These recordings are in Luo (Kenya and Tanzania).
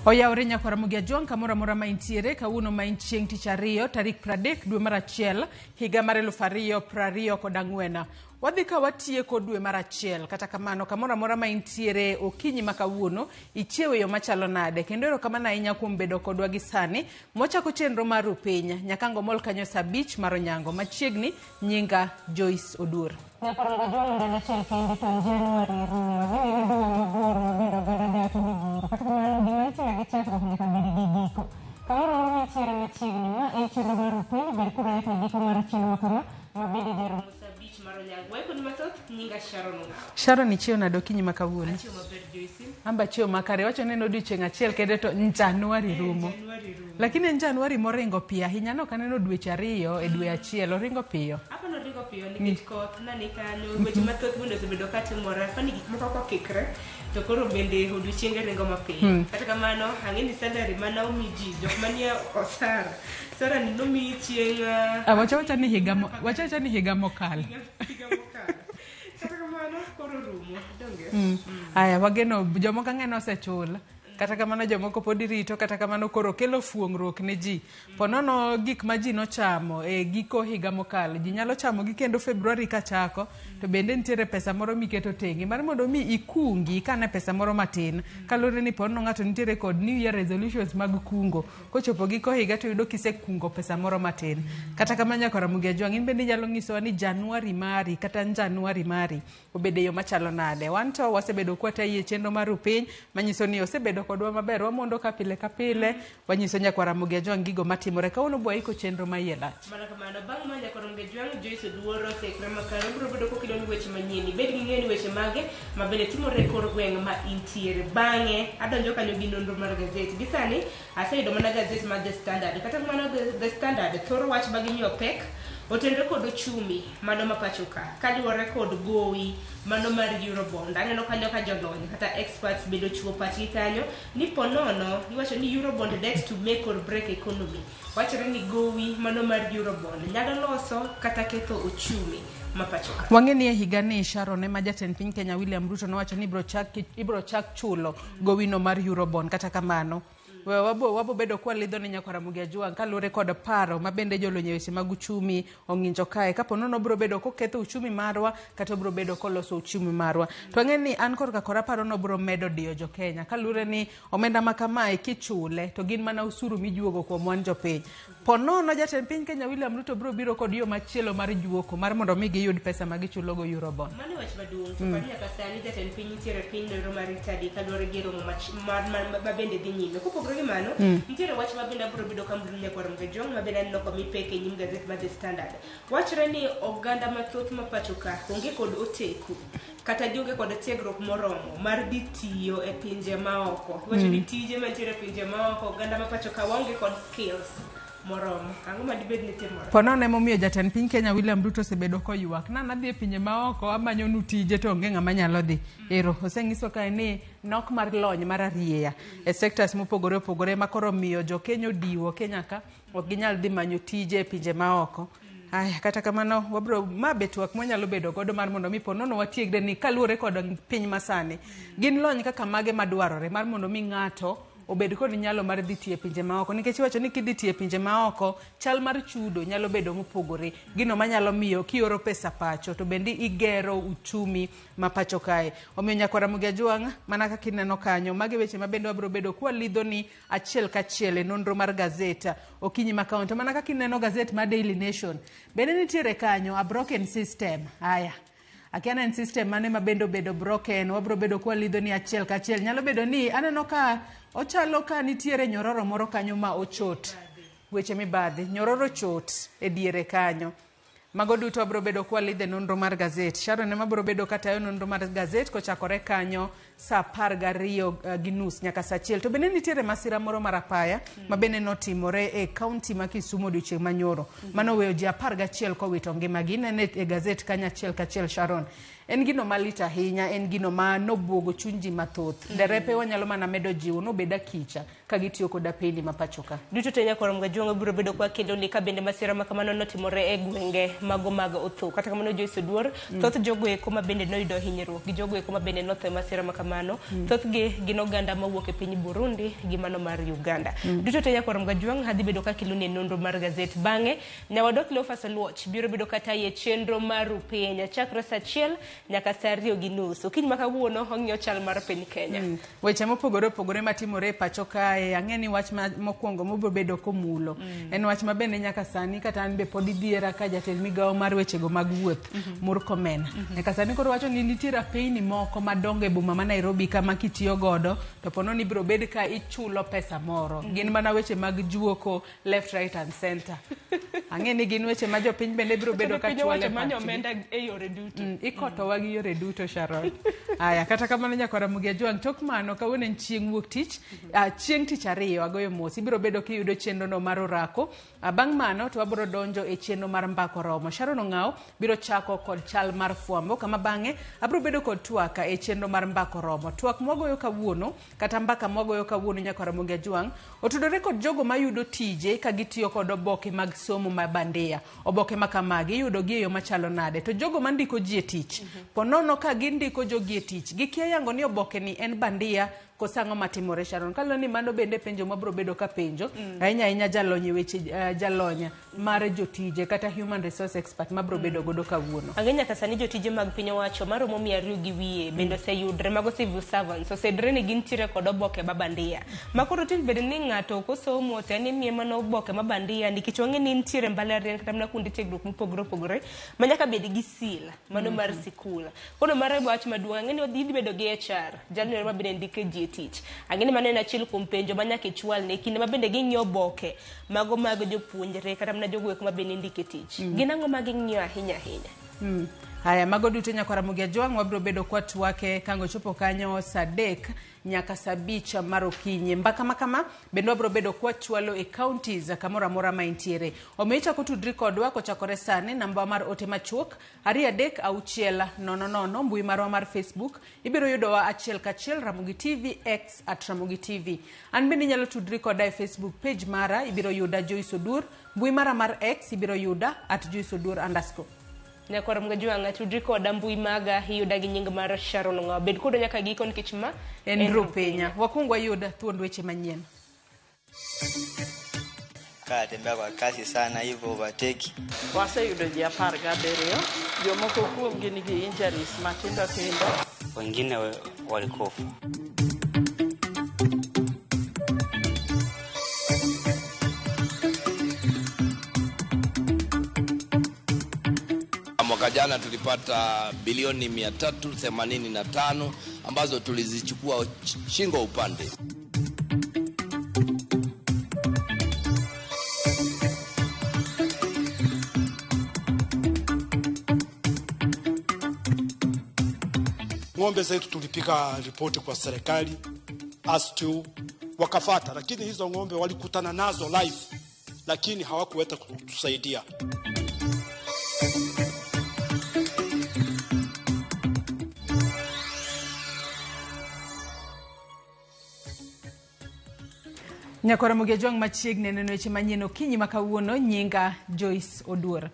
Oyawre nyakwar Ramogi Ajwang' kamoro amora ma intiere kawuono ma en chieng' tich ariyo tarik 30 dwe mar achiel higa mar 2024. Wadhi ka watieko dwe mar achiel kata kamano kamoro amora ma intiere okinyi ma kawuono ichiew e yo machalo nade kendo erokamano ahinya kuom bedo kodwa gi sani mwachako chenro mar ru piny nyakango mol kanyo saa abich mar onyango machiegni nyinga Joyce Oduor. Nyakwar Ajwang' ndalo achiel kende to January rumo. Ne en dwe mabor mabende oganda dak gi goro. Kata kamano gima itimo gi chakruok nyaka bed gi giko. Kamoro amora ma intiere machiegni, ma en chenro mar ru piny, ber koro nyaka giko mar chenro ma kama ma bende jarumo saa abich mar onyango. Waikoni mathoth, nyinga Sharon Ong'awo. Sharon ichiew nade okinyi ma kawuono? Achiew maber Joyce. Amba chiew makare wacho ni en odiochieng' achiel kende to Januari rumo. Januari rumo. Lakini en Januari moringo piyo ahinya nok aneno dweche ariyo e dwe achiel oringo piyo. Apa noringo piyo nikech koth nani kanyo, weche mathoth bende osebedo ka timore. Apani gik moko kokikre to koro bende odiochienge ringo mapiyo. Kata kamano, ang'e ni salary mana omi ji, jok manie osara. Osara ni nomiyi chieng' Ah, wacha wacha ni higa mo, wacha wacha ni higa mokalo. higa mokalo. Kata kamano, koro rumo, donge? Aya, wageno jomoko ang'e ni osechul. Kata kamano jomoko pod rito, kata kamano koro kelo fuong'ruok ne ji. Ponono gik ma ji nochamo e giko higa mokalo, ji nyalo chamo gi kendo February kachako, to bende nitiere pesa moro miketo tenge mar mondo mi ikungi ikane pesa moro matin. Kaluwore ni ponono ng'ato nitiere kod New Year resolutions mag kungo. Kochopo giko higa to yudo kisekungo pesa moro matin. Kata kamano nyakwar Ramogi Ajwang', in bende inyalo nyisowa ni Januari mari kata Njanuari mari obedo e yo machalo nade. Wan to wasebedo kwatayi e chenro mar Rupiny manyiso ni osebedo kodwa maber. Wamondo ka pile ka pile, wanyiso nyakwar Ramogi Ajwang' gigo matimore. Kawuono bwa iko chenro ma iye lach. Mana kamano, bang' ma nyakwar Ramogi Ajwang' Joyce Oduor oseikre makare, obiro bedo kokelo ni weche manyien. Ibed gi ng'eyo ni weche mage ma bende timore e kor gweng' ma intiere. Bang'e, adonjo kanyo gi nonro mar gazet. Gi sani, aseyudo mana gazet mar The Standard. Kata kamano, The Standard thoro wach ma gimiyo pek otenre kod ochumi mano ma pacho ka kaluwore kod gowi mano mar Eurobond. Aneno kanyo ka jolony kata experts bende ochiwo pachgi kanyo ni ponono iwacho ni Eurobond debt to make or break economy. Wachore ni gowi mano mar Eurobond nyalo loso kata ketho ochumi ma pacho ka. Wang'e ni e higa ni Sharon ema jatend piny Kenya William Ruto nowacho ni ibro chak chulo gowino mar Eurobond. Kata kamano, wabo bedo kwalidho ni nyakwar Ramogi Ajwang' kaluwore kod paro ma bende jolony e weche mag uchumi ong'injo kae. Kapo nono obro bedo koketho uchumi marwa kata obro bedo koloso uchumi marwa. To ang'e ni an korka kora paro ni obro medo diyo jo Kenya kaluwore ni omenda ma kamae kichule to gin mana usuru mijuogo kuom wan jopiny. Po nono jatend piny Kenya William Ruto bro biro kod yo machielo mar juoko mar mondo mi giyud pesa ma gichulogo Eurobond. Mano e wach maduong' to kod nyaka sani jatend piny nitiere e piny noero mar Italy kaluwore gi romo ma bende dhi nyime. Kopogore gi mano, nitiere wach ma bende abiro bedo ka mulo nyakwar Ramogi Ajwang' ma bende aneno komi pek e nyim gazet mar The Standard. Wachore ni oganda mathoth ma pacho ka onge kod oteku kata gionge kod tiegruok moromo mar dhi tiyo e pinje maoko. Iwacho ni tije mantiere e pinje maoko, oganda ma pacho ka waonge kod skills moromo. Ang'o ma dibed ni timore? Po nono emomiyo jatend piny Kenya William Ruto osebedo koywak. Na nadhi e pinje maoko amanyonu tije to onge ng'ama nyalo dhi. Ero osenyiso kae ni nok mar lony mar arieya e sectors mopogore opogore ma koro miyo jo Kenya odiwo Kenya ka ok ginyal dhi manyo tije e pinje maoko. Aya, kata kamano wabro ma be twak mwanyalo bedo godo mar mondo mi po nono watiegre ni kaluwore kod piny masani gin lony kaka mage madwarore mar mondo mi ng'ato obed kod nyalo mar dhi tiyo e pinje maoko nikech iwacho ni kidhi tiyo e pinje maoko chal mar chudo nyalo bedo mopogore gino manyalo miyo kioro pesa pacho to bende igero uchumi ma pacho kae omiyo nyakwar Ramogi Ajwang' mana kaka ineno kanyo magi weche ma bende wabro bedo kwalidho ni achiel kachiel e nonro mar gazet okinyi ma kawuono to mana kaka ineno gazet mar Daily Nation bende nitiere kanyo a broken system aya akia ni en system mane ma bende obedo broken wabro bedo kwalidho ni achiel kachiel nyalo bedo ni aneno ka ochalo ka nitiere nyororo moro kanyo ma ochot weche mibadhi nyororo ochot e diere kanyo Mago duto wabro bedo kwalidhe nonro mar gazet. Sharon ema bro bedo katayo nonro mar gazet kochakore kanyo saa 12:30 nyaka saa 1. To bende nitiere masira moro mar apaya ma bende notimore e kaunti ma Kisumu odiochieng' manyoro. Mano oweyo ji 11 kowito ngimagi. Inene e gazet kanyo achiel kachiel Sharon. En gino malit ahinya, en gino ma nobuogo chuny ji mathoth. Derepe wanyalo mana medo jiwo nobed akicha ka gitiyo kod apeni ma pacho ka. Duto te nyakwar Mgajwang'o biro bedo kwa kelo ni ka bende masira ma kamano notimore e gwenge mago mag otho. Kata kamano Joyce Oduor, thoth jogo eko ma bende noyudo hinyruok gi jogo eko ma bende notho e masira ma kamano, thothgi gin oganda mawuok e piny Burundi gi mano mar Uganda. Duto te nyakwar Mgajwang' adhi bedo ka keloni e nonro mar gazet. Bang'e nyawadwa Cleophas Oluoch biro bedo kata e chenro mar Rupiny chakre saa 1 nyaka saa 2:30. Okinyi ma kawuono ong'iyo chal mar piny Kenya. Weche mopogore opogore matimore e pacho kae, ang'e ni wach mokwongo mobiro bedo komulo en wach ma bende nyaka sani kata an be pod idhiera ka jatend migawo mar wechego mag wuoth Murkomen. Nyaka sani koro wacho ni nitie rapeyni moko madongo e boma ma Nairobi kama kitiyo godo to pono ni ibiro bed ka ichulo pesa moro. Gin mana weche mag juoko left, right and center. Ang'e ni gin weche ma jopiny bende biro bedo ka Piny chwalo owacho e manyo pachgi. omenda e yore duto. Ikotowa gi yore duto Sharon. Aya, kata kamano nyakwara Ramogi Ajwang', tok mano kawuono en chieng' wuok tich, chieng' tich ariyo agoyo mos, ibiro bedo kiyudo chenro no mar orako. Bang' mano to wabiro donjo e chenro mar mbako romo. Sharon Ong'aw biro chako kod chal mar fwambo, kama bang'e abiro bedo kod twak e chenro mar mbako romo. Twak mwagoyo kawuono kata mbaka mwagoyo kawuono nyakwara Ramogi Ajwang' otudore kod jogo mayudo tije ka gitiyo kod oboke mag somo ma bandia. Oboke ma kamagi iyudo gi e yo machalo nade? To jogo mandiko ji e tich, ponono ka gindiko jogi e tich, gikia yango ni oboke ni en bandia koso ang'o matimore Sharon. Kaluwore ni mano bende penjo mabiro bedo ka penjo, ahinya ahinya jalony e weche jalony mar jotije kata human resource expert mabiro bedo godo kawuono. Ang'e nyaka sani jotije mag piny owacho maromo 200 gi wiye bende oseyudre mago civil servants oseyudre ni gintiere kod oboke ma bandia. Ma koro tik bed ni ng'ato ok osomo to en imiye mana oboke ma bandia nikech wang'e ni nitiere mbalariany kata mana kuonde tiegruok mopogore opogore ma nyaka bed gi seal mano mar sikul. Koro mano e wach maduong' ang'e ni idhi bedo gi HR jalno ma bende ndiko ji e tich. Ang'e ni mano en achiel kuom penjo ma nyaka ichwalne kinde ma bende ging'iyo oboke mago mag jopuonjre kata mana jogo eko ma bende indiko e tich. Gin ang'o ma ging'iyo ahinya ahinya? Haya, mago duto nyakwara Ramogi Ajwang' wabiro bedo kwatwake kango chopo kanyo saa 3 nyaka saa 5 mar okinyi. Mbaka ma kama bende wabiro bedo kwachwalo e counties kamoro amora ma intiere. Omiyo ichako tudri kodwa kochakore sani, namba mar ote machuok 23600, mbui marwa mar Facebook ibiro yudowa achiel kachiel Ramogi TV, X at Ramogi TV. An bende inyalo tudri koda e Facebook page mara, ibiro yuda Joyce Oduor, mbui mara mar X ibiro yuda at Joyce Oduor underscore. Nyakwar Mgajwang' tudri koda mbui maga iyuda gi nying mar Sharon Ong'aw. Bed kodwa nyaka giko nikech ma en Rupenya. Wakwong wayud thuond weche manyien. Katembea kwa kasi sana hivyo overtake. Waseyudo ji 17, jomoko kuomgi nigi injuries matindo tindo. Wengine walikufa. Mwaka jana tulipata bilioni 385 ambazo tulizichukua shingo upande. Ng'ombe zetu tulipiga ripoti kwa serikali as to wakafata, lakini hizo ng'ombe walikutana nazo live, lakini hawakuweza kutusaidia. Nyakwar Ramogi Ajwang' machiegni neno weche manyien okinyi ma kawuono, nyinga Joyce Oduor.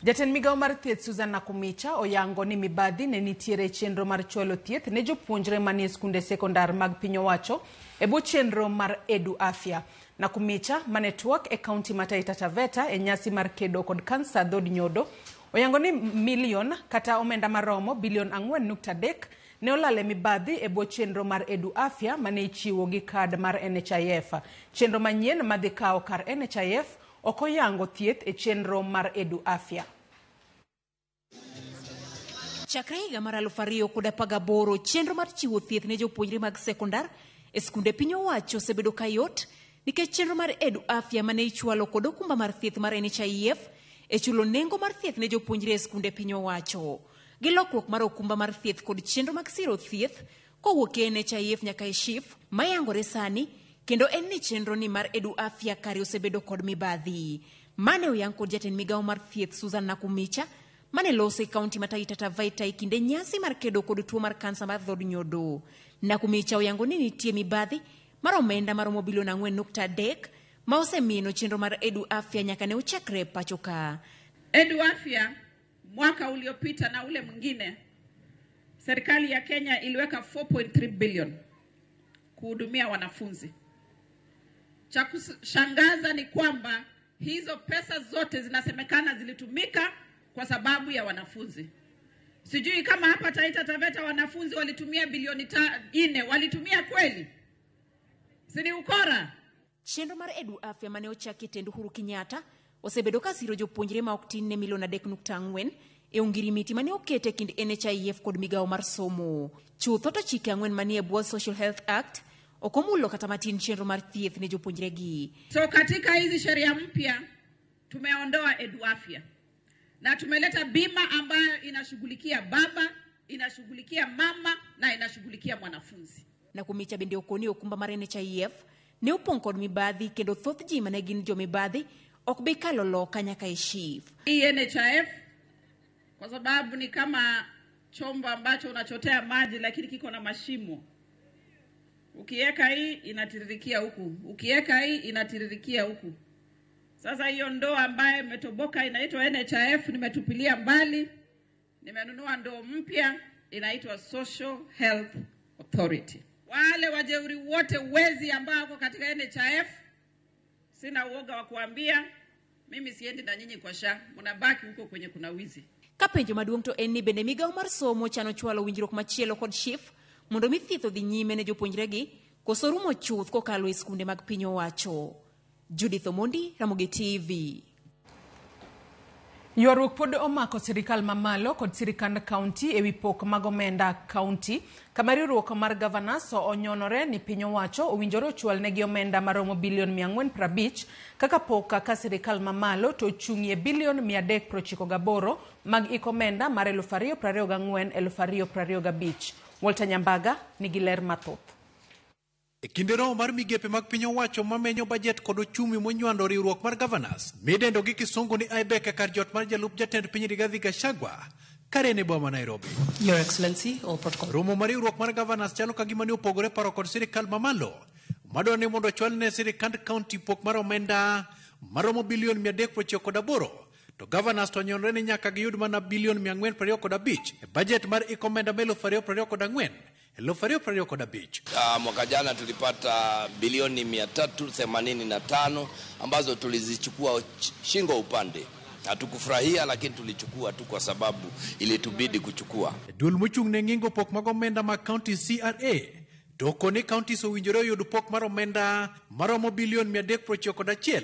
Jatend migawo mar thieth Susan Nakhumicha oyango ni mibadhi ne nitiere e chenro mar chwalo thieth ne jopuonjre manie skunde sekondar mag piny owacho e bwo chenro mar Edu Afya. Nakhumicha mane twak e kaunti ma Taita Taveta e nyasi mar kedo kod kansa dhod nyodo oyango ni milion kata omenda maromo bilion 4.3 ne olal e mibadhi e bwo chenro mar Edu Afya mane ichiwo gi kad mar NHIF. Chenro manyien madhi kawo kar NHIF ok oyango thieth e chenro mar Edu Afya. Chakre higa mar 2018, chenro mar chiwo thieth ne jopuonjre mag sekondar e skunde piny owacho osebedo ka yot nikech chenro mar Edu Afya mane ichwalo kod okumba mar thieth mar NHIF e chulo nengo mar thieth ne jopuonjre e skunde piny owacho. Gi lokruok mar okumba mar thieth kod chenro mag siro thieth kowuok e NHIF nyaka e SHIF mayangore sani, kendo en ni chenro ni mar Edu Afya kare osebedo kod mibadhi. Mane oyang kod jatend migawo mar thieth Susan Nakhumicha mane loso e kaunti ma Taita Taveta e kinde nyasi mar kedo kod tuo mar kansa mar dhod nyodo. Nakhumicha oyango ni nitie mibadhi mar omenda maromo bilion 4.3 ma osemino chenro mar Edu Afya nyaka ne ochakre e pacho ka. Edu Afya mwaka uliopita na ule mwingine, serikali ya Kenya iliweka 4.3 billion kuhudumia wanafunzi. Cha kushangaza ni kwamba hizo pesa zote zinasemekana zilitumika kwa sababu ya wanafunzi. Sijui kama hapa Taita Taveta wanafunzi walitumia bilioni 4, walitumia kweli? Si ni ukora? Chenro mar Edu Afya mane ochaki e tend Uhuru Kenyatta osebedo ka siro jopuonjre ma ok tin ne milion 3.4 e ongirimiti mane oket e kind NHIF kod migawo mar somo. Chutho to chike 4 manie bwo Social Health Act ok omulo kata matin chenro mar thieth ne jopuonjregi. So katika hizi sheria mpya tumeondoa Edu Afya na tumeleta bima ambayo inashughulikia baba, inashughulikia mama na inashughulikia mwanafunzi. Na kumicha bende okoni okumba mar NHIF ne opong' kod mibadhi kendo thoth ji mane gin jomibadhi ok bi kalo loka nyaka e SHIF. Hii NHIF kwa sababu ni kama chombo ambacho unachotea maji lakini kiko na mashimo. Ukiweka hii inatiririkia huku, ukiweka hii inatiririkia huku. Sasa hiyo ndoo ambayo imetoboka inaitwa NHIF nimetupilia mbali. Nimenunua ndoo mpya inaitwa Social Health Authority. Wale wajeuri wote wezi ambao wako katika NHIF, sina uoga wa kuambia, mimi siendi na nyinyi kwa SHA, mnabaki huko kwenye kuna wizi. Ka penjo maduong' to en ni bende migawo mar somo chano chwalo winjruok machielo kod SHIF mondo mi thieth odhi nyime ne jopuonjregi koso rumo chuth kokalo e skunde mag piny owacho. Judith Omondi, Ramogi TV. Ywaruok pod omako sirikal mamalo kod sirikand kaunti ewi pok mag omenda kaunti kama riwruok mar governors onyonore ni piny owacho owinjore ochwal negi omenda maromo bilion 450 kaka pok ka sirikal mamalo to ochung'ie bilion 398 mag iko omenda mar 2024-2025. Walter Nyambaga nigi ler mathoth. E kinde romo mar migepe mag piny owacho mamenyo bajet kod ochumi monywando riwruok mar governors midendo gi kisungu ni IBEC e kar jot mar jalup jatend piny Rigathi Gachagua kare e boma Nairobi. Your Excellency, all protocol. Romo mar riwruok mar governors chalo ka gima ne opogore paro kod sirikal mamalo madwaro ni mondo ochwal ne sirikand kaunti pok mar omenda maromo bilion 398 to governors to onyonore ni nyaka giyud mana bilion 425 e bajet mar iko omenda ma 2024 2025. Mwaka jana tulipata bilioni 385 ambazo tulizichukua shingo upande. Hatukufurahia lakini tulichukua tu kwa sababu ilitubidi kuchukua. Duol mochung' ne ng'ingo pok mag omenda mag county CRA to okone counties owinjore oyud pok mar omenda maromo bilion 391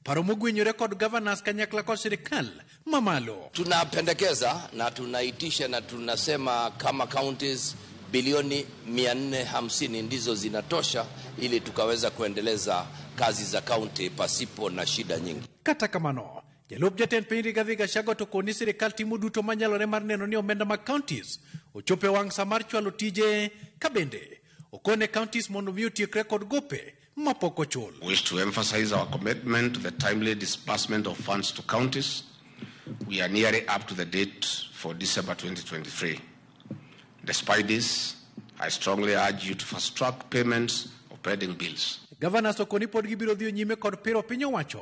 paro mogwenyore kod governors kanyakla kod sirikal mamalo. Tunapendekeza na tunaitisha na tunasema kama counties bilioni 450 ndizo zinatosha ili tukaweza kuendeleza kazi za county pasipo na shida nyingi. Kata kamano, jalup jatend piny Rigathi Gachagua to koni sirikal timo duto manyalore mar neno ni omenda mag counties ochopo e wang' sa mar chwalo tije ka bende okone counties mondo mi otiekre kod gope mapok ochul. We wish to emphasize our commitment to the timely disbursement of funds to counties. We are nearly up to the date for December 2023. Despite this, I strongly urge you to fast-track payments of pending bills. Governors okoni pod gibiro dhi nyime kod piro piny owacho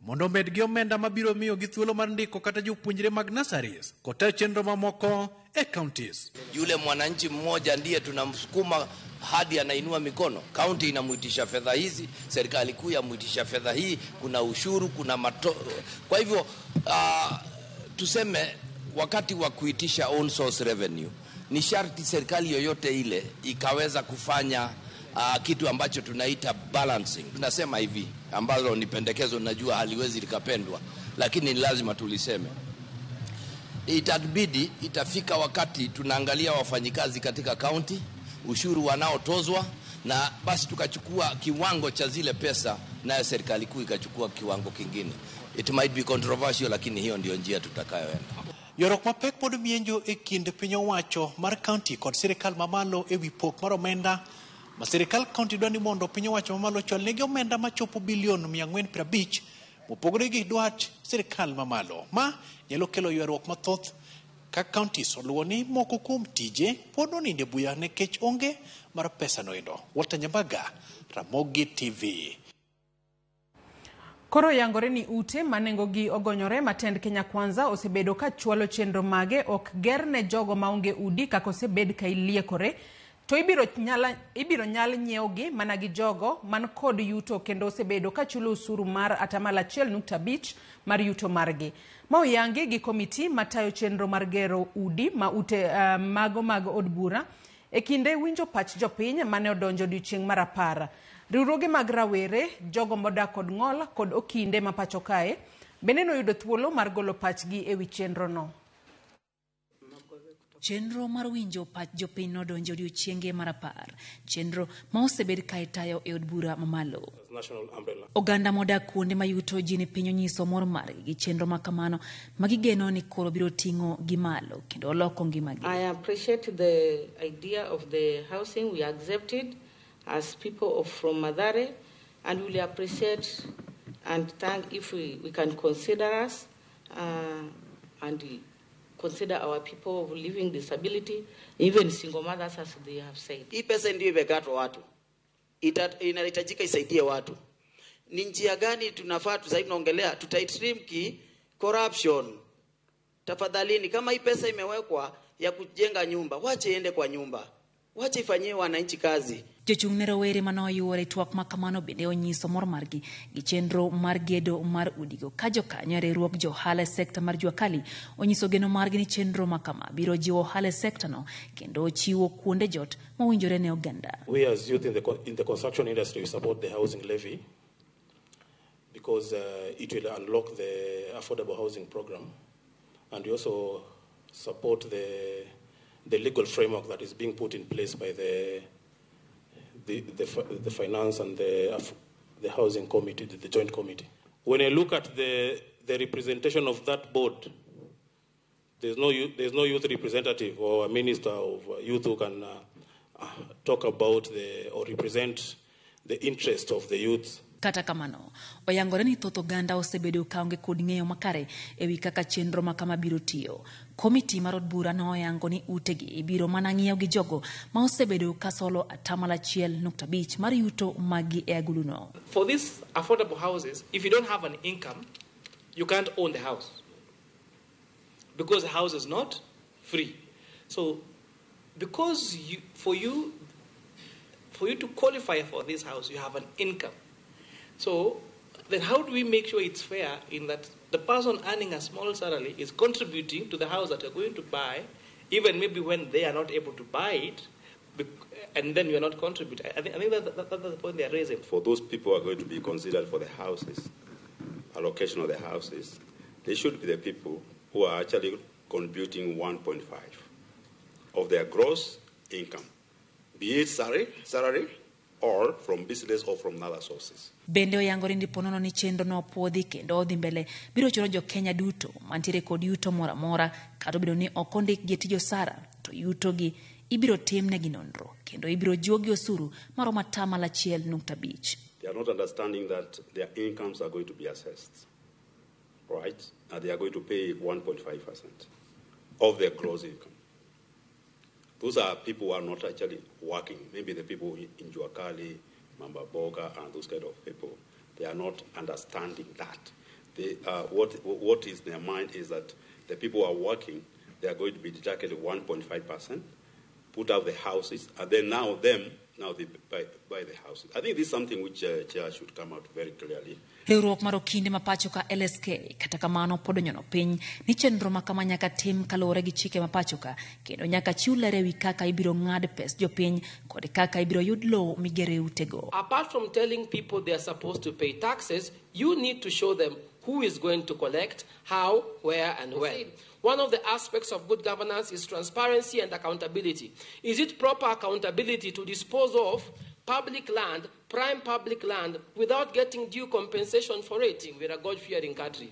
mondo omed gi omenda mabiro miyo gi thuolo mar ndiko kata jopuonjre mag nurseries kod chenro mamoko e counties. Yule mwananchi mmoja ndiye tunamsukuma hadi anainua mikono. County inamuitisha fedha hizi, serikali kuu yamuitisha fedha hii, kuna ushuru, kuna mato. Kwa hivyo tuseme wakati wa kuitisha own source revenue ni sharti serikali yoyote ile ikaweza kufanya kitu ambacho tunaita balancing. Tunasema hivi, ambalo ni pendekezo, najua haliwezi likapendwa, lakini ni lazima tuliseme. Itabidi itafika wakati tunaangalia wafanyikazi katika county, ushuru wanaotozwa, na basi tukachukua kiwango cha zile pesa, nayo serikali kuu ikachukua kiwango kingine. It might be controversial, lakini hiyo ndio njia tutakayoenda. Ywaruok mapek pod mienjo e kind piny owacho mar county kod sirikal mamalo ewi pok mar omenda ma sirikal county dwa ni mondo piny owacho mamalo ochwal negi omenda machopo bilion 450 mopogore gi dwach sirikal mamalo. Ma nyalo kelo ywaruok mathoth ka counties oluwo ni moko kuom tije pod oninde buya nikech onge mar pesa noendo. Walter Nyambaga, Ramogi TV. Koro yangore ni ute ma nengogi ogonyore ma tend Kenya Kwanza osebedo ka chwalo chenro mage ok ger ne jogo maonge udi kaka osebed ka iliekore to ibiro nyal nyiewogi mana gi jogo man kod yuto kendo osebedo ka chulo osuru mar 1.5% mar yuto margi. Ma oyangi gi komiti matayo chenro mar gero udi ma ute mago mag od bura e kinde winjo pach jopiny mane odonjo odiochieng' mar 10. Riwruoge mag rawere, jogo modak kod ng'ol kod okinde ma pacho kae bende noyudo thuolo mar golo pachgi e wi chenrono. Chenro mar winjo pach jopiny nodonjo odiochienge mar 10, chenro ma osebed ka itayo e od bura mamalo. Oganda modak kuonde ma yuto ji ni piny onyiso mor margi gi chenro ma kamano ma gigeno ni koro biro ting'o gi malo kendo loko ngimagi. I appreciate the idea of the housing. We accept it as people from Mathare, and we will appreciate and thank if we can consider us and consider our people of living disability, even single mothers, as they have said. Hii pesa ndio imekatwa watu. Inahitajika isaidie watu. Ni njia gani tunafaa sasa hivi tunaongelea tutaitrim ki corruption. Tafadhalini, kama hii pesa imewekwa ya kujenga nyumba, wache iende kwa nyumba. Wache ifanyie wananchi kazi. Jochung' ne rowere manoyuore twak ma kamano bende onyiso mor margi gi chenro mar gedo mar udigo ka jokanyo e riwruog jo ohala e sekta mar jua kali onyiso geno margi ni chenro ma kama biro jiwo ohala e sekta no kendo chiwo kuonde jot mowinjore ne oganda. We as youth in the construction industry, we support the housing levy because it will unlock the affordable housing program, and we also support the legal framework that is being put in place by the finance and the housing committee, the joint committee. When I look at the representation of that board, there's no youth representative or a minister of youth who can talk about or represent the interest of the youth. Kata kamano, oyangore ni thoth oganda osebedo kaonge kod ng'eyo makare ewi kaka chenro ma kama biro tiyo. Komiti mar od bura noyango ni utegi ibiro mana ng'iew gi jogo ma osebedo ka solo 1.5% mar yuto maggi e aguluno. For these affordable houses, if you don't have an income, you can't own the house because the house is not free. So, because for you to qualify for this house, you have an income. So then how do we make sure it's fair in that the person earning a small salary is contributing to the house that you're going to buy, even maybe when they are not able to buy it, and then you're not contributing? I think that's the point they are raising. For those people who are going to be considered for the houses, allocation of the houses, they should be the people who are actually contributing 1.5 of their gross income, be it salary, or from business or from other sources. Bende oyangore ni ponono ni chenro no opuodhi kendo odhi mbele biro chuno jo Kenya duto mantiere kod yuto moro amora kata obedo ni ok ondikgi e tij osara to yutogi ibiro timnegi nonro kendo ibiro juogi osuru maromo 1.5%. They are not understanding that their incomes are going to be assessed, right? And they are going to pay 1.5% of their gross income. Those are people who are not actually working. Maybe the people in Juakali, Mambaboga, and those kind of people. They are not understanding that. They, what is their mind is that the people who are working, they are going to be deducted 1.5%, put out the houses, and then now they buy the houses. I think this is something which Chair should come out very clearly. Riwruok mar okinde ma pacho ka LSK kata kamano pod onyono piny ni chenro ma kama nyaka tim kaluwore gi chike ma pacho ka kendo nyaka chiw ler ewi kaka ibiro ng'ad pes jopiny kod kaka ibiro yud lowo migere utego. Apart from telling people they are supposed to pay taxes, you need to show them who is going to collect, how, where, and when. One of the aspects of good governance is transparency and accountability. Is it proper accountability to dispose of public land, prime public land, without getting due compensation for it? We're a God-fearing country.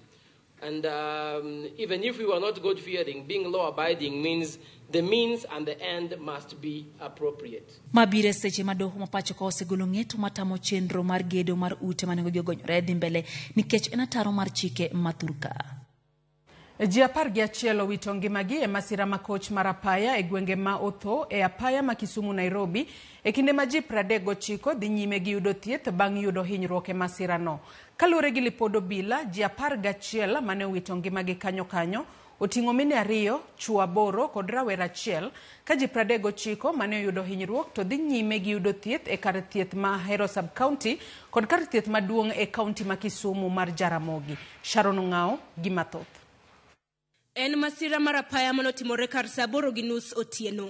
And even if we were not God-fearing, being law-abiding means the means and the end must be appropriate. Mabire seche ma doho ma pacho ka osegolo ng'eto matamo chenro mar gedo mar ute ma nengogi ogonyore dhi mbele nikech en ataro mar chike ma thurka. Ji 11 owito ngimagi e masira ma koch mar apaya e gwenge ma Otho e apaya ma Kisumu Nairobi e kinde ma ji 39 dhi nyime gi yudo thieth bang' yudo hinyruok e masirano. Kaluwore gi lipod obila, ji 11 mane owito ngimagi kanyo kanyo oting'o mine 2, chwo 8 kod rawera 1, ka ji 39 mane oyudo hinyruok to dhi nyime gi yudo thieth e kar thieth ma Ahero Sub-County kod kar thieth maduong' e kaunti ma Kisumu mar Jaramogi. Sharon Ong'ao gi mathoth. En masira mar apaya manotimore kar saa 8:30 otieno.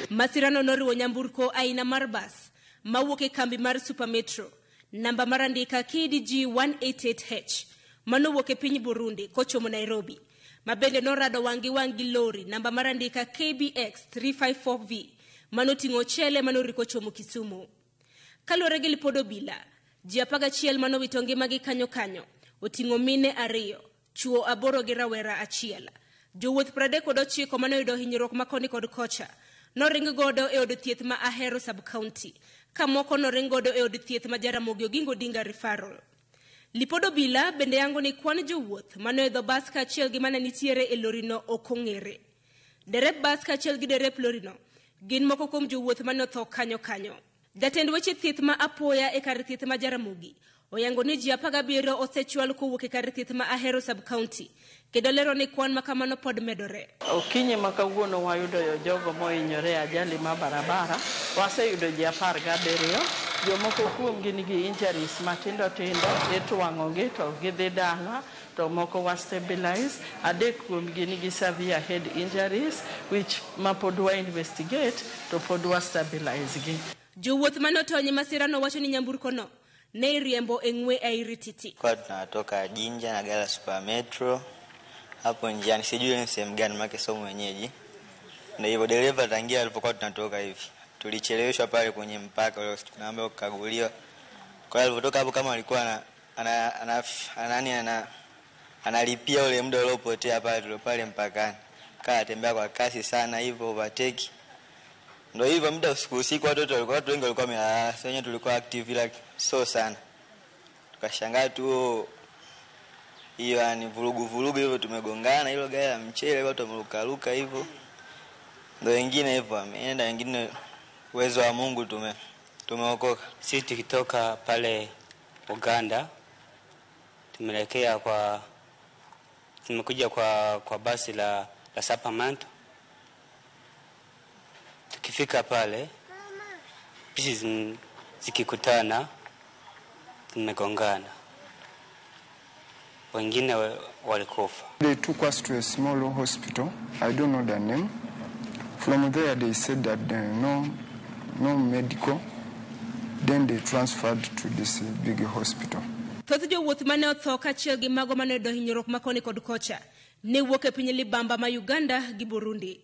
Masirano noriwo nyamburko aina mar bas mawuok e kambi mar Supermetro, namba mar andika KDG 188H manowuok e piny Burundi kochomo Nairobi, ma bende norado wang' gi wang' gi lori namba mar andika KBX 354V manoting'o ochele manoriko chomo Kisumu. Kaluwore gi lipod obila, ji 11 manowito ngimagi kanyo kanyo oting'o mine 2, chwo 8 gi rawera 1. Jowuoth 39 manoyudo hinyruok ma koni kod kocha noring godo e od thieth ma Ahero Sub-County, ka moko noring godo e od thieth ma Jaramogi Oginga Odinga Referral. Lipod obila bende yango ni kwan jowuoth manoidho bas kaachiel gi mane nitiere e lorino ok ong'ere. Derep bas kaachiel gi derep lorino gin moko kuom jowuoth mane otho kanyo kanyo. Jatend weche thieth ma apoya e kar thieth ma Jaramogi oyango ni ji 17 osechwal kowuok e kar thieth ma Ahero Sub-County, kendo lero ni kwan ma kamano pod medore. Okinyi ma kawuono wayudo jogo mohinyore e ajali ma barabara, waseyudo ji 17, jomoko kuomgi nigi injuries matindo tindo, itwang'ogi to gidhi dala, to moko wa stabilize, 3 kuomgi nigi severe head injuries which ma pod wa investigate to pod wa stabilize gi. Jowuoth mane otony e masirano wacho ni nyamburkono ne iriembo e ng'we airititi. Kwa tunatoka Jinja na gari la Super Metro, hapo njiani sijui ni sehemu gani maana sio mwenyeji. Na hivyo dereva tangia alipokuwa tunatoka hivi tulicheleweshwa pale kwenye mpaka ule tunaambiwa kukaguliwa. Kwa hiyo alipotoka hapo kama alikuwa analipia ule muda uliopotea pale tulio pale mpakani. Kaa tembea kwa kasi sana hivyo overtake. Ndio hivyo muda usiku usiku watoto walikuwa watu wengi walikuwa wamelala, sisi wenyewe tulikuwa active ila so sana. Tukashangaa tu hiyo yani vurugu vurugu hivyo tumegongana, hilo gari la mchele watu wamerukaruka hivyo. Ndio wengine hivyo wameenda, wengine uwezo wa Mungu tumeokoka. Sisi tukitoka pale Uganda tumeelekea kwa tumekuja kwa basi la Supermetro. Tukifika pale bisi zikikutana tumegongana, wengine walikufa. They took us to a small hospital. I don't know the name. From there they said that no medical. Then they transferred to this big hospital. Thoth jowuoth mane otho kaachiel gi mago mane oyudo hinyruok ma koni kod kocha ne wuok e piny libamba ma Uganda gi Burundi.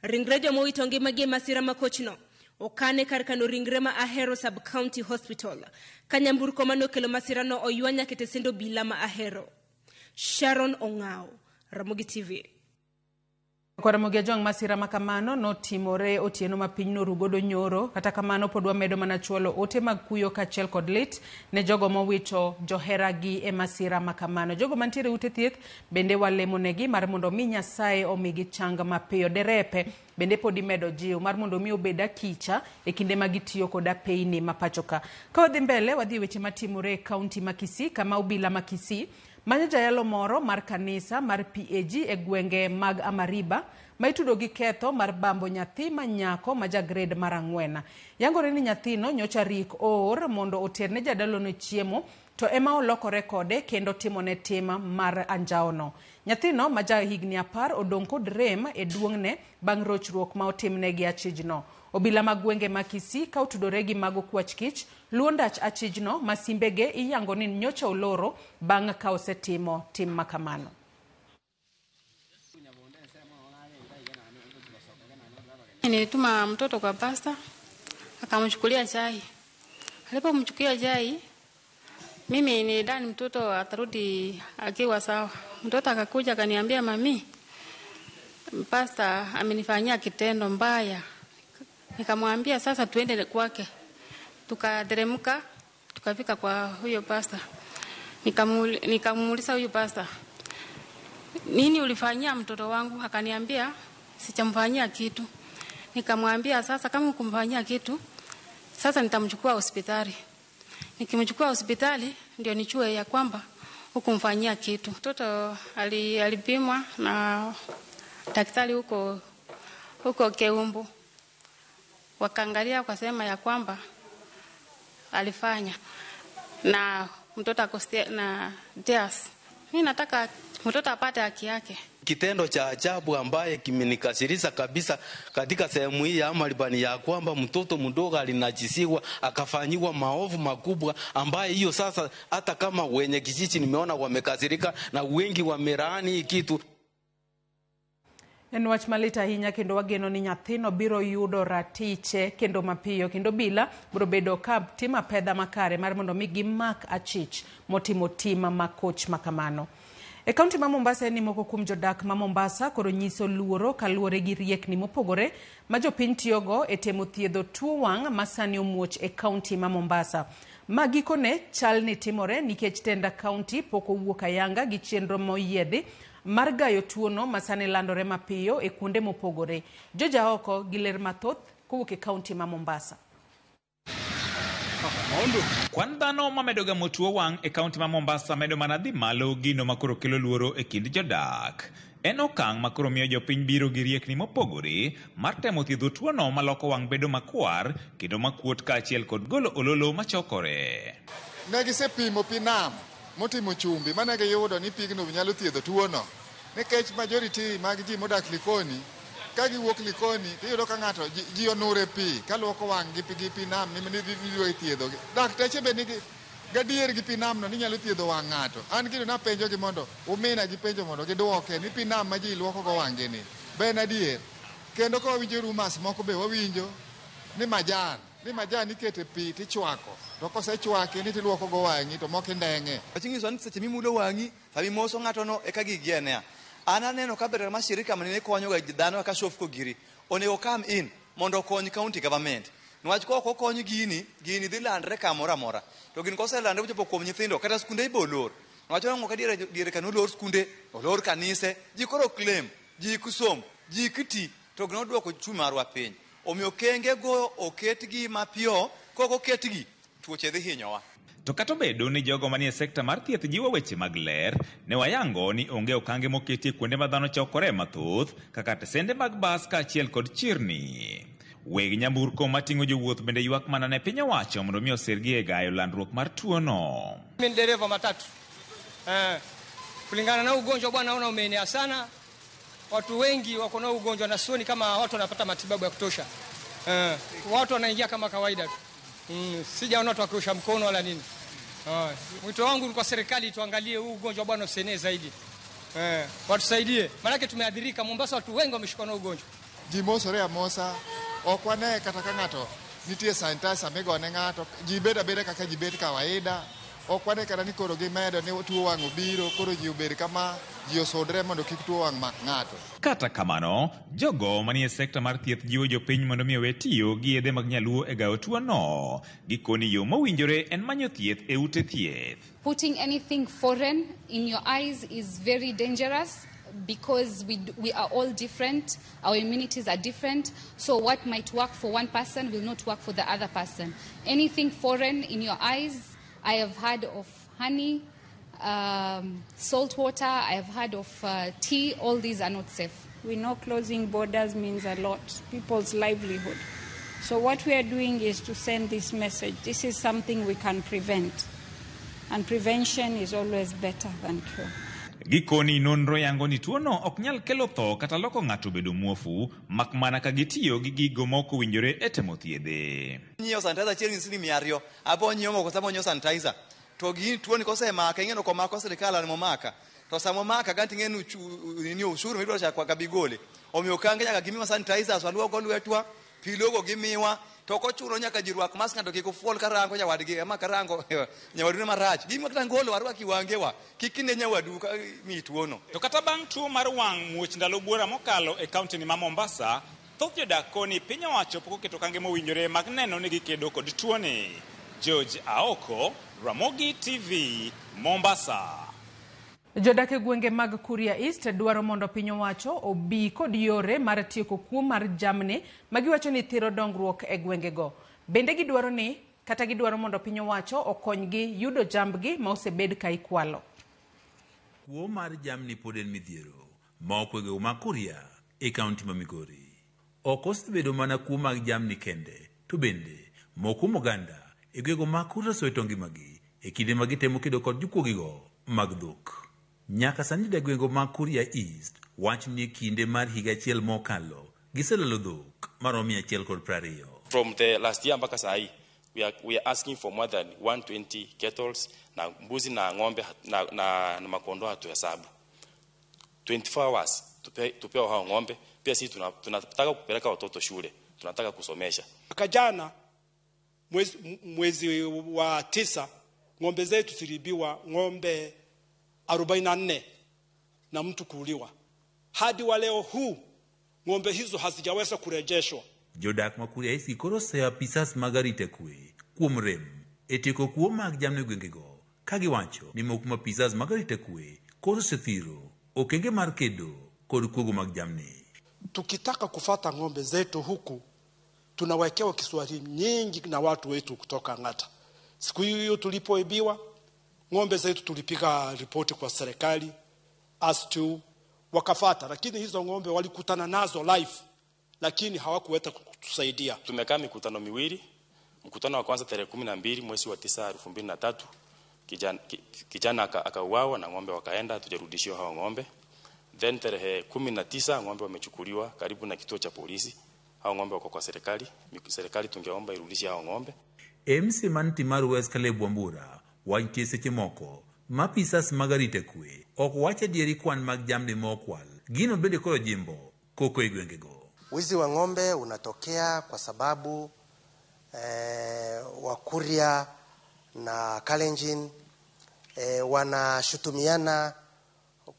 Ringre joma owito ngimagi e masira ma kochno okane kar kano ringre ma Ahero Sub-County Hospital, ka nyamburko mane okelo masirano oywa nyaka e tesend obila ma Ahero. Sharon Ong'ao, Ramogi TV. Kwa Ramogi Ajwang', masira makamano notimore otieno ma piny norugodo nyoro. Kata kamano pod wamedo mana chwalo ote mag kuyo kaachiel kod lit ne jogo mowito joheragi e masira makamano. Jogo mantiere ute thieth bende walemonegi mar mondo mi Nyasaye omigi chang mapiyo. Derepe bende pod imedo jiw mar mondo mi obed akicha e kinde ma gitiyo kod apeyni ma pacho ka. Ka wadhi mbele, wadhi e weche matimore e kaunti ma Kisii, kama obila ma Kisii manyo jayalo moro mar kanisa mar PAG e gwenge mag Amariba ma itudo gi ketho mar bambo nyathi ma nyako ma ja grade mar 4. Yangore ni nyathino nyocha rik oor mondo oterne jadalono chiemo to ema olokore kode kendo timone tim mar anjawono. Nyathino ma ja higni 10 odong' kod rem e duong'ne bang' rochruok ma otimne gi achijno. Obila mag gwenge ma Kisii ka otudore gi mago kwach kich luwo ndach achijno ma simbege iyango ni nyocha oloro bang' ka osetimo tim makamano. Nilituma mtoto kwa pasta akamchukulia chai. Alipomchukulia chai, mimi nilidhani mtoto atarudi akiwa sawa. Mtoto akakuja akaniambia, mami, pasta amenifanyia kitendo mbaya. Nikamwambia sasa tuende kwake. Tukateremka tukafika kwa huyo pasta. Nikamuuliza huyo pasta, nini ulifanyia mtoto wangu? Akaniambia sichamfanyia kitu. Nikamwambia sasa, kama hukumfanyia kitu, sasa nitamchukua hospitali. Nikimchukua hospitali ndio nichue ya kwamba hukumfanyia kitu. Mtoto alipimwa na daktari huko Keumbu, wakaangalia wakasema ya kwamba alifanya na mtoto ako na tears. Mimi nataka mtoto apate haki yake. Kitendo cha ajabu ambaye kimenikasirisha kabisa katika sehemu hii ya Amarban ya kwamba mtoto mdogo alinajisiwa akafanyiwa maovu makubwa, ambaye hiyo sasa hata kama wenye kijiji nimeona wamekasirika na wengi wamelaani hii kitu. En wach malit ahinya kendo wageno ni nyathino biro yudo ratiche kendo mapiyo kendo bila biro bedo ka timo apedha makare mar mondo mi gimak achich motimo tim makoch makamano. E kaunti ma Mombasa en ni moko kuom jodak ma Mombasa koro nyiso luoro kaluwore gi riekni mopogore ma jopiny tiyogo e temo thiedho tuo wang' ma sani omuoch e kaunti ma Mombasa. Ma gikone chal ni timore nikech tenda kaunti pok owuok ayanga gi chenro moyiedhi mar gayo tuono ma sani landore mapiyo e kuonde mopogore. Joja oko gi ler mathoth kowuok e kaunti ma Mombasa. Kwan dhano mamedo gamo tuo wang' e kaunti ma Mombasa medo mana dhi malo, gino makoro kelo luoro e kind jodak. En okang' makoro miyo jopiny biro gi riekni mopogore mar temo thiedho tuono maloko wang' bedo makwar kendo makuot kaachiel kod golo ololo machokore. Ne gisepimo pi nam motimo chumbi mane giyudo ni pigno nyalo thiedho tuono, nikech majority mag ji modak Likoni ka giwuok Likoni tiyudo ka ng'ato ji onure pi kaluoko wang' gi pi nam ni thiedho. Dakteche be nigi gadier gi pi nam no ni nyalo thiedho wang' ng'ato. An gino napenjogi mondo umina gi penjo mondo giduoke ni pi nam ma ji luoko go wang'gi ni be en adier. Kendo ka wawinjo rumours moko be wawinjo ni majan ikete pi tichwako, to kosechwake ni tiluoko go wang'i to moko indeng'e. Wachinyiso ni seche mimulo wang'i sama imoso ng'ato no eka gigi enea. An aneno ka ber ma shirika manene konyo ga dhano kaka Shofco giri onego come in mondo okony county government. Niwach ka ok okony gini, gini dhi landre kamoro amora. To gini koselandre mochopo kuom nyithindo kata skunde ibo lor. Niwach waneno ka diere ka nolor skunde, olor kanise, ji koro claim, ji kusom, ji kiti, to gino duoko ochumi marwa piny. Omiyo kenge go oketgi mapiyo, kok oketgi, tuoche dhi hinyowa. To kata obedo ni jogo manie sekta mar thieth jiwo weche mag ler, ne wayango ni onge okange moketi e kuonde ma dhano chokore mathoth kaka tesende mag bas kaachiel kod chirni. Weg nyamburko mating'o jowuoth bende ywak mana ne piny owacho mondo mi osirgi e gayo landruok mar tuono. Mimi ni dereva matatu. Kulingana na ugonjwa bwana, naona umeenea sana. Watu wengi wako na ugonjwa na sioni kama watu wanapata matibabu ya kutosha. Watu wanaingia kama kawaida tu. Sijaona watu wakiosha mkono wala nini. Mwito wangu ni kwa serikali tuangalie huu ugonjwa bwana usienee zaidi. Watusaidie. Maana tumeadhirika Mombasa, watu wengi wameshikwa na ugonjwa. Ji mosore amosa, ok wane kata ka ng'ato nitie sanitizer migone ng'ato, ji bedo abeda kaka ji bet kawaida. Ok wane kata ni koro gimedo ni tuo wang' obiro, koro ji obed kama, ji osudre mondo kik tuo wang' mak ng'ato. Kata kamano, jogo manie sekta mar thieth jiwo jopiny mondo mi owe tiyo gi yedhe mag nyaluo e gayo tuono. Gikoni yo mowinjore en manyo thieth e ute thieth. Putting anything foreign in your eyes is very dangerous because we are all different, our immunities are different, so what might work for one person will not work for the other person. Anything foreign in your eyes, I have heard of honey, salt water, I have heard of tea, all these are not safe. We know closing borders means a lot, people's livelihood. So what we are doing is to send this message. This is something we can prevent. And prevention is always better than cure. Gikoni nonro yango ni tuono ok nyal kelo tho kata loko ng'ato bedo muofu, mak mana ka gitiyo gi gigo ma ok owinjore e temo thiedhe. Nyiewo sanitizer chiegni siling 200, abo nyiewo moko sama onyiewo sanitizer. To gini tuoni kosemaka, ing'e ni ok omako sirikal an momaka. To sama omaka ganti ing'e ni ushuru midwaro cha kwa kabigole. Omiyo kange nyaka gimiwa sanitizers waluoko lwetwa, pi logo gimiwa, to ok ochuno nyaka ji rwak mask ng'ato kik ofuol karango nyawadgi ama karango nyawadu marach. Gimiwa kata ngolo warwak wangewa, kik ine nyawadu ka mi tuono. To kata bang' tuo mar wang' muoch ndalo buora mokalo e kaunti ni ma Mombasa, thoth jodak koni piny owacho pok oketo okange mowinjore mag neno ni gikedo kod tuoni. George Aoko, Ramogi TV, Mombasa. Jodak e gwenge mag Kuria East dwaro mondo piny owacho obi kod yore mar tieko kuo mar jamni ma giwacho ni thiro dongruok e gwengego. Bende gidwaro ni kata gidwaro mondo piny owacho okonygi yudo jambgi ma osebed ka ikwalo. Kuo mar jamni pod en midhiero ma okwego ma Kuria e kaunti ma Migori. Ok osebedo mana kuo mag jamni kende, to bende moko kuom oganda e gwego mag Kuria osewito ngimagi e kinde ma gitemo kedo kod jokuogigo mag dhok. Nyaka sani jodak gwengego mag Kuria East wacho ni e kinde mar higa achiel mokalo giselalo dhok maromo 120. From the last year mpaka saa hii we are asking for more than 120 kettles na mbuzi na ng'ombe na makondoo hatuhesabu. 24 hours tupewe hao ng'ombe. Pia sisi tunataka kupeleka watoto shule, tunataka kusomesha. Mwaka jana mwezi wa 9 ng'ombe zetu ziliibiwa ng'ombe 44 na mtu kuuliwa. Hadi wa leo huu ng'ombe hizo hazijaweza kurejeshwa. Jodak ma Kuria East koro oseyo apisas mag arita kwe kuom rem e tieko kuo mag jamni e gwengego ka giwacho ni moko kuom apisas mag arita kwe koro osethiro okenge mar kedo kod kuogo mag jamni. Tukitaka kufata ng'ombe zetu huku tunawekewa Kiswahili nyingi na watu wetu kutoka Ng'ata. Siku hiyo tulipoibiwa ng'ombe zetu tulipiga ripoti kwa serikali as to wakafata, lakini hizo ng'ombe walikutana nazo live, lakini hawakuweza kutusaidia. Tumekaa mikutano miwili. Mkutano wa kwanza tarehe 12 mwezi wa 9 2003, kijana akauawa na ng'ombe wakaenda, hatujarudishiwa hao ng'ombe. Then tarehe 19 ng'ombe wamechukuliwa karibu na kituo cha polisi. Hao ng'ombe wako kwa serikali. Serikali tungeomba irudishe hao ng'ombe. MC man Timaru West Caleb Wambura wacho seche moko ma apisas mag arita kwe ok wach adieri kwan mag jamni ma okwal gino bende koro jimbo koko e gwengego. Wizi wa ng'ombe unatokea kwa sababu Wakuria na Kalenjin wanashutumiana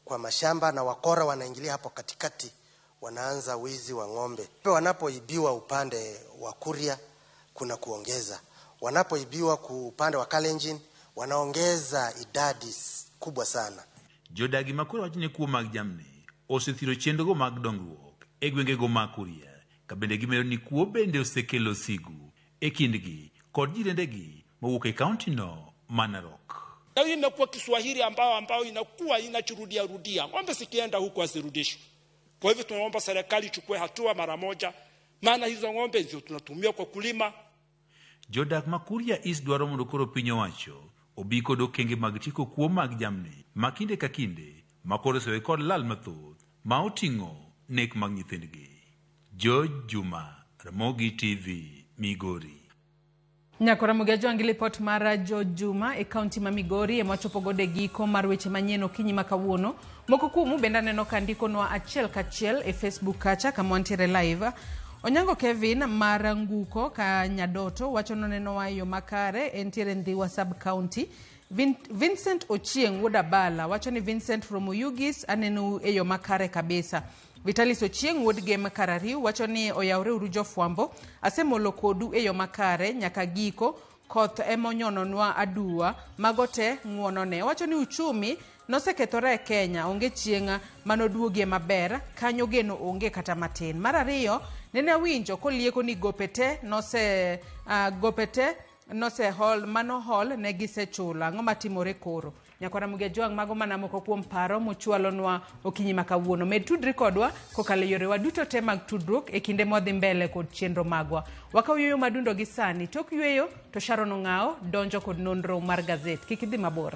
kwa mashamba na wakora wanaingilia hapo katikati, wanaanza wizi wa ng'ombe. Wanapoibiwa upande wa Kuria kuna kuongeza, wanapoibiwa upande wa Kalenjin wanaongeza idadi kubwa sana. Jodagi ma koro wacho ni kuo mag jamni osethiro chenrogo mag dongruok e gwengego mag Kuria, ka bende gimedo ni kuo bende osekelo sigu e kindgi kod jirendegi mowuok e kaunti no ma Narok. Na hii inakuwa Kiswahili ambao inakuwa inachirudia rudia. Ng'ombe sikienda huku asirudishwe. Kwa hivyo tunaomba serikali ichukue hatua mara moja, maana hizo ng'ombe ndio tunatumia kwa kulima. Jodak ma Kuria East dwaro mondo koro piny owacho obi kod okenge mag tieko kuo mag jamni ma kinde ka kinde ma koro osewe kod lal mathoth ma oting'o nek mag nyithindgi. George Juma, Ramogi TV, Migori. Nyakora Ramogi gi lipot mar George Juma e kaunti ma Migori ema wachopo godo e giko mar weche manyien okinyi ma kawuono. Moko kuomu bende aneno ka ndikonwa achiel kachiel e Facebook kacha kama wantiere live. Onyango Kevin mar Nguko ka Nyadoto wacho nonenowa e yo makare entiere Ndhiwa sub county. Vincent Ochieng wuod Abala wacho ni Vincent from Oyugis aneno e yo makare kabisa. Vitalis Ochieng wuod Gem Karariu wacho ni oyawre uru jofwambo, asemolo kodu e yo makare nyaka giko, koth emonyononwa aduwa, mago te ng'uonone. Wacho ni uchumi nosekethore e Kenya, onge chieng' manoduogie maber, kanyo geno onge kata matin. Mar ariyo, nene awinjo kolieko ni gope te nose hol, mano hol ne gisechulo. Ang'o matimore koro? Nyakwara Ramogi Ajwang', mago mana moko kuom paro mochwalonwa okinyi ma kawuono. Med tudri kodwa kokalo e yorewa duto te mag tudruok e kinde mwadhi mbele kod chenro magwa. Wakaw yueyo madundo gi sani. Tok yueyo to Sharon Ong'ao donjo kod nonro mar gazet. Kik idhi mabor.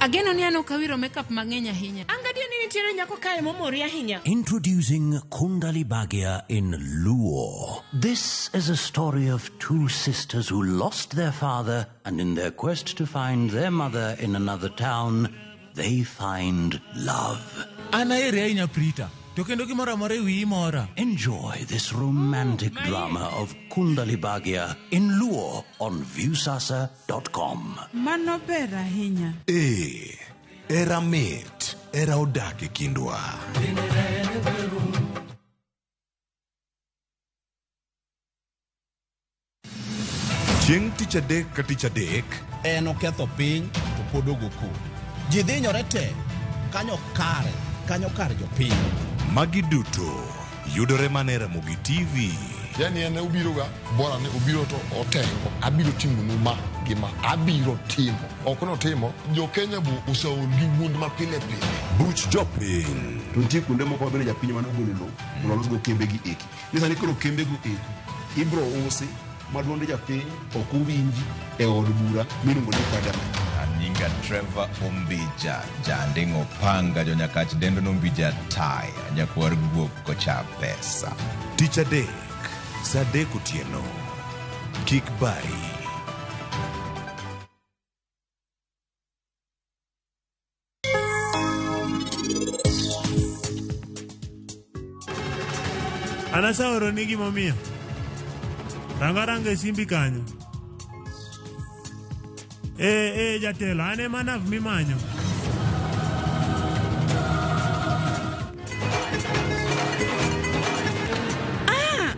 Ageno ni an ok awiro makeup mang'eny ahinya. Angadier ni nitiere nyako kae momori ahinya. Introducing Kundali Bhagya in Luo. This is a story of two sisters who lost their father, and in their quest to find their mother in another town, they find love. An ahere ahinya Prita, to kendo gimoro amora e wiyi mora. Enjoy this romantic drama of Kundali Bhagya in Luo on Viusasa.com. Mano ber ahinya. Ee, era mit, era odak e kindwa. Chieng' tich adek ka tich adek. En oketho piny to pod ogo koko. Ji dhinyore te kanyo kare kanyo kar jopiny. Magi duto yudore mana e Ramogi TV. Yani en obiro ga bora ni obiro to otengo abiro timonu ma gi ma abiro timo ok notimo jo Kenya bu oseol gi wuond ma pile pile. Buch jopiny. To nitie kuonde moko mabende japiny mane ogolo lowo mondo olosgo kembe gi eki. Ni sani koro kembe go eki ibro usi ma duond japiny ok owinji e od bura miluongo ni parliament. Nyinga Trevor Ombija, janding'o panga, jonyakach dendo nombija taya, nyakwar guok kocha pesa. Tich adek, saa adek otieno. Kik bayi. An aseoroni gimomiyo. Ranga ranga e simbi kanyo. Eh, eh, jatelo, an ema nav mimanyo. Ah!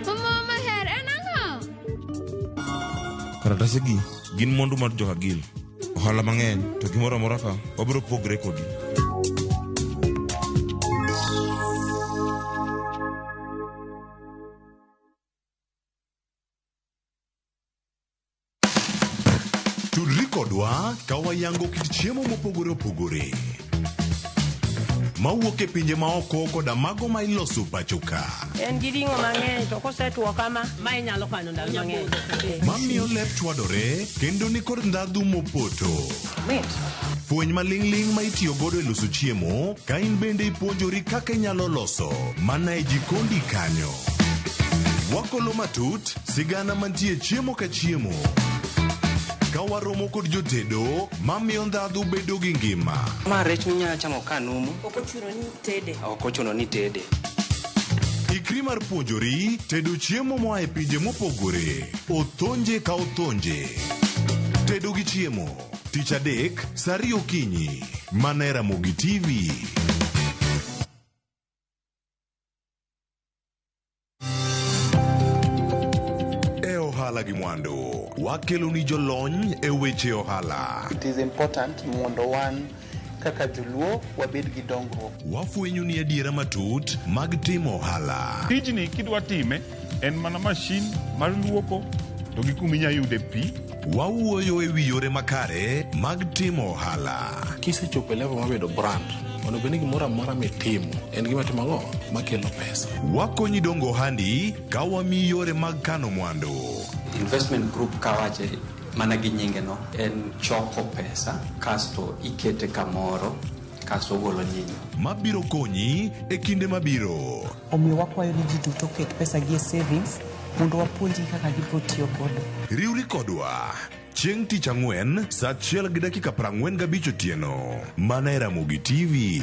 Mama maher en ang'o? Karatasegi gin mwandu mar Jokagil. Ohala mang'eny to gimoro amora ka wabiro pogre kodi. Tudri kodwa ka wayango kit chiemo mopogore opogore mawuok e pinje maoko koda mago ma iloso pacho ka. En gi ring'o mang'eny to kosetwo kama, ma inyalo kano ndalo mang'eny. Mamiyo lep chwadore kendo nikod ndhadhu mopoto. Mit. Fweny maling'ling' ma itiyo godo e loso chiemo ka in bende ipuonjori kaka inyalo loso mana e jikondi kanyo. Wakolo matut sigana mantie chiemo ka chiemo. Ka waromo kod jotedo mamiyo ndhadhu bedo gi ngima. Ma rech minyalo chamo ka numu. Ok ochuno ni tede. Ok ochuno ni tede. Ikri mar puonjori tedo chiemo moa e pinje mopogore. Othonje ka othonje. Tedo gi chiemo. Tich adek, saa ariyo okinyi. Mana e Ramogi TV. E ohala gi mwandu, wakelo ni jolony e weche ohala. It is important mondo wan kaka joluo wabed gi dongruok. Wafwenyo ni adiera matut mag timo ohala. Tijni kidwa time en mana mashin mar luoko to gi kuma inya yude pi. Wawuoyo e wi yore makare mag timo ohala. Kisechopo e level mar bedo brand, onego bed ni gimoro amora mitimo en gima timo ang'o makelo pesa. Wakonyi dongo ohandi ka wamiyi yore mag kano mwandu. Investment group kawache mana gi nyinge no en choko pesa kasto ikete kamoro kasto ogolo nyinyo. Mabiro konyi e kinde mabiro. Omiyo wakwayo ni ji duto oket pesa gi e savings mondo wapuonjgi kaka gibiro tiyo godo. Riwri kodwa chieng' tich ang'wen saa achiel gi dakika 45 otieno mana e Ramogi TV.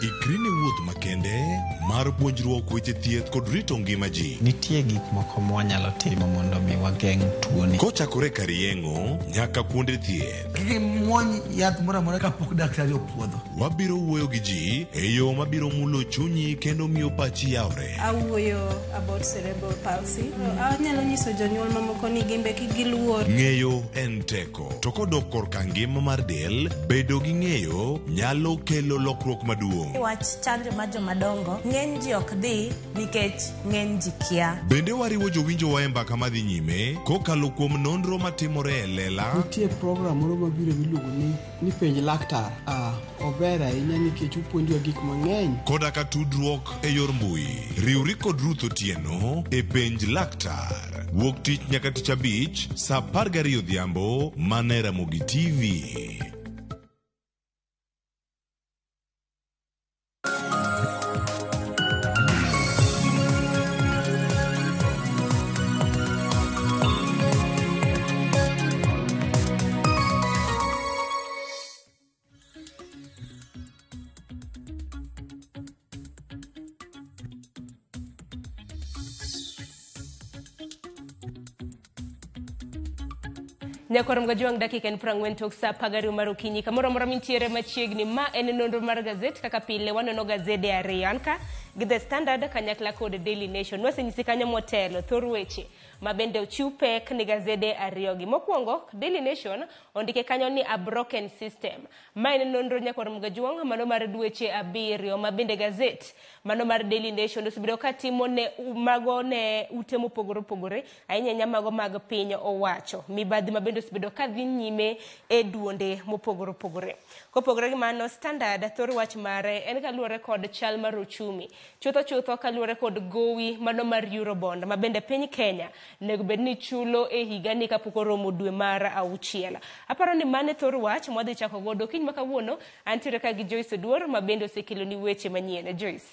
Ikri ne wuoth makende mar puonjruok weche thieth kod rito ngima ji. Nitie gik moko mwanyalo timo mondo mi wageng' tuoni. Kochakore kar yeng'o nyaka kuonde thieth. Kik imuony yath moro amora kapok daktari opuodho. Wabiro wuoyo gi ji e yo mabiro mulo chunyi kendo miyo pachi yawre. Awuoyo about cerebral palsy. Anyalo nyiso jonyuol mamoko ni gin be kik giluor. Ng'eyo en teko. To kodok korka ngima mar del, bedo gi ng'eyo nyalo kelo lokruok maduong'. Wach chanjo mar jomadongo, ng'eny ji ok dhi nikech ng'eny ji kia. Bende wariwo jowinjowa e mbaka madhi nyime kokalo kuom nonro matimore e lela. Nitie program moro mabiro miluongo ni penj laktar. Ah, ober ahinya nikech opuonjowa gik mang'eny. Koda ka tudruok e yor mbui. Riwri kod Ruth Otieno e penj laktar. Wuok tich nyaka tich abich saa 12 odhiambo mana e Ramogi TV. Nyakwar Mgajwang' dakika en 40 tok sa 12 mar okinyi. Kamoro amora mintiere machiegni, ma en nonro mar gazet kaka pile wanono gazede ariyo. An ka gi The Standard kanyakla kod Daily Nation. Nwasenyisi kanyo motelo thor weche ma bende ochiw pek ni gazede ariyogi. Mokwongo, Daily Nation ondike kanyo ni a broken system. Ma en nonro nyakwar Mgajwang' mano mar dweche 7 ma bende gazet mano mar Daily Nation osebedo ka timo ne mago ne ute mopogore opogore ahinya ahinya mago mag piny owacho. Mibadhi ma bende osebedo ka dhi nyime e duonde mopogore opogore. Kopogore gi mano, Standard thor wach mare en kaluwore kod chal mar uchumi. Chutho chutho kaluwore kod gowi mano mar Eurobond ma bende piny Kenya nego bed ni chulo e higani kapok oromo dwe mar 6. Aparo ni mano e thor wach mwadhi chako godo kiny ma kawuono. Antiere ka gi Joyce Oduor ma bende osekeloni weche manyien. Joyce.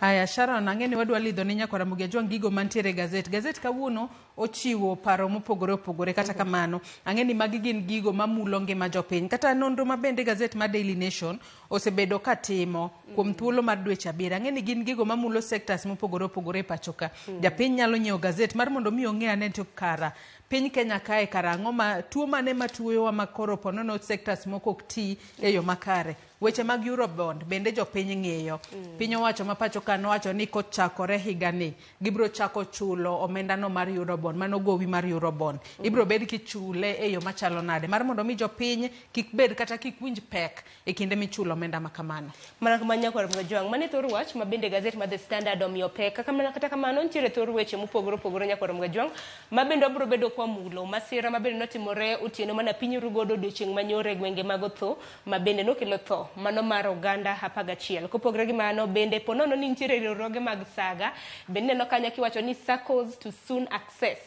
Aya, Sharon, ang'e ni wadwa lidho ne nyakwar Ramogi Ajwang' gigo mantiere e gazet. Gazet kawuono ochiwo paro mopogore opogore, kata kamano ang'e ni magi gin gigo mamulo ngima jopiny. Kata nonro ma bende gazet mar Daily Nation osebedo ka timo kuom thuolo mar dweche 7. Ang'e ni gin gigo mamulo sectors mopogore opogore e pacho ka. Japiny nyalo nyiewo gazet mar mondo mi ong'e ane to kara piny Kenya kae kara ang'o ma tuo mane matuoyowa ma koro ponono sectors moko ok ti e yo makare. Weche mag Eurobond bende jopiny ng'iyo. Piny owacho ma pacho ka nowacho ni kochakore higani gibiro chako chulo omendano mar Eurobond, mano gowi mar Eurobond. Ibiro bed kichule e yo machalo nade mar mondo mi jopiny kik bed kata kik winj pek e kinde michulo omenda ma kamano. Mana kama nyakwar Mgajwang', mano e thor wach ma bende gazet mar The Standard omiyo pek. Kaka mana kata kamano nitiere thor weche mopogore opogore nyakwar Mgajwang' ma bende wabiro bedo kwamulo. Masira ma bende notimore otieno mana piny oru godo odiochieng' manyoro e gwenge mag Otho ma bende nokelo tho mano mar oganda 11. Kopogore gi mano bende ponono ni nitiere riwruoge mag saga bende neno kanyo kiwacho ni SACCOs to soon access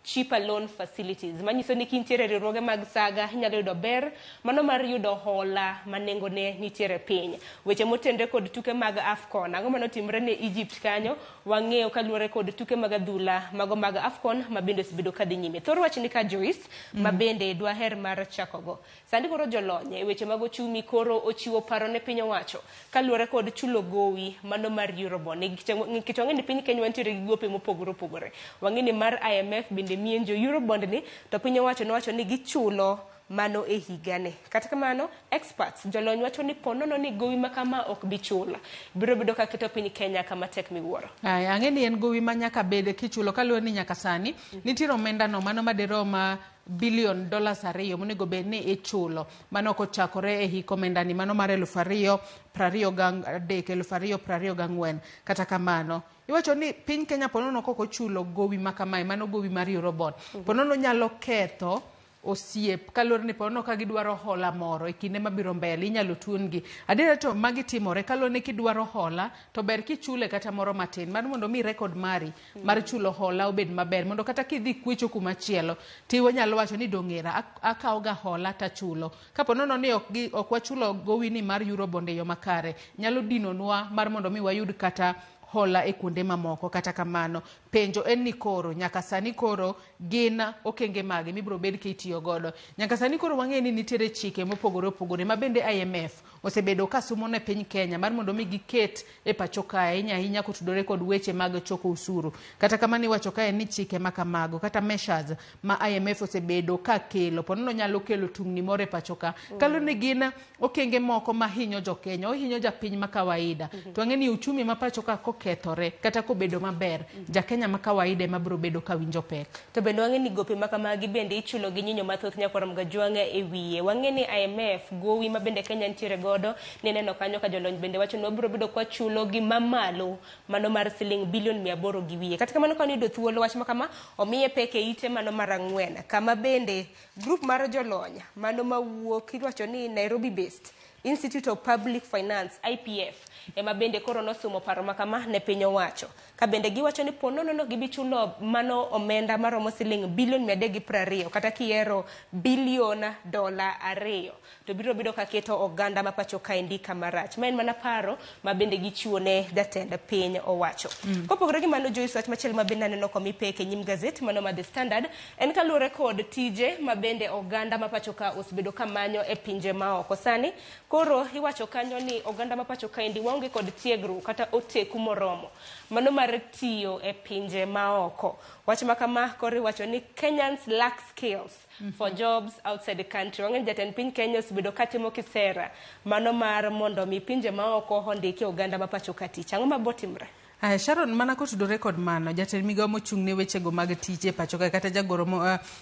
cheaper loan facilities, manyiso ni kintiere riwruoge mag saga inyalo yudo ber mano mar yudo hola ma nengone nitiere piny. Weche motenre kod tuke mag AFCON, ang'o manotimre ne Egypt kanyo wang'eyo kaluwore kod tuke mag adhula mago mag AFCON ma bende osebedo kadhi nyime. Thor wach ni ka Joyce ma bende dwaher mar chakogo. Sani koro jolony e weche mag ochumi koro ochiwo paro ne piny owacho kaluwore kod chulo gowi mano mar Eurobond. Nikech wang'e ni piny Kenya wantiere gi gope mopogore opogore. Wang'e ni mar IMF bende mienjo Eurobond ni to piny owacho nowacho ni gichulo mano e higani. Kata kamano, experts jolony wacho ni ponono ni gowi ma kama ok bi chul. Biro bedo ka keto piny Kenya kama tek miwuoro. Aya, ang'e ni en gowi ma nyaka bed kichulo kaluwore ni nyaka sani nitiere omenda no mano madirom billion $2 monego bed ni ichulo. Mano kochakore e hik omenda ni mano mar 2023 2024. Kata kamano, iwacho ni piny Kenya ponono kok ochulo gowi ma kamae, mano gowi mar Eurobond. Ponono nyalo ketho osiep kaluwore ni ponono ka gidwaro hola moro e kinde mabiro mbele inyalo tuon-gi. Adiera to magi timore kaluwore ni kidwaro hola to ber kichule kata moro matin mar mondo mi record mari mar chulo hola obed maber mondo kata kidhi kwecho kuma chielo tinyalo wacho ni dong'era akawo ga hola tachulo. Kapo nono ni ok wachulo gowi ni mar Eurobond e yo makare nyalo dinonwa mar mondo mi wayud kata hola e kuonde mamoko. Kata kamano penjo en ni koro nyaka sani koro gin okenge mage mibiro bed kitiyo godo. Nyaka sani koro wang'eyo ni nitiere chike mopogore opogore ma bende IMF osebedo ka sumo ne piny Kenya mar mondo mi giket e pacho kae ahinya ahinya kotudore kod weche mag choko osuru. Kata kamano iwacho kae ni chike ma kamago kata measures ma IMF osebedo ka kelo ponono nyalo kelo tungni moro e pacho ka. Kaluwore ni gin okenge moko mahinyo jokenya, ohinyo japiny ma kawaida. To wang'e ni uchumi ma pacho ka kokethore kata kobedo maber, jakenya ma kawaida ema biro bedo ka winjo pek. To bende wang'e ni gope ma kamagi bende ichulo gi nyinyo mathoth nyakwar Mgajwang' e wiye. Wang'e ni IMF gowi ma bende Kenya nitiere godo nineno kanyo ka jolony bende wacho ni wabiro bedo kwa chulo gi mamalo mano mar siling bilion 800 gi wiye. Kata kamano ka niyudo thuolo wach ma kama omiye pek e ite mano mar 4 kama bende group mar jolony mano mawuok iwacho ni Nairobi based Institute of Public Finance IPF ema bende koro nosumo paro ma kama ne piny owacho. Ka bende giwacho ni ponono no gibi chulo mano omenda maromo siling bilion 320 kata kiero bilion $2 to biro bedo ka keto oganda ma pacho kaendi kama rach. Ma en mana paro ma bende gichiwo ne jatend piny owacho. Kopogore gi mano Joyce, wach machielo ma bende aneno komi pek e nyim gazet mano ma The Standard en kaluwore kod tije ma bende oganda ma pacho ka osebedo ka manyo e pinje maoko. Sani Koro iwacho kanyo ni oganda ma pacho kaendi waonge kod tiegruok kata oteku moromo mano mar tiyo e pinje maoko. Wach ma kama koro iwacho ni Kenyans lack skills for jobs outside the country. Wang'eyo ni jatend piny Kenya osebedo katimo kisera mano mar mondo mi pinje maoko ondiki oganda ma pacho ka tich. Ang'o mabotimre? Aya, Sharon, mana kotudore kod mano, jatend migawo mochung' ne wechego mag tije e pacho kae kata jagoro mo,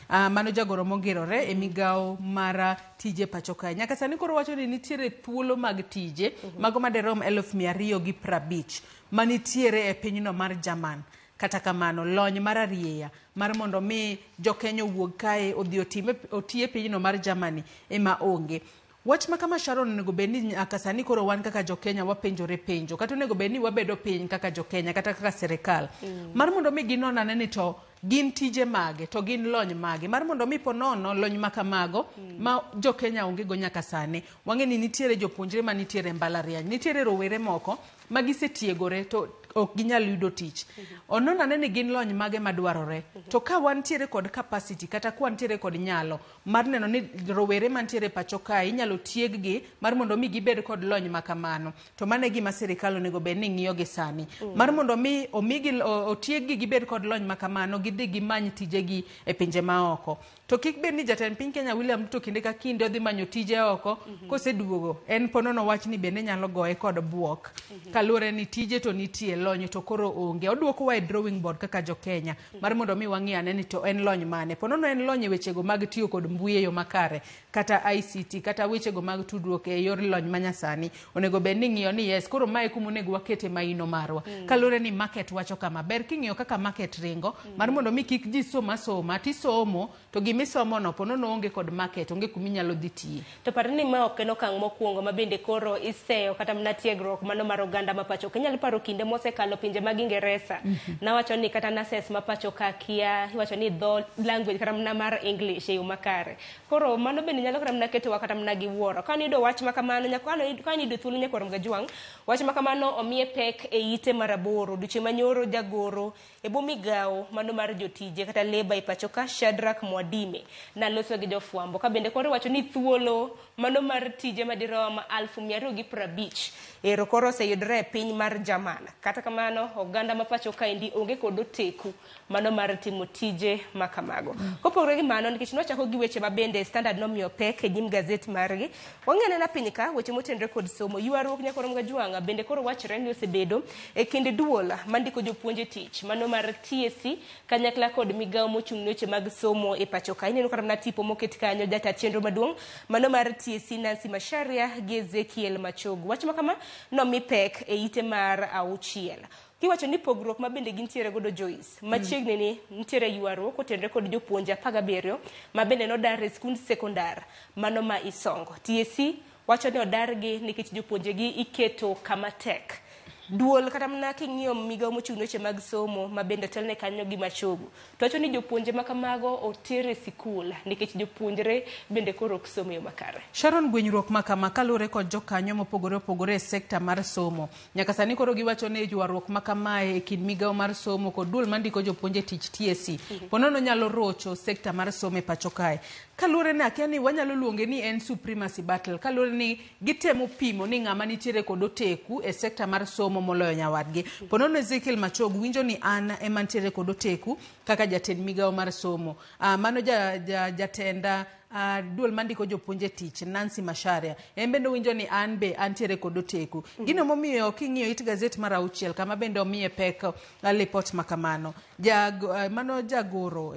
mano jagoro mongirore e migawo mar tije pacho kae. Nyaka sani koro wacho ni nitiere thuolo mag tije mago maderom 250,000 manitiere e pinyno mar German. Kata kamano, lony mar arieya mar mondo mi jokenya owuog kae odhi oti e pinyno mar Germany ema onge. Wach ma kama Sharon onego bed ni nyaka sani koro wan kaka jokenya wapenjore penjo kata onego bed ni wabedo piny kaka jokenya kata kaka sirikal mar mondo mi ginon ane ni to gin tije mage to gin lony mage mar mondo mi ponono lony ma kamago ma jokenya onge go nyaka sani. Wang'e ni nitiere jopuonjre manitiere e mbalariany, nitiere rowere moko ma gisetiegore to ok ginyal yudo tich. Onon ane ni gin lony mage madwarore. To ka wantiere kod capacity kata ka wantiere kod nyalo mar neno ni rowere mantiere pacho kae inyalo tieg gi mar mondo mi gibed kod lony ma kamano. To mano e gima sirikal onego bed ni ng'iyo gi sani. Mar mondo mi omigi otieg gi gibed kod lony ma kamano gidhi gimany tijegi e pinje maoko. To kik bed ni jatend piny Kenya William Ruto kinde ka kinde odhi manyo tije oko koseduogo en ponono wach ni bende nyalo goye kod buok. Kaluwore ni tije to nitie lony to koro onge. Oduokowa e drawing board kaka jokenya mar mondo mi wang'i ane ni to en lony mane. Ponono en lony e wechego mag tiyo kod mbui e yo makare kata ICT kata wechego mag tudruok e yor lony manyasani. Onego bed ni ing'iyo ni yes koro mae kuma onego wakete maino marwa. Kaluwore ni market wacho kama. Ber king'iyo kaka market ringo mar mondo mi kik ji som asoma tisomo to gimisomo no ponono onge kod market onge kuminyalo dhi tiye. To par ni ma ok en okang' mokwongo ma bende koro iseyo kata mana tiegruok mano mar oganda ma pacho ka. Inyalo paro kinde mosekalo pinje mag Ingeresa. Nawacho ni kata nurses ma pacho ka kia iwacho ni dho language kata mana mar English e yo makare. Koro mano bende nyalo kata mana ketowa kata mana gi wuoro. Ka niyudo wach ma kamano ka niyudo thuolo nyakwar Mgajwang', wach ma kamano omiye pek e ite mar aboro. Odiochieng' manyoro jagoro e bwo migawo mano mar jotije kata labour e pacho ka Shadrack Mwadime naloso gi jofwambo ka bende koro iwacho ni thuolo mano mar tije madirom 250,000 ero koro oseyudore e piny mar German. Kata kamano oganda ma pacho kaendi onge kod oteku mano mar timo tije ma kamago. Kopogore gi mano nikech nwachako gi weche ma bende Standard nomiyo pek e nyim gazet margi, wang'i anena piny ka weche motenore kod somo. Ywaruok nyakwar Mgajwang' bende koro wachore ni osebedo e kind duol mandiko jopuonj e tich mano mar TSC kanyakla kod migawo mochung' ne weche mag somo e pacho ka. Ineno kata mana tipo moket kanyo jata chenro maduong' mano mar TSC Nancy Macharia gi Ezekiel Machogu. Wach ma kama nomi pek e ite mar 6. Kiwacho ni pogruok ma bende gintiere godo Joyce, machiegni ni nitiere ywaruok kotenore kod jopuonje 17 ma bende nodar e skund sekondar mano ma Isongo. TSC wacho ni odargi nikech jopuonjegi iketo kama tek. Duol kata mana king'iyo migawo mochung' ne weche mag somo ma bende otelne kanyo gi Machogu to wacho ni jopuonje ma kamago oter e sikul nikech jopuonjre bende koro ok som e yo makare. Sharon, gwenyruok ma kama kaluwore kod jokanyo mopogore opogore e sekta mar somo. Nyaka sani koro giwacho ni ywaruok ma kamae e kind migawo mar somo kod duol mandiko jopuonj e tich TSC ponono nyalo rocho sekta mar somo e pacho kae. Kaluwore ni akia ni wanyalo luonge ni en supremacy battle kaluwore ni gitemo pimo ni ng'ama nitiere kod oteku e sekta mar somo moloyo nyawadgi. Ponono Ezekiel Machogu winjo ni an ema nitiere kod oteku kaka jatend migawo mar somo. Mano jatenda duol mandiko jopuonj e tich Nancy Macharia en bende owinjo ni an be antiere kod oteku. Gino momiyo king'iyo it gazet mar 6 kama bende omiye pek lipot ma kamano. Mano jagoro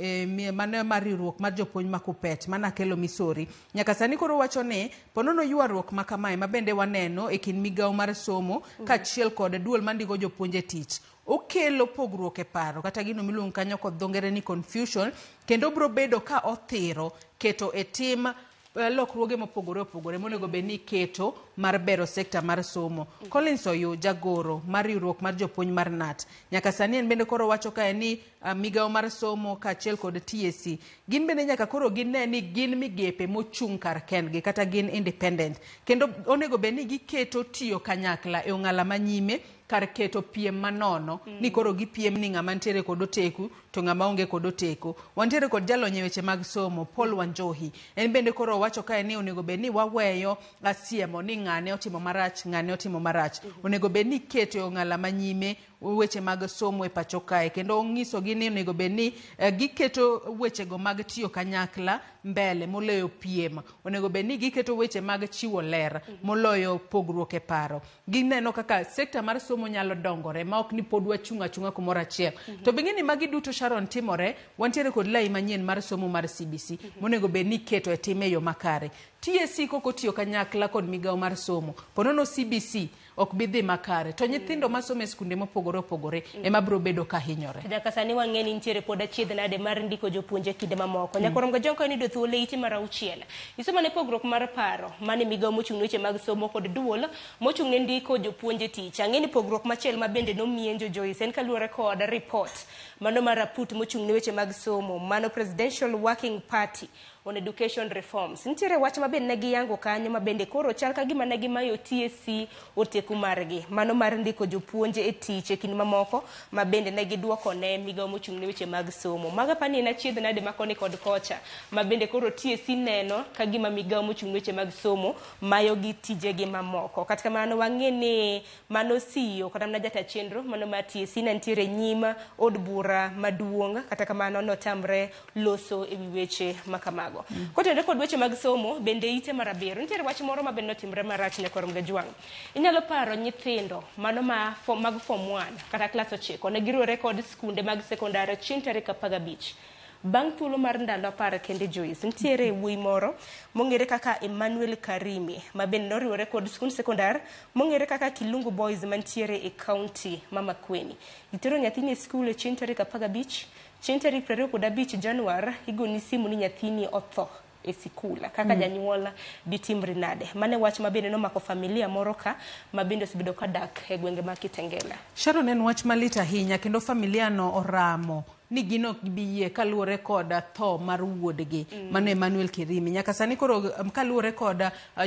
mano mar riwruok mar jopuonj ma Kupet mana Akelo Misori nyaka sani koro wacho ni ponono ywaruok ma kamae ma bende waneno e kind migawo mar somo kaachiel kod duol mandiko jopuonj e tich okelo pogruok e paro kata gino miluongo kanyo kod dho ngere ni confusion kendo biro bedo ka othiro keto e tim lokruoge mopogore opogore monego bed ni iketo mar bero sekta mar somo. Collins Oyo jagoro mar riwruok mar jopuonj mar KNUT nyaka sani en bende koro wacho kae ni migawo mar somo kaachiel kod TSC gin bende nyaka koro gine ni gin migepe mochung' kar kendgi kata gin independent kendo onego bed ni giketo tiyo kanyakla e ong'ala manyime kar keto piem manono ni koro gipiem ni ng'ama nitiere kod oteku to ng'ama onge kod oteko. Wantiere kod jalony e weche mag somo Paul Wanjohi. En bende koro owacho kae ni onego bed ni waweyo asiemo ni ng'ane otimo marach, ng'ane otimo marach. Onego bed ni iketo e ong'ala manyime weche mag somo e pacho kae kendo onyisogi ni onego bed ni giketo wechego mag tiyo kanyakla mbele moloyo piem. Onego bed ni giketo weche mag chiwo ler moloyo pogruok e paro. Gineno kaka sekta mar somo nyalo dongore ma ok ni pod wachung' achung'a kumoro achiel. To bing'e ni magi duto Sharon timore, wantiere kod lai manyien mar somo mar CBC monego bed ni iketo e tim e yo makare. TSC kok otiyo kanyakla kod migawo mar somo, ponono CBC ok bi dhi makare. To nyithindo masomo e skunde mopogore opogore ema biro bedo ka hinyore. To nyaka sani wang'e ni nitiere pod achiedh nade mar ndiko jopuonje e kinde mamoko. Nyaka Romga Jonko en yudo thuolo e ite mar auchiel. Isomo ne pogruok mar paro mane migawo mochung' ne weche mag somo kod duol mochung' ne ndiko jopuonje tich. Ang'e ni pogruok machielo ma bende nomienjo Joyce en kaluwore kod report mano mar aput mochung' ne weche mag somo mano Presidential Working Party on Education Reforms. Nitiere wach ma bende ne giyango kanyo ma bende koro chal ka gima ne gimayo TSC oteku margi. Mano mar ndiko jopuonje e tich e kind mamoko ma bende ne giduoko ne migawo mochung' ne weche mag somo. Mago apani en achiedh nade ma koni kod kocha ma bende koro TSC neno ka gima migawo mochung' ne weche mag somo mayo gi tijegi mamoko. Kata kamano wang'e ni mano CEO kata mana jata chenro mano mar TSC ne nitiere nyim od bura maduong' kata kamano notamre loso ewi weche ma kamago. Kotenore kod weche mag somo bende ite mar abiriyo nitiere wach moro ma bende notimre marach ne Korom Gajwang'. Inyalo paro nyithindo mano ma mag form 1 kata klas 9 ne giriwore kod skunde mag sekondar chieng' tarik 15. Bang' thuolo mar ndalo 10 kende Joyce, nitiere wuoyi moro mong'ere kaka Emmanuel Karimi ma bende noriwore kod skund sekondar mong'ere kaka Kilungu Boys mantiere e kaunti ma Makueni. Gitero nyathini e skul e chieng' tarik 15, chieng' tarik 25 Januar igoni simu ni nyathini otho e sikul. Kaka janyuol ditimri nade? Mane wach ma bende nomako familia moro ka ma bende osebedo ka dak e gwenge mag Kitengela. Sharon, en wach malit ahinya kendo familia no oramo ni gin ok gibi yie kaluwore kod tho mar wuodgi mano Emmanuel Kirimi. Nyaka sani koro kaluwore kod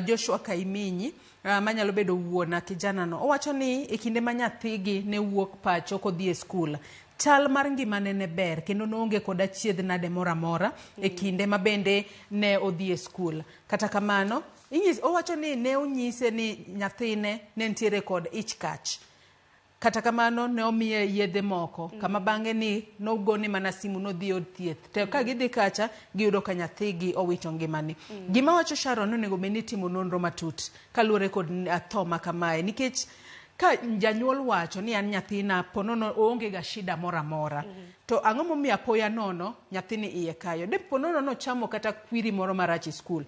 Joshua Kaiminyi manyalo bedo wuon kijana no, owacho ni e kinde ma nyathigi ne wuok pacho kodhi e skul, chal mar ngimane ne ber kendo noonge kod achiedh nade moro amora e kinde ma bende ne odhi e skul. Kata kamano, owacho ni ne onyise ni nyathine ne nitiere kod ich kach. Kata kamano ne omiye yedhe moko kama bang'e ni nogone mana simu nodhi od thieth. To ka gidhi kacha giyudo ka nyathigi owito ngimane. Gima wacho Sharon onego bed ni itimo nonro matut kaluwore kod tho ma kamae nikech ka janyuol wacho ni an nyathina ponono oonge ga shida moro amora to ang'o momiyo apoya nono nyathini iye kayo? De ponono nochamo kata kwiri moro marach e skul.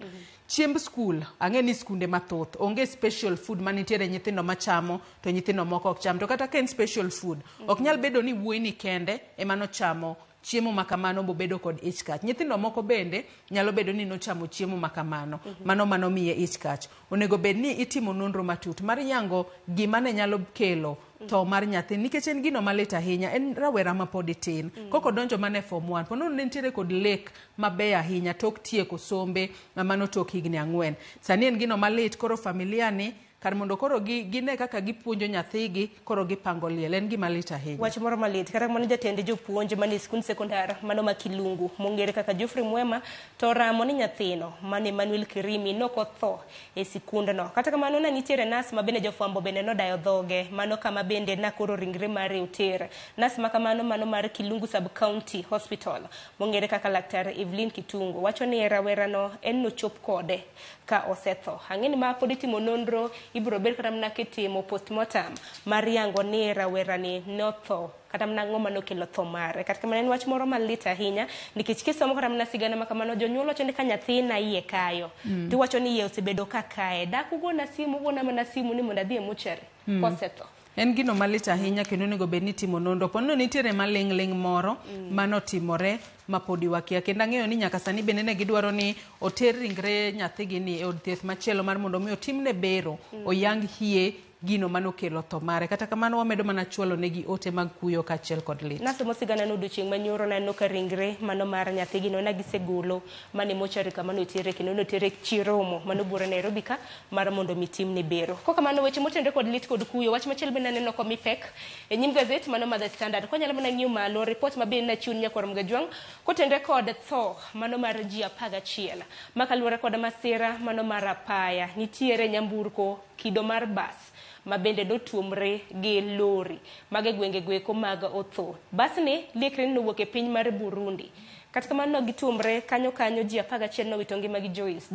Chiemb skul, ang'e ni skunde mathoth onge special food manitiere nyithindo machamo to nyithindo moko ok cham. To kata ka en special food, ok nyal bedo ni wuoyi ni kende ema nochamo chiemo ma kamano bobedo kod ich kach. Nyithindo moko bende nyalo bedo ni nochamo chiemo ma kamano, mano miye ich kach. Onego bed ni itimo nonro matut mar yango gima ne nyalo kelo tho mar nyathi nikech en gino malit ahinya, en rawera ma pod tin. Kok odonjo mana e form 1, ponono ne nitiere kod lek mabeyo ahinya tok tieko sombe mano tok higni 4. Sani en gino malit koro familia ni kar mondo koro gine kaka gipuonjo nyathigi koro gipango liel, en gima lit ahinya. Wach moro malit kata kamano jatend jopuonj mane skund sekondar mano ma Kilungu mong'ere kaka Geoffrey Mwema to oramo ni nyathino mano Emmanuel Kirimi nokotho e sikundno. Kata kamano ne nitiere nas ma bende jofwambo bende nodayo dhoge mano kama bende na koro ringre mare oter. Nas ma kamano mano mar Kilungu Sub County Hospital mong'ere kaka Laktar Evelyn Kitungo wacho ni rawerano en nochop kode ka osetho. Ang'e ni ma pod itimo nonro ibiro bed kata mana kitimo postmortem mar yango ni rawerani notho kata mana ang'o manokelo tho mare. Kata kamano en wach moro malit ahinya nikech kisomo kata mana sigana ma kamano jonyuol wacho ni ka nyathina iye kayo tiwacho ni iye osebedo ka kaye, dak ugona simu, ugona mana simu ni mondo adhi e mochari kosetho. En gino malit ahinya kendo onego bed ni itimo nonro. Ponono nitiere maling' ling' moro manotimore ma podi wakia. Kendo ang'eyo ni nyaka sani bende ne gidwaro ni oter ringre nyathigi ni e od thieth machielo mar mondo mi otimne bero, oyang hie gino manokelo tho mare. Kata kamano wamedo mana chwalo negi ote mag kuyo kaachiel kod lit. Nasomo sigana no odiochieng' manyoro naneno ka ringre mano mar nyathigi no nagisegolo mane mochari kama notere kendo notere Chiromo mano buore Nairobi ka mar mondo mi timne bero. Kokamano weche motenore kod lit kod kuyo, wach machielo bende aneno komi pek e nyim gazet mano mar The Standard. Kwanyalo mana ng'iyo malo report ma bende nachiwo ni nyakwar Mgajwang' kotenore kod tho mano mar ji 11 ma kaluwore kod masira mano mar apaya. Nitiere nyamburko kido mar bas ma bende notuomre gi lori mag e gwenge gweko mag Otho. Basni liekre ni nowuok e piny mar Burundi. Kata kamano gituomre kanyo kanyo ji 11 nowito ngimagi Joyce.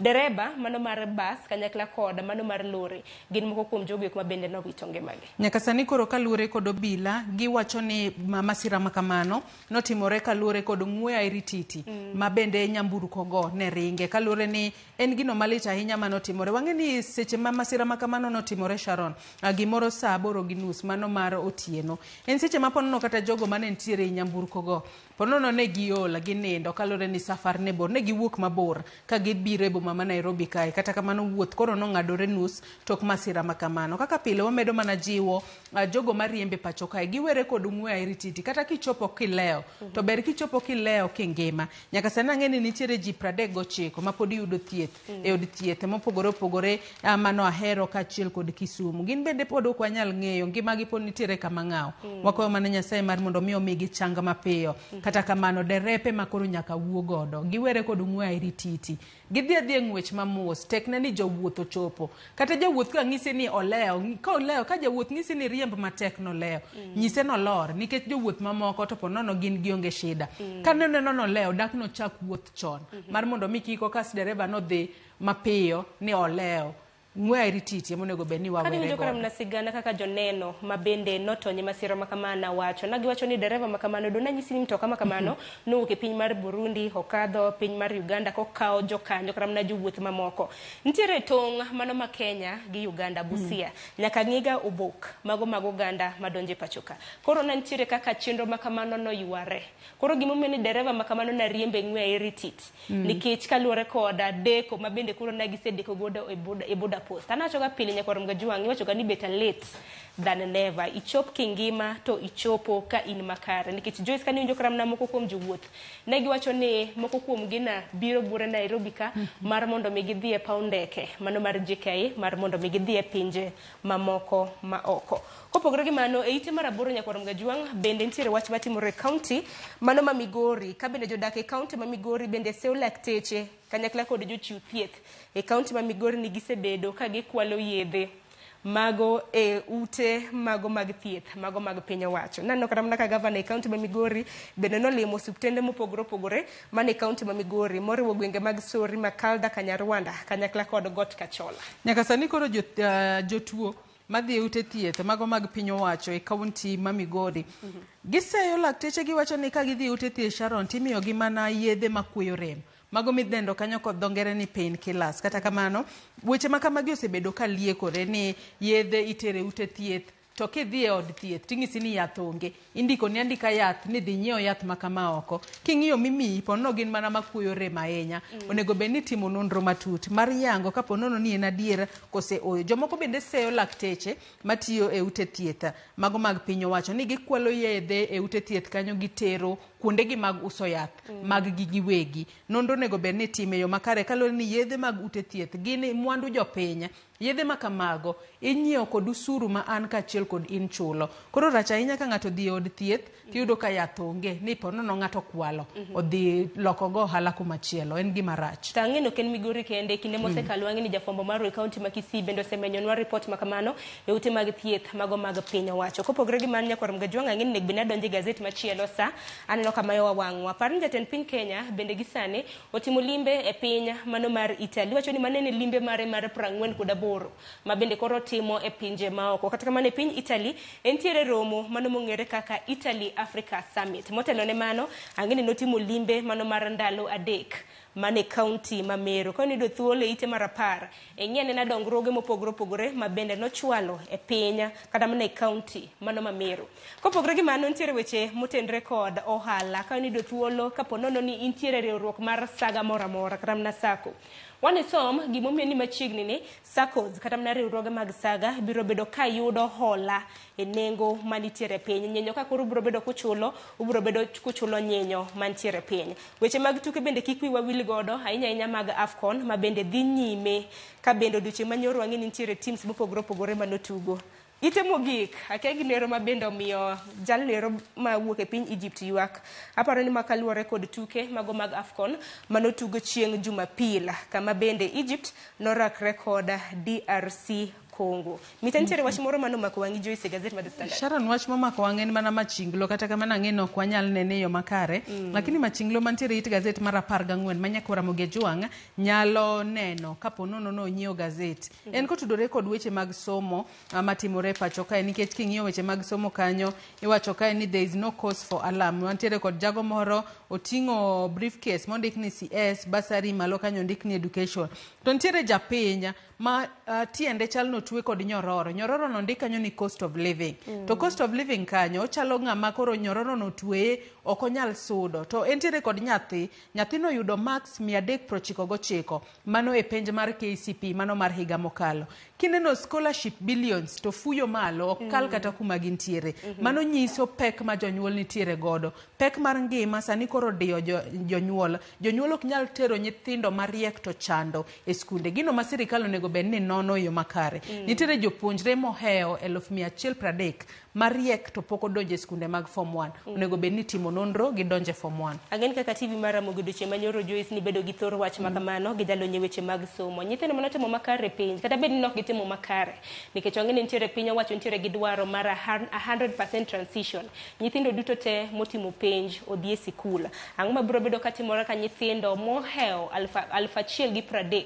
Dereba mano mar bas kanyakla kod mano mar lori gin moko kuom jogo eko ma bende nowito ngimagi. Nyaka sani koro kaluwore kod obila, giwacho ni masira ma kamano notimore kaluwore kod ng'we airititi ma bende nyamburko go ne ringe. Kaluwore ni en gino malit ahinya manotimore. Wang'e ni seche ma masira ma kamano notimore Sharon, gimoro saa 8:30 mano mar otieno. En seche ma ponono kata jogo mane nitiere e nyamburko go, ponono ne giol ginindo kaluwore ni safar ne bor, ne giwuok mabor ka gibiro e boma ma Nairobi kae. Kata kamano wuoth koro nong'adore nus tok masira ma kamano. Kaka pile wamedo mana jiwo jogo mariembe pacho kae giwere kod ng'we airititi. Kata kichopo kilewo, to ber kichopo kilewo kingima. Nyaka sani ang'e ni nitiere ji 39 ma pod yudo thieth e od thieth mopogore opogore, mano Ahero kaachiel kod Kisumu. Gin bende pod ok wanyal ng'eyo ngimagi pod nitiere kama ng'awo. Wakwayo mana Nyasaye mar mondo mi omigi chang mapiyo. Kata kamano derepe ma koro nyaka wuo godo giwere kod ng'we airititi. Gidhi adhiya e ng'wech mamos, tekne ni jowuoth ochopo. Kata jawuoth ka ng'isi ni olewo, ka olewo, ka jawuoth ng'isi ni riemb matek nolewo, nyise nolor nikech jowuoth mamoko to ponono gin gionge shida. Ka noneno nolewo, dak nochak wuoth chon mar mondo mi kik okas dereva nodhi mapiyo ni olewo. Ng'we airititi ema onego bed ni wawere Kane winjo kata godo. mana sigana kaka joneno ma bende notony e masira ma kamano wacho. Na giwacho ni dereva ma kamano do nanyisi ni mtoka ma kamano nowuok e piny mar Burundi, okadho piny mar Uganda kokawo jokanyo kata mana jowuoth mamoko. Nitiere tong' mano ma Kenya gi Uganda Busia. Nyaka ng'iga obok mago mag oganda madonjo e pacho ka. Koro ne nitiere kaka chenro ma kamano noyware. Koro gimomiyo ni dereva ma kamano nariembe ng'we airititi. Nikech kaluwore koda deko ma bende koro ne gisedeko godo e border post. Anawacho ga pile nyakwar Mgajwang', iwacho ga ni better late than never. Ichop kingima to ichopo ka in makare. Nikech Joyce kane iwinjo kata mana moko kuom jowuoth, ne giwacho ni moko kuom gi na biro buore Nairobi ka mar mondo mi gidhi e paw ndeke mano mar JKIA mar mondo mi gidhi e pinje mamoko ma oko. Kopogore gi mano, e ite mar 8 nyakwar Mgajwang' bende nitiere wach matimore e kaunti mano ma Migori. Ka bende jodak e kaunti ma Migori bende seyo lakteche kanyakla kod jochiw thieth e kaunti ma Migori ni gisebedo ka gikwalo yedhe mago e ute mago mag thieth mago mag piny owacho. Naneno kata mana ka gavana e kaunti ma Migori bende nolimo osiptende mopogore opogore mane kaunti ma Migori moriwo gwenge mag Sori, Makalda, Kanyarwanda kanyakla kod Got Kachola. Nyaka sani koro jotuo madhi e ute thieth mago mag piny owacho e kaunti ma Migori giseyo lakteche giwacho ni ka gidhi e ute thieth Sharon timiyogi mana yedhe makweyo rem mago midendo kanyo kod dho ngere ni pain killers. Kata kamano weche ma kamagi osebedo ka liekore ni yedhe itere ute thieth to kidhi e od thieth ting'isi ni yath onge, indiko ni andika yath ni dhi nyiew yath ma kama oko. King'iyo mimiyi ponono gin mana makuoyo rem ahinya. Onego bed ni itimo nonro matut mar yango ka ponono ni en adier kose ooyo. Jomoko bende seyo lakteche matiyo e ute thieth mago mag piny owacho ni gikwalo yedhe e ute thieth kanyo gitero kuondegi mag uso yath mag gi giwegi. Nonro onego bed ni itime e yo makare kaluwore ni yedhe mag ute thieth gin mwandu jopiny. Yedhe ma kamago inyiewo kod usuru ma an kaachiel kod in chulo. Koro rach ahinya ka ng'ato odhi e od thieth tiyudo ka yath onge ni ponono ng'ato okwalo odhi loko go ohala kumachielo. En gima rach. To ang'e ni ok en Migori kende, kinde mosekalo ang'e ni jafwambo marwa e kaunti ma Kisii bende osemenyonwa report ma kamano e ute mag thieth mago mag piny owacho. Kopogore gi mano nyakwar Mgajwang' ang'e ni onego bed ni adonjo e gazet machielo sa aneno kama yowa wang'wa. Par ni jatend piny Kenya bende gi sani otimo limbe e piny mano mar Italy. Iwacho ni mano en limbe mare mar 48 ma bende koro timo e pinje maoko. Kata kamano e piny Italy entiere romo mano mong'ere kaka Italy Africa Summit. Motelo ne mano ang'e ni notimo limbe mano mar ndalo 3 mane kaunti ma Meru. Ka niyudo thuolo e ite mar 10, ing'i anena dongruoge mopogore opogore ma bende nochwalo e piny kata mana e kaunti mano ma Meru. Kopogore gi mano, nitiere weche motenre kod ohala. Ka niyudo thuolo, kapo nono ni intiere riwruok mar saga moro amora kata mana SACCO, wanisom gimomiyo ni machiegni ni SACCOs kata mana riwruoge mag saga biro bedo ka yudo hola e nengo manitiere piny. Nyinyo ka koro ubiro bedo kuchulo, ubiro bedo kuchulo nyinyo mantiere piny. Weche mag tuke bende kik wiwa wil godo, ahinya ahinya mag AFCON ma bende dhi nyime, ka bende odiochieng' manyoro wang'e ni nitiere teams mopogore opogore manotugo. Ite mogik, akia ginero ma bende omiyo jalnero mawuok e piny Egypt ywak. Aparo ni makaluwore kod tuke mago mag AFCON manotugo chieng' Jumapil, kama bende Egypt norakre kod DRC Congo. Mita nitiere wach moro manomako wang'i Joyce e gazet mar The Standard. Sharon, wach momako wang' en mana machinglo, kata kamano ang'e ni ok wanyal nene e yo makare. Lakini machinglo mantiere it gazet mar 14 ma Nyakwar Ramogi Ajwang' nyalo neno kapo nono no onyiewo gazet. En kotudore kod weche mag somo matimore e pacho kae, nikech king'iyo weche mag somo kanyo iwacho kae ni there is no cause for alarm. Wantiere kod jago moro oting'o briefcase mondik ni CS bursary, malo kanyo ondik ni education. To nitiere japiny ma tiende chal notwe kod nyororo. Nyororo no ondik kanyo ni cost of living. To cost of living kanyo ochalo ng'ama koro nyororo no otweye ok onyal sudo. To entiere kod nyathi, nyathino oyudo marks 399, mano e penj mar KCPE mano mar higa mokalo. Kineno scholarship billions to fuyo malo ok kal kata kuma gintiere. Mano nyiso pek ma jonyuol nitiere godo. Pek mar ngima sani koro diyo jonyuol. Jonyuol ok nyal tero nyithindo mariek to chando e skunde. Gino ma sirikal onego bed ni nono e yo makare. Nitiere jopuonjre mohewo 130,000 mariek to pok odonjo e skunde mag form 1. Onego bed ni timo nonro gidonjo e form 1. Ang'e ni kaka TV mar Ramogi odiochieng' manyoro Joyce ni bedo gi thor wach ma kamano gi jalony e weche mag somo. Nyithindo manotimo makare penj, kata bed ni ok gitimo makare, nikech wang'e ni nitiere piny owacho nitiere gi dwaro mar 100% transition. Nyithindo duto te motimo penj odhi e sikul. Ang'o mabiro bedo katimore ka nyithindo mohewo 1,030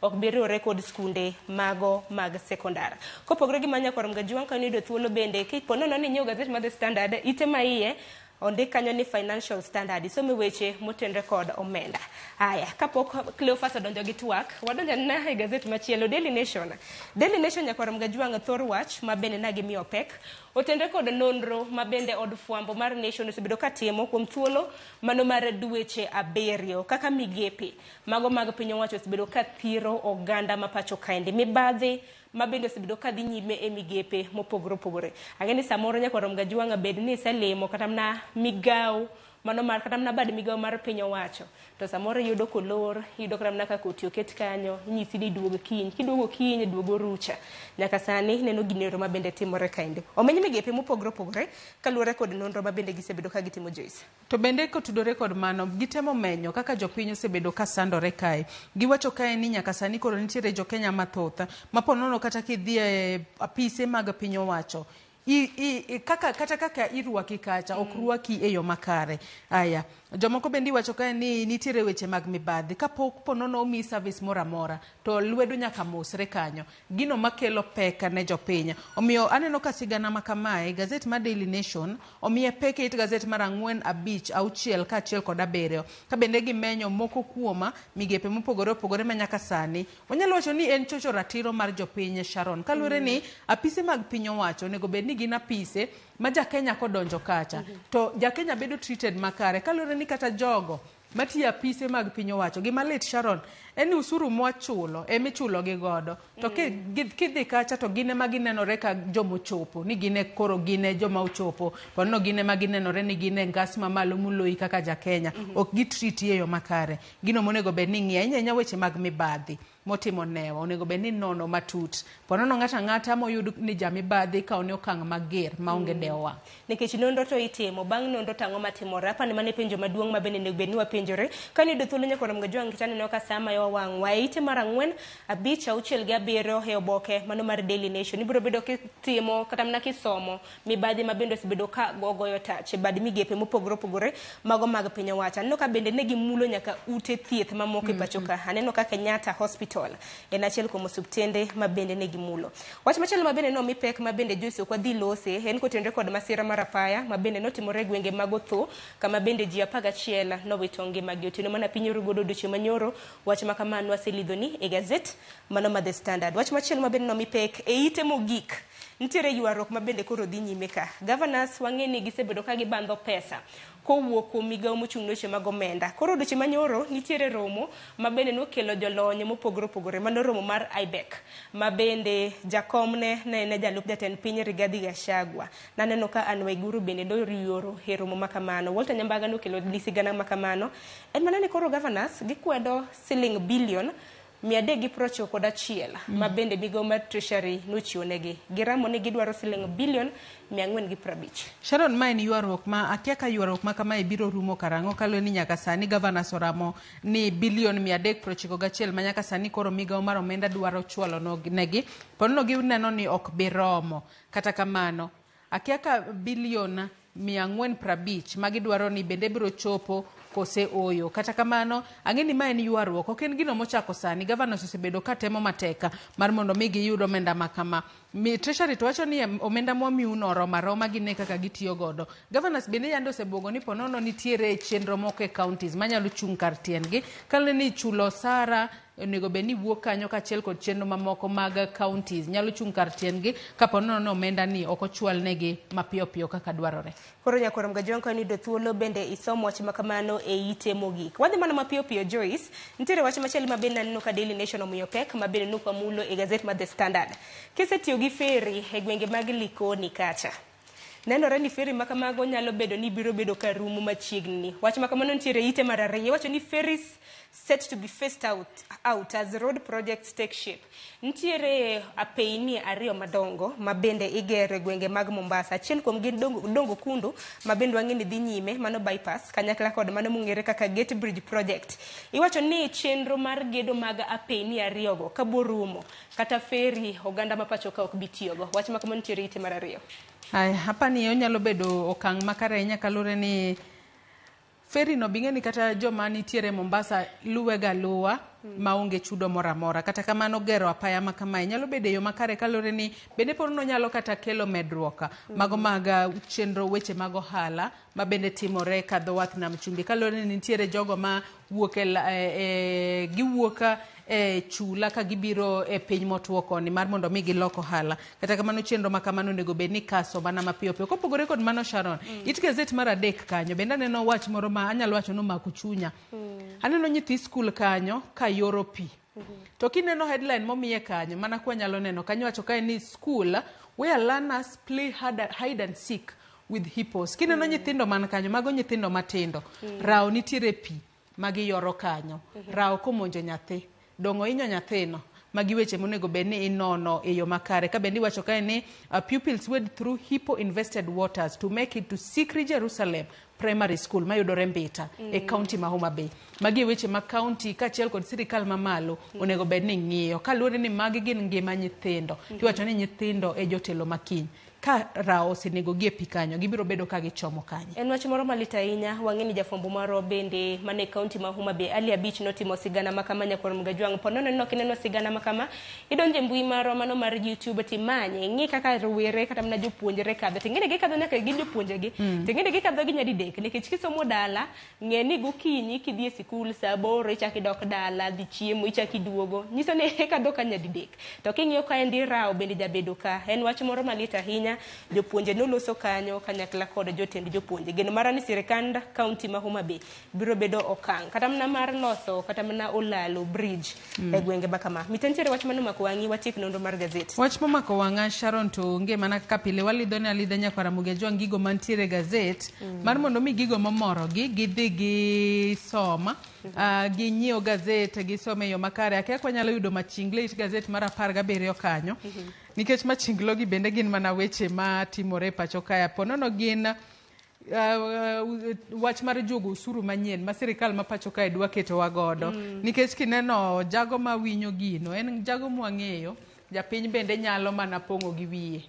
ok bi riwore kod skunde mago mag sekondar. Kopogore gi mano, Nyakwar Mgajwang' ka niyudo thuolo bende kipo nono ni inyiewo gazet mar The Standard, ite ma iye ondik kanyo ni Financial Standard, isome weche motenre kod omenda. Aya, kapok Cleophas odonjo gi twak, wadonjo na e gazet machielo, Daily Nation. Daily Nation, Nyakwar Mgajwang', thor wach ma bende na gimiyo pek otenre kod nonro ma bende od fwambo mar Nation osebedo katimo kuom thuolo mano mar dweche 7, kaka migepe mago mag piny owacho osebedo ka thiro oganda ma pacho kaendi. Mibadhi ma bende osebedo ka dhi nyime e migepe mopogore opogore. Ang'e ni samoro Nyakwar Mgajwang' bed ni iselimo kata mana migawo mano mar kata mana bad migawo mar piny owacho, to samoro iyudo kolor, iyudo kata mana kaka oti oket kanyo, inyisi ni duog kiny, kiduogo kiny duogo rucha. Nyaka sani neno ginero ma bende timore kaendi. Omeny migepe mopogore opogore kaluwore kod nonro ma bende gisebedo ka gitimo Joyce. To bende kotudore kod mano, gitemo menyo kaka jopiny osebedo ka sandore kae. Giwacho kae ni nyaka sani koro nitiere jo Kenya mathoth ma po nono kata kidhi e apise mag piny owacho, kaka kata kaka irwaki kacha ok rwaki e yo makare. Aya, jomoko bende iwacho kae ni nitiere weche mag mibadhi. Kapok po nono omiyi service moro amora to lwedo nyaka mosre kanyo. Gino makelo pek ne jopiny. Omiyo aneno ka sigana ma kamae, gazet mar Daily Nation omiye pek e it gazet mar 4, 5, 6 kaachiel kod 7. Ka bende gimenyo moko kuom migepe mopogore opogore ma nyaka sani. Wanyalo wacho ni en chocho ratiro mar jopiny, Sharon. Kaluwore ni apise mag piny owacho onego bed ni gin apise ma ja Kenya kodonjo kacha to ja Kenya bedo treated makare. Kaluwore ni kata jogo matiyo apise mag piny owacho, gima lit Sharon en ni usuru mwachulo emichulo gi godo. To kidhi kacha to gin ema ginenore ka jomochopo, ni gin e koro gin e joma ochopo. Po nono gin ema ginenore ni gin e ngas mamalo moloyi kaka ja Kenya. Ok gi treat e yo makare. Gino monego bed ni ing'iyo ahinya ahinya weche mag mibadhi motimo newa onego bed ni nono matut. Po nono ng'ato ang'ata moyud ni jamibadhi ikawo ne okang' mager maonge dewo wang'. Nikech nonro to itimo, bang' nonro to ang'o matimore? Apani mano e penjo maduong' ma bende onego bed ni wapenjore. Ka niyudo thuolo Nyakwar Mgajwang' nikech aneno ka sa mayo wang' wa e ite mar 4, 5, 6 gi 7 e oboke mano mar Daily Nation. Ibiro bedo kitimo kata mana kisomo mibadhi ma bende osebedo ka goyo tach e bad migepe mopogore opogore mago mag piny owacho. Aneno ka bende ne gimulo nyaka ute thieth mamoko e pacho ka. Aneno ka Kenyatta Hospital Hospital en achiel kuom osuptende ma bende ne gimulo. Wach machielo ma bende nomi pek ma bende Joyce ok wadhi lose en kotenore kod masira mar apaya ma bende notimore e gwenge mag Otho kama bende ji 11 nowito ngimagi otieno mana piny oru godo odiochieng' manyoro. Wach ma kamano waselidhoni e gazet mano ma The Standard. Wach machielo ma bende nomi pek e ite mogik nitiere ywaruok ma bende koro dhi nyime ka. Governors wang'e ni gisebedo ka gibandho pesa kowuok kuom migawo mochung' ne weche mag omenda. Koro odiochieng' manyoro nitiere romo ma bende nokelo jolony mopogore opogore, mano romo mar IBEC ma bende jakomne ne en jalup jatend piny Rigathi Gachagua. Naneno ka Anne Waiguru bende noyuoro e romo ma kamano. Walter Nyambaga nokelo sigana ma kamano. En mana ni koro governors gikwedo siling bilion 391 ma bende migawo mar Treasury nochiwo negi. Giramo ni gidwaro siling bilion 450. Sharon, ma en ywaruok ma akia ka ywaruok ma kamae biro rumo karang'o kaluwore ni nyaka sani governors oramo ni bilion 391 ma nyaka sani koro migawo mar omenda dwaro chwalo negi ponono gineno ni ok bi romo. Kata kamano, akia ka bilion 450 ma gidwaro ni bende biro chopo kose oyo. Kata kamano, ang'e ni ma en ywaruok, ok en gino mochako sani. Governors osebedo ka temo matek mar mondo mi giyud omenda ma kama. Treasury to wacho ni omenda mwamiuno oromo aroma gine kaka gitiyo godo. Governors bende yande osebuogo ni ponono nitiere chenro moko e counties manyalo chung' kar tiendgi. Kaluwore ni chulo osara onego bed ni wuok kanyo kaachiel kod chenro mamoko mag counties nyalo chung' kar tiendgi kapo nono omenda ni ok ochwal negi mapiyo piyo kaka dwarore. Koro nyakwar Mgajwang' ka iyudo thuolo bende isom wach ma kamano e ite mogik. Wadhi mana mapiyo piyo Joyce, nitiere wach machielo ma bende naneno ka Daily Nation omiyo pek ma bende nuk wamulo e gazet mar The Standard. Kisetiyo gi ferry e gwenge mag Likoni kacha, nenore ni ferry ma kamago nyalo bedo ni biro bedo ka rumo machiegni. Wach ma kamano nitiere e ite mar ariyo. Iwacho ni ferries set to be phased out as road projects take shape. Nitiere apeyni ariyo madongo ma bende igero e gwenge mag Mombasa. Achiel kuom gi Dongo Kundu ma bende wang'e ni dhi nyime, mano bypass, kanyakla kod mano mong'ere kaka Gate Bridge Project. Iwacho ni chenro mar gedo mag apeyni ariyogo kabo rumo, kata ferry oganda ma pacho ka ok bi tiyogo. Wach ma kamano nitiere ite mar ariyo. Aya, hapa ni onyalo bedo okang' makare ahinya kaluwore ni ferry no bing'e ni kata joma nitiere Mombasa luwe ga luwa maonge chudo moro amora. Kata kamano gero apaya ma kamae nyalo bedo e yo makare kaluwore ni bende pod nonyalo kata kelo medruok mago mag chenro weche mag ohala ma bende timore ka dho wath nam chumbi kaluwore ni nitiere jogo ma wuok e giwuok e chula ka gibiro e piny motwo koni mar mondo mi gilok ohala. Kata kamano chenro ma kamano onego bed ni kaso mana mapiyo piyo. Kopogore kod mano Sharon, it gazet mar adek kanyo bende aneno wach moro ma anyalo wacho ni omako chunya. Aneno nyithi skul kanyo ka yoro pi. To kineno headline momiye kanyo, mana kwa nyalo neno kanyo wacho kae ni school where learners play hide and seek with hippos. Kineno nyithindo man kanyo, mago nyithindo matindo. Rao nitiere pi magiyoro kanyo. Rao komonjo nyathi, dong' ohinyo nyathino. Magi weche monego bed ni inono e yo makare. Ka bende iwacho kae ni pupils wade through hippo infested waters to make it to Sikri Jerusalem Primary School mayudore Mbita e county ma Homa Bay. Magi e weche ma county kaachiel kod sirikal mamalo onego bed ni ng'iyo. Kaluwore ni magi gin ngima nyithindo. Tiwacho ni nyithindo e jotelo makiny. Ka rao osenego gi e pi kanyo, gibiro bedo ka gichomo kanye. En wach moro malit ahinya. Wang'e ni jafwambo marwa bende mane county ma Homa Bay Ali Abich notimo sigana ma kama nyakwar Mgajwang'. Po nono ni ok ineno sigana ma kama, idonjo e mbui marwa mano mar YouTube timanye, ing'i kaka rowere kata mana jopuonjre kadho. Ting'e ni gikadho nyaka gi jopuonjegi. Ting'e ni gikadho gi nyadidek nikech kisomo dala, ng'e ni gokinyi kidhi e sikul saa 8 ichako idok dala, dhi chiemo, ichako iduogo. Nyiso ni ikadho ka nyadidek. To king'iyo kaendi rao bende jabedo ka. En wach moro malit ahinya. Jopuonje noloso kanyo kanyakla kod jotend jopuonje. Geno mara ni sirikand county ma Homa Bay biro bedo okang' kata mana mar loso kata mana olalo bridge e gwenge ma kama. Mita nitiere wach mane omako wang'i watiek nonro mar gazet. Wach momako wang'a Sharon to onge mana kaka pile walidho ne alidha nyakwar Ramogi Ajwang' gigo mantiere e gazet mar mondo mi gigo momorogi gidhi gisom ginyiew gazet gisom e yo makare. Akia ka wanyalo yudo machingle it gazet mar 17 kanyo nikech machinglo gi bende gin mana weche matimore e pacho kae. Po nono gin wach mar juogo osuru manyien ma sirikal ma pacho kae dwa ketowa godo. Nikech kineno jago ma winyo gino en jago mwang'eyo japiny bende nyalo mana pong'o gi wiye.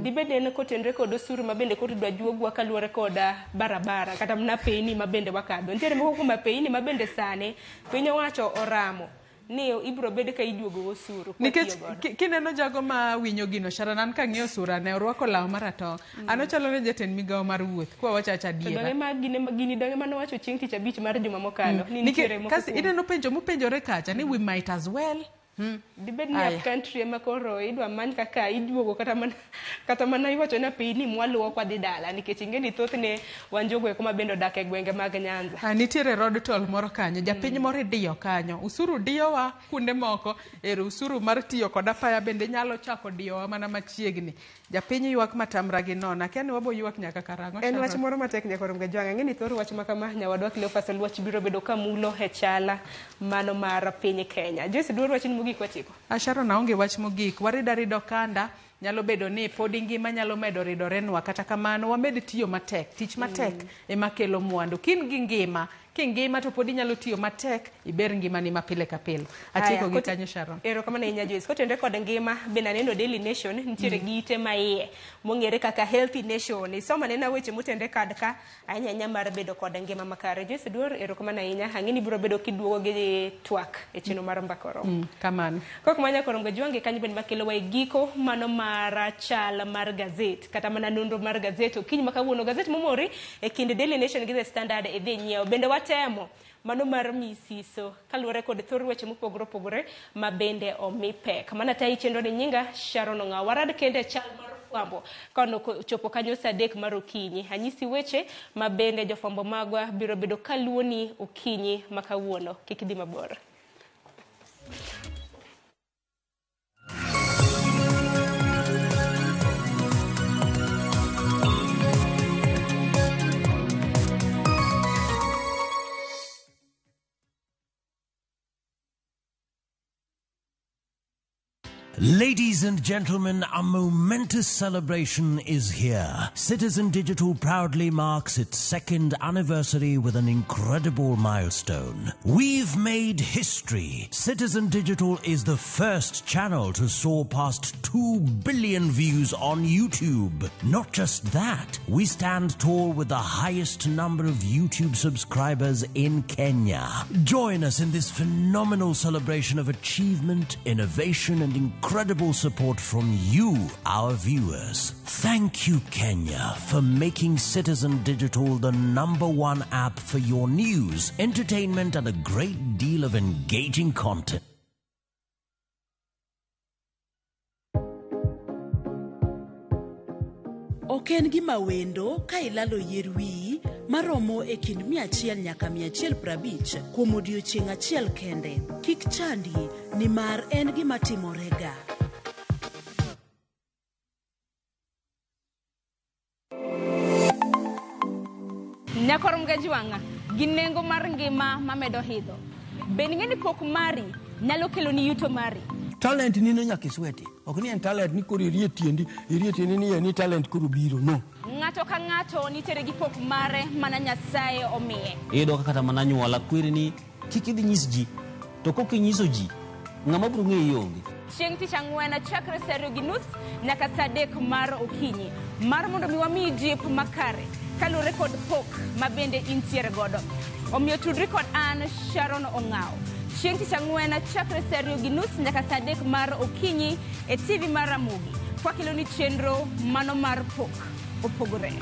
Dibed en kotenre kod osuru ma bende koro idwa juogwa kaluwore kod barabara kata mana apeyni ma bende wakadho. Nitiere moko kuom apeyni ma bende sani piny owacho oramo Ni ibiro bed ka iduogo osuru kwa Nikech tiyo godo. kineno jago ma winyo gino, Sharon, an kang'iyo sura ne orwako law maratong'. An ochalo ne jatend migawo mar wuoth, kwa wacho acha To adiera. donge ma gini donge mane wacho chieng' tich abich mar juma mokalo ni Nikech nitiere moko kasi kuom- ineno penjo mopenjore kacha ni we might as well. Dibed ni Aya. up country ema koro idwa many kaka iduogo kata mana iwacho na piny ni mwaluwo kwa dhi dala nikech ing'e ni thothne wan jogo eko ma bende odak e gwenge mag Nyanza. Ah, nitiere road toll moro kanyo, japiny moro idiyo kanyo. Usuru diyowa kuonde moko, ero usuru mar tiyo kod apaya bende nyalo chako diyowa mana machiegni. Japiny ywak matamra gi nono, akia ni wabo ywak nyaka karang'o. En wach Sharon? moro matek nyakoro Mgajwang'. Ang'e ni thor wach ma kama nyawadwa Cleophas Oluoch biro bedo kamulo e chala mano mar piny Kenya. Joyce, duor wachni mogik watieko. Ah, Sharon, aonge wach mogik. Warid arida okanda, nyalo bedo ni pod ngima nyalo medo ridorenwa, kata kamano wamed tiyo matek. Tich matek ema kelo mwandu. Kin gi ngima, kingima to pod inyalo tiyo matek iber ngimani ma pile ka pile. Atieko Aya, gi kanyo, Sharon. Erokamano ahinya Joyce. Kotenore kod ngima, bende aneno Daily Nation nitiere gi ite ma iye mong'ere kaka Healthy Nation. Isomo anena weche motenore kad ka ahinya ahinya mar bedo kod ngima makare. Joyce Duor, erokamano ahinya. Ang'e ni ibiro bedo kiduogo gi twak e chenro mar Mbaka Oromo. Kamano. Kok manya koro Mgajwangi kanyo bende makelowa e giko mano mar chal mar gazet kata mana nonro mar gazet okinyi ma kawuono. Gazet momori e kind Daily Nation gi The Standard idhi nyiewo. Bende watemo mano mar misiso kaluwore kod thor weche mopogore opogore ma bende omi pek. Mana tayi chenro ni nyinga Sharon Ong'aw. Warad kende e chal mar fwambo kano chopo kanyo saa 3 mar okinyi. Anyisi weche ma bende jofwambo magwa biro bedo kaluwoni okinyi ma kawuono. Kik idhi mabor. Ladies and gentlemen, a momentous celebration is here. Citizen Digital proudly marks its second anniversary with an incredible milestone. We've made history. Citizen Digital is the first channel to soar past 2 billion views on YouTube. Not just that, we stand tall with the highest number of YouTube subscribers in Kenya. Join us in this phenomenal celebration of achievement, innovation, and incredible support from you, our viewers. Thank you, Kenya, for making Citizen Digital the number one app for your news, entertainment, and a great deal of engaging content. Ok en gima wendo ka ilalo yier wiyi maromo e kind 100 nyaka 150 kuom odiechieng' achiel kende. Kik chandi nimar en gima timorega. Nyakor Mgajwang'a gi nengo mar ngima mamedo idho. Bende ing'e ni pok mari nyalo keloni yuto mari? Talent ni no nyaka isweti. Ok ni en talent ni koro irie tiendi, irie tiendi ni ni talent koro biro. No. Ng'ato ka ng'ato nitiere gi pok mare mana Nyasaye omiye. Iyudo ka kata mana anyuola kweri ni kik idhi nyis ji, to kok inyiso ji, ng'ama biro ng'eyi onge. Chieng' tich ang'wen chakre saa 2:30 nyaka saa 3 mar okinyi mar mondo mi wamiyi jip makare kaluwore kod pok ma bende intiere godo. Omiyo tudri kod an Sharon Ong'aw. Chieng' tich ang'wen chakre saa 2:30 nyaka saa 3 mar okinyi e TV mar Ramogi. Kwakeloni chenro mano mar pok opogore.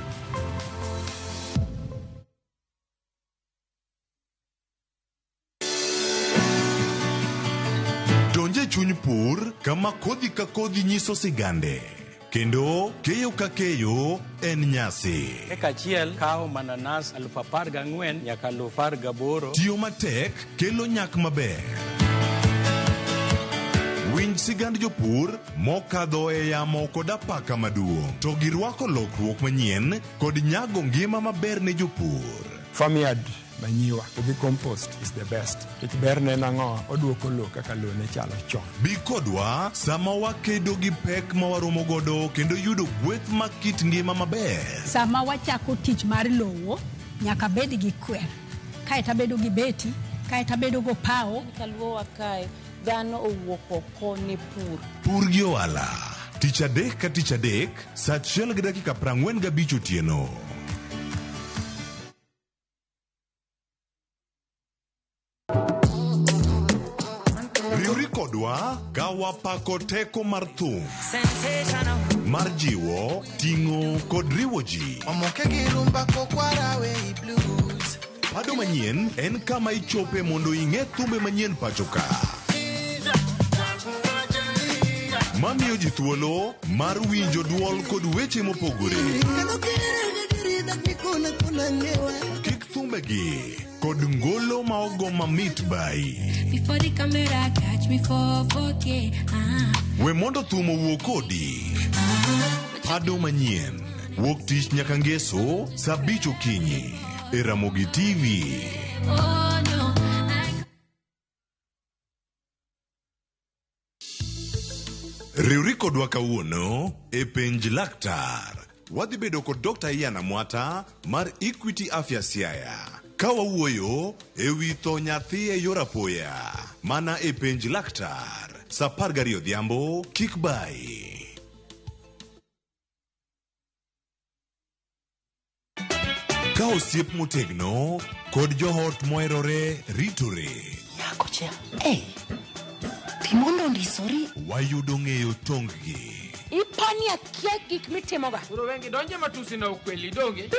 Donj e chuny pur kama kodhi ka kodhi nyiso sigande kendo keyo ka keyo en nyasi. Eka achiel kawo mananas 14,000 nyaka 18,000. Tiyo matek kelo nyak maber. Winj sigand jopur mokadho e yamo kod apaka maduong' to girwako lokruok manyien kod nyago ngima maber ne jopur. Farmyard manyiwa to gi compost is the best. Nikech berne en ang'o? Oduoko lowo kaka lowo ne chalo chon. Bi kodwa sama wakedo gi pek ma waromo godo kendo yudo gweth mag kit ngima maber. Sama wachako tich mar lowo, nyaka bed gi kwer. Kaeto abedo gi beti, kaeto abedo gopawo. Kaluowa kae, dhano owuok oko ne pur. Pur gi ohala. Tich adek ka tich adek, saa 1:45 otieno. wapako teko mar thum mar jiwo, ting'o kod riwo ji. Omoke gi rumba kokwara we blues. Pado manyien en kama ichope mondo ing'e thumbe manyien pacho ka. Mamiyo ji thuolo mar winjo duol kod weche mopogore. Kik thumbegi kod ngolo ma ogo mamit bai. Before the camera catch me for 4K. We mondo thum owuo kodi. Pado manyien wuok tich nyaka ngeso saa 5 okinyi e Ramogi TV. Oh no. Riwri kodwa kawuono e penj laktar. Wadhi bedo kod Dr. Ian Amwata mar Equity Afya Siaya ka wawuoyo e wi tho nyathi e yor apoya mana e penj laktar saa 12 odhiambo kik bayi. Ka osiep motegno kod joot moherore ritore. Nyakocha, hey, pi mondo ondisori. Wayudo ng'eyo tonggi. Ipani akia gik mitimoga. Koro wengi donje matusi na ukweli donge.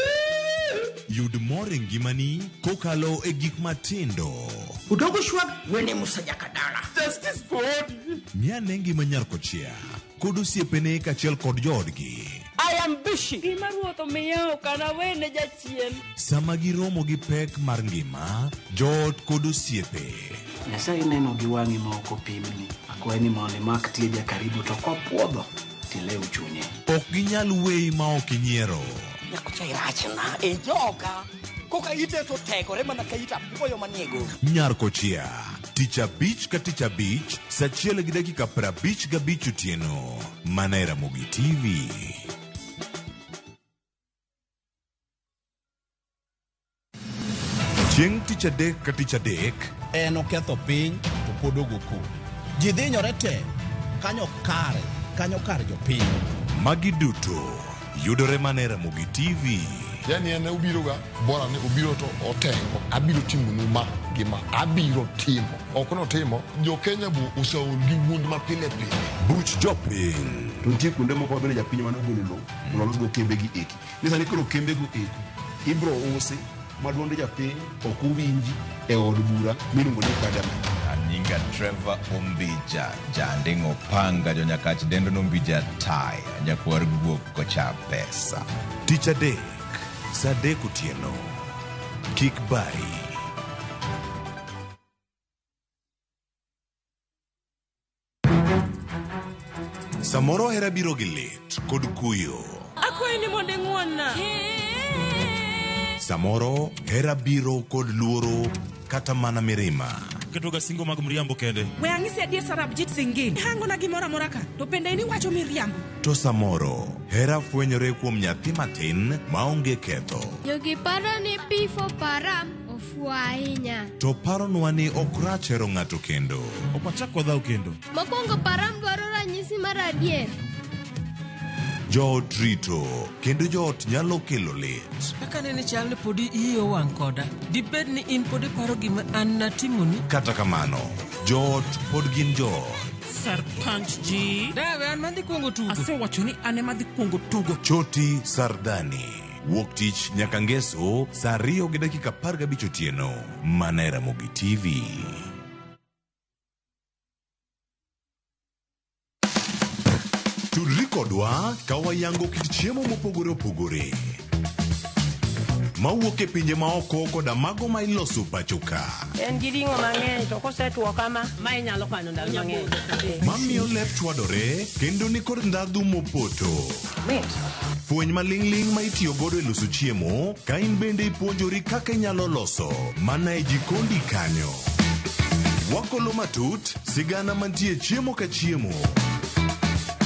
Yud mor e ngimani kokalo e gik matindo. Udogo shwag wene Musa Jakadala. Justice for Ng'ane ngima nyar kochia kod osiepene kaachiel kod joodgi. I am bushy. Gima ruoth omiya ok anawene jachien. Sama giromo gi pek mar ngima, joot kod osiepe. Nyasaye neno gi wang'i ma ok opimni. Akwayi ni mondo imak tieja karibu to kopuodho tilew chunye. Ok ginyal weyi ma ok inyiero. Nyakocha irachna e joka. Koka ite to tegore mana ka ita apuoyo manie go. Nyar kochia, tich abich ka tich abich, saa 1:55 otieno, mana e Ramogi TV. Chieng' tich adek ka tich adek, En oketho piny to pod ogo koko. Ji dhinyore te kanyo kare, kanyo kar jopiny. Magi duto yudore mana e Ramogi TV. Yani en obiro ga bora ni obiro to otengo abiro timonu ma gi ma abiro timo ok notimo jo Kenya bo oseol gi wuond ma pile pile. Buch jopiny. To nitie kuonde moko ma bende japiny ema nogolo lowo mondo olosgo kembegi eki. Ni sani koro kembego eki ibro usi ma duond japiny ok owinji e od bura miluongo ni parliament. Anyinga Trevor Ombija, janding'o panga jonyakach dendo nombija taya, nyakwar guok kocha pesa. Tich adek, saa 3 otieno. Kik bayi. Samoro hera biro gi lit kod kuyo. Akwayi ni mondo ing'won-na. Samoro hera biro kod luoro kata mana mirima. Ketoga singo mag mriambo kende. We ang'isi adier Sarabjit Singh. Hangona gimoro amora ka to bende in iwacho miriambo. To samoro hera fwenyore kuom nyathi matin maonge ketho. Jogi paro ni P for Param ofuwo ahinya. To paronwa ni ok rach hero ng'ato kendo. Ok wachak wadhaw kendo. Mokwongo Param dwaro ranyisi mar adier. Joot rito kendo joot nyalo kelo lit. Kaka nene chal ni podi iyi owang' koda. Dibed ni in pod iparo gima an natimoni? Kata kamano, joot pod gin joot. Sarpanch ji. Dawe an madhi kuongo tugo. Asewacho ni an ema dhi kuongo tugo. Choti Sardani. Wuok tich nyaka ngeso saa 2:15 otieno. Mana e Ramogi TV. Tudri kodwa ka wayango kit chiemo mopogore opogore mawuok e pinje maoko koda mago ma iloso pacho ka. En gi ring'o mang'eny to kosetuo kama, ma inyalo kano ndalo mang'eny. Mamiyo lep chwadore kendo nikod ndhadhu mopoto. Fweny maling'ling' ma itiyo godo e loso chiemo ka in bende ipuonjori kaka inyalo loso mana e jikondi kanyo. Wakolo matut sigana mantie chiemo ka chiemo.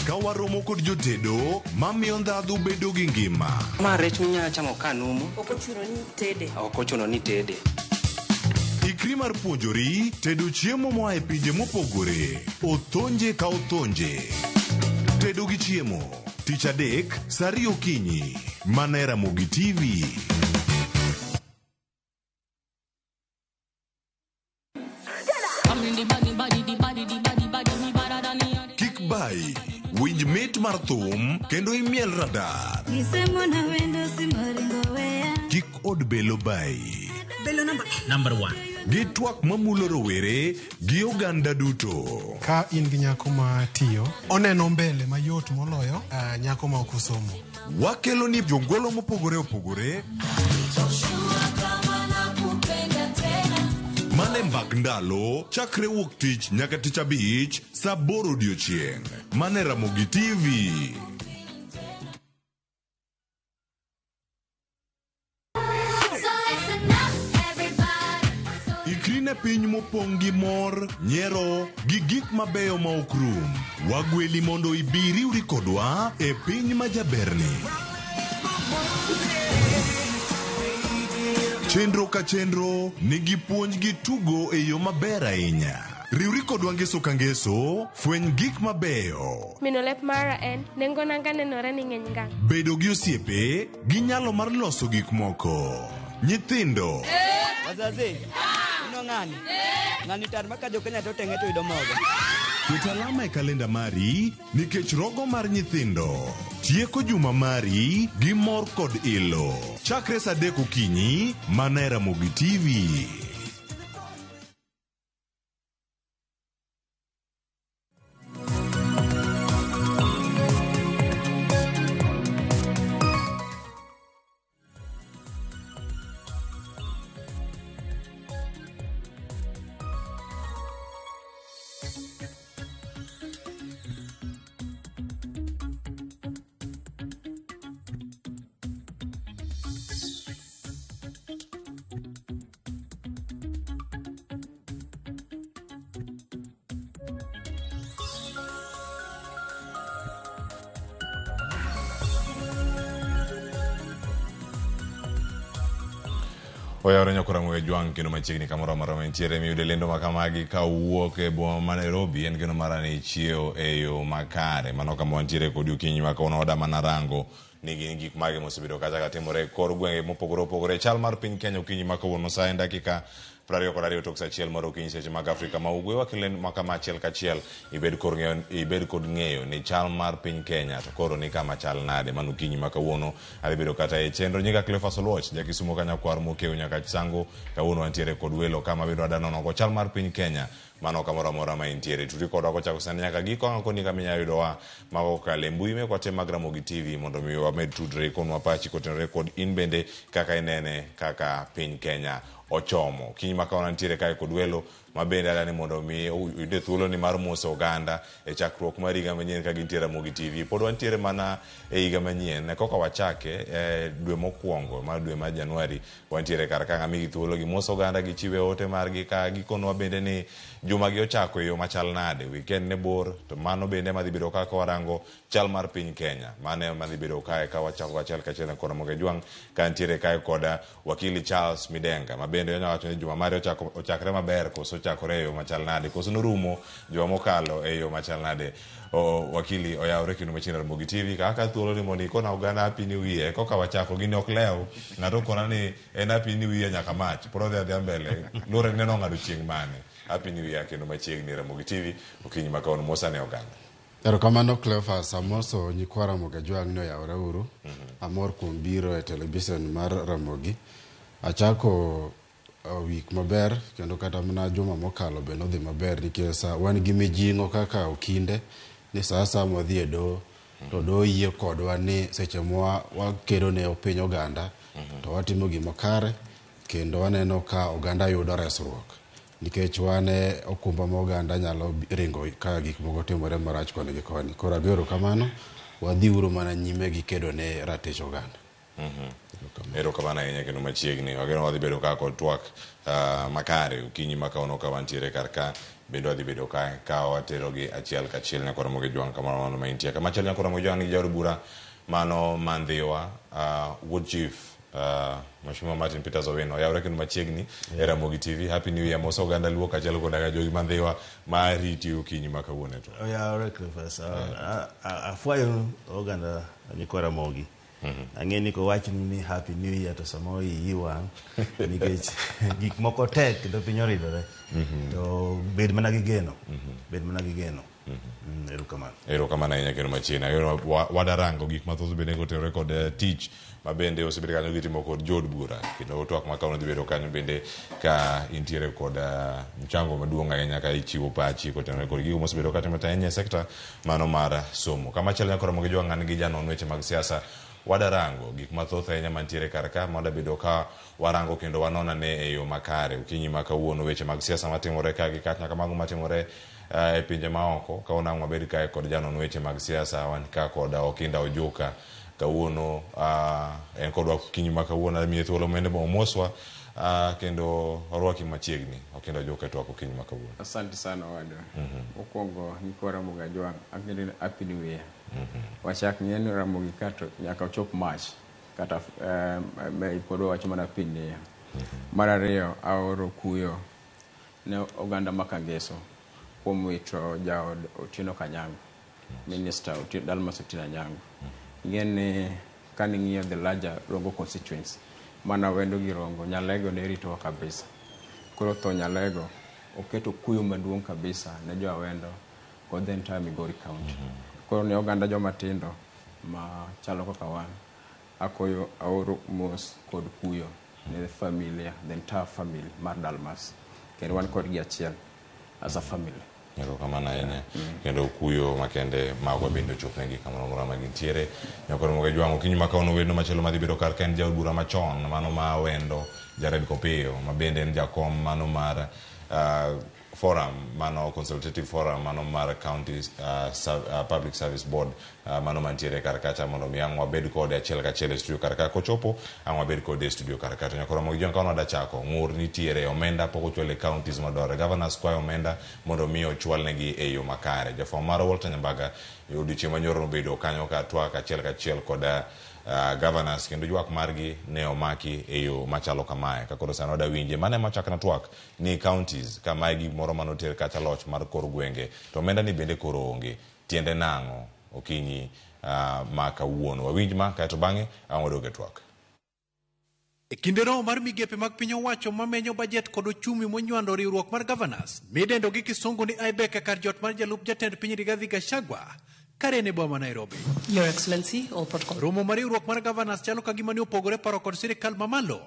Ka waromo kod jotedo mamiyo ndhadhu bedo gi ngima. Ma rech minyalo chamo ka numu. Ok ochuno ni tede. Ok ochuno ni tede. Ikri mar puonjori tedo chiemo moa e pinje mopogore. Othonje ka othonje. Tedo gi chiemo. Tich adek, saa 2 okinyi. Mana e Ramogi TV. I'm in the body, body, the body, the body, body, me better than the Iwinj mit mar thum kendo imiel radar. Gisemona wendo simoringo weya. Kik od belo bayi. Belo namba Number one. Gi twak mamulo rowere gi oganda duto. Ka in gi nyako ma tiyo, oneno mbele mayot moloyo nyako ma ok osomo. Wakelo ni jongolo mopogore opogore mane mbak ndalo chakre wuok tich nyaka tich abich saa aboro odiochieng' mane Ramogi TV. Ikri ne piny mopong' gi mor, nyiero, gi gik mabeyo ma ok rum. Wagweli mondo ibi iriwri kodwa e piny ma jaberni. Chenro ka chenro nigi puonj gi tugo e yo maber ahinya. Riwri kodwa ngeso ka ngeso, fweny gik mabeyo. Mino lep mara en, nengo nanga nenore ni ng'eny ngang'. Bedo gi osiepe gi nyalo mar loso gik moko. Nyithindo. Wazazi, ino ng'ani? Ng'ani tar ma ka jo-Kenya to teng'e to yudo mogo. Ket alama e kalenda mari nikech rogo mar nyithindo tieko juma mari gi mor kod ilo. Chakre saa adek okinyi mana e Ramogi TV. Oyawore nyakora Ramogi Jwang' kendo machiegni kamoro amora ma intiere miyude lendo ma kamagi kawuok e boma ma Nairobi en kendo mara ni ichiewo e yo makare. Mano kama wantiere kodi okinyi ma kawuono wada mana rango ni gin gik mage mosebedo kacha ka timore e kor gwenge mopogore opogore. Chal mar piny Kenya okinyi ma kawuono sa en dakika 22 tok sa achiel mar okinyi seche mag Afrika ma Ugwe. Wakelo lendo ma kama achiel kachiel ibed kor ng'eyo, ibed kod ng'eyo ni chal mar piny Kenya to koro ni kama chal nade. Mano okinyi ma kawuono adhi bedo kata e chenro. Nyinga Cleophas Oluoch, ja Kisumo ka nyakwar Mokew nyaka Chisango. Kawuono wantiere kod welo kama bende wada nono go chal mar piny Kenya. Mano kamoro amora ma intiere. Tudri kodwa kochako sani nyaka giko ang' koni kama inyalo yudowa mago kokalo e mbui mekwa te mag Ramogi TV mondo mi wamed tudre ikonwa pachi kotenore kod in bende kaka inene kaka piny Kenya ochomo. Kiny ma kawuono antiere kae kod welo ma bende adwa ni mondo mi oyude thuolo ni mar moso oganda e chakruok mar higa manyien ka gintie Ramogi TV. Pod wantiere mana e higa manyien koka wachake e dwe mokwongo mar dwe mar Januari wantiere kar ka ng'amigi thuolo gimoso oganda gichiwe ote margi ka gikonwa bende ni juma gi ochako e yo machal nade, weekend ne bor to mano bende madhi bedo kaka warango chal mar piny Kenya. Mano ema dhi bedo kae ka wachako achiel kachiel e kona Ramogi Jwang' ka ntiere kae koda wakili Charles Midenga ma bende onyalo wacho ni juma mare ochakre maber koso ochakore e yo machal nade koso norumo juma mokalo e yo machal nade. Wakili oyawre kendo machiegni Ramogi TV kaka thuolo ni mondo ikona oganda Happy New Year koka wachako gini ok lew ng'ato okona ni en Happy New Year nyaka Mach pod odhi adhiya mbele luwore ni neno ng'ado chieng' mane. Happy New Year kendo machiegni Ramogi TV okinyi ma kawuono mosa ne oganda. Erokamano Cleophas, amoso nyikwa Ramogi Ajwang' ni oyawore uru. Amor kuom biro e television mar Ramogi. Achako wik maber kendo kata mana juma mokalo be nodhi maber nikech wan gi mijing'o kaka okinde ni sa asaya mwadhi e doho to doho yie kodwa ni seche mwa wakedo ne piny oganda to watimo gima kare kendo waneno ka oganda yudo resruok nikech wan e okumba ma oganda nyalo ringo ka gik moko timore marach koni gi koni. Koro ago erokamano, wadhiuru mana nyime gi kedo ne ratich oganda. Erokamano ahinya kendo machiegni. Wageno wadhi bedo ka kod twak makare okinyi ma kawuono ka wantiere kar ka bende wadhi bedo ka ka waterogi achiel kachiel nyaka Ramogi Jwang' kamoro amora ma intie. Kamachielo nyaka Ramogi Jwang' nigi jaod bura mano ma Ndhiwa wuod chief Mheshimiwa Martin Peters Owino oyawre kendo machiegni e Ramogi TV. Happy New Year moso oganda Luo kaachiel koda ka jogi ma Ndhiwa ma riti okinyi ma kawuono to. Oyawre Cleophas. Afwayo oganda nyikwa Ramogi. Ang'e ni kowachni ni Happy New Year to samoro iyi wang' nikech gik moko tek kendo piny oridore. To bed mana gi geno. Bed mana gi geno. Erokamano. Erokamano ahinya kendo machiegni. Wadarango gik mathoth bende kotenore kod tich ma bende osebedo kanyo gitimo kod jood bura kendo twak ma kawuono dhi bedo kanyo bende ka intiere kod mchango maduong' ahinya ka ichiwo pachi kotenore kod gigo mosebedo katimore ahinya e sekta mano mar somo. Kamachielo nyaka romo gi jwang' an gi janon weche mag siasa wadarango gik mathoth ahinya mantiere kar ka madabedo ka warango kendo wanonane e yo makare okinyi ma kawuono weche mag siasa matimore ka gi kacha nyaka mago matimore e pinje maoko kawuono ang' wabed kae kod janon weche mag siasa wan ka kod Okinda Ojuka kawuono en kodwa okinyi ma kawuono amiye thuolo mondo omoswa kendo orwaki machiegni Okinda Ojuka e twak okinyi ma kawuono. Asante sana owadwa. Mokwongo nyikwa Ramogi Ajwang' ang'eyo ni Happy New Year. Wachak ng'e ni Ramogi ka to nyaka ochop March kata May pod wawacho mana Happy New Year. Mar ariyo aoro kuyo ne oganda ma Kangeso kuom wito jaod Otieno Kanyango, Minister Dalmas Otieno Anyango. Ing'e ni kaning'iyo the larger Rongo constituency, mana Wendo gi Rongo, Nyalego ne ritowa kabisa. Koro tho Nyalego oketo kuyo maduong' kabisa ne jo Awendo kod the entire Migori County. Koro ne oganda joma tindo ma chalo kaka wan, akoyo aoro mos kod kuyo ne familia, the entire family mar Dalmas. Kendo wan kodgi achiel as a family. Erokamano ahinya kendo kuyo makende magwa bende ochopnegi kamoro amora ma gintiere. Nyakoro Moge Jwang' okinyi ma kawuono wendo machielo madhi bedo kar ka en jaod bura machon mano ma Awendo Jared Kopiyo ma bende en jakom mano mar forum mano consultative forum mano mar county public service board mano mantiere kar kacha mondo mi ang' wabed kode achiel kachiel e studio kar ka kochopo ang' wabed kode e studio kar ka to nyakoro Moge Jwang' kawuono wadachako ng'ur nitiere omenda pok ochwal e counties madwarore governors kwayo omenda mondo mi ochwalnegi e yo makare. Jafwambo marwa Walter Nyambaga e odiochieng' manyoro nobedo kanyo ka twak achiel kachiel kod governors kendo ywak margi ne omaki e yo machalo kamae. Ka koro sani wadawinje mano ema chakna twak ni counties ka mae gimoro manoter kacha loch mar kor gwenge to omenda ni bende koro onge tiende nang'o okinyi ma kawuono wawinj ma kaeto bang'e ang' wadog e twak. E kinde romo mar migepe mag piny owacho mamenyo bajet kod ochumi monywando riwruok mar governors midendo gi kisungu ni IBEC e kar jot mar jalup jatend piny Rigathi Gachagua kare ne boma Nairobi. Your Excellency, all protocol. Romo mar riwruok mar governors chalo ka gima ne opogore paro kod sirikal mamalo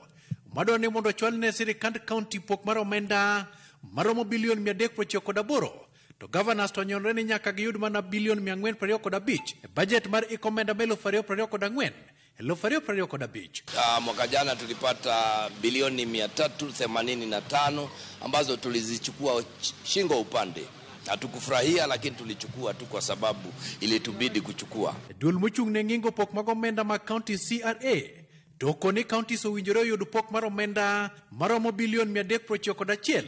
madwaro ni mondo ochwal ne sirikand county pok mar omenda maromo bilion 398 to governors to onyonre ni nyaka giyud mana bilion 425 e bajet mar iko omenda ma 2024 2025. Mwaka jana tulipata bilioni 385 ambazo tulizichukua shingo upande. Hatukufurahia lakini tulichukua tu kwa sababu ilitubidi kuchukua. Duol mochung' ne ng'ingo pok mag omenda mag county CRA to koni counties owinjore oyud pok mar omenda maromo bilion 391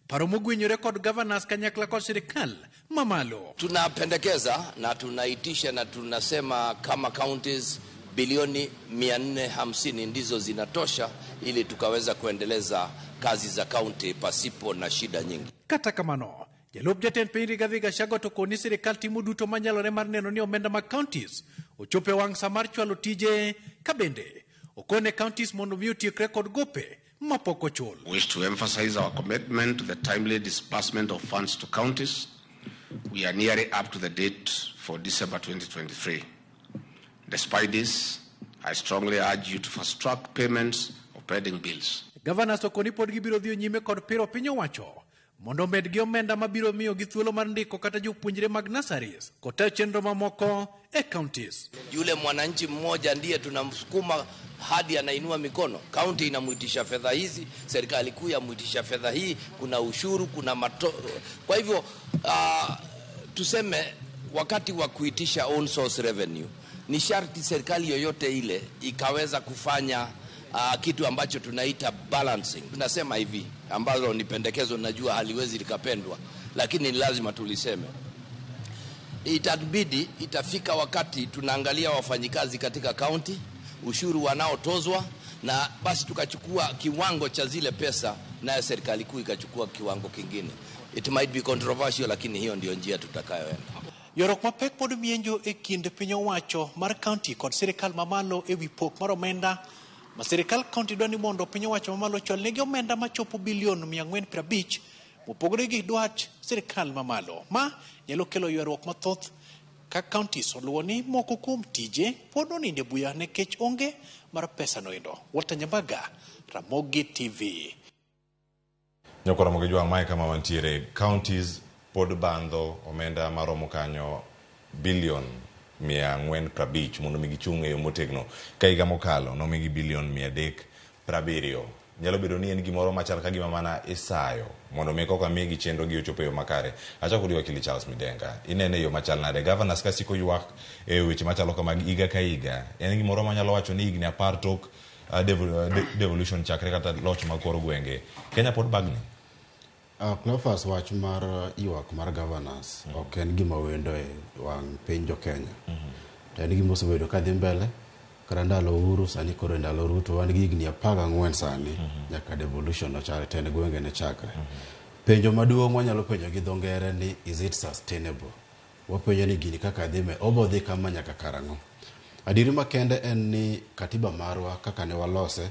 paro mogwenyore kod governors kanyakla kod sirikal mamalo. Tunapendekeza na tunaitisha na tunasema kama counties bilioni 450 ndizo zinatosha ili tukaweza kuendeleza kazi za county pasipo na shida nyingi. Kata kamano, jalup jatend piny Rigathi Gachagua to koni sirikal timo duto manyalore mar neno ni omenda mag counties ochopo e wang' sa mar chwalo tije ka bende okone counties mondo mi otiekre kod gope mapok ochul. We wish to emphasize our commitment to the timely disbursement of funds to counties. We are nearly up to the date for December 2023. Despite this, I strongly urge you to fast-track payments of pending bills. Governors to koni pod gibiro dhi nyime kod piro piny owacho mondo omed gi omenda mabiro miyo gi thuolo mar ndiko kata jopuonjre mag nurseries kod chenro mamoko e counties. Yule mwananchi mmoja ndiye tunamsukuma hadi anainua mikono. County inamuitisha fedha hizi, serikali kuu yamuitisha fedha hii, kuna ushuru, kuna mato. Kwa hivyo tuseme wakati wa kuitisha own source revenue ni sharti serikali yoyote ile ikaweza kufanya kitu ambacho tunaita balancing. Tunasema hivi, ambalo ni pendekezo, najua haliwezi likapendwa, lakini ni lazima tuliseme. Itabidi itafika wakati tunaangalia wafanyikazi katika county, ushuru wanaotozwa, na basi tukachukua kiwango cha zile pesa, nayo serikali kuu ikachukua kiwango kingine. It might be controversial, lakini hiyo ndio njia tutakayoenda. Yorok mapek pod mienjo e kind piny owacho mar county kod sirikal mamalo e wi pok mar omenda ma sirikal county dwa ni mondo piny owacho mamalo ochwal negi omenda machopo bilion 450 mopogore gi dwach sirikal mamalo. Ma nyalo kelo ywaruok mathoth ka counties oluwo ni moko kuom tije pod onindo e buya nikech onge mar pesa noendo. Walter Nyambaga, Ramogi TV. Nyoko Ramogi Jwang' mae kama wantiere counties pod bandho omenda maromo kanyo bilion 450 mondo mi gichung' e yo motegno ka higa mokalo nomigi bilion 370. Nyalo bedo ni en gimoro machal ka gima mana isayo mondo mi koka migi chenro gi ochop e yo makare. Achako di wakili Charles Midenga. Inene e yo machal nade? Governors ka siko ywak e weche machalo kamagi higa ka higa. En gimoro manyalo wacho ni higni 10 tok devolution chakre kata loch mag kor gwenge. Kenya pod bagni. Cleophas, wach mar ywak mar governors ok en gima wendo e wang' piny jo Kenya. To en gima osebedo ka dhi mbele kata ndalo Uhuru, sani koro e ndalo Ruto, wan gi higni 14 sani nyaka devolution nochakre, tend gwenge ne chakre. Penjo maduong' wanyalo penjo gi dho ngere ni is it sustainable? Wapenjo ni gini kaka dhi me, obo dhi kama nyaka karang'o? Adieri makende en ni katiba marwa kaka ne walose,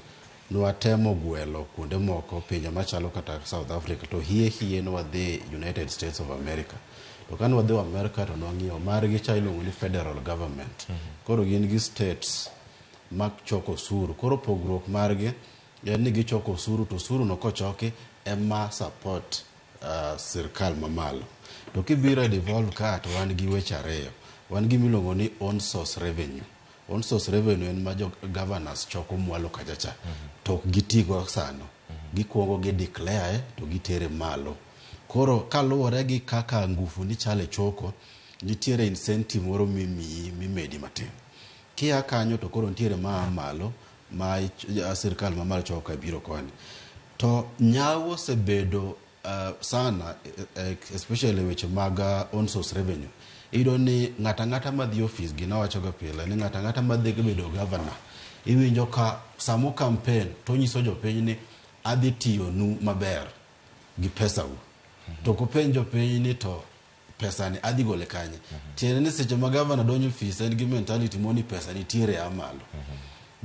nwatemo gwelo kuonde moko pinje machalo kata South Africa to hie hie nwadhi United States of America. To ka nwadhi America to nwang'iyo margi cha iluongo ni federal government. Koro gin gi states machoko osuru. Koro pogruok margi en ni gichoko osuru to osuru no kochoki ema support sirkal mamalo. To kibiro e devolve ka to wan gi weche ariyo. Wan gi miluongo ni own source revenue. Own source revenue en ma jo governors choko mwalo kacha cha. To ok gitigo sano. Gikuongo gi declare to gitere malo. Koro kaluwore gi kaka ngufu ni chale choko, nitiere incentive moro mimiyi mimedi matin. Kia kanyo to koro nitiere maa malo ma sirkal mamalo choko ka biro koni. To nyawo osebedo sana, especially weche mag own source revenue. Iyudo ni ng'ata ng'ata madhi ofis, gina wacho ga pile ni ng'ata ng'ata madhi bedo governor, iwinjo ka samo campaign to onyiso jopiny ni adhi tiyonu maber gi pesau. To kopenj jopiny ni to pesa ni adhi gole kanye? Tiende ni seche ma governor donjo ofis en gi mentality moni pesa nitiere a malo.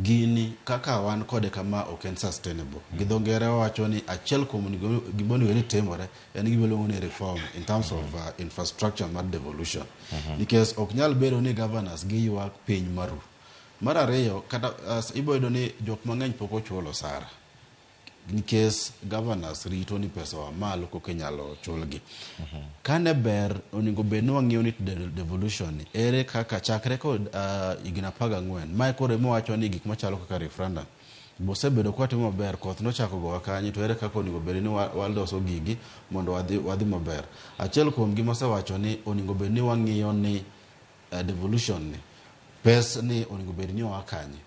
Gini kaka wan kode kama ok en sustainable. Gi dho ngere wawacho ni achiel kuom gima onego ni timore en gima iluongo ni reform in terms of infrastructure mar devolution. Nikech ok nyal bedo ni governors giywak piny maru. Mar ariyo, kata ibo yudo ni jok mang'eny pok ochulo osara. Nikech governors rito ni pesa oa malo koka inyalo chulgi. Kane ber onego bed ni wang'iyo ni devolution ni ere kaka chakre kod higni 14 mae koro ema wacho ni gik machalo kaka referendum bosebedo kwatimo maber, koth nochako gowa kanyo, to ere kaka onego bed ni waloso gigi mondo wadhi maber. Achiel kuom gima asewacho ni onego bed ni wang'iyo ni devolution ni pes ni onego bed ni oa kanye.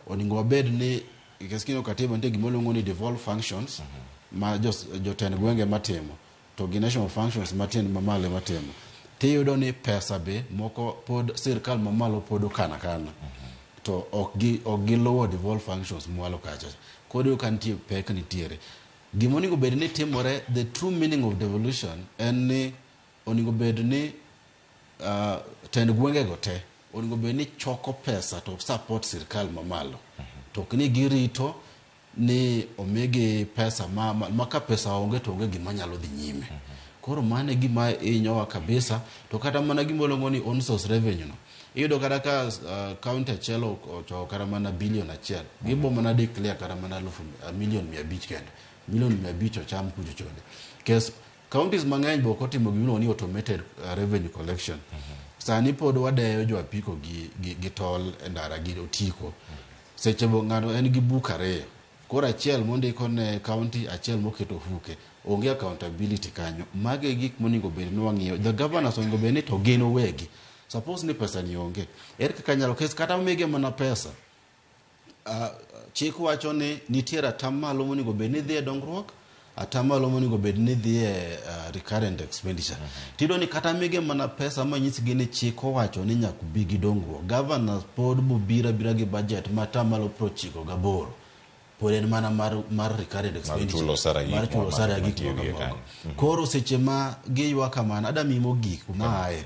Onego wabed ni nikech king'iyo katiba nitie gima iluongo ni devolved functions ma jotend gwenge matimo to gi national functions matiend mamalo matimo. Tiyudo ni pesa be moko pod sirkal mamalo pod okano akana to ok giluwo devolved functions mwalo kacha. Koro iyudo ka nitie pek nitiere. Gima onego bed ni timore, the true meaning of devolution en ni onego bed ni tend gwengego te onego bed ni choko pesa to support sirkal mamalo. To ok ni girito ni omigi pesa ma ka pesa onge to onge gima nyalo dhi nyime. Koro mano e gima hinyowa kabisa. To kata mana gima iluongo ni own source revenue no, iyudo kata ka county achiel ochoko kata mana bilion 1, gibo mana declare kata mana milion 500 kende. Milion 500 ocham kucho chonde. Nikech counties mang'eny be ok otimo gima iluongo ni automated revenue collection. Sani pod wadeyo jo apiko gi tol e ndara gi otiko. Seche go ng'ato en gi buk ariyo. Koro achiel mondiko ne county, achiel moketo ofuke. Onge accountability kanyo. Mago e gik monego bed ni wang'iyo. The governors onego bed ni to gin owegi. Suppose ni pesa ni onge. Ere kaka nyalo kes kata omigi mana pesa. Chik wacho ni nitiere atamalo monego bed ni dhi e dongruok, atamalo monego bed ni dhi e recurrent expenditure. Tiyudo ni kata mige mana pesa manyisgi ni chik owacho ni nyaka ubi gi dongruok. Governors pod bobiro abira gi budget ma atamalo 98. Pod en mana mar recurrent expenditure. Mar chulo osara gi Mar chulo osara gi gik matiyo gi moko. kanyo. Koro seche ma giywak kamano, adwa miyi mogik kuma aye.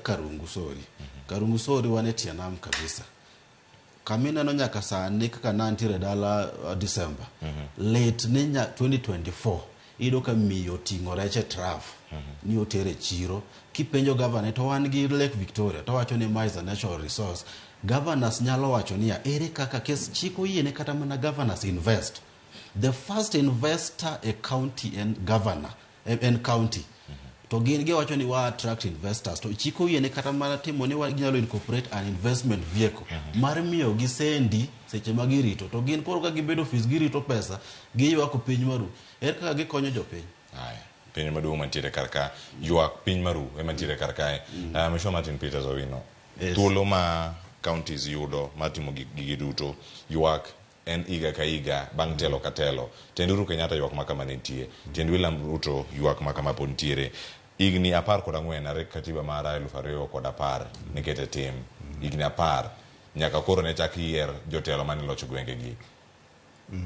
Karungu Sori. Karungu Sori wan e tie nam kabisa. Kama ineno nyaka sani kaka ne antiere dala December. Late ni 2024. Iyudo ka miyo oting'o rech e trough ni otere e chiro. Kipenjo governor to wan gi Lake Victoria to wacho ni ma is a natural resource. Governors nyalo wacho niya, ere kaka kes chik oyiene kata mana governors invest. The first investor e county en governor, en county. To gin giwacho ni wa attract investors to chik oyiene kata mana timo ni ginyalo incorporate an investment vehicle mar miyo gi sendi seche ma girito to gin koro ka gibedo ofis girito pesa giywako piny maru ere kaka gikonyo jopiny. Aya, penjo maduong' mantiere kar ka, ywak piny maru ema nitiere kar kae. Mheshimiwa Martin Peters Owino, thuolo ma counties yudo mar timo gigi duto, ywak en higa ka higa bang' telo ka telo. Tend Uhuru Kenyatta ywak ma kama ne nitie, tend William Ruto ywak ma kama pod nitiere. Higni 14 are katiba mar 2010 ne ket e tim. Higni 10 nyaka koro ne chak yier jotelo mane locho gwengegi.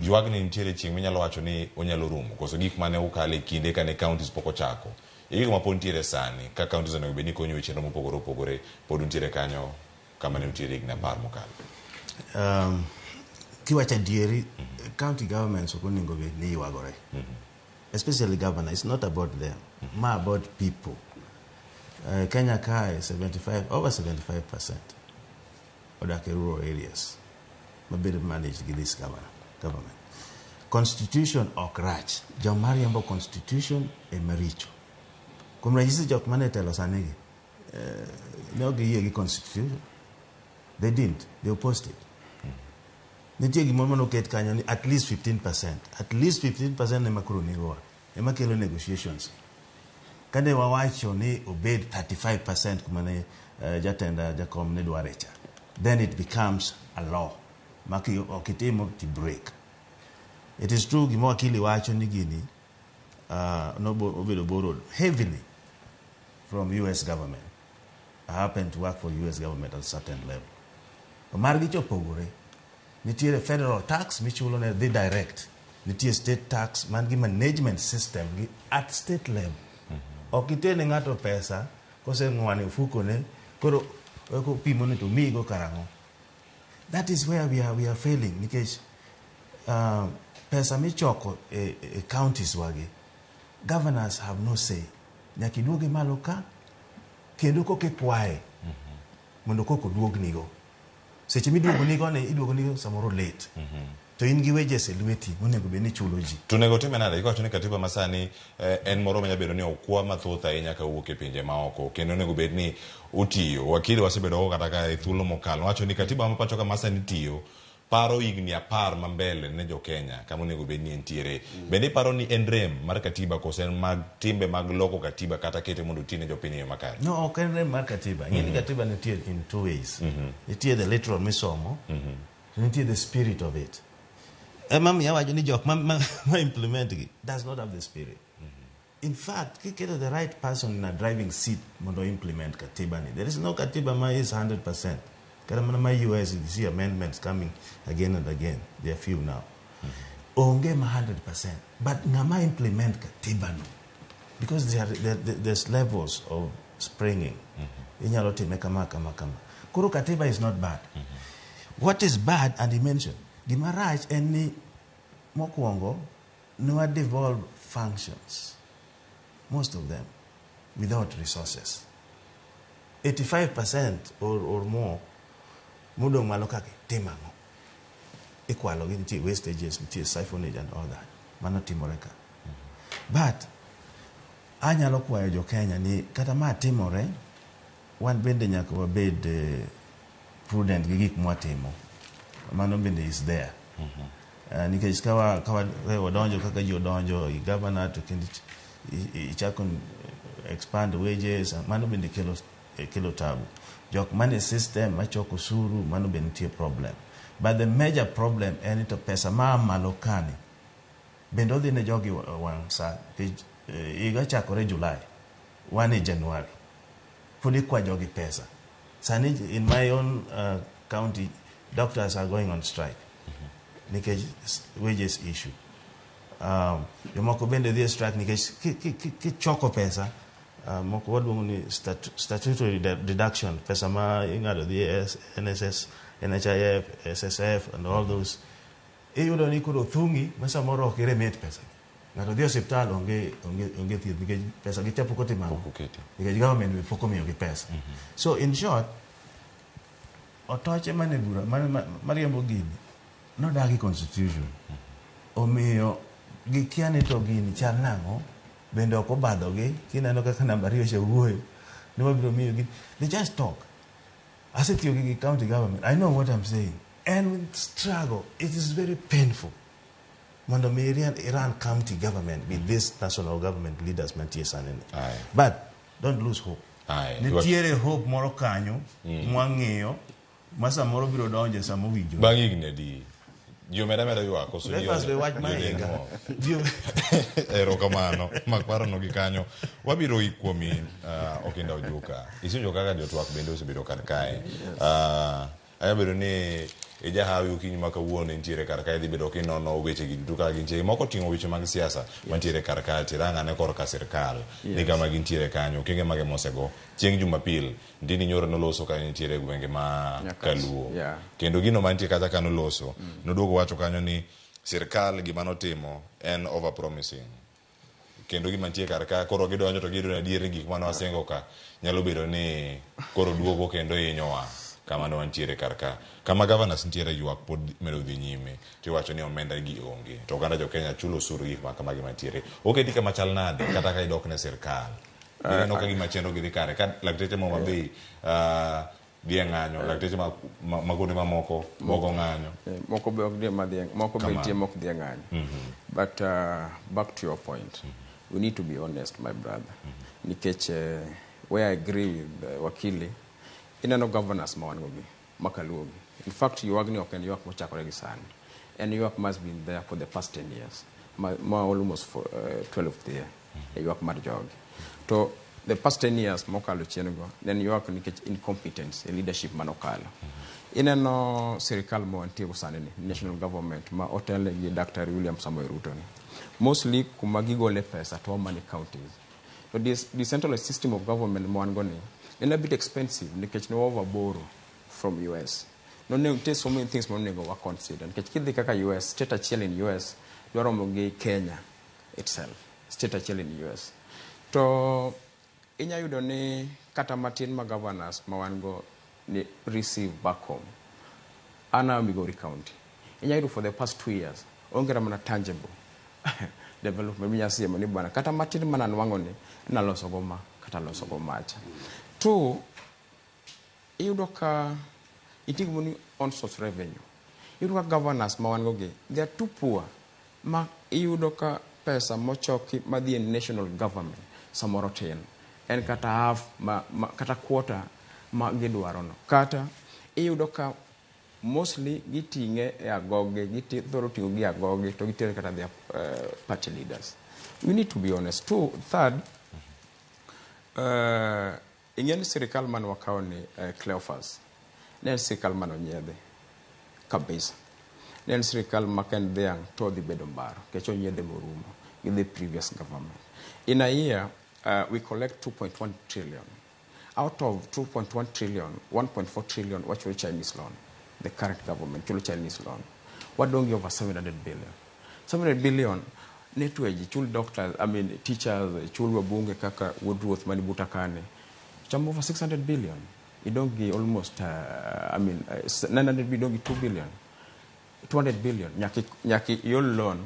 Ywagni nitiere chieng' minyalo wacho ni onyalo rumo koso gik mane ukale kinde kane counties pok ochako. E gigo ma pod nitiere sani ka counties onego bed ni konyo e chenro mopogore opogore pod untiere kanyo kama ne untiere higni 10 mokalo. Kiwacho adieri, county governments ok onego bed ni ywagore. Especially governor, it's not about them, ma about people. Kenya kae 75, over 75% odak e rural areas mabedo managed gi this government. Constitution ok rach, joma riembo constitution ema richo. Kuom ranyisi jok mane telo sani gi, ne ok giyie gi constitution. They didn't, they opposed it. Nitie gimoro manoket kanyo ni at least 15%. At least 15% ema koro negowa, ema kelo negotiations. Kane wawacho ni obed 35% kuma ne jatenda jakom ne dware cha, then it becomes a law. Ma ok itimo to break. It is true gima wakili wacho ni gini obedo borrowed heavily from US government. I happen to work for US government at a certain level. Margi cha opogore. Nitiere federal tax michulo ne dhi direct. Nitie state tax man gi management system gi at state level. Ok itene ng'ato pesa koseng'wane ofukone koro eko pimo ni to miyigo karang'o. That is where we are failing nikech pesa michoko e counties wagi, governors have no say. Nyaka iduoge malo ka kendo koka ikwaye mondo koko oduognigo. Seche miduogo nigo ni iduogo nigo samoro late. To in gi wages e lweti monego bed ni ichulo ji. To onego time nade? Iwacho ni katiba masani en moro manyalo bedo ni okwa mathoth ahinya kawuok e pinje maoko kendo onego bed ni otiyo. Wakili wasebedo go kata ka e thuolo mokalo. Wacho ni katiba ma pacho ka masani tiyo paro higni 10 ma mbele ne jo Kenya kama onego bed ni entiere. Bende iparo ni en rem mar katiba koso en mag timbe mag loko katiba kata kete mondo oti ne jopiny e yo makare? No, ok en rem mar katiba. Ing'e ni katiba nitie in two ways. Nitie the literal misomo, to nitie the spirit of it. Ema miyo awacho ni jok ma implement gi does not have the spirit. In fact, kiketo the right person in a driving seat mondo implement katiba ni. There is no katiba ma is 100%. Kata mana ma US, you see amendments coming again and again. They are few now. Onge ma 100%. But ng'ama implement katiba no. Because there's levels of springing. Inyalo time kama, kama, kama. Koro katiba is not bad. What is bad, and he mentioned, gima rach en ni mokwongo, ne devolve functions, most of them, without resources. 85% or more, modong' malo kaka timo ang'o? Ikwalo gi nitie wastages, nitie siphonage and all that. Mano timore ka. But, anyalo kwayo jo Kenya ni kata ma timore, wan bende nyaka wabed prudent gi gik mwatimo. Mano bende is there. Nikech ka wadonjo kaka ji odonjo i governor to kendo ichako expand wages, mano bende kelo tabu. Jok mane system machoko osuru, mano bende nitie problem. But the major problem en to pesa ma malo kani bende odhi ne jogi wang' sa. Nikech higa chakore July, wan e January. Pod ikwa jogi pesa. Sani in my own county, doctors are going on strike. Nikech wages issue. Jomoko bende dhi e strike nikech kichoko pesa, moko waluongo ni statutory deduction, pesa ma ing'ado dhi e NSS, NHIF, SSF and all those. Iyudo ni koro thung'i ma samoro ok iremit pesa. Ng'ato dhi e osiptal onge onge onge thieth nikech pesa gi te pok otimo ang'o? Nikech government be pok omiyogi pesa. So in short, otoche mane bura mariembo gini nodagi constitution. Omiyo gikia ni to gini chal nang'o bende ok obadhogi kineno kaka namba ariyo cha wuoyo ni wabiro miyo gi they just talk. Asetiyo gi county government. I know what I'm saying. And struggle, it is very painful. Mondo mi iran county government with this national government leaders mantie sani ni. But don't lose hope. Nitiere hope moro kanyo mwang'iyo ma samoro biro donjo sama owinjore. Bang' higni adi? Ji omeda ameda ywak koso ji Breakfast be wach mahinga. Erokamano. Mak parono gi kanyo. Wabiro ik kuomi Okinda Ojuka. Isinjo kaka jotwak bende osebedo kar kae. Anya bedo ni ijahawi okinyi ma kawuono intiere kar kae idhi bedo kinono weche gi duto kaka gintie. Moko oting'o weche mag siasa mantiere kar kae tirang' ane korka sirkal ni kama gintiere kanyo okenge mage mosego. Chieng' Jumapil Ndindi Nyoro noloso ka nitiere e gwenge ma Kaluo. Kendo gino mantie kacha ka noloso, noduogo wacho kanyo ni sirkal gima notimo en over promising. Kendo gima nitie kar ka koro gidonjo to giyudo ni adier ni gik mane wasingo ka nyalo bedo ni koro duogo kendo hinyowa kama ne wantiere kar ka. Kama governors nitiere ywak pod medo dhi nyime tiwacho ni omenda gi onge. To oganda jo Kenya chulo osuru gi gik ma kamagi mantiere. Oketi kama chal nade kata ka idok ne sirkal? Ineno ka gima chenro gi dhi kare ka lakteche ma Homa Bay dhi e ng'anyo, lakteche ma ma kuonde mamoko bogo ng'anyo. Moko be ok dhi madhi e- moko be Kamano. nitie mok dhi e ng'anyo. But back to your point, we need to be honest, my brother. Nikech where I agree with Wakili, ineno governors ma wan go gi, ma kaluo gi. In fact, ywagni ok en ywak mochakore gi sani. En ywak ma has been there for the past 10 years. Ma, ma almost for, 12th year. E ywak mar jogi. To the past 10 years mokalo chien go, ne en ywak nikech incompetence e leadership manokalo. Ineno sirikal ma wantie go sani ni, national government ma otelne gi Daktari William Samoei Ruto ni. Mostly kuma gigole pesa to mani counties. To this decentralized system of government ma wan go ni, en a bit expensive nikech ne wa over borrow from US. Nonego nitie so many things monego wa consider nikech kidhi kaka US, state achiel in US dwa romo gi Kenya itself, state achiel in US. To inya yudo ni kata matin ma governors ma wan go ni receive back home. An a Migori County. Inya yudo for the past 2 years, onge kata mana tangible development minya siemo ni bwana kata matin mana nwang'o ni naloso go ma kata loso go macha. Two, iyudo ka nitie gimoro ni on source revenue. Iyudo ka governors ma wan go gi, they are too poor ma iyudo ka pesa mochoki madhi e national government samoro tin. En kata half ma kata quarter ma gidwaro no. Kata iyudo ka mostly giting'e e agoge, githoro ting'o gi agoge to gitere kata their party leaders. We need to be honest. Two, third, ing'e ni sirikal mane wakawo ni Cleophas, ne en sirikal mane onyiedhi kabisa. Ne en sirikal ma ka en dhiang' to odhi bedo mbaro, nikech onyiedhe morumo gi the previous government. In a year, we collect 2.1 trillion. Out of 2.1 trillion, 1.4 trillion wachulo Chinese loan. The current government chulo Chinese loan. Wadong' gi over 700 billion. 700 billion ne twe ji, chul doctors, I mean teachers, chul wabunge kaka wuod ruoth mani buta kane. Chamo over 600 billion. Idong' gi almost, I mean, 900 billion, idong' gi 2 billion. 200 billion. Nyaka iol loan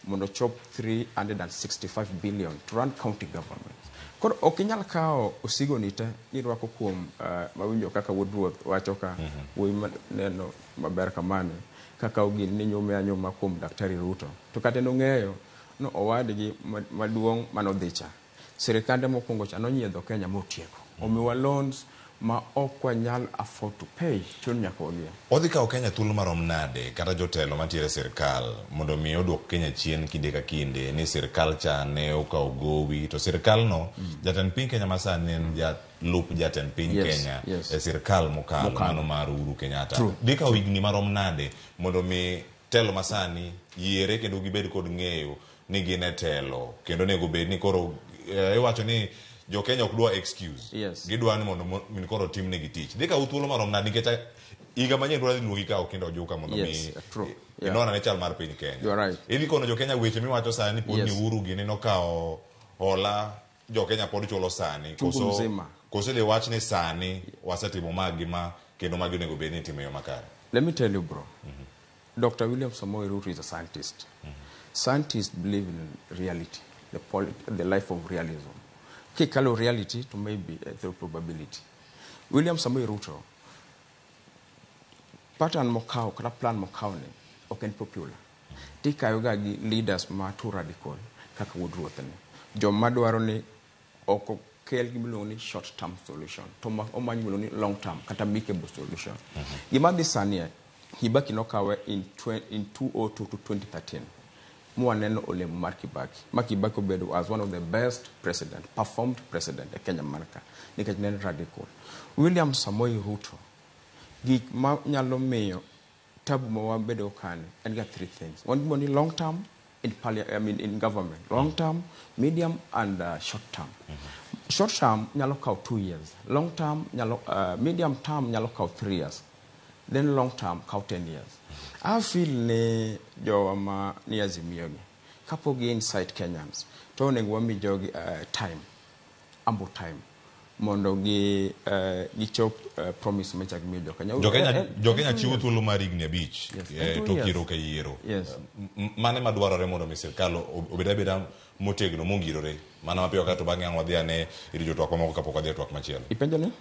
mondo chop 365 billion to run county government. Koro ok inyal kawo osigo ni te nirwako kuom mawinjo kaka wuod ruoth wacho ka wuoyi neno maber kamani kaka gini ni nyume anyuma kuom Daktari Ruto. To kata en ong'eyo no owadgi maduong' manodhi cha. Sirikande mokwongo cha nonyiedho Kenya motieko. Omiwa loans ma ok wanyal afford to pay, chun nyaka wagie. Odhi kawo Kenya thuolo marom nade kata jotelo mantiere e sirkal mondo mi oduok Kenya chien kinde ka kinde ni sirkal cha ne okawo gowi to sirkal no jatend piny Kenya masani en jalup jatend piny Kenya e sirkal mokalo mano mar Uhuru Kenyatta. Dhi kawo higni marom nade mondo mi telo masani yiere kendo gibed kod ng'eyo ni gin e telo kendo onego bed ni koro iwacho ni Jo Kenya ok dwa excuse. Gidwa ni mondo min koro timnegi tich. Dhi kawu thuolo marom nade nikech higa manyien dwa dhi luongi ka Okinda Ojuka mondo mi True. Yeah. inon ane chal mar piny Kenya. You are right. Idhi kono jo Kenya weche miwacho sani pod ni Uhuru gini nokawo hola jo Kenya pod chulo sani. Chungu Koso mzima. koso idhi wach ni sani wasetimo ma gi ma kendo magi onego bed ni itimo e yo makare. Let me tell you, bro. Dr. William Samoei Ruto is a scientist. Scientists believe in reality, the life of realism. Kikalo reality to maybe through probability. William Samoei Ruto, pattern mokao, kata plan mokao ni, ok en popular. Tikayo ga gi leaders ma too radical, kaka wuod ruoth ni. Joma dwaro ni ok okel gima iluongo ni short term solution, to omany gima iluongo ni long term, kata amicable solution. Gima dhi sani e, Kibaki nokawe in 2002 to 2013. Mwaneno olemo mar Kibaki. Ma Kibaki obedo as one of the best president, performed president e Kenya mar ka. Nikech ne en radical. William Samoei Ruto, gik ma nyalo miyo tabu ma wabedo kani, en ga three things. One gima ni long term in I mean in government. Long term, medium and short term. Short term nyalo kawo 2 years. Long term nyalo, medium term nyalo kawo 3 years. Then long term kawo 10 years. I feel ni jowa ma ni Azimio gi, kapok gi incite Kenyans, to onego wami jogi time, ample time, mondo gi gichop promise ma gimiyo jo Kenya. Jo Kenya chiwo thuolo mar higni 5 En two tok years. yiero ka yiero. Yes. Mane madwarore mondo mi sirkal obed abeda motegno mongirore mana mapiyo kato bang'e ang' wadhi ane ir jotwak mamoko kapok wadhi e twak machielo. Ipenjo ni?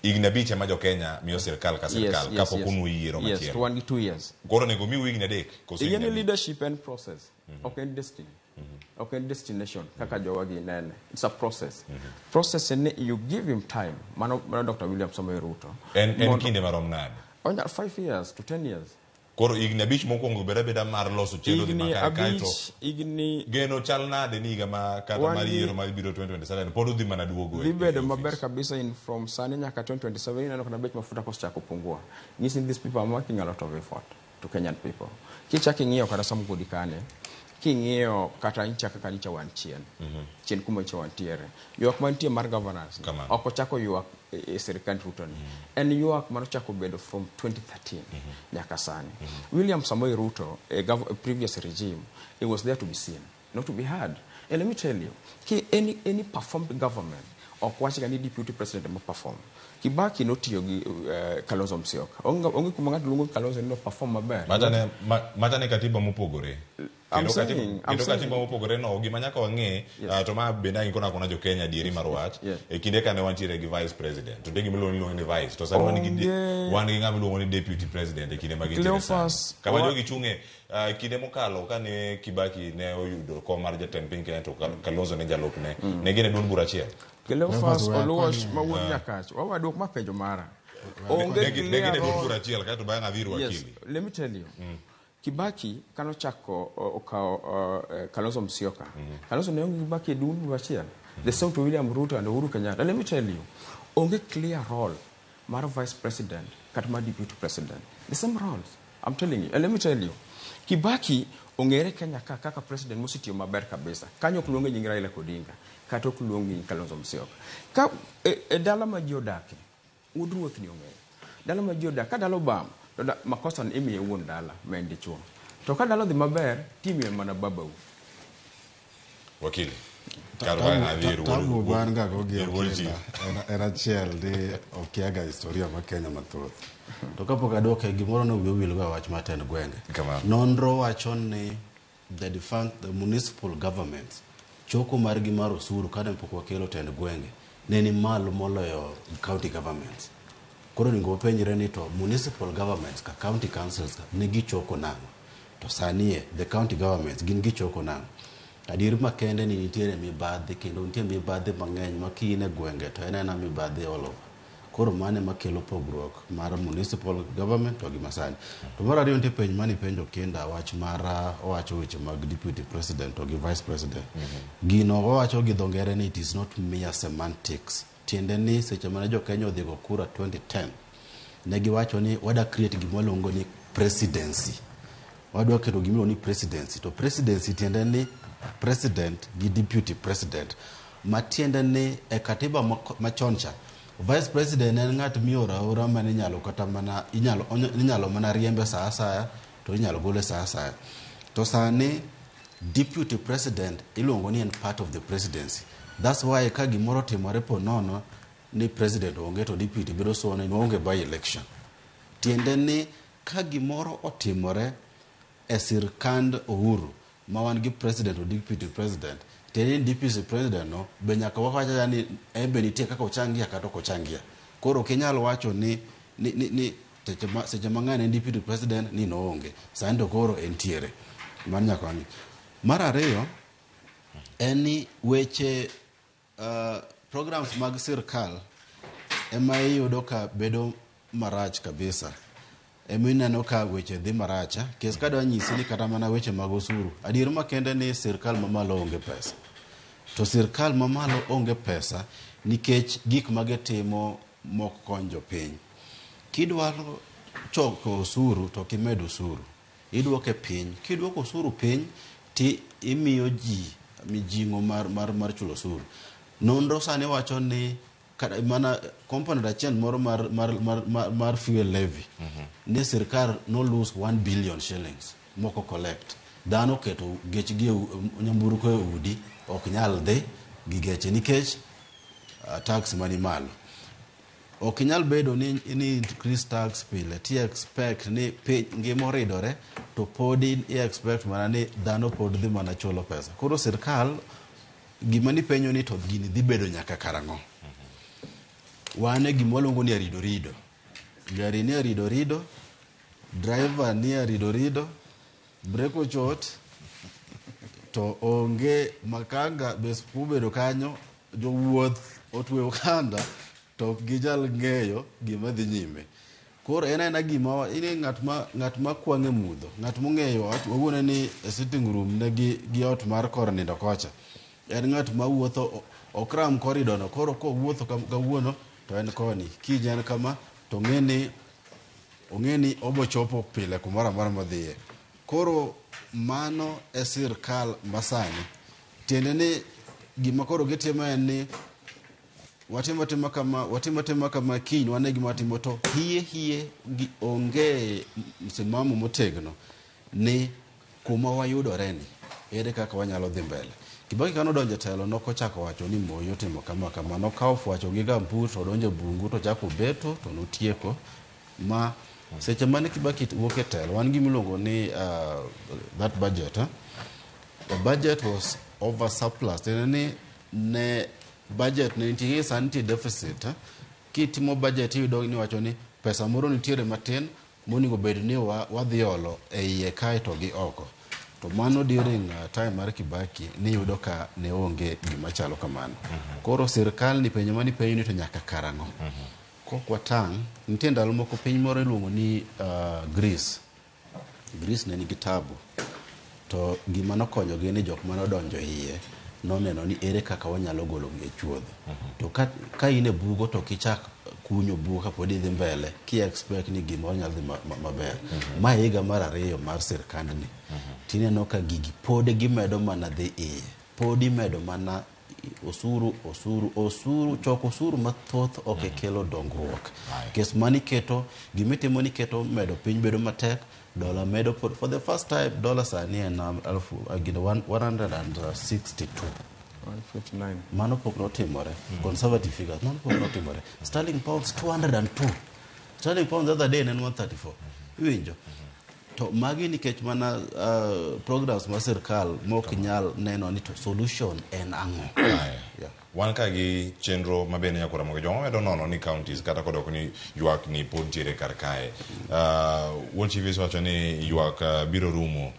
Higni 5 ema jo Kenya miyo sirkal ka sirkal kapok unwo yiero Yes, machielo. to wan gi 2 years. Koro onego miu higni 3 koso Ing'e higni ni 5? leadership en process, ok en destiny. Ok en destination kaka jowa gi nene. It's a process. Process en ni you give him time. Mano Dr. William Samoei Ruto. En kinde marom nade? Onya 5 years to 10 years. Koro higni 5 mokwongo bed abeda mar loso chenro dhi Higni makare kaeto abich, higni geno chal nade ni higa ma kata Wan mar gi yiero mar biro 2027 pod odhi mana duogo e Dhi bedo maber kabisa in from sani nyaka 2027 ineno kata bech mafuta kosechako pungua. Nyisi ni these people are making a lot of effort to Kenyan people. Kichako ing'iyo kata Samgodi kane, king'iyo kata nyicha kaka nyicha wan chien. Chien kuma nyicha wantiere. Ywak mantie mar governance ni, ok ochako ywak e sirkand Ruto ni. En ywak manochako bedo from 2013 nyaka sani. William Samoei Ruto, a previous regime, it was there to be seen, not to be heard. And let me tell you, ki any performed government, ok wach ga ni deputy president ema perform. Kibaki notiyo gi Kalonzo Musyoka. Onge kuma ng'ato luongo Kalonzo ni no perform maber. Machane katiba mopogore. I'm Kendo saying, I'm katiba saying. mopogore no, gima nyaka wang'e, to ma bende ang' ikona kona jo Kenya adieri mar wach, e kinde kane wantiere gi vice president, to nitie gima iluongo ni vice, to sani wan gi ng'ama iluongo ni deputy president e kinde ma gintiere sani. Cleophas, Kama jogi chung'e, kinde mokalo kane Kibaki ne oyudo kom mar jatend piny Kenya to Kalonzo ne jalupne, ne gin e duond bura achiel. Cleophas Oluoch ma wuod Nyakach, waduok ma penjo mara. Onge Ne gin e clear duond role. bura achiel kaeto bang'e adhi ir Yes, wakili. let me tell you. Kibaki kanochako okawo Kalonzo Musyoka. Kalonzo ne onge Kibaki e duond bura achiel. The same to William Ruto and Uhuru Kenyatta. Let me tell you, onge clear role mar vice president kata mar deputy president. The same roles, I'm telling you. And let me tell you, Kibaki ong'ere Kenya ka kaka president mosetiyo maber kabisa. Kanyo ok luonge nying Raila Odinga, kata ok luonge nying Kalonzo Musyoka. Ka e dala ma ji odake, wuod ruoth ni ong'eyo. Dala ma ji odake, ka dala obam, to makosa ni imiye wuon dala ma en dichuo. To ka dala odhi maber, timiye mana babau. Wakili. Tabu wan ga go gi Okinda en achiel ni okiaga historia ma Kenya mathoth. To kapok aduoke gimoro ne wiya owil go e wach mar tend gwenge. Nonro wacho ni the defunct, the municipal governments choko margi mar osuru kane pok wakelo tend gwenge ne ni malo moloyo county governments. Koro onego wapenjre ni to municipal governments ka county councils ka ne gichoko nang'o? To sani e the county governments gin gichoko nang'o? Adier makende ni nitiere mibadhi kendo nitie mibadhi mang'eny ma ki in e gwenge to en aena mibadhi all over. Koro mano ema kelo pogruok mar municipal government to gi masani. To mar ariyo nitie penj mane ipenjo Okinda wach mar owacho weche mag deputy president to gi vice president. Gino owacho gi dho ngere ni it is not mere semantics. Tiende ni seche mane jo Kenya odhi go kura 2010 ne giwacho ni wada create gima waluongo ni presidency. Wadwa keto gima iluongo ni presidency. To presidency tiende ni president gi deputy president. Matiende ni e katiba machon cha, vice president en ng'at mioro aora mane inyalo kata mana inyalo mana riembe sa asaya to inyalo gole sa asaya. To sani deputy president iluongo ni en part of the presidency. That's why ka gimoro otimore po nono ni president onge to deputy bedo sworn in, waonge by election. Tiende ni ka gimoro otimore e sirkand Uhuru ma wan gi president to deputy president, tiende ni deputy president no be nyaka wawacha ni en be nitie kaka ochangia kata ok ochangia. Koro ok inyal wacho ni seche mang'eny en deputy president ni noonge, sani to koro entiere. Mano nyaka wang'i. Mar ariyo en ni weche programs mag sirkal ema iyudo ka bedo marach kabisa. Ema ineno ka weche dhi marach. Kes kadwa nyisi ni kata mana weche mag osuru. Adier makende ni sirkal mamalo onge pesa. To sirkal mamalo onge pesa nikech gik magitimo mok kony jopiny. Kidwaro choko osuru to kimed osuru. Idwoke piny. Kidwoko osuru piny ti imiyo ji mijing'o mar chulo osuru. Nonro sani wacho ni mana component achiel moro mar fuel levy ni sirkal no lose 1 billion shillings moko collect. Dhano keto gechgi nyamburko e udi ok nyal dhi gi geche nikech tax mani malo. Ok inyal bedo ni increase tax pile ti expect ni piny ngima oridore to podi i expect mana ni dhano pod dhi mana chulo pesa. Koro sirkal gima ni penjo ni to gini dhi bedo nyaka karang'o. Wan e gima waluongo ni aridorido. Gari ni aridorido, driver ni aridorido, brake ochot, to onge makanga be kubedo kanyo, jowuoth otweyo okanda to ok ginyal ng'eyo gima dhi nyime. Koro en aena gima ine ng'at ma kwang' e mudho, ng'at mong'eyo wawuone ni e sitting room ne gi ot mar kor nindo kocha. En ng'at ma wuotho ok ram corridor no, koro kowuotho kawuono to en koni, kiny en kama to ong'e ni obo chopo pile kumoro amora modhiye. Koro mano e sirkal masani. Tiende ni gima koro gitimo en ni watimo kama, watimo kama, kiny wane gima watimo to hie gi onge msimamo motegno ni kuma wayudore ni ere kaka wanyalo dhi mbele. Kibaki kano donjo e telo nokochako wacho ni Moi otimo kama kama, nokawo fwacho gi gambut to odonjo e bungu to ochako beto to notieko. Ma seche mane Kibaki wuok e telo wan gima iluongo ni that budget, The budget was over surplus. Tiende ni ne budget ne nitie sani nitie deficit. Kitimo budget iyudo ni wacho ni pesa moro nitiere matin monego bed ni wadhi olo e iye kae to gi oko. To mano during time mar Kibaki niyudo ka ne onge gima chalo kamano. Koro sirkal ni penjo mani penjo ni to nyaka karang'o. Kok watang', nitie ndalo moko piny moro iluongo ni Greece. Greece ne nigi tabu. To gima nokonyogi ni jok mane odonjo iye noneno ni ere kaka wanyalo golo gi e chuodho. To ka in e bugo to kichak kunyo bugo kapod idhi mbele, ki expect ni gimoro nyalo dhi maber. Ma higa mar ariyo mar sirkandni. Tineno ka gigi pod gimedo mana dhi iye. Pod imedo mana osuru, osuru, osuru, choko osuru mathoth ok kelo dongruok. Kes mani keto, gimitimo ni keto medo piny bedo matek, dola medo for the first time dola sani en 162. 159. Mano pok notimore. Conservative figures, mano pok notimore. Sterling pounds 202. Sterling pounds the other day ne en 134. Iwinjo? To magi nikech mana programs ma sirkal mok nyal neno ni to solution en ang'o. Yeah. Wan ka gi chenro mabende nyaka Ramogi Jwang' wamedo nono ni counties kata kodok ni ywak ni pod ntiere kar kae. Wuon Chief wacho ni ywak biro rumo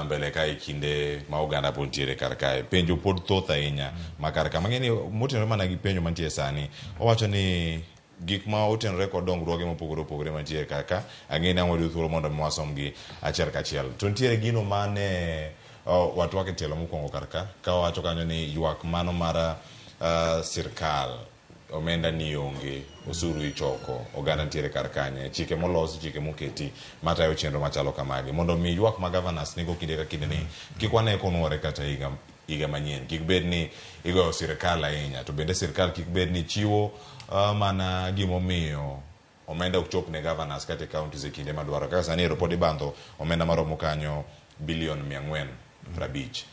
mbele kae kinde ma oganda pod ntiere kar kae. Penjo pod thoth ahinya ma kar ka. Mang'e ni motenore mana gi penjo mantie sani. Owacho ni gik ma otenore kod dongruoge mopogore opogore mantie kar ka, ang'e ni ang' wayudo thuolo mondo mi wasomgi achiel kachiel. To nitiere gino mane watwak e tielo mokwongo kar ka, ka wawacho kanyo ni ywak mano mar sirkal, omenda ni onge, osuru ichoko, oganda nitiere kar kanye, chike molos, chike moketi matayo chenro machalo kamagi. Mondo mi ywak ma governors nigo kinde ka kinde ni kik wane konuore kata higa higa manyien. Kik bed ni igoyo sirkal ahinya, to bende sirkal kik bed ni chiwo mana gimomiyo omenda ok chop ne governors kata e counties e kinde madwaro. Kaka sani ero pod ibandho omenda maromo kanyo bilion 450.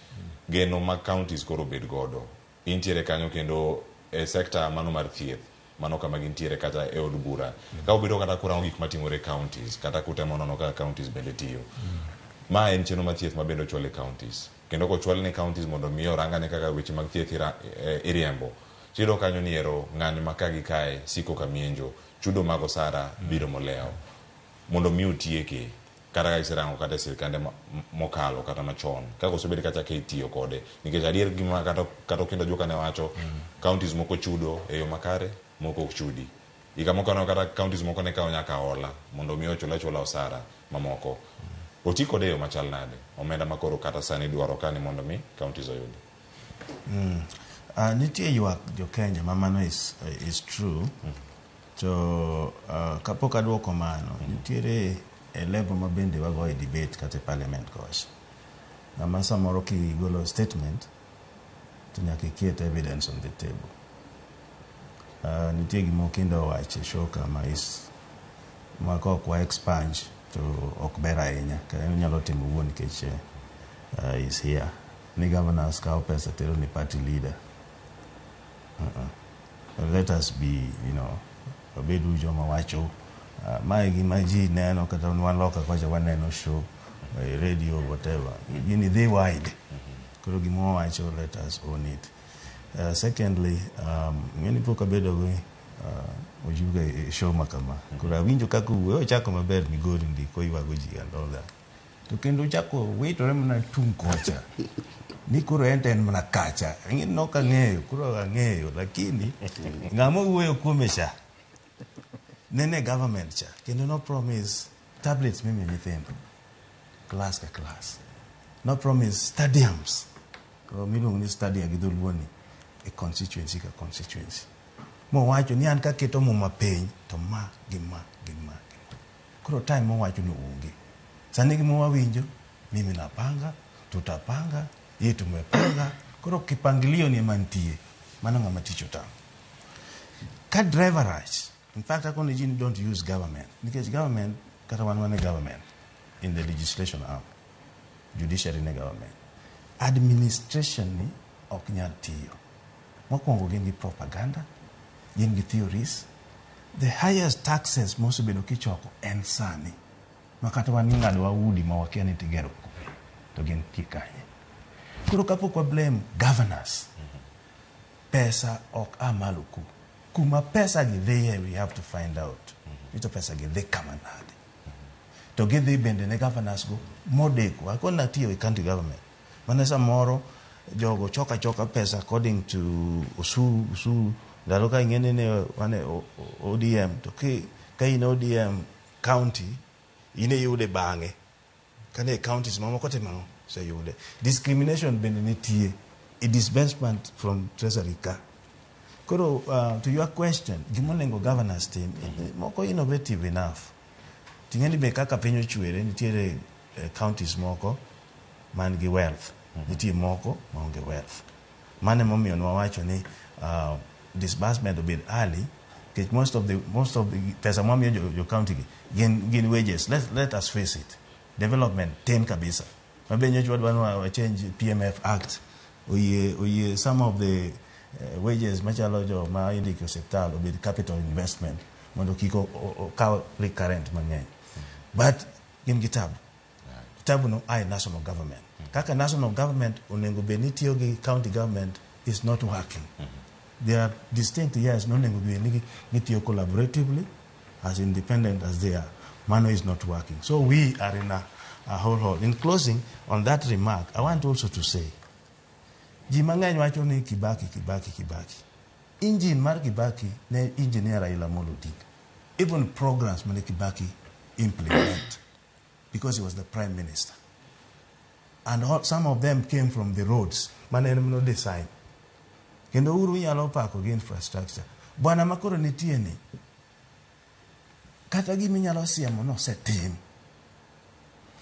Geno mag counties koro bed godo. Intiere kanyo kendo e sekta mano mar thieth, mano kama gintiere kata e od bura. Ka obedo kata kurango gik matimore e counties, kata kutemo nono kaka counties bende tiyo. Ma en chenro mar thieth ma bende ochwal e counties. Kendo kochwal ne counties mondo mi orangane kaka weche mag thieth iriembo. Tiyudo kanyo ni ero ng'anyo ma ka gi kae siko ka mienjo, chudo mag osara biro molewo. Mondo mi otieke, kata ka iserango kata e sirkande mokalo kata machon, kaka osebed kata ka itiyo kode. Nikech adier gima kata Okindo Ajuoka ne wacho, counties moko chudo e yo makare, moko ok chudi. Higa mokalo kata counties moko ne kawo nyaka hola mondo mi ochul achula osara mamoko. Oti kode e yo machal nade? Omenda ma koro kata sani dwaro ka ni mondo mi counties oyudi. Nitie ywak jo Kenya ma mano is true. To kapok aduoko mano, nitiere e level ma bende wagoye debate kata e parliament kocha. Ng'ama samoro kigolo statement to nyaka iket evidence on the table. Nitie gima Okindo owacho e show kama is ma ka ok wa expunge to ok ber ahinya. Kendo onyalo timo owuon nikech is here. Ni governors kawo pesa tero ni party leader. Let us be, wabedu joma wacho. Mae gima ji neno kata wan loka kocha waneno show, radio, whatever. Gini dhi wide. Koro gima wawacho, let us own it. Secondly, ng'eni pok abedo gi Ojuga e show ma kama. Koro awinjo kaka owuoyo, ochako maber Migori ndiko oywago ji and all that. To kendo ochako witore mana tung' kocha. Ni koro en to en mana kacha. Ing'e ni ok ang'eyo, koro ang'eyo, lakini ng'ama owuoyo kuome cha nene government cha kendo no promise tablets mimiyo nyithindo class ka class. No promise stadiums miluongo ni stadia gi dholuo ni e constituency ka constituency. Mowacho ni an kaketo muma piny to ma gi ma gi ma gi ma. Koro time mowacho ni onge. Sani gima wawinjo, mimi napanga, tutapanga, hii tumepanga. Koro kipangilio ni ema nitie. Mano ng'ama tich otamo. Ka driver rach, in fact akoni ji ni don't use government. Nikech government, kata wan wan e government, in the legislation arm, judiciary ne government. Administration ni ok nyal tiyo. Mokwongo gin gi propaganda, gin gi theories. The highest taxes mosebedo kichoko en sani. Ma kata wan ing'ado wa udi ma wakia ni tigero kure, to gin tie kanye. Koro kapok wa blame governors, pesa ok a malo ku. Kuma pesa gi dhiye, we have to find out. Ni to pesa gi dhi kama nade. To gidhi bende ne governors go modeko. Akoni natiyo e county government. Mane samoro jogo choka choka pesa according to osuru. Ndalo ka ing'e ni ne wan e ODM, to ka in ODM county, in iyude bang'e. Kane counties mamoko timo ang'o? Oseyude. Discrimination bende nitie. E disbursement from treasury ka. Koro, to your question, gima onego governors tim, moko innovative enough. Ting'e ni be kaka piny ochwere, nitiere counties moko man gi wealth. Nitie moko maonge wealth. Mano emomiyo nwawacho ni disbursement obed early, nikech most of the pesa mwamiyo jo county gi gin wages. Let us face it. Development tin kabisa. Mabe nyocha wadwa ni wa change PMF Act. Oyie some of the wages machalo jo ma indiko e osiptal obed capital investment mondo kik okaw recurrent mang'eny. But gin gi tabu. Tabu no ae national government. Kaka national government onego bed ni tiyo gi county government is not working. They are distinct, yes, nonego bed ni gitiyo collaboratively as independent as they are. Mano is not working. So we are in a whole hole. In closing, on that remark, I want also to say, ji mang'eny wacho ni Kibaki, Kibaki, Kibaki. Engine mar Kibaki ne engineer Raila Amolo Odinga. Even programs mane Kibaki implement because he was the prime minister. And some of them came from the roads mane en no design. Kendo uru nyalo pako gi infrastructure. Bwana makoro nitie ni, kata gima inyalo siemo nosetim.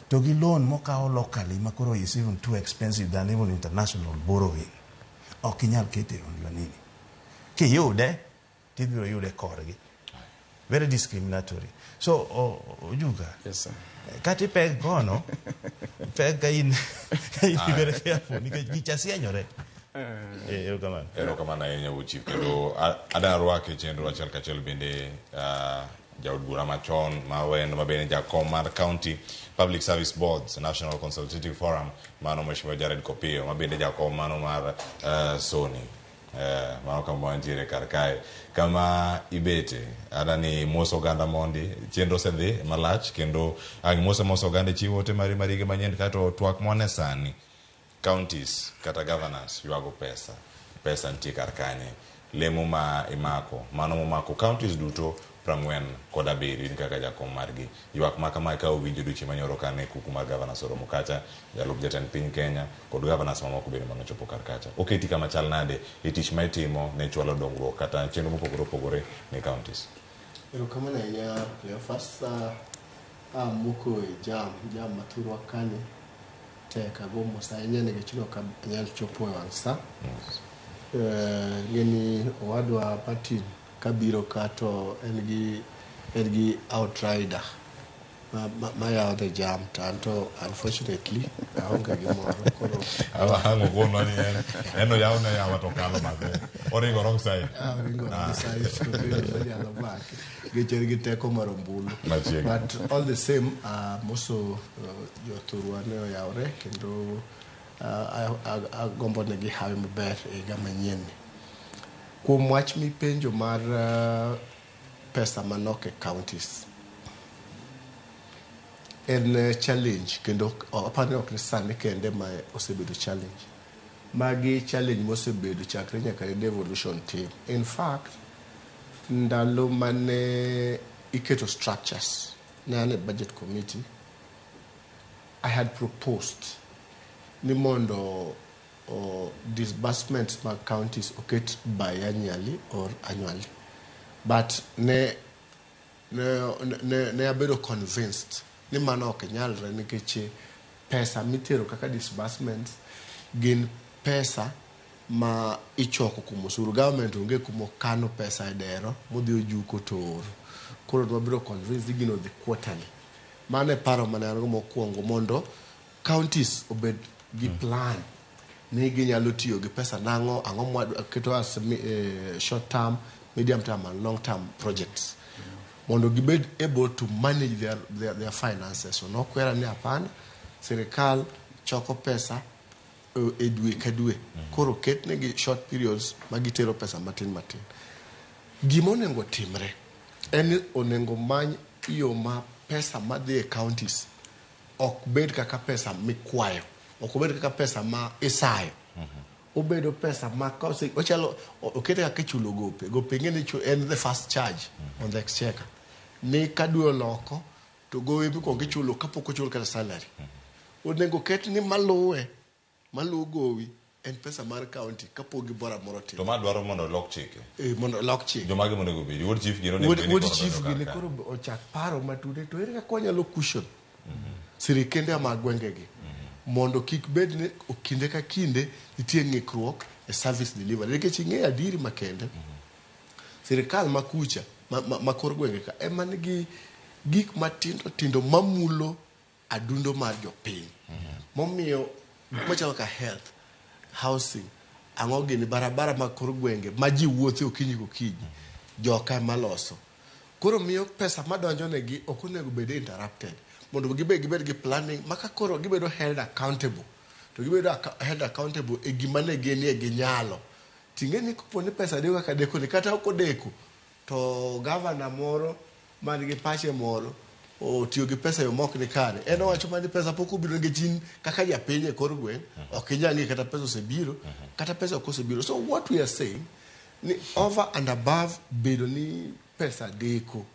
To To gi loan mokawo locally ma koro is even too expensive than even international borrowing. Ok inyal kete on your nini. Kiyude, tibiro yude korgi. Very discriminatory. So, Ojuga, Yes, sir. kata ipeg kono, peg ka in, ka in be very careful, nikech gicha sienyore. Erokamano. Erokamano ahinya wuod chief kendo adwa rwake e chenro achiel kachiel bende jaod bura machon ma Awendo ma bende jakom mar County Public Service Boards National Consultative Forum mano Mheshimiwa Jared Kopiyo ma bende jakom mano mar Sony. Mano kama wantiere kar kae kama ibete adani mos oganda mondi chenro osedhi malach kendo ang' mose mos oganda chiwo ote mari mar higa manyien kato twak mwane sani counties kata governors ywago pesa pesa nitie kar kanye lemo ma imako mano momako counties duto 47 in kaka jakom margi ywak ma kamae ka owinjo odiochieng' manyoro kane kuku mar governors oromo kacha jalup jatend piny Kenya kod governors mamoko bende manochopo kar kacha oketi kama chal nade e tich ma itimo ne chwalo dongruok kata chenro mopogore opogore ne counties. Erokamano ahinya Cleophas. Amoko e jam, jam mathurwa kani tek ago mos ahinya nikech ok anyal chopo e wang' sa. Ng'eni owadwa Martin kabiro ka to en gi outrider ma yawo the jam to anto unfortunately aonge gi moro koro Ang' okonwa ni en oyawne yawa to okalo bathe oringo wrong side. Oringo wrong side to bende onyalo make nikech en gi teko mar ombulu. Machiegni. But all the same amoso jothurwa ne oyawre kendo agombo negi hawi maber e higa manyien ni. Kuom wach mipenjo mar pesa manok e counties en challenge kendo aparo ni ok ni sani kende ma osebedo challenge. Magi challenge mosebedo chakre nyaka ne devolution tim. In fact, ndalo mane iketo structures ne an e budget committee, I had proposed ni mondo disbursements mag counties oket biannually or annually. But ne abedo convinced ni mano ok nyalre nikech pesa mitero kaka disbursements gin pesa ma ichoko kuom osuru. Government onge kuma okano pesa e dero modhi ojuko to ooro. Koro nwabedo convinced ni gino odhi quarterly. Mano e paro mane an go mokwongo mondo counties obed gi plan ni ginyalo tiyo gi pesa nang'o, ang'o mwa keto as short term, medium term and long term projects mondo gibed able to manage their finances. So nokwera ni hapana, sirikal choko pesa e dwe ka dwe. Koro ketnegi short periods ma gitero pesa matin matin. Gima onego timre en ni onego many yo ma pesa madhi e counties ok bed kaka pesa mikwayo, ok obed kaka pesa ma isayo. Obedo pesa ma kose ochalo okete kaka ichulo gope. Gope ing'e ni en the first charge on the exchequer. Ni ka dwe oloko to gowi mikwongo ichulo kapok ochul kata salary. Onego ket ni maluwe maluwo gowi en pesa mar county kapok gimoro amora To otimore. ma dwaro mondo olok chike. Mondo olok chike. Jomage monego obedi? Wuod chief gini onego bed ni Wuod koro chief donjo kar gini kae. koro ochak paro matut to ere kaka wanyalo cushion sirikende mag gwengegi mondo kik bed ni kinde ka kinde nitie ng'ikruok e service delivery nikech ing'eyo adieri makende sirikal ma kucha ma kor gwenge ka ema nigi gik matindo tindo mamulo adundo mar jopiny momiyo gik machalo ka health, housing, ang'o gini, barabara mag kor gwenge ma ji wuothe okinyi gokinyi joka ema loso. Koro miyo pesa madonjo negi ok onego bed interrupted mondo gibed gi planning ma ka koro gibedo held accountable to gibedo held accountable e gima ne ginie gi nyalo. Ting'e ni kopo ni pesa deko kaka deko ni kata ok odeko to gavana moro man gi pache moro otiyo gi pesa e yo mok ni kare en owacho mana ni pesa pok obiro nikech in kaka japiny e kor gweng' ok inyal ng'e kata pesa osebiro kata pesa ok osebiro. So what we are saying ni over and above bedo ni pesa deko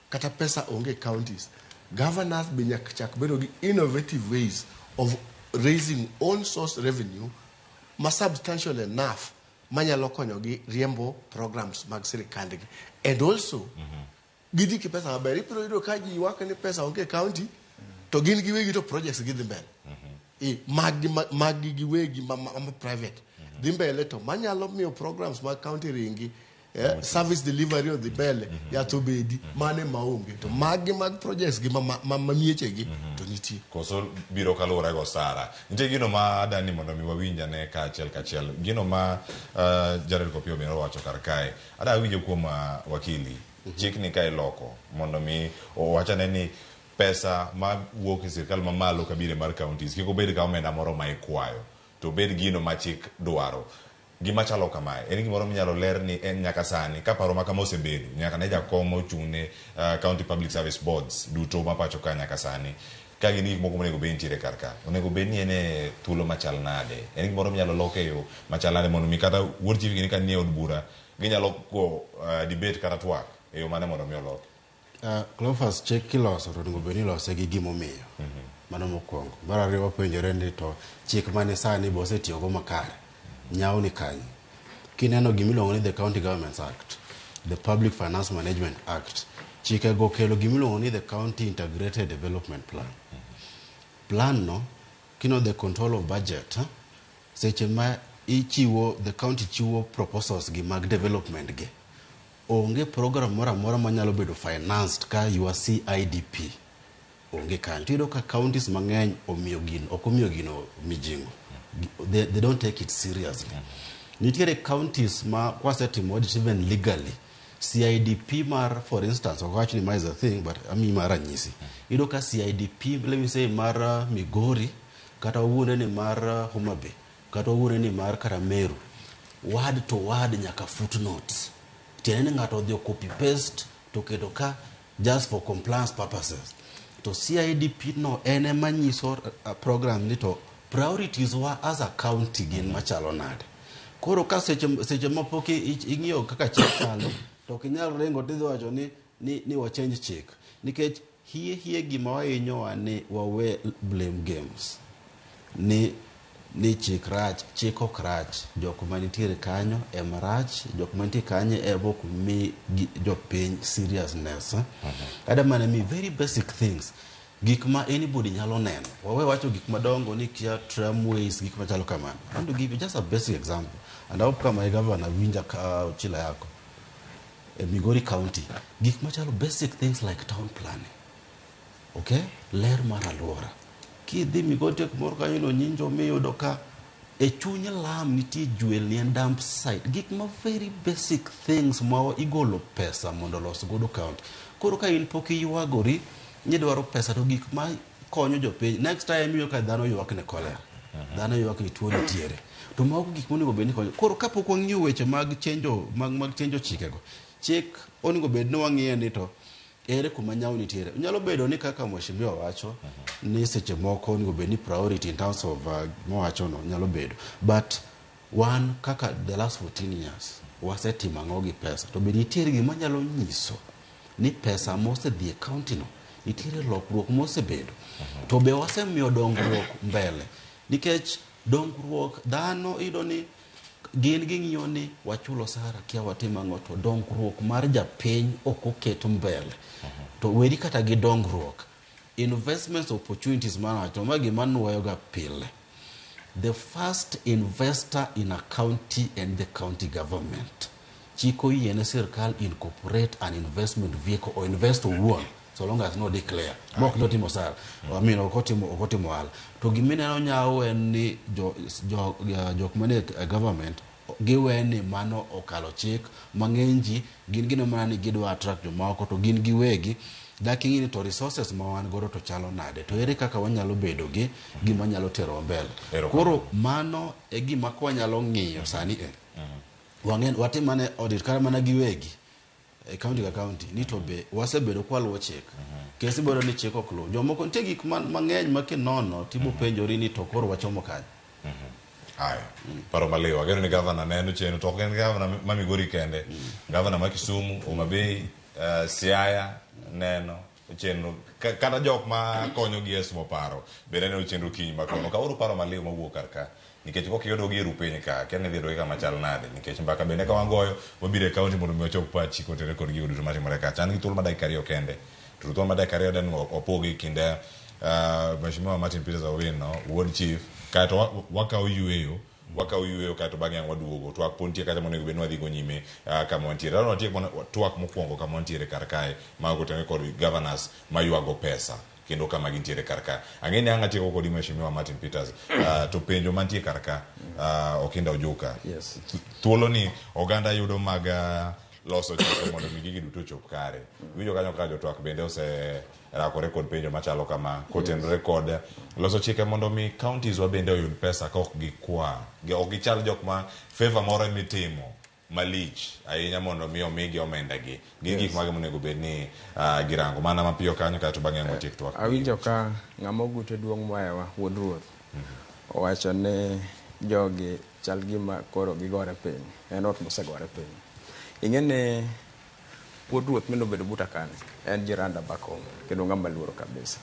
kata pesa onge e counties, governors be nyaka chak bedo gi innovative ways of raising own source revenue ma substantial enough manyalo konyogi riembo programs mag sirikandgi and also gidhi gi pesa maber. Ibiro yudo ka ji ywak ni pesa onge e county. To gin giwegi to projects gi dhi mbele. Maggi maggi giwegi ma private dhi mbele, to manyalo miyo programs mag county ringi, service delivery odhi mbele, yath obedi, mane maonge. To maggi mag projects gi ma miechegi to nitie. Koso biro kaluwore go Sara. Nitie gino ma adani mondo mi wawinj ane ka achiel kachiel. Gino ma Jared Kopio bende owacho kar kae. Ada winjo kuom wakili. Chik ni ka iloko mondo mi owachane ni pesa ma wuok e sirkal mamalo kabire mar counties kik obed ka omenda moro ma ikwayo, to obed gino ma chik dwaro. Gima chalo kamae en gimoro minyalo ler ni en nyaka sani ka paro ma kama osebedo nyaka ne jakom ochung' ne county public service boards duto ma pacho ka nyaka sani ka gin gik moko monego bed nitiere kar ka, onego bed ni en e thuolo machal nade, en gimoro minyalo lok e yo machal nade mondo mi kata wuod chief gini ka nie od bura ginyalo go debate kata twak e yo mane mondo mi oloki. Cleophas, chik kiloso to onego bed ni ilose gi gimomiyo. Mano mokwongo. Mar ariyo, wapenjore ni to chik mane sani be osetiyogo makare. Nyawo ni kanye? Kineno gimiluongo ni the County Governments Act, the Public Finance Management Act, chikego kelo gimiluongo ni the County Integrated Development Plan. Plan no, kino the control of budget, seche ma ichiwo, the county chiwo proposals gi mag development gi, onge program moro amora manyalo bedo financed ka your CIDP onge kanyo. Tiyudo ka counties mang'eny omiyo gino, ok omiyo gino mijing'o. They don't take it seriously. Nitiere counties ma kwasetimo audit even legally, CIDP mar, for instance, ok awach ni ma is a thing, but amiyi mar ranyisi. Iyudo ka CIDP, let me say, mar Migori, kata wawuone ni mar Homa Bay, kata wawuone ni mar Karameru, word to word nyaka footnotes. Tiende ni ng'ato odhi copy paste to keto ka just for compliance purposes. To CIDP no en ema nyiso program ni to priorities wa as a county gin machalo nade. Koro ka seche ma pok ing'iyo kaka chik chalo, to ok inyal ringo tidhi wacho ni wa change chik. Nikech hie hie gima wahinyowa ni wawe blame games. Ni chik rach, chik ok rach. Jok manitiere kanyo ema rach, jok mantie kanyo ema ok mi jopiny seriousness. Ada mana mi very basic things. Gik ma anybody nyalo neno. Wawe wacho gik madongo ni kia tramways, gik machalo kamano. I want to give you just a basic example. And I hope kama governor winja ka Ochila yako. E Migori County. Gik machalo basic things like town planning. Okay? Ler mar alwora. Kidhi Migori nitie kumoro kanyo no nyinjo miyudo ka e chuny lam nitie jwelni en dump site. Gik ma very basic things ma igolo pesa mondo olos godo county. Koro ka in pok iywagori ni idwaro pesa to gik ma konyo jopiny. Next time iyudo ka dhano ywak ne cholera. Dhano ywak ni tuo nitiere. To mago gik monego bed ni konyo. Koro kapok wang'iyo weche mag chenjo mag chenjo chikego, chik onego bed ni wang'iye ni to ere kuma nyawo nitiere. Nyalo bedo ni kaka mheshimiwa wacho ni seche moko onego bed ni priority in terms of mowacho no nyalo bedo. But wan kaka the last 14 years wasetimo ang'o gi pesa, to be nitiere gima nyalo nyiso ni pesa mosedhi e county no nitiere lokruok mosebedo, to be wasemiyo dongruok mbele, nikech dongruok dhano iyudo ni gin ging'iyo ni wachulo osara kia watimo ang'o, to dongruok mar japiny ok oket mbele. To weri kata gi dongruok, investments opportunities manawacho ma gima nuoyo ga pile. The first investor in a county and the county government, chik oyiene sirkal incorporate an investment vehicle or invest owuon, so long as no declare mok notimo osara, I mean, ok otimo ohala. To gimineno nyawo en ni jo jok manie government giwe ni mano okalo chik. Mang'eny ji gin gino mana ni gidwa attract jomoko, to gin giwegi dak ing'i ni to resources ma wan godo to chalo nade, to ere kaka wanyalo bedo gi gima nyalo terowa mbele. Koro mano e gima kwanyalo ng'iyo sani e wang'en watim mana audit kata mana giwegi e county ka county ni to be wasebedo kwaluwo chik. Kesi bedo ni chik ok luw jomoko, nitie gik mang'eny ma kinono tibo penjori ni to koro wachomo kanye. Aya, paro maliw. Ageno ni gavana neno chenro, to ok en gavana ma Migori kende. Gavana ma Kisumu, Homa Bay, Siaya neno chenro. Kata jok ma konyogi e sumo paro bende neno chenro kiny ma kawuono. Kauru paro maliw mawuok kar ka. Nikech kok iyudo gi e piny ka, kia ni idhi yudogi kama chal nade. Nikech mbaka bende ka wagoyo, wabiro e county mondo mi wachop pachi kotenore kod gigo duto matimore kacha. An gi thuolo mar dakika 2 kende. To thuolo mar dakika 2 den opogi e kind Mheshimiwa Martin Peters Owino, wuod chief, kaeto wakawo yueyo, wakawo yueyo kaeto bang'e ang' waduogo. Twak pod nitie kacha monego bed ni wadhi go nyime kama wantiere. Adwa watiek mana twak mokwongo kama wantiere kar kae ma otenore kod governors maywago pesa kendo kama gintiere kar ka. Ang'e ni ang' atieko kodi Mheshimiwa Martin Peters, to penjo mantie kar ka, Okinda Ojuka. Yes. Thuolo ni oganda yudo mag loso chike mondo mi gigi duto ochop kare. Winjo kanyo ka jotwak bende oserakore kod penjo machalo kama kotenore kod loso chike mondo mi counties wa bende oyud pesa ka ok gikwa. Ok gichal jok ma favor moro mitimo malich ahinya mondo mi omigi omenda gi. Gin gik mage monego bed ni girango. Mana mapiyo kanyo kaeto bang'e ang' watiek twak. Awinjo ka ng'ama ogute duong' mohewa wuod ruoth owacho ni jogi chal gima koro gigore piny. En ot mosegore piny. Ing'e ni wuod ruoth mane obedo buta kani en jiranda back home kendo ng'ama luoro kabisa.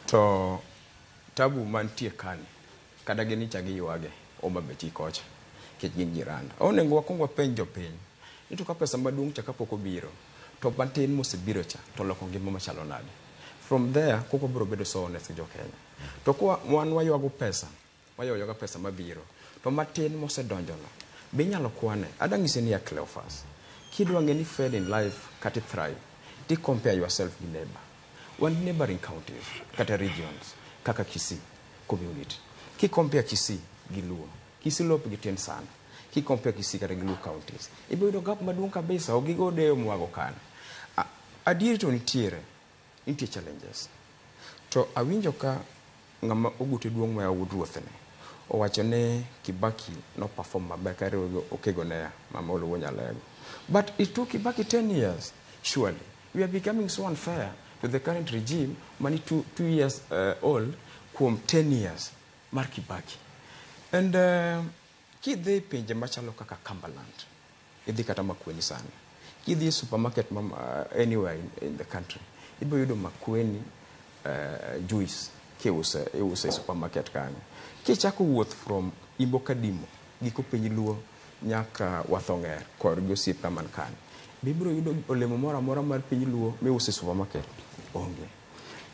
To tabu mantie kani kata gin icha giywage Homa Bay chi kocha nikech gin jiranda. Onego wakwong wapenj jopiny ni to ka pesa maduong' cha kapok obiro to matin mosebiro cha to oloko ngima machalo nade. From there koko biro bedo so honest gi jo Kenya. To kwa wan waywago pesa, waywago pesa mabiro, to matin mosedonjo no be inyalo kwane. Adwa nyisi ni ya Cleophas, kidwa ng'e ni fail in life kata thrive, ti compare yourself gi neighbor. Wan gi neighboring counties kata regions kaka Kisii community. Ki compare Kisii gi Luo, Kisii lop gi tin sana. Ki compare Kisii kata gi Luo counties, ibiro yudo gap maduong' kabisa, ok gigo deyo mwago kanyo. Adieri to nitiere, nitie challenges. To awinjo ka ng'ama ogute duong' ma wuod ruoth ni owacho ni Kibaki no perform maber ka riwo gi Okego Neya mama Oluwo Nyalego. But it took Kibaki 10 years, surely. We are becoming so unfair to the current regime mani 2 years old kuom 10 years mar Kibaki. And kidhi pinje machalo kaka Cumberland, idhi kata Makueni sani, kidhi e supermarket anywhere in the country, ibiro yudo Makueni juice kiuse, iuse e supermarket kanyo. Kichako wuoth from Imbo Kadimo, giko piny Luo nyaka Wathong'er kod gi osiepna man kanyo, be ibiro yudo olemo moro amora mar piny Luo miuso e supermarket? Onge.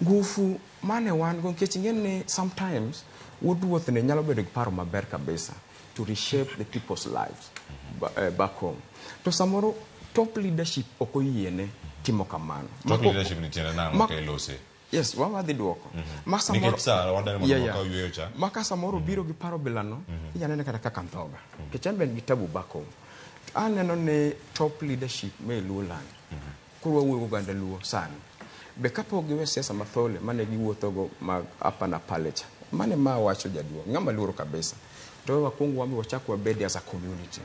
Ngufu mane wan go, nikech ing'e ni sometimes wuod ruoth ni nyalo bedo gi paro maber kabisa to reshape the people's lives back home. To samoro top leadership ok oyiene timo kamano. Top leadership ni tiende nang'o ka ilose? Yes, wadhi duoko. Ma samoro Nikech sa wadwaro mondo wakaw yueyo cha. Ma ka samoro obiro gi paro bilano, inyalo nene kata kaka ndhoga. Nikech en be en gi tabu back home. Aneno ni top leadership me Luo land. Koro wawuoyo gi oganda Luo sani. Be kapok giwe siasa mathole mane giwuothogo mag hapa na pale cha. Mane ma wacho jaduong', ng'ama luoro kabisa. To wakwong wambe wachak wabede as a community.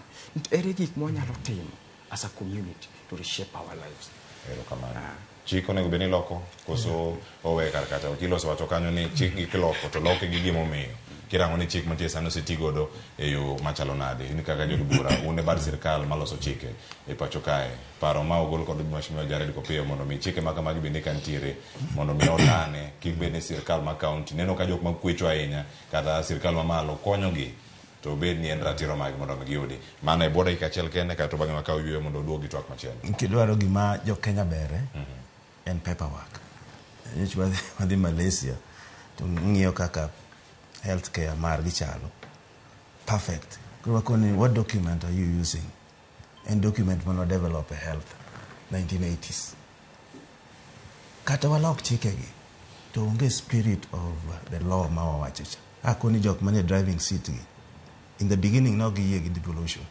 Ere gik mwanyalo timo as a community to reshape our lives. Erokamano. Chik onego bed ni loko koso owe kar kacha. Wakil osewacho kanyo ni chik gi kiloko to loke gi gimomiyo. Kirango ni chik mantie sani oseti godo e yo machalo nade. In kaka jaod bura, un e bad sirkal maloso chike e pacho kae. Paro ma ogol kod Mheshimiwa Jared Kopiyo mondo mi chike ma kamagi bende ka nitiere mondo mi otane kik bed ni sirkal ma county neno ka jok makwecho ahinya kata sirkal mamalo konyogi to bed ni en ratiro margi mondo mi giyudi. Mano e bwo dakika achiel kende kaeto bang'e wakaw yueyo mondo oduog gi twak machielo. Kidwaro gima jo Kenya bere, en paperwork. Nyocha wadhi Malaysia to ng'iyo kaka healthcare margi chalo. Perfect. Koro wakoni, what document are you using? En document mane wadevelop e health 1980s. Kata walok chikegi, to onge spirit of the law ma wawacho cha. Akoni jok manie driving seat gi, in the beginning ne ok giyie gi devolution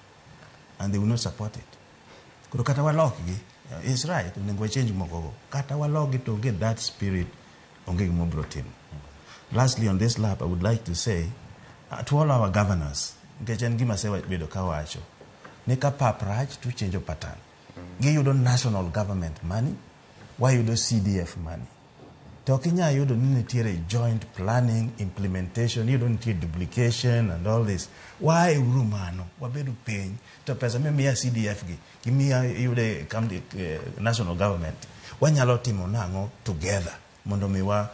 and they will not support it. Koro kata walokgi, it's right, onego wachange moko go. Kata walokgi to onge that spirit, onge gima biro timo. Lastly, on this lap, I would like to say to all our governors, nikech en gima asebedo kawacho, ni ka pap rach to uchange pattern. Giyudo national government money, wayudo CDF money. To ok inyal yudo ni nitiere joint planning, implementation, iyudo nitie duplication and all this. Wae uru mano, wabedu piny, to pesa mimiya CDF gi, gimiya iyude county, national government, wanyalo timo nang'o together mondo mi wa,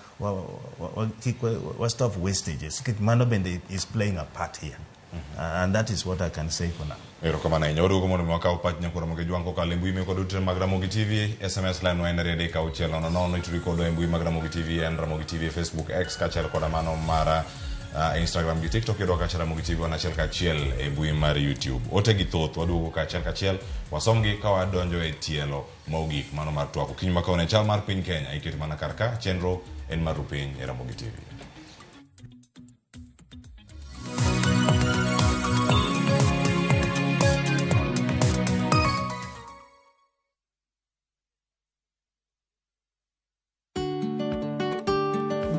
kik wa stop wastages. Nikech mano bende is playing a part here. And that is what I can say for now. Erokamano ahinya. Waduogo mondo mi wakaw pach nyakwar Ramogi Jwang' kokalo e mbui mekwa duto mag Ramogi TV. SMS line wa en 23600. Itudri kodwa e mbui mag Ramogi TV en Ramogi TV e Facebook, X kaachiel koda mano mar Instagram gi TikTok. Yudwa kacha Ramogi TV wan achiel kachiel e mbui mar YouTube. Ote gi thoth waduogo ka achiel kachiel wasomgi ka wadonjo e tielo mogik mano mar twak. Okinyi ma kawuono e chal mar piny Kenya iketo mana kar ka chenro en mar Rupiny e Ramogi TV.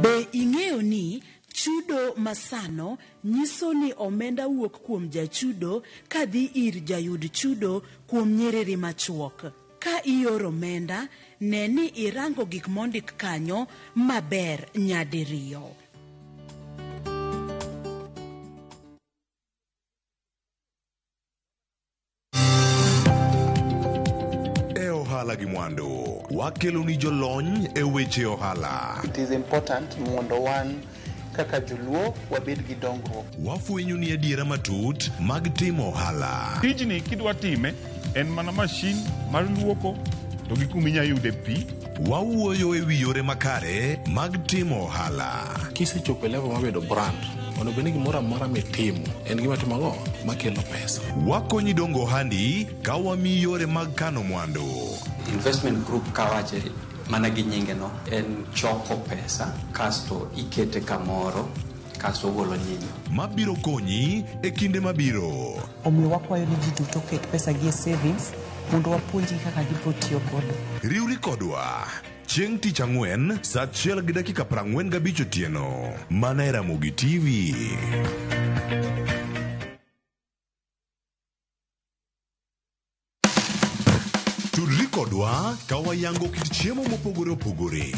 Be ing'eyo ni chudo masano nyiso ni omenda wuok kuom jachudo kadhi ir jayud chudo kuom nyiriri machuok? Ka ioro omenda, ne ni irango gik mondik kanyo maber nyadiriyo. E ohala gi mwandu, wakeloni jolony e weche ohala. It is important mondo wan kaka joluo wabed gi dongruok. Wafwenyo ni adiera matut mag timo ohala. Tijni kidwa time en mana mashin mar luoko to gi kuma inya yude pi. Wawuoyo e wi yore makare mag timo ohala. Kisechopo e level mar bedo brand, onego bed ni gimoro amora mitimo en gima timo ang'o? Makelo pesa. Wakonyi dongo ohandi ka wamiyi yore mag kano mwandu. Investment group kawache mana gi nyinge no en choko pesa kasto ikete kamoro kasto ogolo nyinyo. Mabiro konyi e kinde mabiro. Omiyo wakwayo ni ji duto oket pesa gi e savings mondo wapuonjgi kaka gibiro tiyo godo. Riwri kodwa chieng' tich ang'wen saa 1:45 otieno mana e Ramogi TV. Tudri kodwa ka wayango kit chiemo mopogore opogore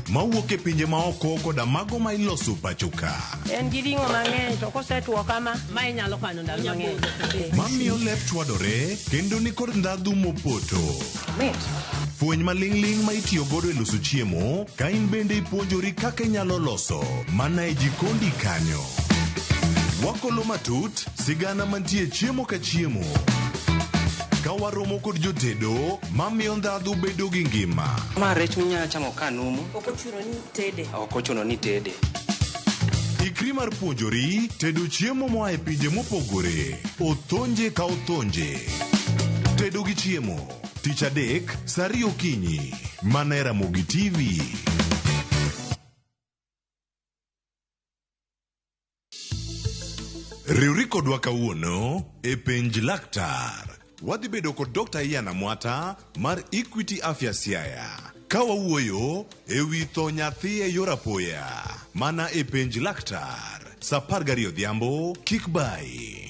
mawuok e pinje maoko koda mago ma iloso pacho ka. En gi ring'o mang'eny to kosetwo kama, ma inyalo kano ndalo mang'eny. Mamiyo lep chwadore kendo nikod ndhadhu mopoto. Mit. Fweny maling'ling' ma itiyo godo e loso chiemo ka in bende ipuonjori kaka inyalo loso mana e jikondi kanyo. Wakolo matut sigana mantie chiemo ka chiemo. Ka waromo kod jotedo mamiyo ndhadhu bedo gi ngima. Ma rech minyalo chamo ka numu. Ok ochuno ni tede. Ok ochuno ni tede. Ikri mar puonjori tedo chiemo moa e pinje mopogore. Othonje ka othonje. Tedo gi chiemo. Tich adek, saa ariyo okinyi. Mana e Ramogi TV. Riwri kodwa kawuono e penj laktar. Wadhi bedo kod Dr. Ian Amwata mar Equity Afya Siaya. Ka wawuoyo e wi tho nyathi e yor apoya. Mana e penj laktar. Saa 12 odhiambo, kik bayi.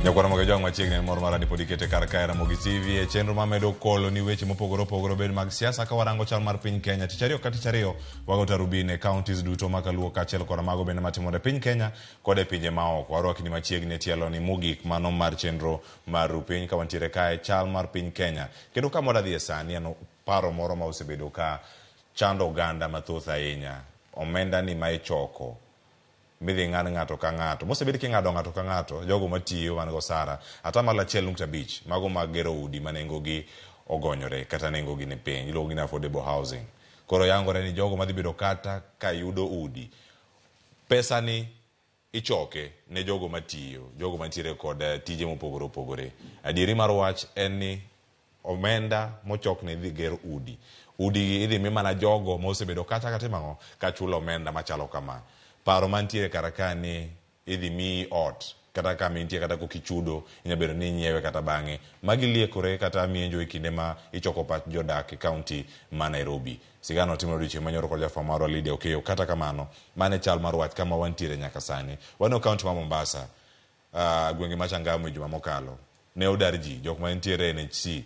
Nyakwar Ramogi Ojwang' machiegni en mor mara ni pod ikete kar kae Ramogi TV e chenro mamedo kolo ni weche mopogore opogore obed mag siasa ka warango chal mar piny Kenya. Tich ariyo ka tich ariyo wago tarubin e counties duto ma kaluo kaachiel koda mago bende matimore e piny Kenya kod e pinje maoko. Warwakni machiegni e tielo ni mogik mano mar chenro mar Rupiny ka wantiere kae chal mar piny Kenya. Kendo kama wadhi e sani en paro moro ma osebedo ka chando oganda mathoth ahinya. Omenda ni ma ichoko midhi ng'ad ng'ato ka ng'ato. Mosebed king'ado ng'ato ka ng'ato, jogo matiyo man go osara, 1.5% mago mag gero udi ma nengogi ogonyore kata nengogi ni piny, iluongo ni affordable housing. Koro yangore ni jogo madhi bedo kata ka yudo udi, pesa ni ichoke ne jogo matiyo, jogo mantiere kod tije mopogore opogore. Adieri mar wach en ni omenda mochokne idhi ger udi. Udi gi idhi mi mana jogo mosebedo kata katimo ang'o, ka chulo omenda machalo kama. Paro mantiere kar ka ni idhi miyi ot kata kama intie kata kokichudo inyalo bedo ni inyiewe kata bang'e. Magi liekore kata mienjo e kinde ma ichoko pach jodak e kaunti ma Nairobi. Sigana otimore odiochieng' manyoro kod jafwambo marwa Lydia Okeyo. Kata kamano, mano e chal mar wach kama wantiere nyaka sani. Waneno kaunti ma Mombasa, gwenge ma Changamwe juma mokalo. Ne odar ji, jok ma nitiere NHC.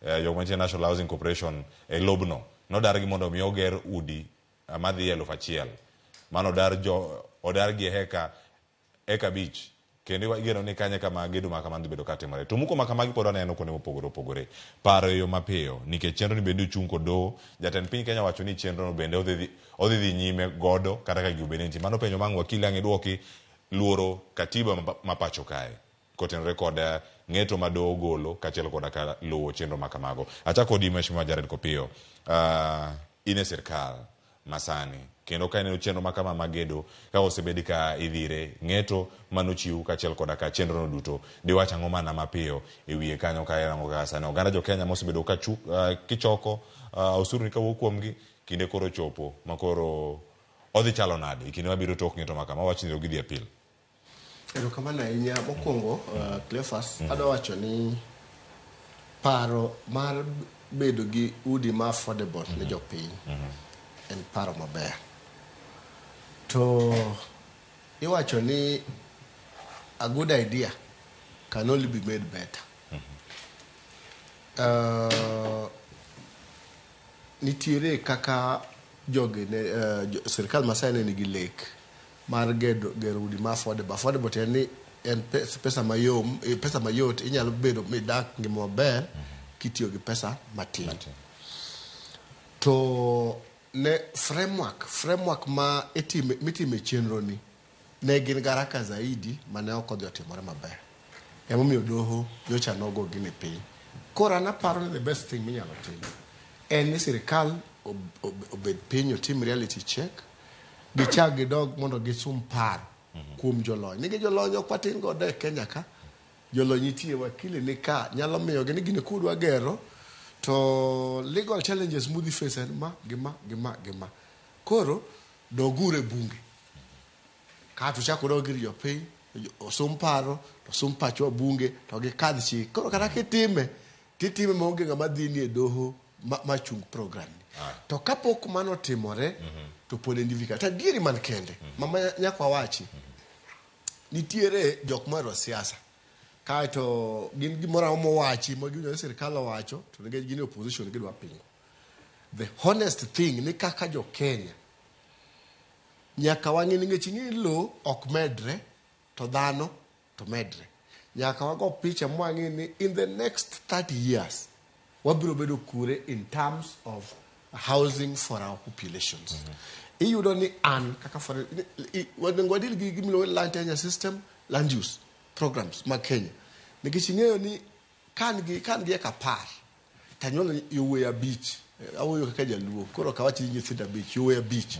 jok mantie National Housing Corporation e lobno nodargi mondo mi oger udi madhi 1000. Mano odargi e heka 5 kendo igeno ni kanye kama gedo ma kamano dhi bedo katimore. To muko ma kamagi pod waneno kuonde mopogore opogore. Paro e yo mapiyo nikech chenro ni bende ochung' kod doho. Jatend piny Kenya wacho ni chenro no bende odhi dhi nyime godo kata ka gigo bende nitie. Mano penjo mang' wakili ang' iduoki luoro katiba ma pacho kae kotenore kod ng'eto ma doho golo kaachiel koda ka luwo chenro ma kamago. Achako kodi Mheshimiwa Jared Kopiyo, in e sirkal masani kendo ka ineno chenro ma kama mag gedo ka osebed ka idhire ng'eto manochiw kaachiel koda ka chenro no duto, diwach ang'o mana mapiyo e wiye kanyo ka irango kaka sani oganda jo Kenya mosebedo ka kichoko osuru ni kawuok kuomgi kinde koro chopo ma koro odhi chalo nade e kinde mabiro tok ng'eto ma kama wach ni gidhi appeal. Erokamano ahinya. Mokwongo, Cleophas, adwa wacho ni paro mar bedo gi udi ma affordable ne jopiny en paro maber. To iwacho ni a good idea can only be made better. Nitiere kaka jogi ne sirkal masani ne nigi lek mar gero udi ma affordable. Affordable tiende ni en pesa mayom, pesa mayot inyalo bedo midak ngima maber kitiyo gi pesa matin. To ne framework ma mitime chenro ni ne gin garaka zaidi mane ok odhi otimore maber. Emomiyo doho nyocha nogo gini piny. Koro an aparo ni the best thing minyalo tim en ni sirkal obed piny otim reality check, gichak gidog mondo gisum paro kuom jolony. Nikech jolony ok watin godo e Kenya ka, jolony nitie, wakili ni ka, nyalo miyogi ni gini kudwa gero to legal challenges mudhi face en ma gi ma gi ma gi ma. Koro doguru e bunge kato chak udog ir jopiny osum paro to osum pachwa bunge to gikadh chik. Koro kata kitime titime maonge ng'ama dhi ni e doho machung program ni. To kapok mano otimore to pod en difficult. To adieri man kende mama nyaka wawachi nitiere jok mohero siasa kaeto gin gimoro amora mowachi ma giwinjo ni sirkal owacho to nikech gin e opposition gidwa pingo. The honest thing ni kaka jo Kenya nyaka wang'e nikech ing'e ni lowo ok medre to dhano to medre. Nyaka wago picha mwang'e ni in the next 30 years wabiro bedo kure in terms of housing for our populations. Iyudo ni an kaka onego wadil gi gimiluongo ni land tenure system, land use programs mag Kenya. Nikech ing'eyo ni ka an gi eka 10 tanyuolo yowuoyi 5, awuoyo kaka jaluo, koro ok awach ni nyithindo 5, yowuoyi 5.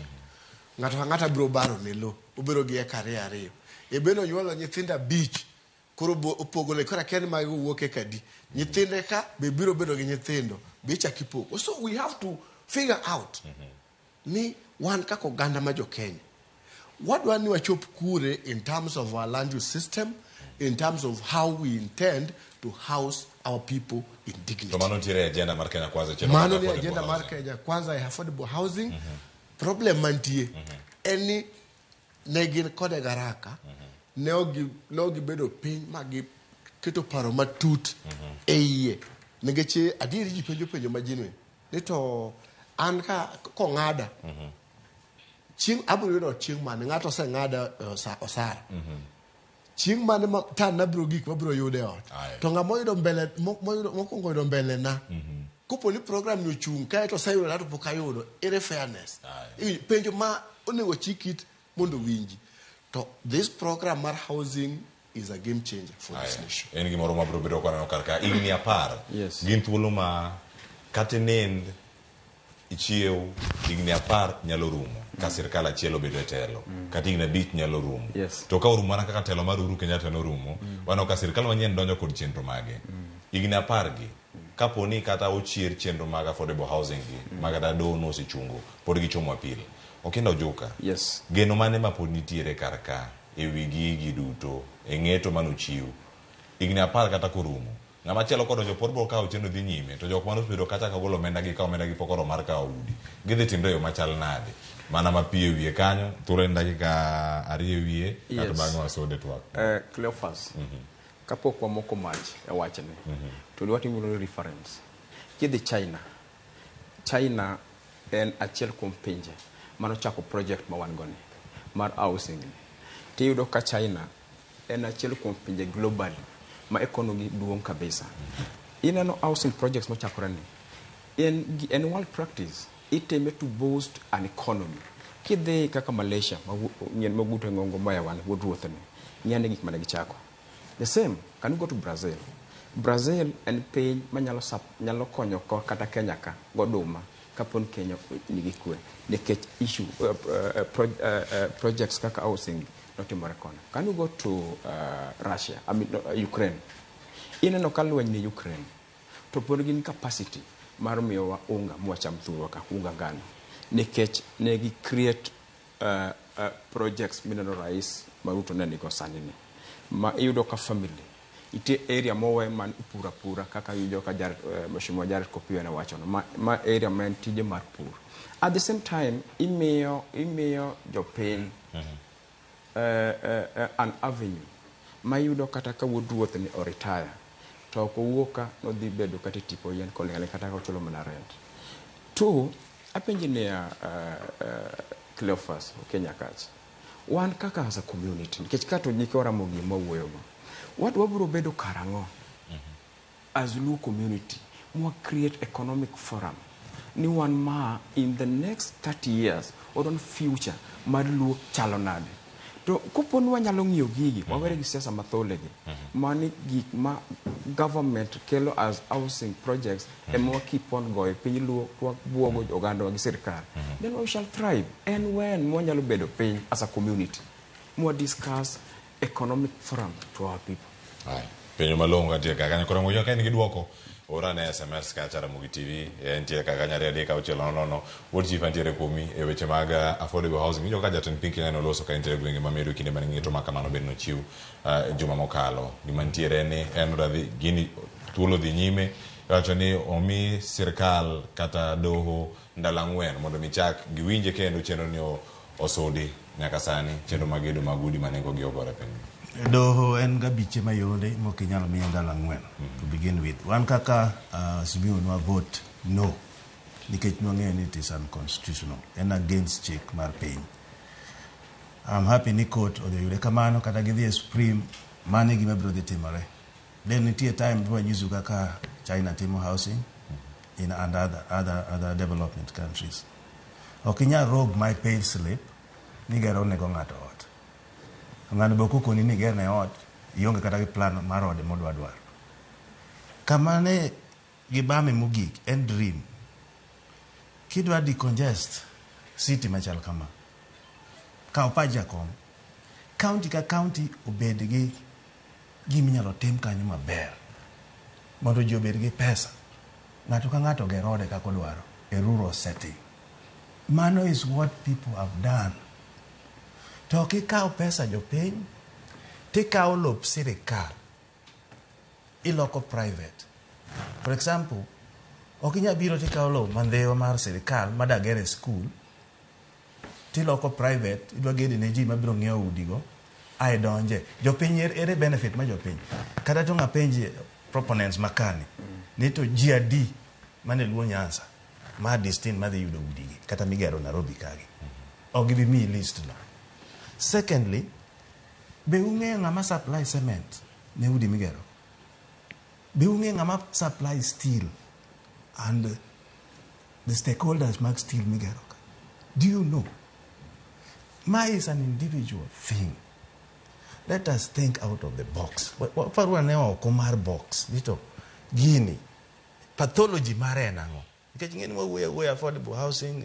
Ng'ato ka ng'ato biro baro ne lowo, obiro gi eka 2 2. E bende onyuolo nyithindo 5, koro opogore, koro akia ni mago wuok eka adi. Nyithinde ka be biro bedo gi nyithindo, be ichako ipogo. So we have to figure out ni wan kaka oganda ma jo Kenya, wadwa ni wachop kure in terms of our land use system, in terms of how we intend to house our people in dignity. To mano nitiere agenda mar Kenya Kwanza chenro Mano mar ni affordable agenda mar housing. Kenya Kwanza e affordable housing. Problem mantie en ni ne gin kode garaka, ne ok gibedo piny ma giketo paro matut e iye. Nikech adieri ji penjo penjo ma genuine. Ni to an ka kong'ada, chieng' abiro yudo chieng' mane ng'ato oseng'ada osara. Chieng' mane ma tan abiro gik mabiro yudo e ot. To ng'ama oyudo mbele, mokwongo oyudo mbele na. Kopo ni program ni ochung' kae to oseyudo to pok ayudo, ere fairness? Penjo ma onego chik it mondo owinji. To this program mar housing is a game changer for this nation. En gimoro mabiro bedo kwaneno kar ka higni 10. Gin thuolo ma kata nind ichiew higni 10 nyalo rumo ka sirkal achiel obedo e telo, kata higni 5 nyalo rumo. To ka orumo mana kaka telo mar Uhuru Kenyatta norumo, waneno ka sirkal manyien donjo kod chenro mage. Higni 10 gi, kapo ni kata ochier chenro mag affordable housing gi, ma kata doho nosechungo, pod gichomo appeal. Okinda Ojuka. Geno mane ma pod nitiere kar ka e wi gigi duto, e ng'eto manochiw higni 10 kata korumo, ng'ama chielo kodonjo pod biro kawo chenro dhi nyime, to jok mane osebedo kacha ka golo omenda gi ka omenda gi pok oromo mar kawo udi, gidhi timre e yo machal nade? Mana mapiyo e wiye kanyo, thuolo en dakika 2 e wiye, kato bang'e wasode twak. Cleophas, kapok wamoko mach e wachni, to dwa timo reference. Kidhi China, China en achiel kuom pinje manochako project ma wan go ni mar housing ni. Tiyudo ka China en achiel kuom pinje globally ma economy duong' kabisa. Ineno housing projects mochakore ni en world practice itime to boost an economy. Kidhi kaka Malaysia nyien moguto e ng'ongo moya wan wuod ruoth ni, ng'i ane gik mane gichako. The same, can you go to Brazil? Brazil en piny manyalo nyalo konyo ko kata Kenya ka goduma kapon Kenya nigi kwe nikech issue projects kaka housing notimore kono. Can you go to Russia, I mean, no, Ukraine? Ineno ka lweny ni Ukraine to pod gin capacity mar miyowa unga mwacham thurwa ka unga ngano nikech ne gi create projects mineno rais ma Ruto ne nigo sani ni ma iyudo ka family nitie area mowe man ipuro apura kaka iwinjo ka Mheshimiwa Jared Kopiyo ne wachono ma area ma en tije mar pur. At the same time imiyo jopiny an avenue ma iyudo kata ka wuod ruoth ni o retire to ok owuok ka nodhi bedo kata e tipo yien koling'ane kata ka ochulo mana rent. Two, apenji niya Cleophas Kenya kacha wan kaka as a community nikech ka to nyikwa Ramogi ema wawuoyogo wabiro bedo karang'o as Luo community mwa create economic forum ni wan ma in the next 30 years or on future mar Luo chalo nade. To kopo ni wanyalo ng'iyo gigi wawere gi siasa matholegi mani gik ma government kelo as housing projects ema wa keep on goyo piny Luo wabuogo oganda gi sirikal then we shall thrive. En when mwanyalo bedo piny as a community mwa discuss economic forum to our people. Ai, penjo malong'o kantie kaka kanyo. Koro ka in gi duoko ora ne SMS kacha Ramogi TV entie kaka kanyo 2 3 6 0 0. Wuod chief antiere kuomi e weche mag affordable housing. Winjo ka jatend piny Kenya noloso ka entiere e gwenge ma Meru kinde mane ng'eto ma kamano bende nochiw juma mokalo. Gima nitiere en ni en radhi gini thuolo dhi nyime iwacho ni omi sirkal kata doho ndalo 4 mondo mi chak giwinje kendo chenro ni osudi nyaka sani chenro mag gedo mag udi ma nengo gi ogore piny. Doho en gabiche mayonde mok inyal miye ndalo 4 to begin with. Wan kaka Azimio nwa vote no nikech nwang'eyo ni it is unconstitutional, en against chik mar piny. I'm happy ni court odhi oyude kamano kata gidhi e Supreme, mano e gima biro dhi timore. Then nitie time biro nyisu kaka China timo housing in and other development countries. Ok inyal rob my pay slip ni gero nego ng'ato ot. Ng'ano be ok okoni ni igerne ot, ionge kata gi plan mar ode modwa dwaro. Kama ne gibame mogik en dream. Kidwa decongest city machal kama, kaw pach jakom, county ka county obed gi giminyalo tim kanyo maber mondo ji obed gi pesa. Ng'ato ka ng'ato oger ode kaka odwaro e rural setting. Mano is what people have done. To kikawo pesa jopiny, tikawo lop sirikal, iloko private. For example, ok inyal biro tikawo lowo mandhiwa mar sirikal madagere school, tiloko private, idwa gede ne ji mabiro ng'iewo udigo, ae donje. Jopiny ere benefit ma jopiny? Kata to ng'apenji proponents makani, ni to ji adi mane Luo Nyanza ma destined madhi yudo udigi kata migero Nairobi kagi. Ok gibi miyi list no. Secondly, be ung'eyo ng'ama supply cement ne udi migero? Be ung'eyo ng'ama supply steel and the stakeholders mag steel migero ka? Do you know? Ma is an individual thing. Let us think out of the box. Waparu ane oko mar box. Nito, gini, pathology mare en ang'o? Nikech ing'e ni wawuoyo awuoya affordable housing,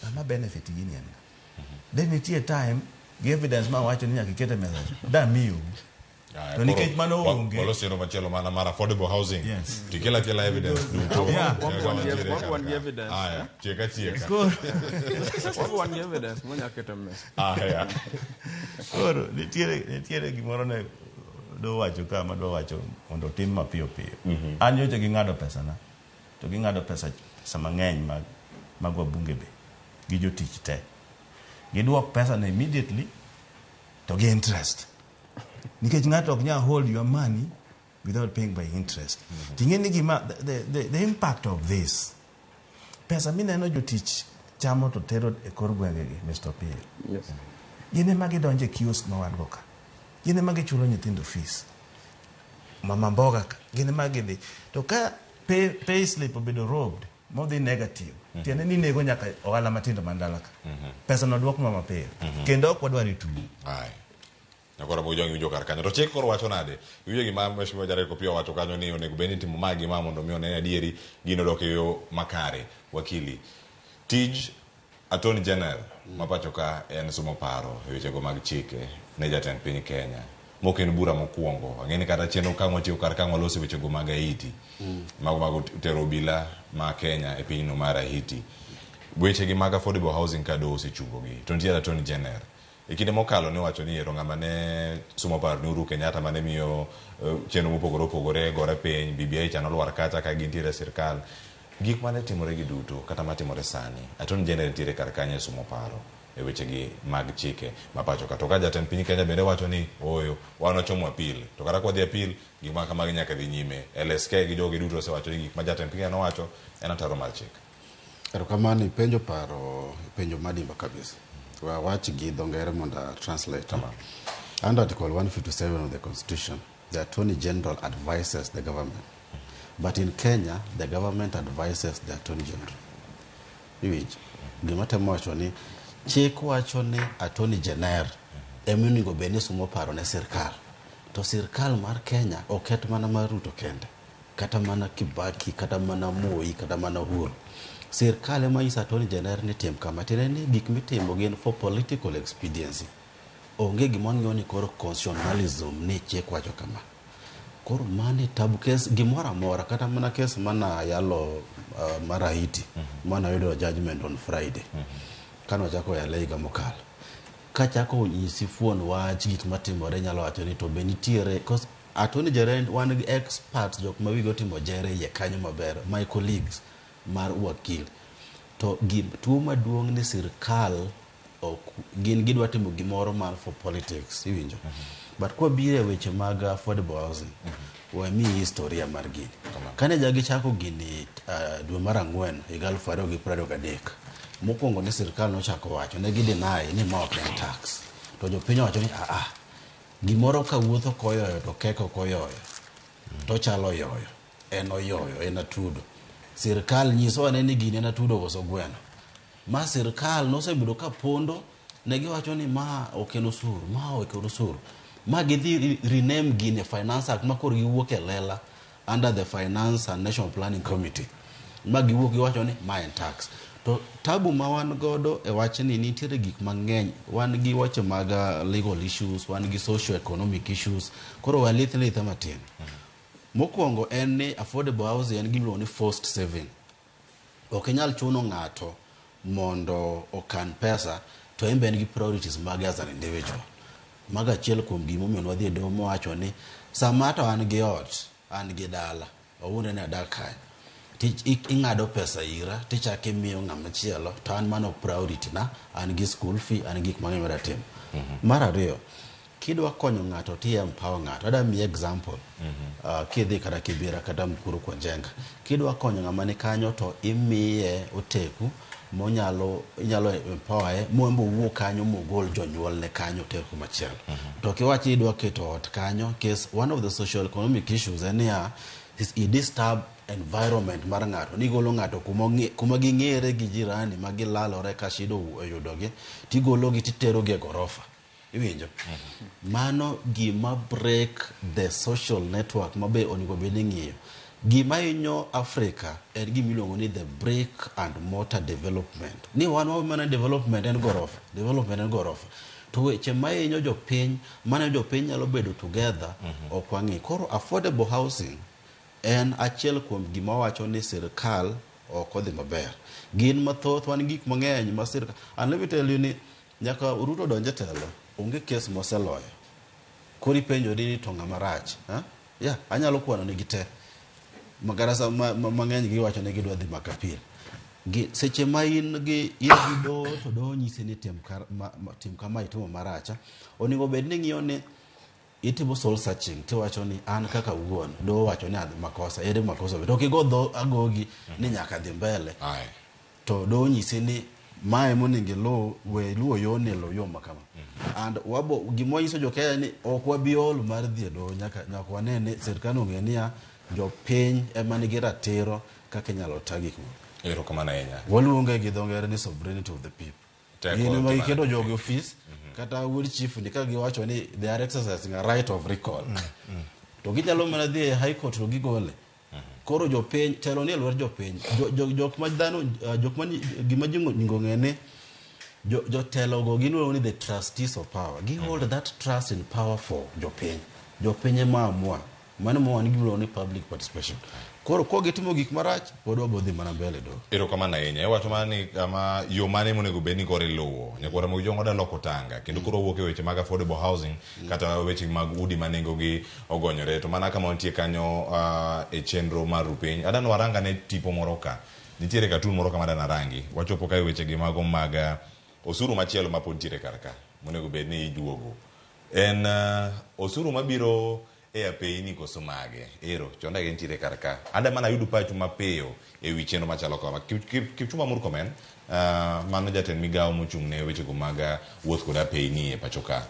ng'ama benefit gini en ng'a? Then nitie time gi evidence ma wacho ni nyaka iket e mesa da miyo. To nikech mano onge. Walos chenro machielo mana mar affordable housing. Yes. Tikela kela evidence duto. Yeah. Wan gi evidence. Aya, tieka tieka. Wan gi evidence manyalo keto e mesa. Aya. Koro nitiere gimoro ne do wacho ka ma do wacho mondo otim mapiyo piyo. An nyocha ging'ado pesa na. To ging'ado pesa mang'eny mag wabunge be gi jotich te. Giduok pesa na immediately to gi interest. Nikech ng'ato ok nyal hold your money without paying by interest. Ting'e ni gima the impact of this pesa mineno jotich chamo to tero e kor gwengegi, Mr. Opiyo. Yes. Gin ema gidonjo e kiosk ma wan go ka. Gin ema gichulo nyithindo fees. Mama mboga ka, gin ema gidhi. To ka pay slip obedo robbed, modhi negative, tiende ni nego nyaka ohala matindo man dala ka. Pesa no duok mapiyo. Kendo ok wadwar ituo. Aye. Nyakoro Ramogi Jwang' iwinjo kar kanyo. To chik koro wacho nade? Iwinjo gima Mheshimiwa Jared Opiyo wacho kanyo ni onego bed ni itimo ma gi ma mondo mi one adieri gino dok e yo makare. Wakili, tij Attorney General ma pacho ka en somo paro e wechego mag chike ne jatend piny Kenya. Mok en bura mokwongo. Ang'e ni kata chenro ka watiyo kar ka waloso wechego mag Haiti. Mago mag tero obila ma Kenya e pinyno mar Haiti. Weche gi mag affordable housing ka doho osechungogi. To nitie Attorney General. E kinde mokalo ne owacho ni ero ng'ama ne somo paro ni Uhuru Kenyatta mane miyo chenro mopogore opogore gore piny, BBI cha nolwar kacha ka gintiere e sirkal. Gik mane timore gi duto kata matimore sani, Attorney General nitiere kar kanyo e somo paro e weche gi mag chike ma pacho ka. To ka jatend piny Kenya bende wacho ni ooyo, wan wachomo appeal. To kata kwadhi appeal, gik ma kamagi nyaka dhi nyime. LSK gi jogi duto osewacho ni gik ma jatend piny Kenya nowacho en ataro mar chik. Erokamano ipenjo paro penjo madimba kabisa. We awach gi dho ngere mondo a translate. Under Article 157 of the Constitution, the Attorney General advises the government. But in Kenya, the government advises the Attorney General. Iwinjo? Gima temo wacho ni chik wacho ni Attorney General ema onego bed ni sumo paro ne sirkal. To sirkal mar Kenya ok ket mana mar Ruto kende. Kata mana Kibaki, kata mana Moi, kata mana Uhuru. Sirkal ema nyiso Attorney General ni tim kama. Tiende ni gik mitimo gin for political expediency. Onge gima ng'iyo ni koro constitutionalism ni chik wacho kama. Koro mano e tabu kes gimoro amora kata mana kes mana yalo mar Haiti mana yudo judgment on Friday. Kane wachako yale higa mokalo. Kachako nyisi fuon wach gik matimore nyalo wacho ni to be nitiere cause Attorney General wan gi experts jok ma wigi otimo jere iye kanyo maber my colleagues mar wakil to tuo maduong' ni sirkal ok gin gidwa timo gimoro mar for politics iwinjo. But kwabiro e weche mag affordable housing, wamiyi historia mar gini. Kane jagi chako gini dwe mar ang'wen higa 2023, mokwongo ni sirkal nochako wacho ne gi deny ni ma ok en tax. To jopiny owacho ni aa, gimoro ka wuotho koyoyo to kek ok oyoyo. To chalo oyoyo. En oyoyo, en atudo. Sirkal nyiso ane ni gini en atudo koso gweno. Ma sirkal nosebedo ka pondo, ne giwacho ni ma ok en osuru, ma ok en osuru. Ma gidhi rename gini Finance Act ma koro giwuok e lela under the Finance and National Planning Committee. Ma giwuok giwacho ni ma en tax. To tabu ma wan godo e wachni nitiere gik mang'eny. Wan gi weche mag legal issues, wan gi socio economic issues. Koro walith lithe matin. Mokwongo en ni affordable housing en gimiluongo ni forced saving. Ok inyal chuno ng'ato mondo okan pesa to en be en gi priorities mage as an individual. Mago achiel kuom gimomiyo nwadhi e doho mowacho ni sama to an gi ot, an gi dala, wawuondre ni adak kanyo. Ing'ado pesa ira tichako imiyo ng'ama chielo to an mano priority na, an gi school fee, an gi gik mang'eny madwa timo. Mar ariyo, kidwa konyo ng'ato ti empower ng'ato. Adwa miyi example. Kidhi kata Kibera kata Mukuru kwa Njenga. Kidwa konyo ng'ama ni kanyo to imiye oteku monyalo inyalo empower mondo owuo kanyo mogol jonyuolne kanyo oter kumachielo. To kiwacho idwa keto ot kanyo, case one of the social economic issues en niya, is i disturb environment mar ng'ato. Nigolo ng'ato kuma ging'ere gi jirani ma gilalore ka shida oyudogi, tigologi titerogi e gorofa. Iwinjo? Mano gima break the social network ma be onego bed ni ing'iyo. Gima hinyo Africa en gima iluongo ni the brick and mortar development. Ni wan mana development en gorofa, development en gorofa. To weche mahinyo jopiny, mane jopiny nyalo bedo together, ok wang'i. Koro affordable housing en achiel kuom gima wacho ni sirkal ok odhi maber. Gin mathoth, wan gik mang'eny ma sirkal... And let me tell you ni nyaka Ruto donj e telo, onge kes moseloyo. Koro ipenjori ni to ng'ama rach. Yeah, anyalo kwano nigi te. Magarasa mang'eny giwacho ni gidwa dhi Makapil. Seche ma in gi doho to doho nyisi ni tim kama itimo marach. Onego bed ni ing'iyo ni Itimo soul searching tiwacho ni an kaka wuon doho wacho ni adhi makosa ere makosa to ok igo dho agogi ni nyaka dhi mbele to doho nyisi ni mae monego iluw we luwo yoni luw yo ma kama and wabo gima wanyiso jo Kenya ni ok wabi ol mar dhi e doho nyaka nyaka wane ni sirkal ong'e niya jopiny ema nigi ratiro kaka inyalo ta gik moko Erokamano ahinya. waluonge gi dho ngere ni sovereignty of the people Teko gin ema timane giketo jogi ofis kata wuod chief ni ka giwacho ni they are exercising a right of recall to ginyalo mana dhi e high court to gigole koro jopiny telo ni e lwet jopiny Jo- jo- jok ma dhano eh, jok ma ni- gima ji onego ng'e ni jo- jotelogo giluongo ni the trustees of power gi hold that trust in power for jopiny jopiny ema amua mano ema wan gimiluongo ni public participation koro ka gitimo gik marach pod wabo dhi mana mbele doho Erokamano ahinya. Iwacho mana ni kama yo mane monego bed ni koro iluwo. Nyakwar Ramogi Jong oda loko tanga kendo koro wawuok e weche mag affordable housing kata weche mag udi ma nengogi ogonyore. To mana kama wantie kanyo e chenro mar rupiny. Adwa ni warang ane tipo moro ka. Nitiere katun moro ka ma adwa narangi. Wachopo ka e weche gi mago mag osuru machielo ma pod nitiere kar ka monego bed ni ijuogo. En osuru mabiro e apeyni koso mage? Ero, chonda gi nitiere kar ka. Ada mana yudo pachu mapiyo e wi chenro machalo kama. Kipchumba Murkomen, mano jatend migawo mochung' ne wechego mag wuoth kod apeyni e pacho ka.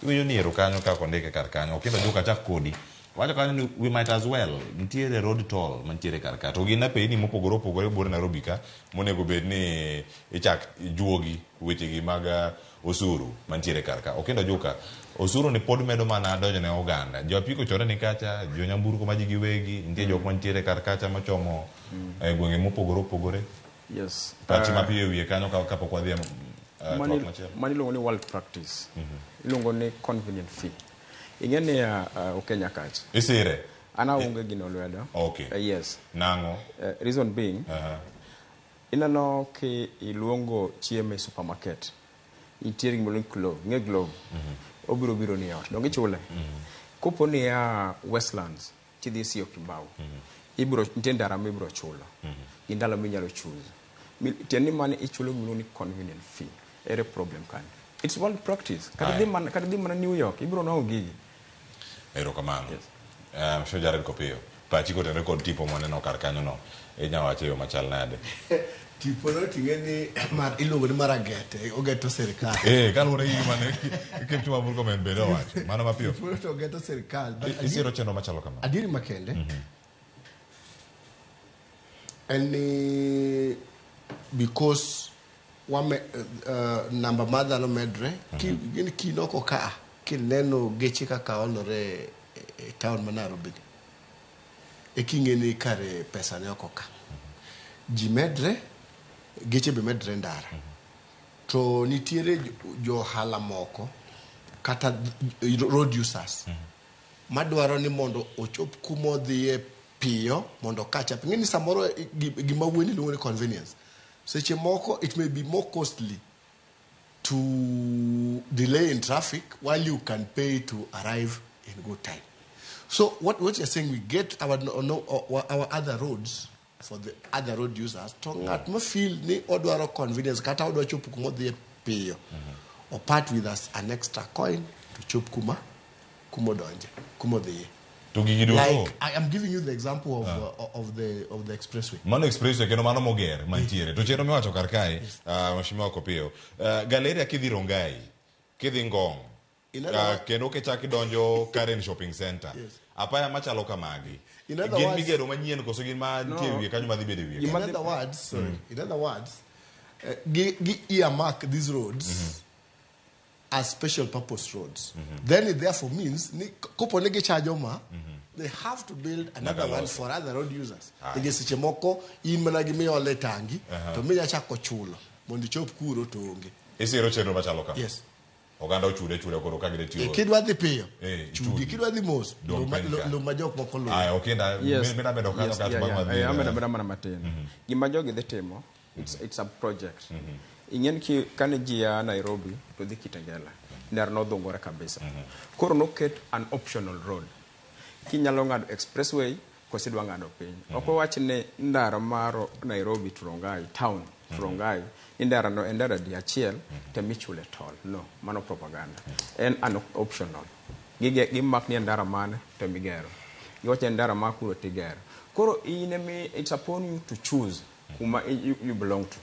Iwinjo ni ero kanyo kaka ondike kar kanyo. Okindo Juka achak kodi. Wacho kanyo ni we might as well nitiere road toll mantiere kar ka. To gin apeyni mopogore opogore buore Nairobi ka monego bed ni ichak juogi wechegi mag osuru mantiere kar ka. Okindo Juka, osuru ni pod medo mana donjo ne oganda. Jo apiko chore ni kacha, jo nyamburko ma ji giwegi, nitie jok mantiere kar kacha machomo e gwenge mopogore opogore. Yes. Pachi mapiyo e wiye kanyo kapok wadhi e twak machielo. Mano iluongo ni world practice. Iluongo ni convenient fee. Ing'e niya Okenya kacha. Isire? An aonge gino lwedo. Okay. Yes. Nang'o? Reason being, ineno ki iluongo chiemo e supermarket, nitiere gima iluongo ni glove. Ing'e glove? Obiro biro ni ot. Donge ichule? Kopo ni ia Westlands, tidhi Syokimau, ibiro nitie ndara mibiro chulo. Gi ndalo minyalo choose. Tiende ni mano ichulo gima iluongo ni convenient fee. Ere problem kanyo? It's world practice. Kata dhi mana New York, ibiro nwang'o gigi. Erokamano. Yes. Jared Kopiyo, pachi kotenore kod tipo mwaneno kar kanyo no, inyalo wacho e yo machal nade? Tipo no ting'e ni mar iluongo ni maragete, ogeto sirikal. Kaluwore gi gima ne Kipchumba Murkomen bende owacho. Mano mapiyo. Tipo no to ogeto sirikal. Isiro chenro machalo kama. Adieri makende. En ni because wame namba mar dhano medre, gin kinoko ka kineno geche kaka olore e town ma Nairobi ni. E king'e ni kare pesa ne oko ka. Ji medre, geche be medre ndara. To nitiere jo ohala moko kata road users madwaro ni mondo ochop kuma odhiye piyo mondo catch up. Ing'e ni samoro gima wuoyi ni iluongo ni convenience. Seche moko it may be more costly to delay in traffic while you can pay to arrive in good time. So what you're saying, we get our, no, no, our other roads for the other road users. To ng'at ma feel ni odwaro convenience kata odwa chopo kuma odhiye piyo, or part with us an extra coin to chop kuma odonje, kuma odhiye. To gigi duto. Like I am giving you the example of the expressway. Mano expressway kendo mano moger mantiere. To chenro miwacho kar kae, Mheshimiwa Kopiyo, Galeria kidhi Rongai, kidhi Ngong, kendo kichak idonjo Karen Shopping Center. Yes. Apaya machalo kamagi. In other Gin words, migero manyien koso gin ma nitie No. wiye kanyo madhi bedo e wiye In kanyo? other words, sorry. In other words, gi earmark these roads as special purpose roads. Then it therefore means ni kopo ne gichajo ma, they have to build another one loso. for other road users. Aye. Nikech seche moko in mana gi miole tangi, to minya chako chulo mondo ichop kuro to onge. Isiro chenro machalo kama. Yes. Oganda ochude chule koro ka gidhi tiyo. Kidwa dhi piyo, Chudi. chudi. Kidwa dhi mos, Dong' piny ka. lu ma jok moko luwo. Aye, okinda, Yes. mina medo kanyo Yes, kato yeah, bang' yeah. wadhi, Amedo ameda mana matin. Gima jogi dhi timo, it's a project. Ing'en ki kane ji a Nairobi to dhi Kitengela, ndara nodhungore kabisa. Koro noket an optional road. Kinyalo ng'ado expressway koso idwa ng'ado piny. Ok owach ni ndara mar Nairobi to Rongai town, to Rongai, ni ndara no en ndara di achiel to michule toll. No, mano propaganda. En an optional. Gimak ni en ndara mane to migero. Giwacho ni ndara ma kuro tigero. Koro in emi it's upon you to choose kuma you belong to.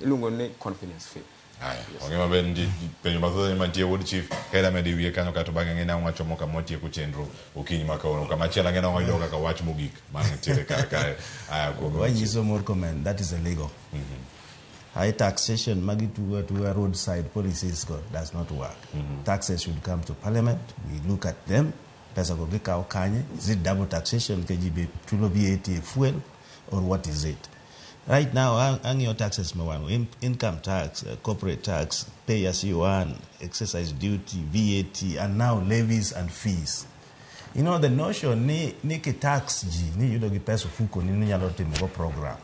Iluongo ni confidence fee. Haya, onge maber nitie penjo mathoth mantie wuod chief kaida medo wiye kanyo kato bang'e ng'e nang'o wachomo kama watieko chenro okinyi ma kawuono kama chielo ang'e nang'o wayudo kaka wach mogik mantiere kar kae. Haya, kuom Wanyiso Murkomen that is illegal. High taxation magi tugo atuga roadside policies go does not work. Taxes should come to parliament. We look at them. Pesa go gikawo kanye? Is it double taxation? Nikech ji be chulo VAT e fuel or what is it? Right now, ang'iyo taxes ma wan go, income tax, corporate tax, pay as you earn, excise duty, VAT, and now levies and fees. You know, the notion ni ki tax ji, ni yudo gi pesa ofuko ni nyalo timo go program.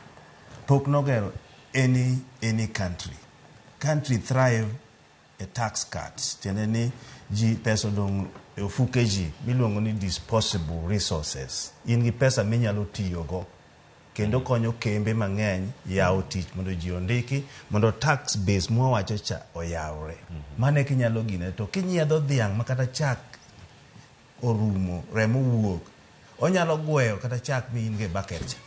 Pok nogero any country. Country thrive a tax cuts. Tiende ni ji pesa odong' e ofuke ji miluongo ni disposable resources. In gi pesa minyalo tiyogo kendo konyo kembe mang'eny yawo tich mondo ji ondiki mondo tax base mwawacho cha oyawre. Mano e kinyalo gine to kinyiedho dhiang' ma kata chak orumo remo wuok onyalo gweyo kata chak mi in go e bucket cha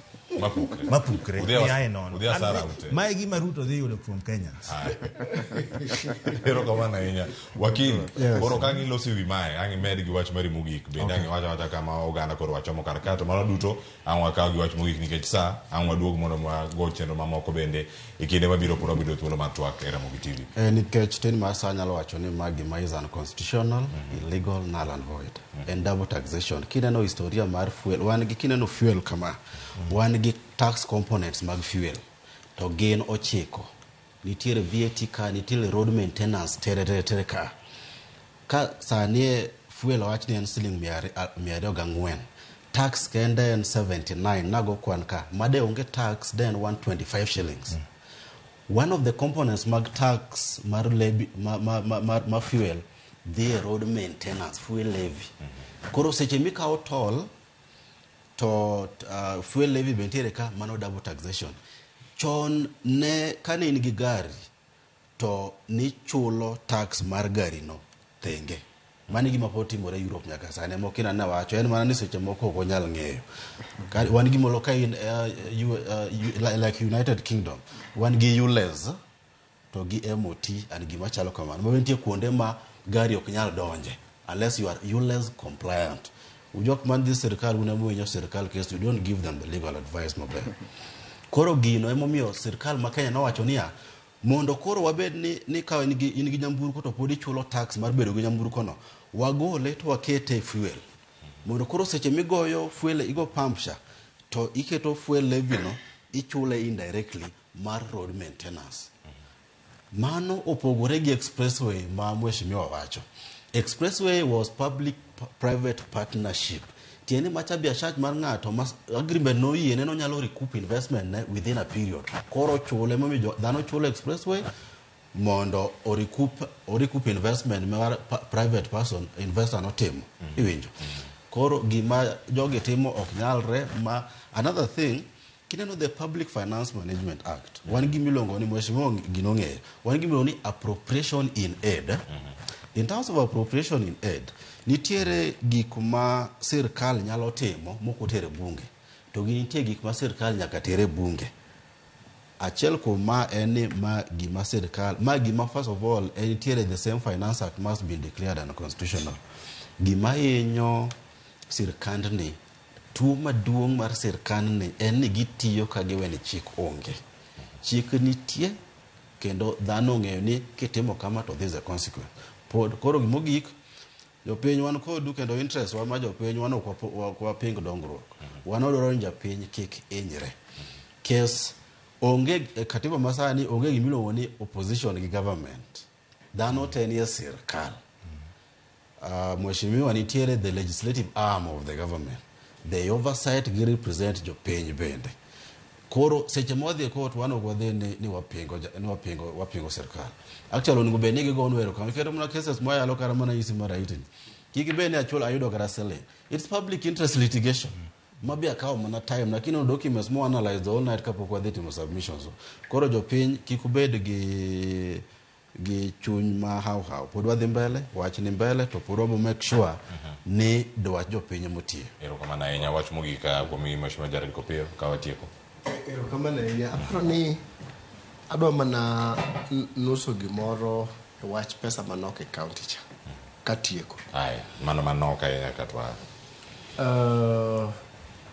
Mapukre. mapukre Udhi miaye nono. udhi asara ute. Mae gima Ruto dhi yudo kuom Kenyans. Erokamano ahinya. Wakili, Yes. koro ka ang' iloso ewi mae, ang' imed gi wach mari mogik. Bende ang' iwach awacha kama oganda koro wachomo kar ka to mano duto ang' wakaw gi wach mogik nikech sa ang' waduog mondo wago chenro mamoko bende e kinde mabiro pod wabedo thuolo mar twak e Ramogi TV. Nikech tin mar sa anyalo wacho ni ma gima is unconstitutional, illegal, null and void. En double taxation. Kineno historia mar fuel, wan gi kineno fuel kama, wan gi tax components mag fuel to gin 9. Nitiere VAT ka, nitiere road maintenance tere tere tere ka. Ka sani fuel owach ni en siling 204. Tax kende en 79, nago kwan ka. Made onge tax de en 125 shillings. One of the components mag tax mar levy, ma fuel dhi e road maintenance, fuel levy. Koro seche mikawo toll to fuel levy be nitiere ka, mano double taxation. Chon ne kane in gi gari to nichulo tax mar gari no thenge. Mano e gima pod timore Europe nyaka sani, ema ok wacho, en mana ni seche moko ok onyal ng'eyo. Wan gi molo ka in like United Kingdom, wan gi ULEZ to gi MOT and gima chalo kamano. Ma nitie kuonde ma gari ok nyal donje unless you are ULEZ compliant. Ujok man dhi sirkal, un ema uhinyo sirkal case, you don't give them the legal advice maber. Koro gino emomiyo sirkal ma Kenya nowacho niya, mondo koro wabed ni ka in gi nyamburko to pod ichulo tax mar bedo gi nyamburko no, wagole to wakete e fuel. Mondo koro seche migoyo fuel, igo pump cha, to iketo fuel levy no, ichule indirectly mar road maintenance. Mano opogore gi expressway ma mheshimiwa wacho. Expressway was public private partnership. Tiende macha biashara mar ng'ato ma agreement no yiene no nyalo recoup investment ne within a period. Koro chule momiyo dhano chulo expressway mondo o recoup investment mar private person investor notimo. Iwinjo. Koro gima jogi timo ok nyalre ma another thing kineno the Public Finance Management Act, wan gi miluongo ni mheshimiwa gino ng'eyo, wan gi miluongo ni appropriation in aid. In terms of appropriation in aid, nitiere gik ma sirkal nyalo timo mok oter e bunge, to gi nitie gik ma sirkal nyaka ter e bunge. Achiel kuom ma en ni ma gima sirkal, ma gima first of all, en nitiere the same Finance Act must be declared unconstitutional. Gima hinyo sirkandni, tuo maduong' mar sirkandni en ni gitiyo ka giwe ni chik onge. Chik nitie kendo dhano ong'eyo ni kitimo kama to this is a consequence. Pod koro gimogik, jopiny wan kodu kendo interest wa ma jopiny wan ok waping dongruok. Wan wadwaro ni japiny kik hinyre. Kes onge e katiba masani onge gimiluongo ni opposition gi government. Dhano te nie sirkal. Mheshimiwa nitiere the legislative arm of the government. They oversight gi represent jopiny bende. Koro seche mwadhi e court wan ok wadhi ni wapingo sirkal. Actually onego bed ni gigonwa erokamano. Kendo mana cases mwayalo kata mana isi mar Haiti. Kik ibed ni achulo ayudo kata siling. It's public interest litigation. Mabi akawo mana time lakini ono documents mo analyze the whole night kapok wadhi timo submissions. Koro jopiny kik ubed gi gi chuny ma haw haw. Pod wadhi mbele, wach ni mbele, to pod wabo make sure ni dwach jopiny emotiyo. Erokamano ahinya. Wach mogik kuom Mheshimiwa Jared Kopiyo ka watieko. Erokamano ahinya. Aparo ni adwa mana nuso gimoro e wach pesa manok e county cha. Katieko. Aya, mano manok ahinya katwa.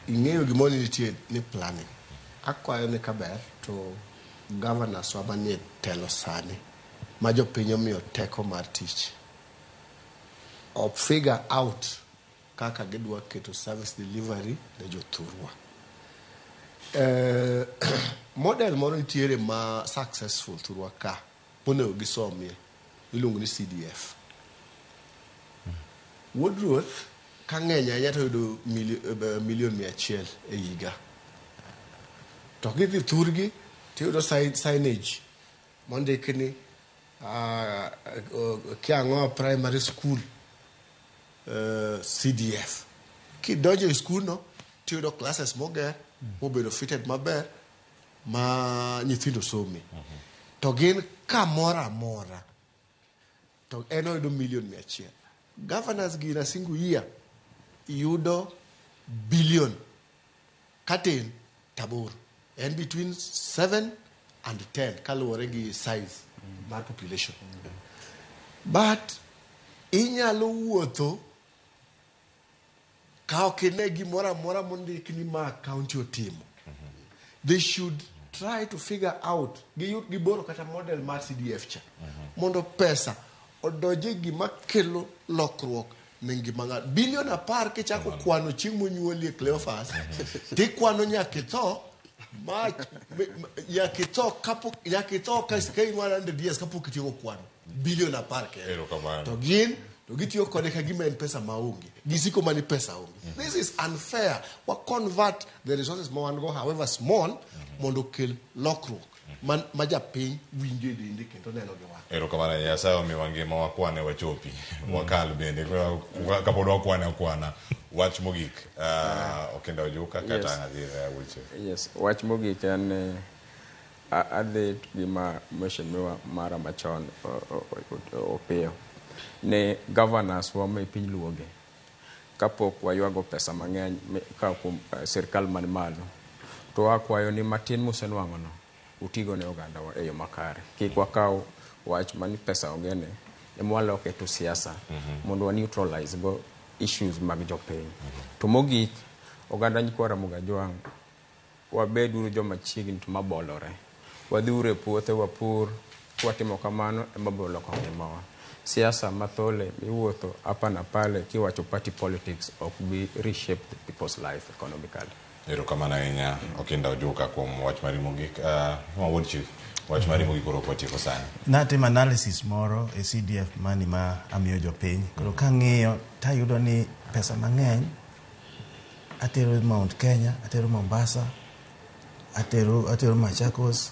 Ing'eyo gimoro ni nitie ni planning. Akwayo ni kaber to governors wa manie telo sani ma jopiny omiyo teko mar tich o figure out kaka gidwa keto service delivery ne jothurwa. Model moro nitiere ma successful thurwa ka monego gisomie iluongo ni CDF. Wuod ruoth ka ng'eny ahinya to yudo milion 100 e higa. To gidhi thurgi tiyudo signage mondik ni Kiang'oa Primary School CDF. Kidonjo e skul no tiyudo classes moger mobedo fitted maber ma nyithindo some. To gin kamoro amora to en oyudo milion 100. Governors gi in a single year yudo billion katin taboro. En between 7 and 10 kaluwore gi size mar population. But inyalo wuotho ka ok ine gimoro amora mondik ni ma county otimo. They should try to figure out giyud giboro kata model mar CDF cha mondo pesa odonje gima kelo lokruok ne ngima ng'ato. Bilion 10 kichako kwano chieng' monyuolie Cleophas tikwano nyaka itho nyaka itho kapok nyaka itho ka in 100 years kapok itieko kwano bilion 10 kende. To gin to gitiyo kode ka gima en pesa maonge. Gisiko mani pesa onge. This is unfair. Wa convert the resources ma wan go however small mondo okel lokruok ma japiny winjo e dende kendo neno gi wang'e. Erokamano Nyasaye omiwa ngima wakwane wachopi. Wakal bende kapod wakwane akwana. Wach mogik Okinda Ojuka kata adhi Wilche. Yes, wach mogik en adhi gima mheshimiwa mara machon Opiyo ni governors wa ma e piny Luoge kapok waywago pesa mang'eny ka kuom sirkal man malo to wakwayo ni matin musenwang'o no utigo ne oganda wa e yo makare. Kik wakaw wach mani pesa onge ne ema waloke to siasa mondo wa neutralize go issues mag jopiny. To mogik oganda nyikwa Ramogi Ajwang' wabeduru joma chiegni to mabolore. Wadhiuru e puothe wapur, kwatimo kamano ema biro loko ngimawa. Siasa mathole miwuotho hapa na pale kiwacho party politics ok bi reshape the people's life economically. Erokamano ahinya Okinda Ojuka kuom wach mari mogik. Wuod Chief, wach mari mogik koro kwatieko sani. Natimo analysis moro e CDF money ma amiyo jopiny. Koro kang'iyo tayudo ni pesa mang'eny atero Mount Kenya, atero Mombasa, atero Machakos,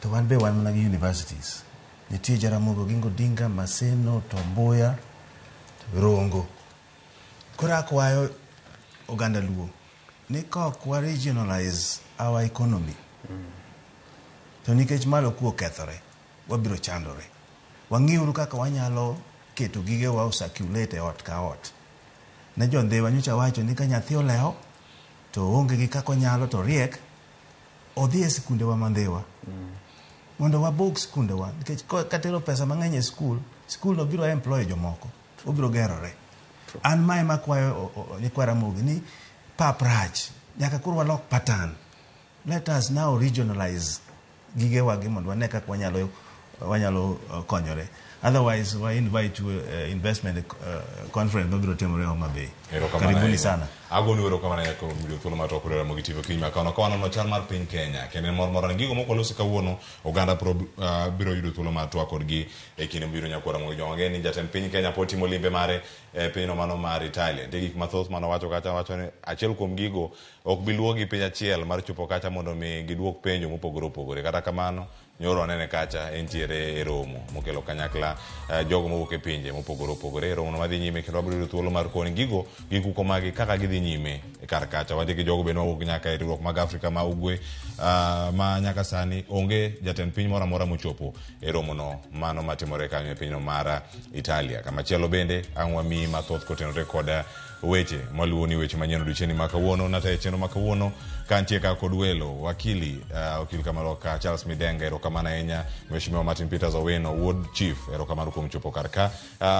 to wan be wan mana gi universities. Nitie Jaramogi Oginga Odinga, Maseno, Tom Mboya, Rongo. Koro akwayo oganda Luo ni ka ok wa regionalize our economy to nikech malo ku okethore wabiro chandore. Wang'iuru kaka wanyalo keto gigewa o circulate e ot ka ot. Ne jo Ndhiwa nyocha wacho ni ka nyathi olewo to oonge gi kaka onyalo to riek odhi e sikundewa ma Ndhiwa mondo wabug sikundewa nikech katero pesa mang'eny e skul, skul no biro employ jomoko, obiro gerore. An mae makwayo nyikwa Ramogi ni pap rach, nyaka koro walok pattern. Let us now regionalize gigewa gi mondo wane kaka wanyalo konyore. Otherwise, wa invite you investment conference mabiro timore Homa Bay. Karibuni sana. Agoni erokamano ahinya kuom yudo thuolo mar twak Ramogi TV okinyi ma kawuono. Ka wanono chal mar piny Kenya kendo en mor moro ni gigo moko walosi kawuono oganda biro yudo thuolo mar twak kodgi e kinde mabiro. Nyakwar Ramogi Jwang' wang'e ni jatend piny Kenya pod timo limbe mare e pinyno mano mar Italia. Nitie gik mathoth manowacho kacha, wacho ni achiel kuom gigo ok bi luwogi piny achiel mar chopo kacha mondo mi giduok penjo mopogore opogore. Kata kamano nyoro wanene kacha entiere e romo mokelo kanyakla jogo mowuok e pinje mopogore opogore. Romo no madhi nyime kendo wabiro yudo thuolo mar koni gigo gi kuko magi kaka gidhi nyime. kar kacha. Wantie gi jogo bende mawuok nyaka e riwruok mag Afrika ma Ugwe ma nyaka sani onge jatend piny moro amora mochopo e romono mano matimore kanyo e pinyno mar Italia. Kamachielo bende ang' wamiyi mathoth kotenore kod weche maluwo ni weche manyien odiochieng'ni ma kawuono. Natayo chenro ma kawuono ka antie ka kod welo wakili okil Kamaloka Charles Midenga, erokamano ahinya. Mheshimiwa Martin Peters Owino wuod Chief, erokamano kuom chopo kar ka.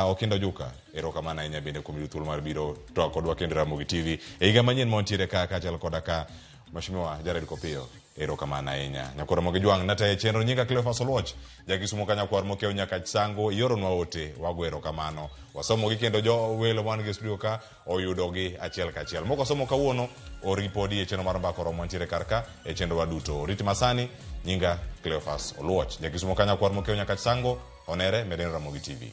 Okinda Ojuka, erokamano ahinya bende kuom yudo thuolo mar biro twak kodwa kendo Ramogi TV e higa manyien ma wantiere ka kaachiel koda ka Mheshimiwa Jared Kopiyo, erokamano ahinya. Nyakwar Ramogi Jwang' natayo chenro nyinga Cleophas Oluoch, jakisumo ka nyakwar mokiewo nyaka Sango, ioronwa ote, wago erokamano. Wasomogi kendo jo welo man gi studio ka oyudogi achiel kachiel. Mok wasomo kawuono, orgi podi e chenro mar Mbaka Oromo mantiere kar ka e chenro wa duto. Rit masani, nyinga Cleophas Oluoch, jakisumo ka nyakwar mokiewo nyaka Sango, onere medeno Ramogi TV.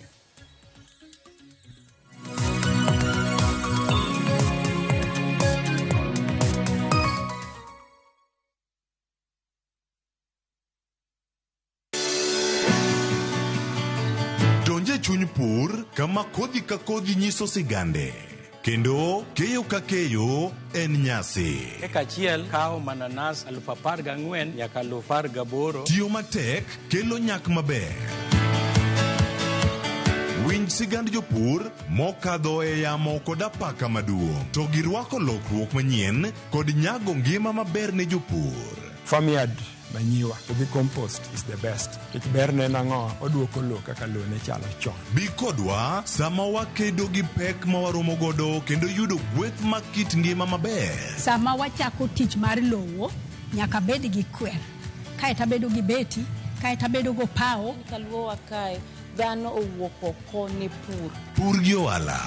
Donje chuny pur kama kodhi ka kodhi nyiso sigande kendo keyo ka keyo en nyasi. Eka achiel kawo mananas 14,000 nyaka 18,000. Tiyo matek kelo nyak maber. Winj sigand jopur mokadho e yamo kod apaka maduong' to girwako lokruok manyien kod nyago ngima maber ne jopur. Farmyard manyiwa to gi compost is the best. Nikech berne en ang'o? Oduoko lowo kaka lowo ne chalo chon. Bi kodwa sama wakedo gi pek ma waromo godo kendo yudo gweth mag kit ngima maber. Sama wachako tich mar lowo, nyaka bed gi kwer. Kaeto abedo gi beti, kaeto abedo go pawo. Kaluowa kae, dhano owuok oko ne pur. Pur gi ohala.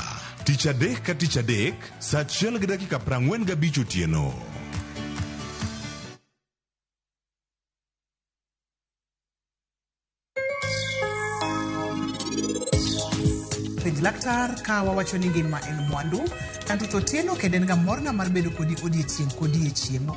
Tich adek ka tich adek, saa 1:45 otieno. Penj laktar ka wawacho ni ngima en mwandu. Anto to Otieno kendo en ga morna mar bedo kodi odiechieng' kodiechieng'.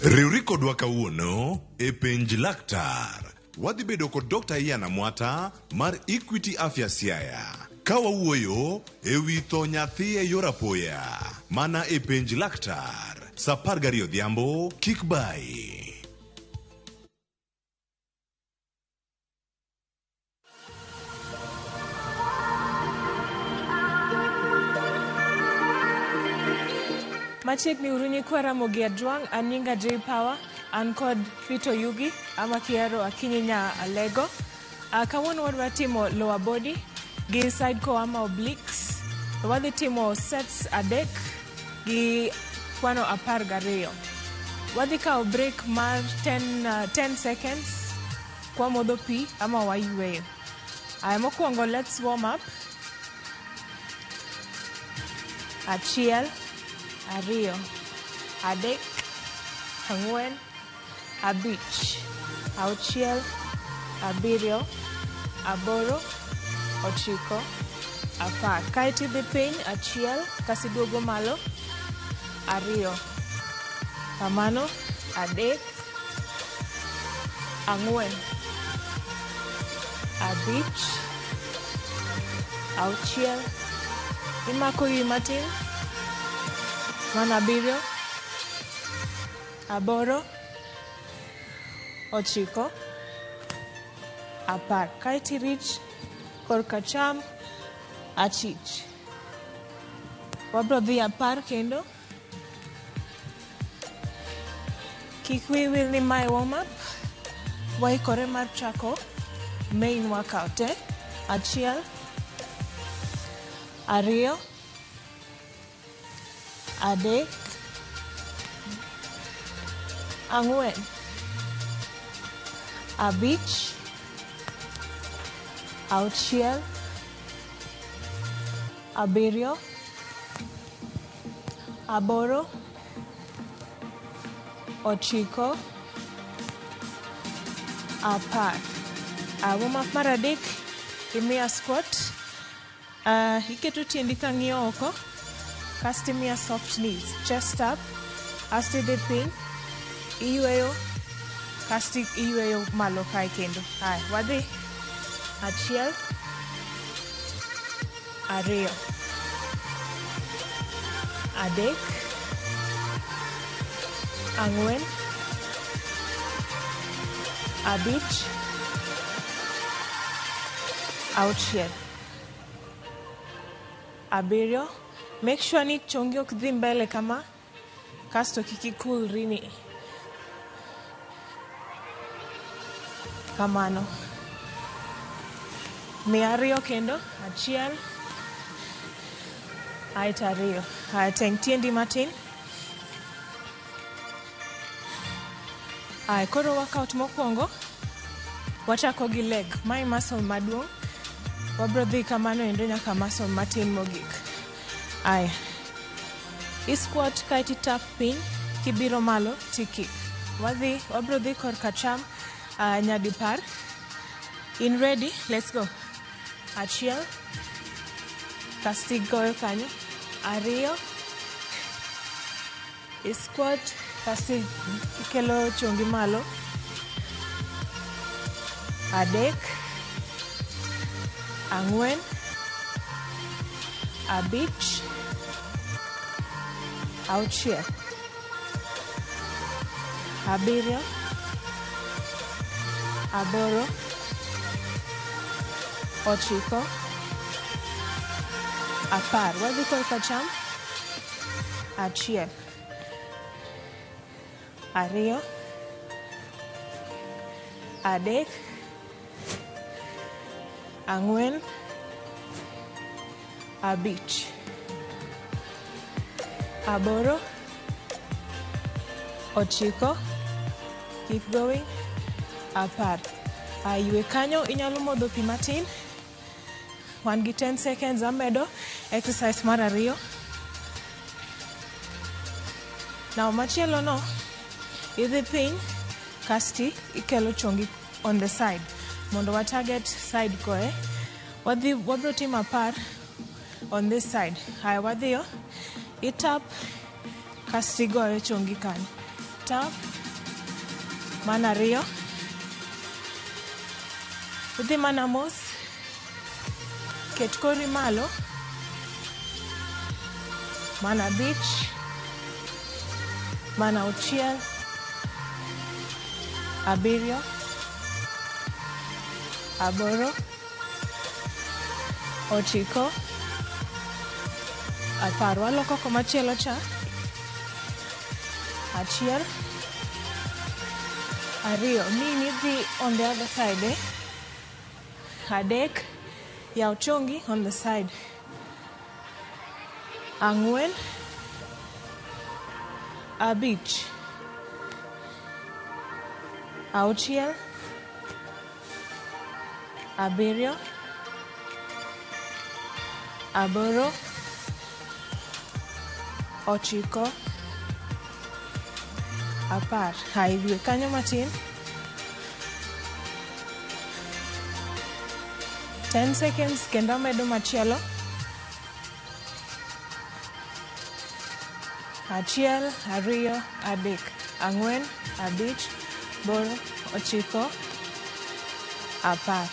Riwri kodwa kawuono e Penj Laktar. Wadhi bedo kod Dr. Ian Amwata mar Equity Afya Siaya ka wawuoyo e wi tho nyathi e yor apoya mana e Penj Laktar saa 12 odhiambo kik bayi. Machiegni uru nyikwa Ramogi Ajwang', an nyinga J Power, an kod Fito Yugi, ama kihero Akinyi nya Alego. Kawuono wadwa timo lower body gi side core ama obliques. Wadhi timo sets 3 gi kwano 12. Wadhi kawo break mar 10 seconds kwa modho pi ama wayweyo. Aya, mokwongo let's warm up. 1, 2, 3, 4, 5, 6, 7, 8, 9, 10. Kaeto idhi piny 1, kasiduogo malo 2, kamano 3, 4, 5, 6, imako wiyi matin, mana 7, 8, 9, 10. Kaeto irich korka cham achich. Wabro dhi 10 kendo. Kik wiyi wil ni mae warm up. Waikore mar chako main workout. 1, 2, 3, 4, 5, 6, 7, 8, 9, 10. Warm up mar 3, imiya squat. Iketo tiendi ka ng'iyo oko. Kasto imiya soft knees, chest up, asto idhi piny, iyweyo, kasto iyweyo malo kae kendo. Haya, wadhi. 1, 2, 3, 4, 5, 6, 7. Make sure ni chongi ok dhi mbele kama, kasto kik ikulri ni. Kamano. Miya 2 kendo, 1, aeto 2. Haya, teng' tiendi matin. Haya, koro workout mokwongo, wachako gi leg. Mae muscle maduong'. Wabro dhi kamano endo nyaka muscle matin mogik. Aya. I squat kaeto itap piny, kibiro malo ti kick. Wadhi, wabro dhi korka cham nyadipar. In ready? Let's go. 1, kasto igoyo kanyo. 2, i squat kasto ikelo chongi malo. 3, 4, 5, 6, 7, 8, 9, 10. Wadhi korka cham. 1, 2, 3, 4, 5, 8, 9, keep going, 10. Ywe kanyo, inyalo modho pi matin. Wan gi 10 seconds amedo exercise mar 2. Now machielo no, idhi piny, kasti ikelo chongi on the side. Mondo wa target side koe. Wadhi, wabro timo 10 on this side. Haya, wadhiyo. Itap, kasti goyo chongi kanyo. Tap, mana 2. Udhi mana mos. Ket kori malo. Mana 5, mana 6, 7, 8, 9, 10. Waloko komachielo cha. 1, 2. Ni idhi on the other side, eh? 3, yaw chongi on the side. 4, 5, 6, 7, 8, 9, 10. Haya, ywe kanyo matin. 10 seconds kendo amedo machielo. 1, 2, 3, 4, 5, 6, 8, 9, 10.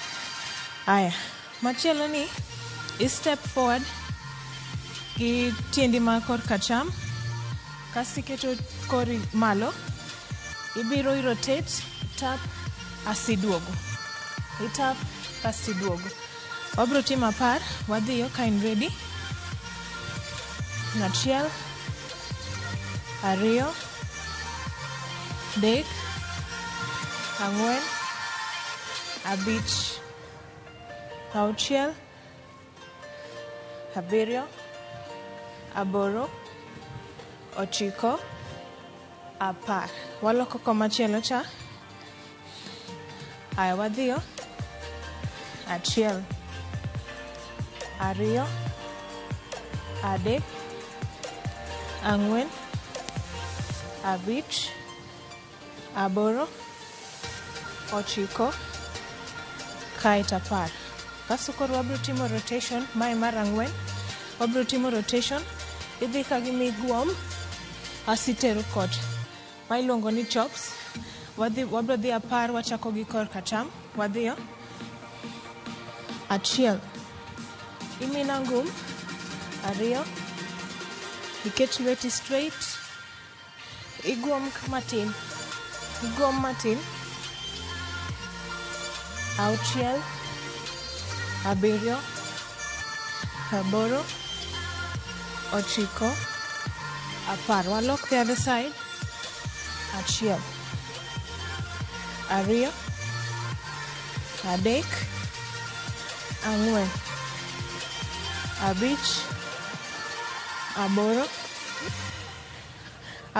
Aya, machielo ni i step forward gi tiendi ma korka cham, kasto iketo kori malo, ibiro i rotate, tap, asto iduogo. Itap, kasto iduogo. Wabro timo 10, wadhiyo ka in ready. 1, 2, 3, 4, 5, 6, 7, 8, 9, 10. Waloko komachielo cha. Aya, wadhiyo. 1, 2, 3, 4, 5, 8, 9, kaeto 10. Kasto koro wabro timo rotation, mae mar 4. Wabro timo rotation. Idhi ka gi miguom asitero kocha. Ma iluongo ni chops. Wadhi wabro dhi 10 wachako gi kor kacham. Wadhiyo. 1. Imina ngum. 2. Iket lweti straight. Iguom matin. Iguom matin. 6. 7. 8. 9. 10. Walok the other side. 1. 2. 3. 4. 5. 8.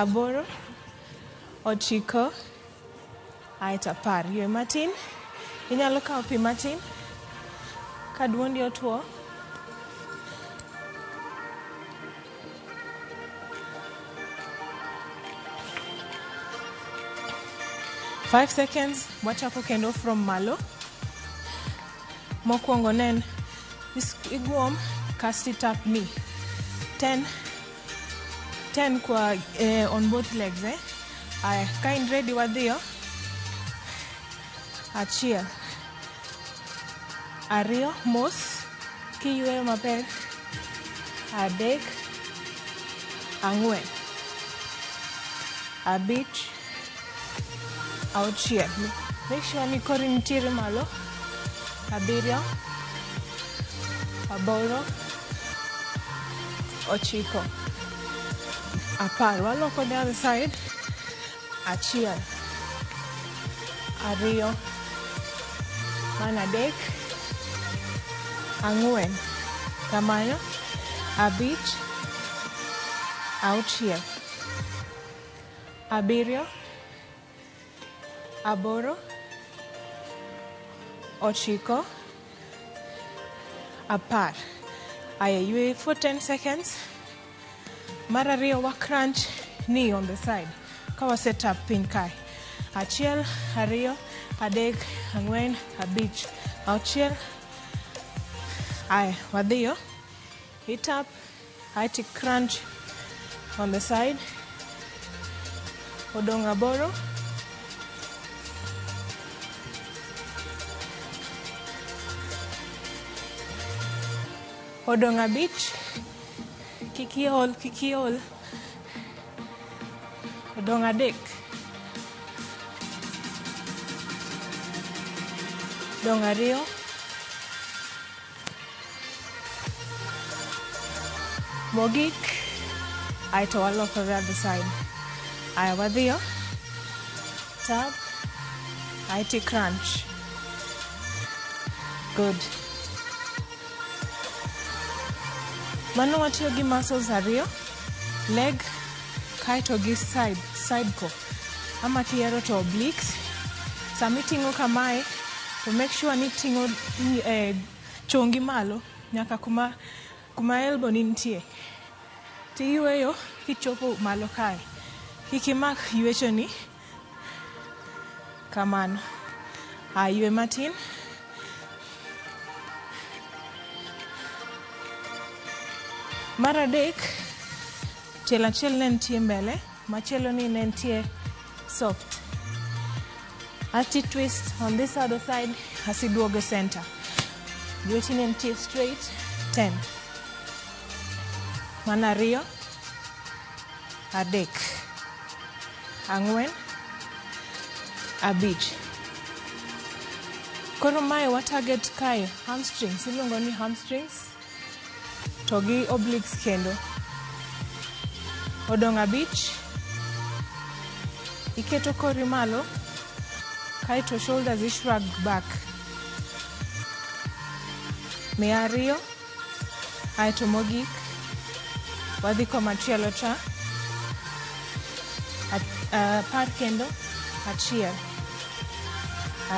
8. 9. Aeto 10. Ywe matin. Inyalo kawo pi matin. Ka duondi otuo. 5 seconds, wachako kendo from malo. Mokwongo nen, iguom, cast it up knee. 10, 10 kwa on both legs, eh? Aya, ka in ready wadhiyo. 1. 2, mos, kiyweyo maber. 3. 4. 5. 6. Make sure ni kori nitiere malo. 7. 8. 9. 10. Waloko the other side. 1. 2. 3. 4. Kamano. 5. 6. 7. 8. 9. 10. Aya, ywe for 10 seconds. Mar 2 wa crunch knee on the side. Ka wa set up piny kae. 1, 2, 3, 4, 5, 6. Aya, wadhiyo. Hit up. Aiti crunch on the side. Odong 8. Odong 5. Kik iol, kik iol. Odong 3. Odong 2. Mogik. Aeto waloko the other side. Aya, wadhiyo. Tap. Aiti crunch. Good. Mano watiyo gi muscles 2, leg kaeto gi side ko. Ama kihero to obliques. Sama iting'o kamae, to make sure ni iting'o chongi malo nyaka kuma elbow ni nitie. Tiyweyo kichopo malo kae. Kik imak ywechoni kamano. Ywe matin. Mar 3, tielo achiel ne nitie mbele, machielo ni ne nitie soft. Ati twist on this other side, asiduogo center. Lweti ne nitie straight, 10. Mana 2, 3, 4, 5. Koro mae wa target kae hamstrings, iluongo ni hamstrings. To gi obliques kendo. Odong 5. Iketo kori malo, kaeto shoulders i shrug back. 2. Aeto mogik. Wadhi komachielo cha. 10 kendo. 1,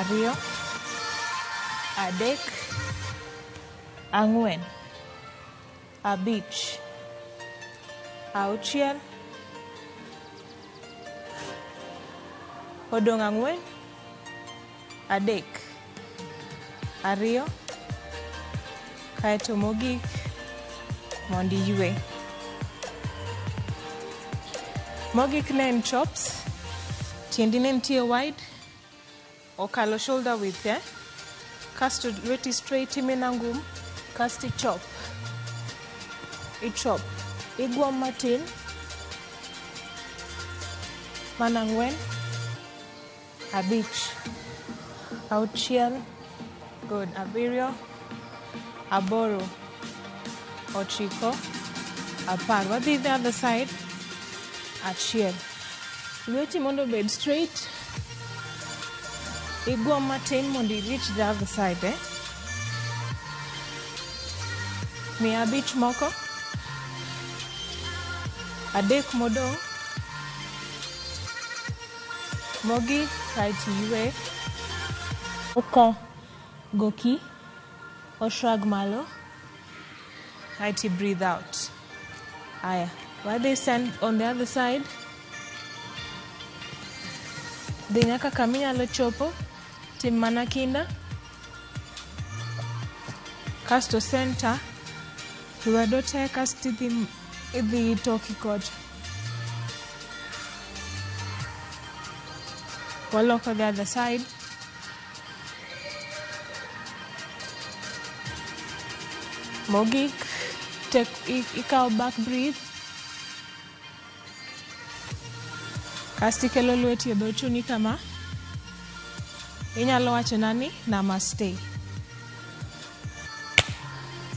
2, 3, 4, 5, 6. Odong 4, 3, 2, kaeto mogik mondo iywe. Mogik ne en chops. Tiendi ne nitie wide. Okalo shoulder width, eh? Kasto lweti straight imena ngum. Kasto ichop. Ichop. Igwom matin. Mana 4, 5, 6, good, 7, 8, 9, 10. Wadhi the other side. 1. Lweti mondo obed straight. Igwom matin mondo i reach the other side, eh? Miya 5 moko. 3 modong'. Mogik kaeto iywe. Oko goki. O shrug malo. Kaeto breathe out. Aya. Wadhi send on the other side. Dhi nyaka kama inyalo chopo. Tim mana kinda. Kasto center. Lwedo te kasto idhi toki kocha. Waloko the other side. Mogik, take ikaw back breathe. Kasto ikelo lweti e dho chunyi kama. Inyalo wacho nani? Namaste.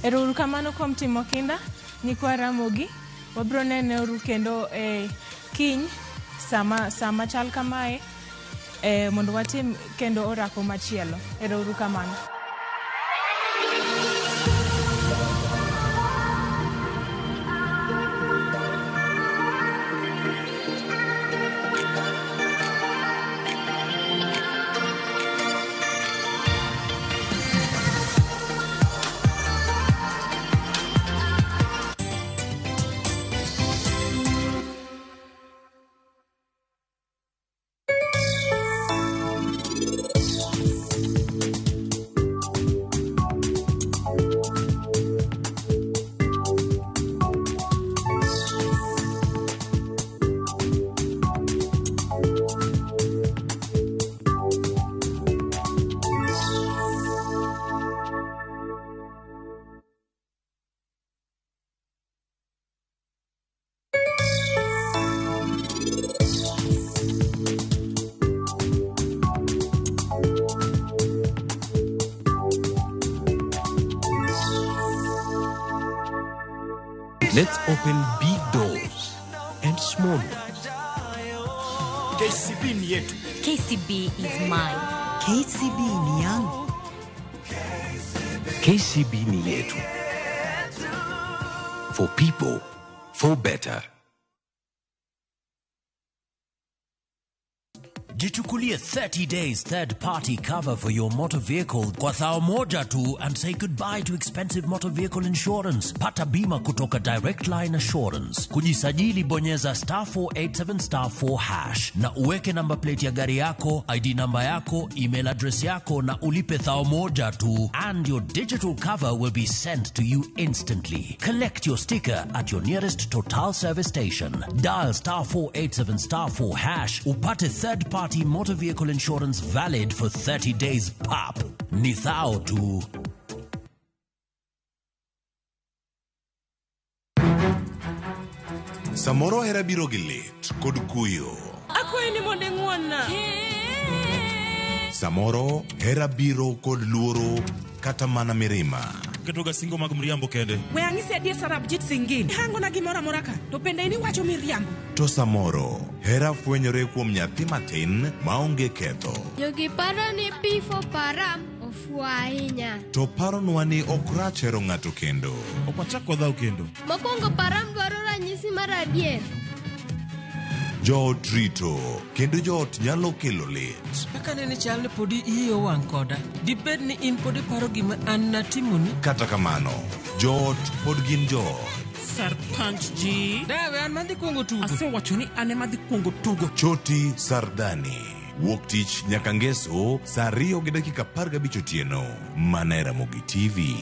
Ero uru kamano kuom timo kinda, nyikwa Ramogi. Wabiro nene uru kendo e kiny sama chal kamae mondo watim kendo orako machielo. Ero uru kamano. Let's open big doors and small ones. KCB ni yetu. KCB is mine. KCB ni yangu. KCB ni yetu. For people, for better. Jichukulie 30 days third party cover for your motor vehicle kwa thao moja tu and say goodbye to expensive motor vehicle insurance. Pata bima kutoka Direct Line Assurance. Kujisajili bonyeza *487*4# na uweke number plate ya gari yako, ID namba yako, email address yako na ulipe thao moja tu and your digital cover will be sent to you instantly. Collect your sticker at your nearest Total service station. Dial *487*4# upate third party motor vehicle insurance valid for 30 days pap. Ni thao tu. Samoro hera biro gi lit kod kuyo. Akwayi ni mondo ing'won-na. Samoro hera biro kod luoro kata mana mirima. Ketoga singo mag mriambo kende. We ang'isi adier Sarabjit Singh. Hangona gimoro amora ka, to bende in iwacho miriambo. To samoro hera fwenyore kuom nyathi matin maonge ketho. Jogi paro ni P for Param ofuwo ahinya. To paronwa ni ok rach hero ng'ato kendo. Ok wachak wadhaw kendo. Mokwongo Param dwaro ranyisi mar adier. Joot rito kendo joot nyalo kelo lit. Kaka nene chal ni podi iyi owang' koda. Dibed ni in pod iparo gima an natimoni? Kata kamano, joot pod gin joot. Sarpanch ji. Dawe an madhi kuongo tugo. Asewacho ni an ema adhi kuongo tugo. Choti Sardani. Wuok tich nyaka ngeso saa 2:15 otieno. Mana e Ramogi TV.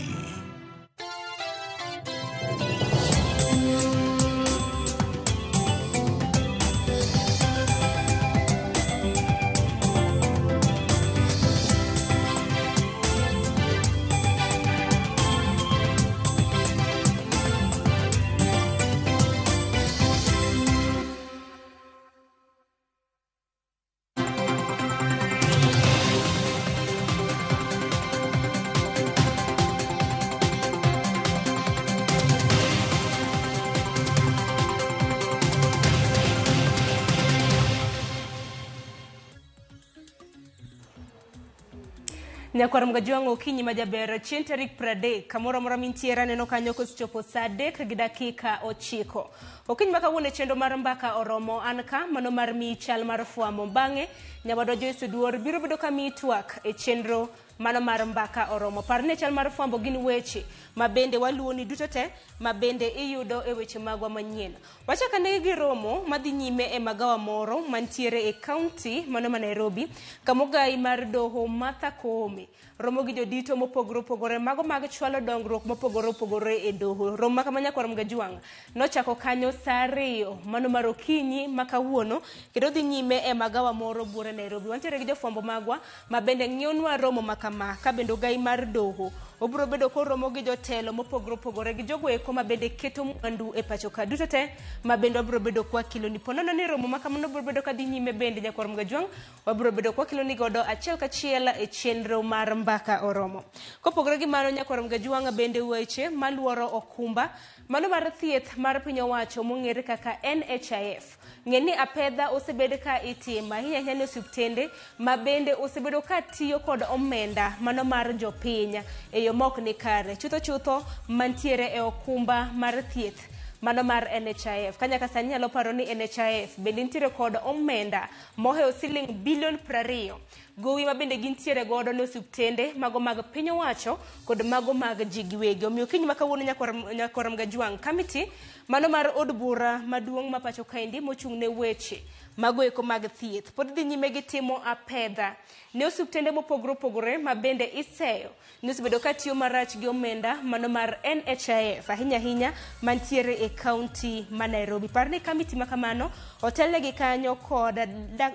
Nyakwar Mgajwang' okinyi ma jaber chieng' tarik 30 kamoro amora mintiere aneno kanyo kosechopo saa 3:09. Okinyi ma kawuono e chenro mar mbaka oromo an ka mano mar miyi chal mar fwambo. Bang'e nyawadwa Joyce Oduor biro bedo ka miyi twak e chenro mano mar mbaka oromo. Par ni chal mar fwambo gin weche ma bende waluwoni duto te ma bende iyudo e weche magwa manyien. Wachak ane gi romo madhi nyime e magawa moro mantiere e kaunti mano ma Nairobi kamogai mar doho Martha Koome romo gi jodito mopogore opogore mago mag chwalo dongruok mopogore opogore e doho. Romo ma kama nyakwar Mgajwang' nochako kanyo saa 2 mano mar okinyi ma kawuono kendo dhi nyime e magawa moro buore Nairobi. Wantiere gi jofwambo magwa ma bende ng'iyonwa romo ma kama ka bende ogai mar doho obiro bedo koromo gi jotelo mopogore opogore gi jogo eko ma bende keto mwandu e pacho ka duto te ma bende wabiro bedo kwa kiloni. Po nono ni romo ma kamano biro bedo kadhi nyime bende nyakwar Mgajwang' wabiro bedo kwa kiloni godo achiel kachiel e chenro mar mbaka oromo. Kopogore gi mano nyakwar Mgajwang' bende weche maluoro okumba mano mar thieth mar piny owacho mong'ere kaka NHIF. Ng'e ni apedha osebed ka itimo ahinya ahinya ne osiptende ma bende osebedo ka tiyo kod omenda mano mar jopiny e yo mok ni kare chutho chutho mantiere e okumba mar thieth mano mar NHIF. Ka nyaka sani nyalo paro ni NHIF bende nitiere kod omenda mohewo siling bilion 20 gowi ma bende gintiere godo ne osiptende mago mag piny owacho kod mago mag ji giwegi. Omiyo okinyi ma kawuono nyakwar Mgajwang' kamiti mano mar od bura maduong' ma pacho kaendi mochung' ne weche mago eko mag thieth pod dhi nyime gi timo apedha ne osiptende mopogore opogore ma bende iseyo ni osebedo ka tiyo marach gi omenda mano mar NHIF ahinya ahinya mantiere e kaunti ma Nairobi. Par ni kamiti ma kamano otelnegi kanyo kod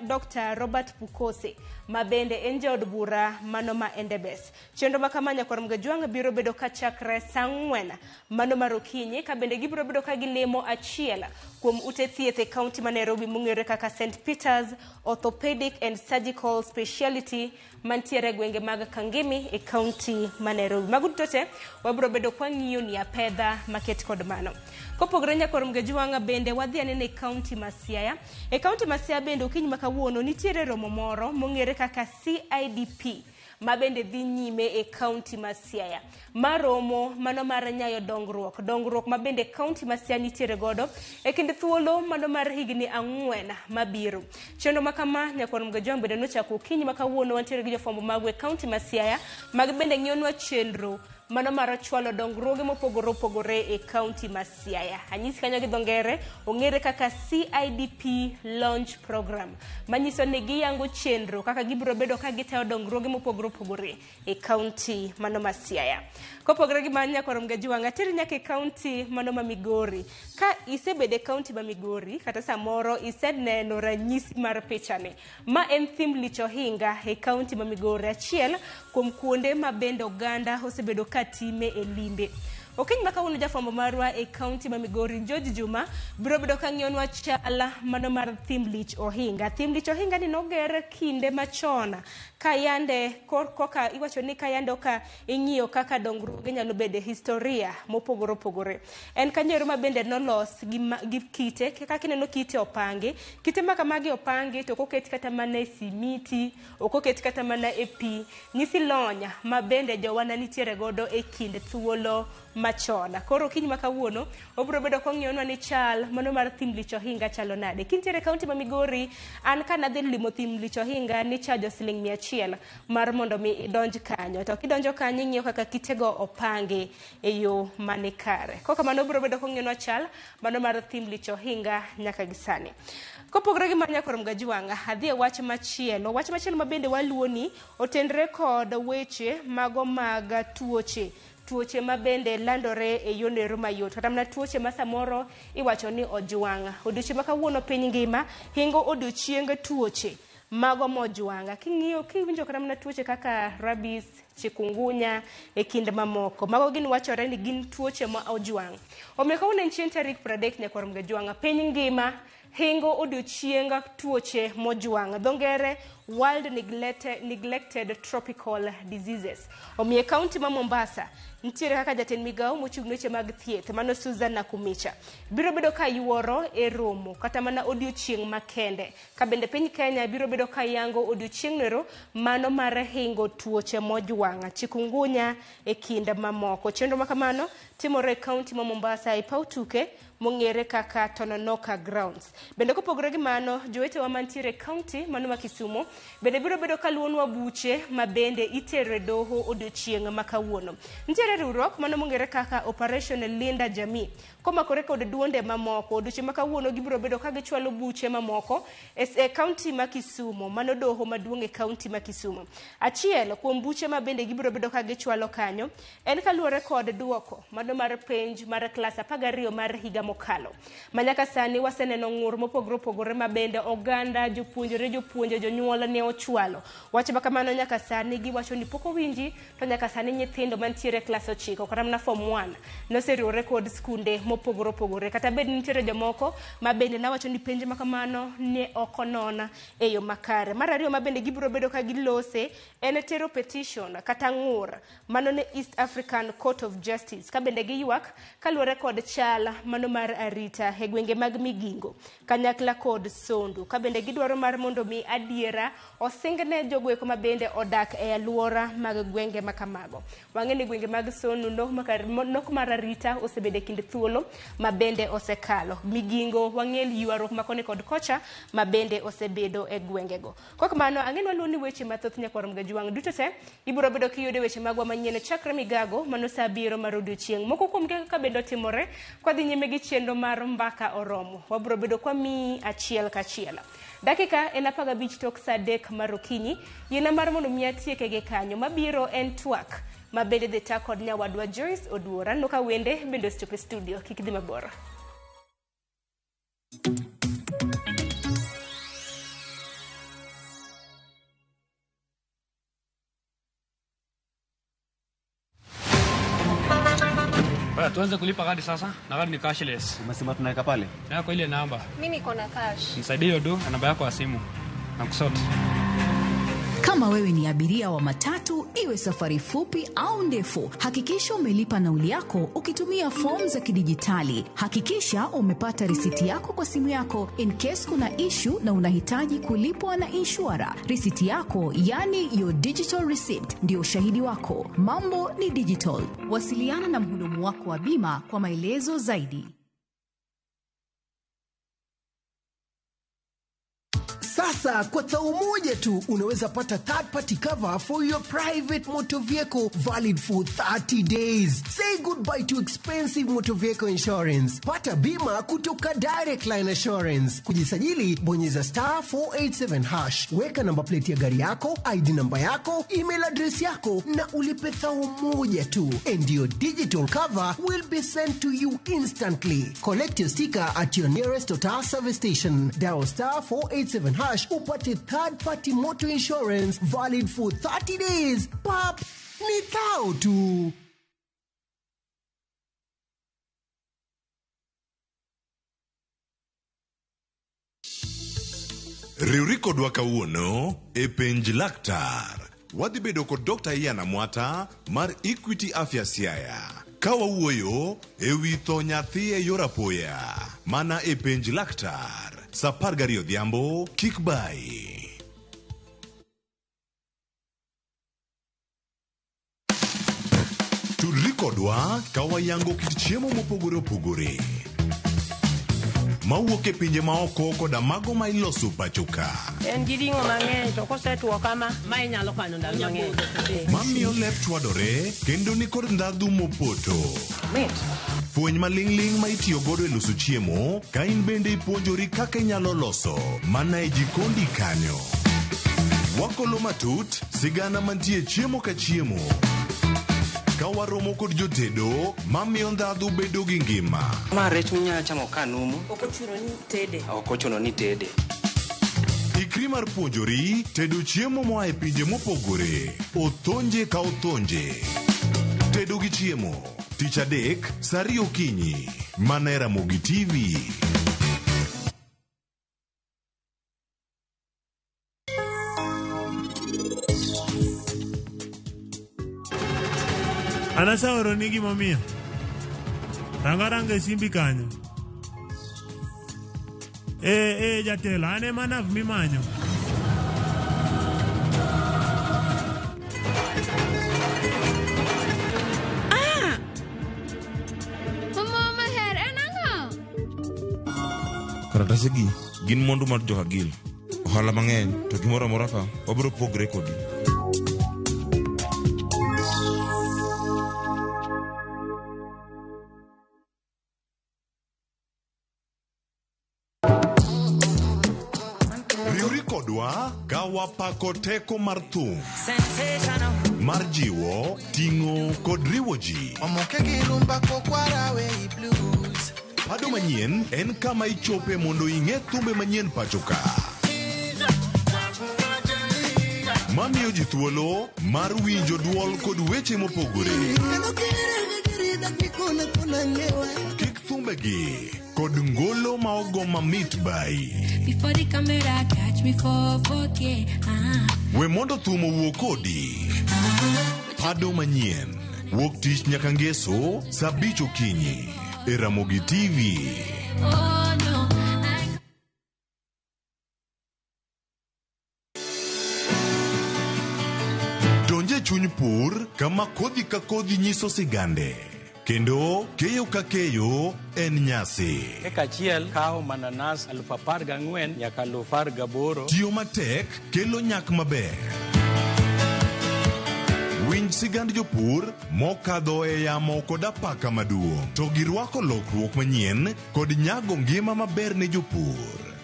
Dr. Robert Pukose ma bende en jaod bura mano ma Endebess. Chenro ma kama nyakwar Mgajwang' biro bedo ka chakre saa 4 mano mar okinyi ka bende gibiro bedo ka gilimo achiel kuom ute thieth e kaunti ma Nairobi mong'ere kaka St. Peter's Orthopedic and Surgical Speciality mantiere e gwenge mag Kangemi e kaunti ma Nairobi. Mago duto te wabiro bedo kwa ng'iyo ni apedha maket kod mano. Kopogore nyakwar Mgajwang' bende wadhi anene e kaunti ma Siaya. E kaunti ma Siaya bende okinyi ma kawuono nitiere romo moro mong'ere kaka CIDP ma bende dhi nyime e kaunti ma Siaya. Ma romo mano mar nyayo dongruok. Dongruok ma bende kaunti ma Siaya nitiere godo e kind thuolo mano mar higni 4 mabiro. Chenro ma kama nyakwar Mgajwang' bende nochako okinyi ma kawuono wantiere gi jofwambo magwa e kaunti ma Siaya mag bende ng'iyonwa chenro mano mar chwalo dongruoge mopogore opogore e kaunti ma Siaya. Anyisi kanyo gi dho ngere ong'ere kaka CIDP Launch Program manyiso ni giyango chenro kaka gibiro bedo ka gitayo dongruoge mopogore opogore e kaunti mano ma Siaya. Kopogore gi mano nyakwar Mgajwang' ateri nyaka e kaunti mano ma Migori. Ka isebedo e kaunti ma Migori kata samoro iseneno ranyisi mar pichani, ma en thim Lich Ohinga e kaunti ma Migori, achiel kuom kuonde ma bende oganda osebedo ka time e limbe. Okinyi ma kawuono jafwambo marwa e kaunti ma Migori George Juma biro bedo ka ng'iyonwa chal mano mar thim Lich Ohinga. Thim Lich Ohinga ni noger kinde machon ka yande koka iwacho ni ka yande oka ing'iyo kaka dongruoge nyalo bedo e historia mopogore opogore. En kanyo ero ma bende nolos gi kite, kaka ineno kite opangi, kite ma kamagi opangi to ok oket kata mana e simiti, ok oket kata mana e pi. Nyisi lony ma bende jowana nitiere godo e kind thuolo machon. Koro okinyi ma kawuono obiro bedo kong'iyonwa ni chal mano mar thim Lich Ohinga chalo nade. Kintiere e kaunti ma Migori, an kanadhi limo thim Lich Ohinga nichajo siling 100 mar mondo mi idonj kanyo. To kidonjo kanyo ing'iyo kaka kitego opangi e yo mani kare. Kokamano obiro bedo kong'iyonwa chal mano mar thim Lich Ohinga nyaka gi sani. Kopogore gi mano nyakwar Mgajwang', adhi e wach machielo. Wach machielo ma bende waluwo ni otenre kod weche mago mag tuoche. Tuoche ma bende landore e yono mayot kata mana tuoche ma samoro iwacho ni ojwang'. Odiochieng' ma kawuono piny ngima hingo odiochieng tuoche mago mojwang'. King'iyo kiwinjo kata mana tuoche kaka rabies, chikungunya e kind mamoko. Mago gin wachore ni gin tuoche ma ojwang'. Omiyo kawuono en chieng' tarik 30 nyakwar Mgajwang', piny ngima hingo odiochieng tuoche mojwang'. Dho ngere World Neglected Tropical Diseases. Omiyo e kaunti ma Mombasa nitiere kaka jatend migawo mochung' ne weche mag thieth mano Susan Nakhumicha biro bedo ka yuoro e romo kata mana odiochieng' makende. Ka bende piny Kenya biro bedo ka yango odiochieng' nero mano mar hingo tuoche mojwang', chikungunya e kind mamoko. Chenro ma kamano timore e kaunti ma Mombasa e paw tuke mong'ere kaka Tononoka Grounds. Bende kopogore gi mano, jowetewa mantiere e kaunti mano ma Kisumu bende biro bedo ka luwonwa buche ma bende itero e doho odiochieng' ma kawuono. Nitiere riwruok mano mong'ere kaka Operation Linda Jamii komakore kod duonde mamoko. Odiochieng' ma kawuono gibiro bedo ka gichwalo buche mamoko e kaunti ma Kisumu, mano doho maduong' e kaunti ma Kisumu. Achiel kuom buche ma bende gibiro bedo ka gichwalo kanyo en kaluwore kod duoko mano mar penj mar klas 12 mar higa mokalo. Ma nyaka sani waseneno ng'ur mopogore opogore ma bende oganda, jopuonjre, jopuonje, jonyuol ne ochwalo. Wach ma kamano nyaka sani giwacho ni pok owinji, to nyaka sani nyithindo mantiere e klas 9 kata mana form 1 noseriwore kod skunde mopogore opogore. Kata bed ni nitiere jomoko ma bende nawacho ni penj ma kamano ne ok onon e yo makare. Mar ariyo ma bende gibiro bedo ka gilose en tero petition kata ng'ur mano ne East African Court of Justice ka bende giywak kaluwore kod chal mano mar arita e gwenge mag Migingo kanyakla kod Sondu ka bende gidwaro mar mondo mi adiera osingne jogo eko ma bende odak e alwora mag gwenge ma kamago. Wang'e ni gwenge mag Sondu nok mar arita osebedo e kind thuolo ma bende osekalo. Migingo wang'e ywaruok ma koni kod kocha ma bende osebedo e gwengego. Kok mano ang'e ni waluwo ni weche mathoth nyakwar Mgajwang' duto te ibiro bedo kiyudo weche magwa manyien chakre migago mano sa 7 mar odiochieng'. Moko kuom kaka bende otimore kwa dhi nyime gi chenro mar mbaka oromo. Wabiro bedo kwa miyi achiel kachiel. Dakika en 15 tok sa 3 mar okinyi. Yiena mar mondo mi atieke gi kanyo. Mabiro en twak ma bende dhi ta kod nyawadwa Joyce Oduor. Aneno ka wende bende osechopo e studio. Kik idhi mabor. Baya, tuanze kulipa kadi sasa na kadi ni cashless. Umesema tunaweka pale? Na kwa ile namba. Mimi niko na cash. Nisaidie hiyo do na namba yako ya simu. Na kusort. Kama wewe ni abiria wa matatu, iwe safari fupi au ndefu, hakikisha umelipa nauli yako ukitumia fomu za kidijitali. Hakikisha umepata risiti yako kwa simu yako in case kuna issue na unahitaji kulipwa na inshura. Risiti yako, yani your digital receipt, ndio ushahidi wako. Mambo ni digital. Wasiliana na mhudumu wako wa bima kwa maelezo zaidi. Sasa kwa tau moja tu unaweza pata third party cover for your private motor vehicle valid for 30 days. Say goodbye to expensive motor vehicle insurance. Pata bima kutoka Direct Line Assurance. Kujisajili bonyeza star 487 hash. Weka namba plate ya gari yako, ID namba yako, email address yako na ulipe thau moja tu. And your digital cover will be sent to you instantly. Collect your sticker at your nearest Total service station. Dial star 487 hash upate third party motor insurance valid for 30 days. Pap, ni thao tu. Riwri kodwa kawuono e penj laktar. Wadhi bedo kod Dr. Ian Amwata mar Equity Afya Siaya ka wawuoyo e wi tho nyathi e yor apoya mana e penj laktar sa 12 odhiambo kik bayi. Tudri kodwa ka wayango kit chiemo mopogore opogore mawuok e pinje maoko koda mago ma iloso pacho ka. En gi ring'o mang'eny to kosetuo kama, ma inyalo kano ndalo mang'eny. Mamiyo lep chwadore kendo nikod ndhadhu mopoto. Mit. Fweny maling'ling' ma itiyo godo e loso chiemo ka in bende ipuonjori kaka inyalo loso mana e jikondi kanyo. Wakolo matut sigana mantie chiemo ka chiemo. Ka waromo kod jotedo mamiyo ndhadhu bedo gi ngima. Ma rech minyalo chamo ka numu. Ok ochuno ni tede. Ok ochuno ni tede. Ikri mar puonjori tedo chiemo moa e pinje mopogore. Othonje ka othonje. Tedo gi chiemo. Tich adek, sa ariyo okinyi. Mana e Ramogi TV. An aseoroni gimomiyo. Rang aranga e simbi kanyo. Eh, eh, jatelo, an ema nav mimanyo. Ah! Mama maher en ang'o? Karatase gi gin mwandu mar Johagil. Ohala mang'eny to gimoro amora ka wabiro pogre kodi. Riwri kodwa ka wapako teko mar thum mar jiwo, ting'o kod riwo ji. Omoke gi rumba kokwara we blues. Pado manyien en kama ichope mondo ing'e thumbe manyien pacho ka. Mamiyo ji thuolo mar winjo duol kod weche mopogore. Kik thumbegi kod ngolo ma ogo mamit bai. Before the camera catch me for 4K. Ah. We mondo thum owuo kodi. Pado manyien. Wuok tich nyaka ngeso saa abich okinyi e Ramogi TV. Oh no. I Donj e chuny pur kama kodhi ka kodhi nyiso sigande. Kendo keyo ka keyo en nyasi. Eka achiel kawo mananas 14,000 nyaka 18,000. Tiyo matek kelo nyak maber. Winj sigand jopur mokadho e yamo kod apaka maduong' to girwako lokruok manyien kod nyago ngima maber ne jopur.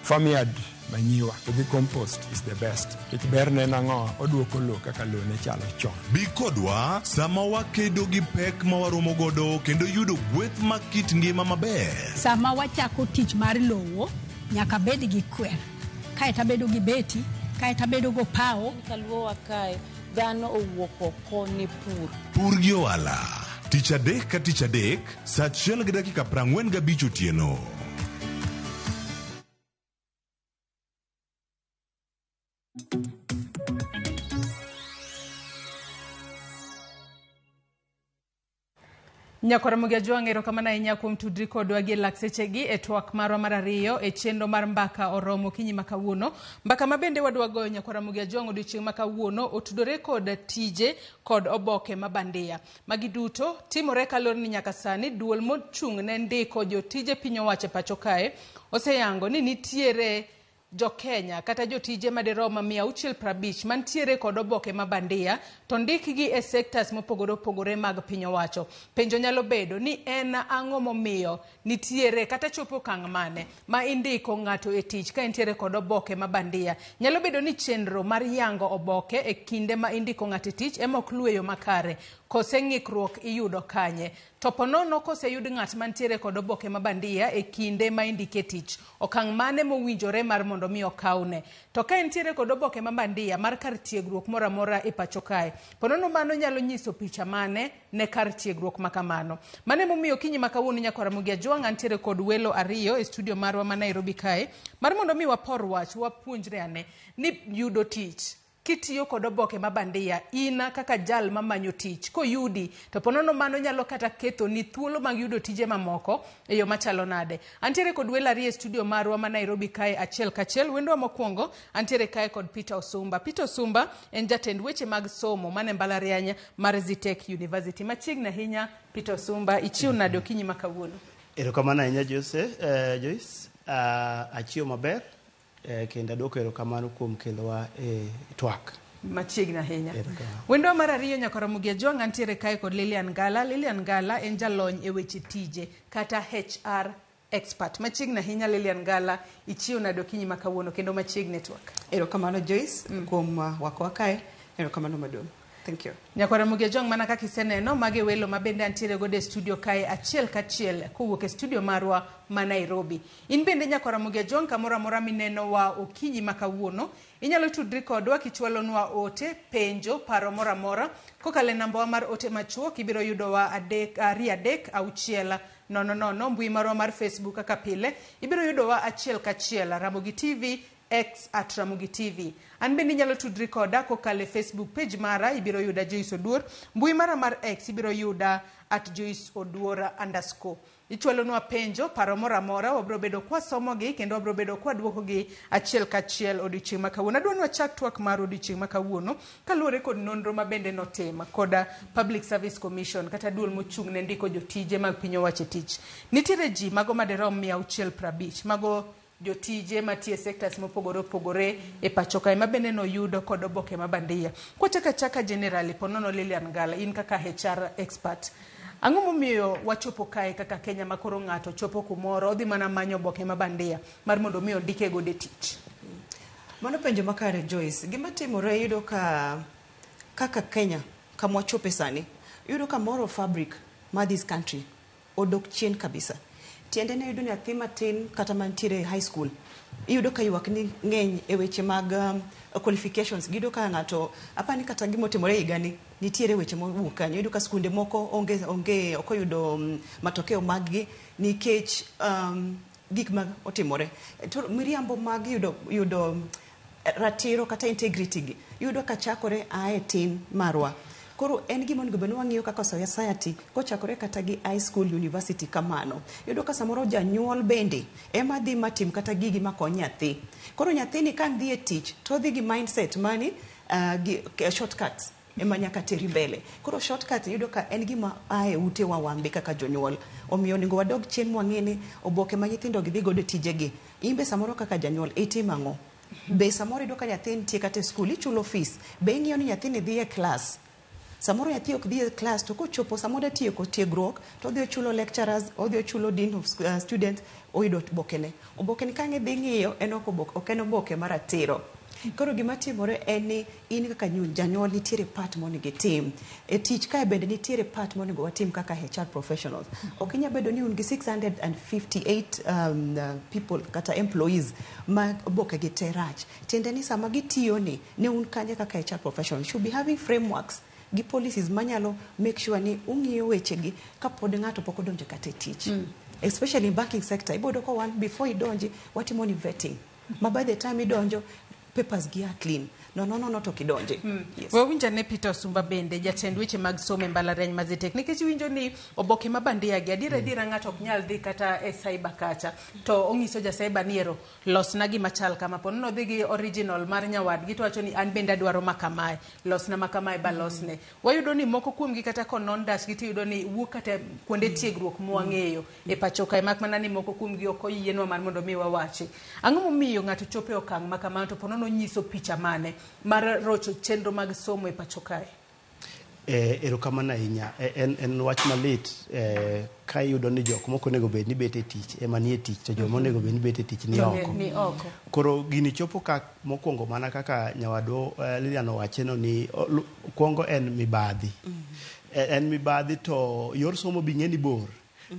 Farmyard manyiwa to gi compost is the best. Nikech berne en ang'o? Oduoko lowo kaka lowo ne chalo chon. Bi kodwa sama wakedo gi pek ma waromo godo kendo yudo gweth mag kit ngima maber. Sama wachako tich mar lowo, nyaka bed gi kwer. Kaeto abedo gi beti, kaeto abedo go opawo. Kaluowa kae, dhano owuok oko ne pur. Pur gi ohala. Tich adek ka tich adek, saa achiel gi dakika 45 otieno. Nyakwar Ramogi Ajwang' erokamano ahinya kuom tudri kodwa gi lak sechegi e twak marwa mar ariyo e chenro mar mbaka oromo okinyi ma kawuono. Mbaka ma bende wadwa goyo Nyakwar Ramogi Ajwang' odiochieng' ma kawuono otudore kod tije kod oboke ma bandia. Magi duto timore kaluwore ni nyaka sani duol mochung' ne ndiko jotije piny owacho e pacho kae oseyango ni nitiere Jo-Kenya kata jotije madirom 650 mantiere kod oboke ma bandia to ndikgi e sectors mopogore opogore mag piny owacho. Penjo nyalo bedo ni en ang'o momiyo nitiere kata chopo okang' mane ma indiko ng'ato e tich ka entiere kod oboke ma bandia. Nyalo bedo ni chenro mar yango oboke e kinde ma indiko ng'ato e tich ema ok luw e yo makare kose ng'ikruok iyudo kanye. To ponono koseyud ng'at mantiere kod oboke ma bandia e kinde ma indike tich, okang' mane mowinjore mar mondo mi okawne? To ka entiere kod oboke ma bandia mar kar tiegruok moro amora e pacho kae, ponono mano nyalo nyiso picha mane ne kar tiegruok ma kamano? Mano emomiyo okinyi ma kawuono Nyakwar Ramogi Ajwang' antiere kod welo ariyo e studio marwa ma Nairobi kae mar mondo mi wapor wach, wapuonjre ane ni yudo tich Kitiyo kod oboke ma bandia, in kaka jal mamanyo tich, koyudi to ponono mano nyalo kata kethoni thuolo mag yudo tije mamoko e yo machalo nade. Antiere kod welo ariyo e studio marwa ma Nairobi kae achiel kachiel. Wendwa mokwongo antiere kae kod Peter Osumba. Peter Osumba en jatend weche mag somo mane mbalariany mar Zetech University. Machiegni ahinya Peter Osumba, ichiew nade okinyi ma kawuono? Erokamano ahinya Jose, Joyce. Achiew maber. Eh, kendo adwoko erokamano kuom kelowa e twak. Machiegni ahinya. Wendwa mar ariyo nyaka Ramogi Ajwang' antiere kae kod Lilian Ngala. Lilian Ngala en jalony e weche tije kata HR expert. Machiegni ahinya Lilian Ngala, ichiew nade okinyi ma kawuono kendo machiegni e twak. Erokamano Joyce kuom wakowa kae. Erokamano maduong'. Thank you. Nyakwar Ramogi Ajwang' mana kaka iseneno, mago e welo ma bende antiere godo e studio kae achiel kachiel kowuok e studio marwa ma Nairobi. In bende Nyakwar Ramogi Ajwang' kamoro amora minenowa okinyi ma kawuono, inyalo tudri kodwa kichwalonwa ote, penjo, paro moro amora kokalo e nambawa mar ote machuok ibiro yudowa 3 2 6 0 0, mbui marwa mar Facebook kaka pile, ibiro yudowa achiel kachiel Ramogi TV X at Ramogi TV. An bende inyalo tudri koda kokalo e Facebook page mara, ibiro yuda Joyce Oduor. Mbui mara mar X ibiro yuda at Joyce Oduor underscore. Ichwalonwa penjo, paro moro amora, wabiro bedo kwasomogi kendo wabiro bedo kwaduokogi achiel kachiel odiochieng' ma kawuono. Adwa ni wachak twak mar odiochieng' ma kawuono kaluwore kod nonro ma bende notim koda Public Service Commission kata duol mochung' ne ndiko jotije mag piny owacho e tich. Nitiere ji mago madirom 650 mago jotije matiyo e sectors mopogore opogore e pacho kae ma bende noyudo kod oboke ma bandia. Kwachako achaka generally, ponono Lilian Ngala, in kaka HR expert, ang'o momiyo wachopo kae kaka Kenya ma koro ng'ato chopo kumoro odhi mana manyo oboke ma bandia mar mondo mi ondike godo e tich? Mano penjo makare Joyce. Gima timore iyudo ka kaka Kenya kama wachope sani, iyudo ka moral fabric mar this country odok chien kabisa. Tiende ni iyudo nyathi matin kata mantiere e high school, iyudo ka ywak ni ng'eny e weche mag qualifications. Giyudo ka ng'ato, apani kata gima otimore higani, nitiere weche mowuok kanyo. Iyudo ka skunde moko onge, onge ok oyudo matokeo mag gi nikech gik ma otimore. To miriambo mag yudo, yudo ratiro kata integrity gi, iyudo ka chakore ae tin marwa. Koro en gima onego bed ni wang'iyo kaka society kochakore kata gi high school, university kamano. Iyudo ka samoro janyuol bende ema dhi matim kata gigi makony nyathi. Koro nyathini ka dhi e tich to odhi gi mindset mani gi shortcuts ema nyaka teri mbele. Koro shortcuts iyudo ka en gima ae utewa wan be kaka jonyuol. Omiyo onego wadog chien mwang'e ni oboke ma nyithindo gi dhi godo e tijegi. In be samoro kaka janyuol itimo ang'o? Be samoro iyudo ka nyathi nitie kata e skul ichulo fees. Be ing'iyo ni nyathini dhi e klas? Samoro nyathi ok dhi e klas to kochopo sama odwa tieko tiegruok to odhi ochulo lecturers, odhi ochulo dean of students, oyudo obokene. Obokene ka ang' idhi ng'iyo en ok oboke, ok en oboke mar ratiro. Koro gima timore en ni in kaka janyuol nitiere part monego itim. E tich kae bende nitiere part monego watim kaka HR professionals. Ok inyal bedo ni un gi 658 people kata employees ma oboke gi te rach. Tiende ni sama gitiyo ni, ne un kanye kaka HR professionals. You should be having frameworks gi policies manyalo make sure ni ung'iyo wechegi kapod ng'ato pok odonjo kata e tich. Especially in banking sector, iboyudo ka wan before idonji, watimo ni vetting. Ma by the time idonjo, papers gi are clean. No, no, no, no, to kidonje. Yes. Wawinjo ane Peter Osumba bende, jatend weche mag somo e mbalariany ma Zetech, nikech iwinjo ni oboke ma bandia gi, adiera adiera ng'ato ok nyal dhi kata e cyber kacha, to ong'iso ja cyber ni ero, losna gima chal kama. Po nono odhi gi original mar nyawadgi to wacho ni an bende adwaro ma kamae, losna ma kamae ba losne. Wayudo ni moko kuomgi kata konon dachgi tiyudo ni wuok kata kuonde tiegruok mwang'eyo e pacho kae, mak mana ni moko kuomgi ok oyienwa mar mondo mi wawachi. Ang'o momiyo ng'ato chopo e okang' ma kamano to po nono onyiso picha mane mar rocho chenro mag somo e pacho kae? Erokamano ahinya. En wach malit ka iyudo ni jok mok onego bed ni bet e tich ema nie tich to joma onego bed ni bet e tich ni oko. Ni oko. Koro gini chopo ka mokwongo mana kaka nyawadwa Lilian owacheno ni kwongo en mibadhi. En mibadhi to yor somo bi ng'e ni bor.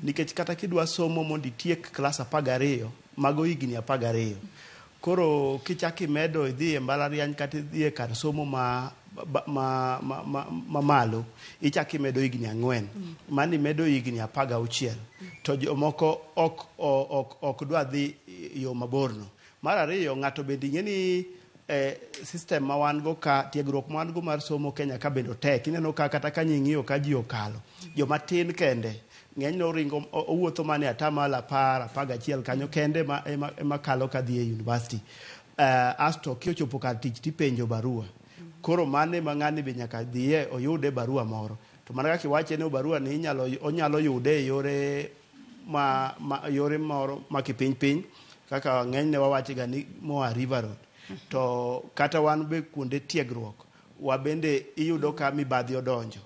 Nikech kata kidwa somo mondo itiek klas 12, mago higni 12. Koro kichako imedo idhi e mbalariany kata idhi e kar somo ma malo, ichako imedo higni 4. Mano imedo higni 16. To jomoko ok dwa dhi yo maborno. Mar ariyo, ng'ato bende ing'e ni system ma wan go ka, tiegruok ma wan go mar somo Kenya ka bende tek. Ineno ka kata ka nying'iyo ka ji okalo. Joma tin kende, ng'enyne oringo, owuotho mana e atamalo 10, 11 kanyo kende ema kalo ka dhi e university. Asto kiochopo kar tich tipenjo barua. Koro mano ema ng'ani be nyaka dhiye oyude barua moro. To mana kaka iwache ni barua ni onyalo yude e yore ma yore moro ma kipiny piny, kaka ng'enyne wawache ga ni moa River Road. To kata wan be kuonde tiegruok, wa bende iyudo ka mibadhi odonjo.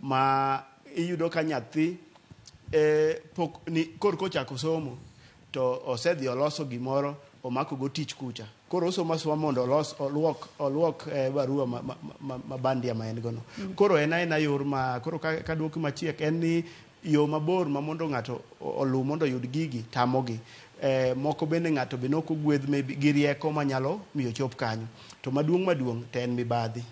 Ma iyudo ka nyathi pok ni korka ochako somo To osedhi oloso gimoro omako go tich kucha. Koro osomo asoma mondo olos oluok oluok eh, barua ma, ma, ma, ma bandia ma en gono. Koro en aena yor ma koro ka, ka duoki machiek en ni yo mabor ma mondo ng'ato oluw mondo oyud gigi tamogi. Eh, moko bende ng'ato be nok ogwedh maybe gi rieko manyalo miyo chop kanyo. To maduong' maduong' to en mibadhi.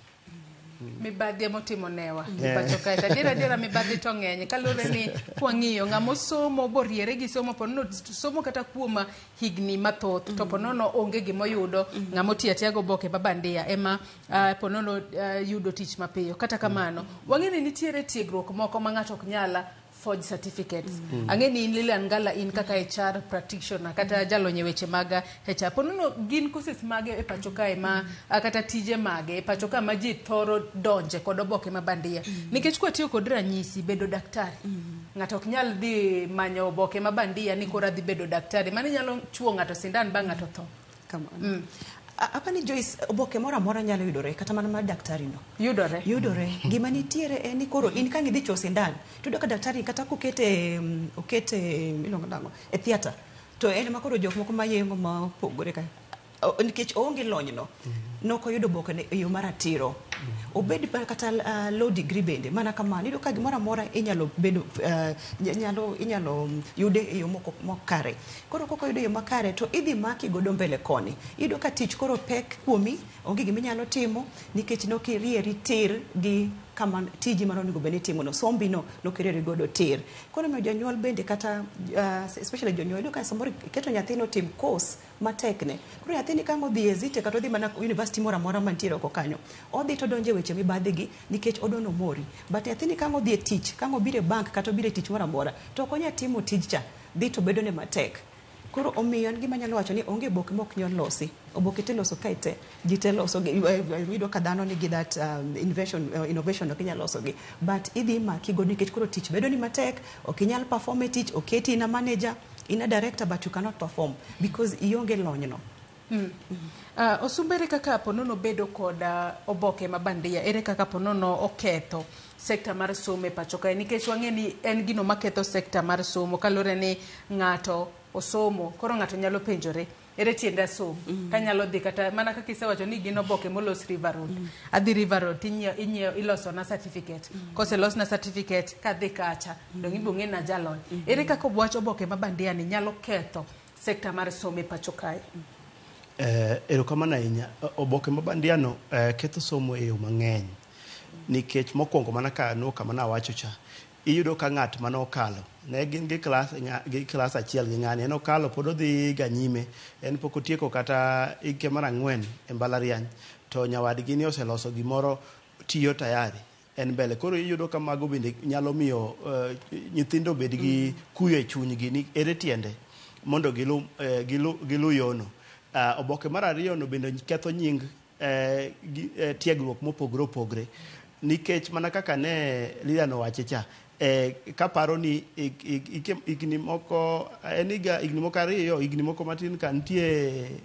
Mibadhi ema otimo newa e pacho kae. To adiera adiera mibadhi to ng'eny kaluwore ni kwang'iyo ng'ama osomo boriere gi somo ponono somo kata kuom higni mathoth to ponono onge gimoyudo ng'ama otiyo atiya goboke ma bandia ema uh, ponono uh, yudo tich mapiyo. Kata kamano wang'e ni nitiere tiegruok moko ma ng'ato ok nyal forge certificates. Ang'e ni in Lilian Ngala in kaka HR practitioner kata jalony e weche mag HR. Ponono gin courses mage e pacho kae ma kata tije mage e pacho ka ma ji thoro donje kod oboke ma bandia. Nikech kwatiyo kod ranyisi bedo daktari. Ng'ato ok nyal dhi manyo oboke ma bandia ni koro adhi bedo daktari. Mano nyalo chuo ng'ato sindan ba ng'ato tho. Kamano. Apani Joyce, oboke moro amora nyalo yudore kata mana mar daktari no. Yudore. Yudore. Gima nitiere en ni koro in ka idhi chuo sindan, to iyudo ka daktari kata kokete okete iluongo nang'o e theatre to en ema koro jok moko mayengo ma opogore ka nikech oonge lony no nok oyudo oboke ne e yo maratiro. Obed kata law degree bende mana kamano iyudo ka gimoro amora inyalo bedo nyalo inyalo yude e yo moko mokare. Koro kok oyude e yo makare to idhi maki godo mbele koni. Iyudo ka tich koro pek kuomi, onge gima inyalo timo nikech nok irieri tir gi kama tiji mane onego bed ni itimo no, sombi no nok irieri godo tir. Koro omiyo jonyuol bende kata especially jonyuol iyudo ka samoro iketo nyathini otim course matek ne. Koro nyathini ka ang' odhi e Zetech kata odhi mana university moro amora mantiere oko kanyo, odhi to odonjo e weche mibadhi gi nikech odwa nomori. But nyathini ka ang' odhi e tich, ka ang' obiro e bank kata obiro e tich moro amora, to ok onyal timo tij cha, dhi to bedo ne matek. Koro omiyo an gima anyalo wacho ni onge oboke ma ok nyal losi. Oboke tiloso kae te, ji te loso gi, iyudo ka dhano nigi that invention, innovation ok inyal loso gi. But idhi imaki godo nikech koro tich bedo ni matek, ok inyal perform e tich, oketi in a manager, in a director but you cannot perform because ionge lony no. Osumba ere kaka ponono bedo kod oboke ma bandia ere kaka ponono oketho sekta mar somo e pacho kae nikech wang'e ni en gino maketho sekta mar somo kaluwore ni ng'ato osomo koro ng'ato nyalo penjore ere tiende asom kanyalo dhi kata mana kaka isewacho ni gin oboke molos River Road adhi River Road tinyiewo inyiewo ilosona certificate koselosna certificate kadhi kacha dong' ibiro ng'e ni ajalony ere kaka wach oboke ma bandia ni nyalo ketho sekta mar somo e pacho kae Erokamano ahinya. Oboke ma bandia no ketho somo e yo mang'eny. Nikech mokwongo mana ka nuo kama nawacho cha, iyudo ka ng'at mane okalo, ne gin gi klas, gi klas achiel gi ng'ani, en okalo pod odhi ga nyime, en pok otieko kata hike mar ang'wen e mbalariany, to nyawadgi ni oseloso gimoro tiyo tayari en mbele. Koro iyudo ka mago bende nyalo miyo nyithindo bed gi kuyo e chunygi ni ere tiende mondo gilu, gilu, gilu yono. Oboke mar ariyo no bende ketho nying tiegruok mopogore opogore nikech mana kaka ne Lilian owache cha kaparo ni higni moko en higa higni moko ariyo higni moko matin ka nitie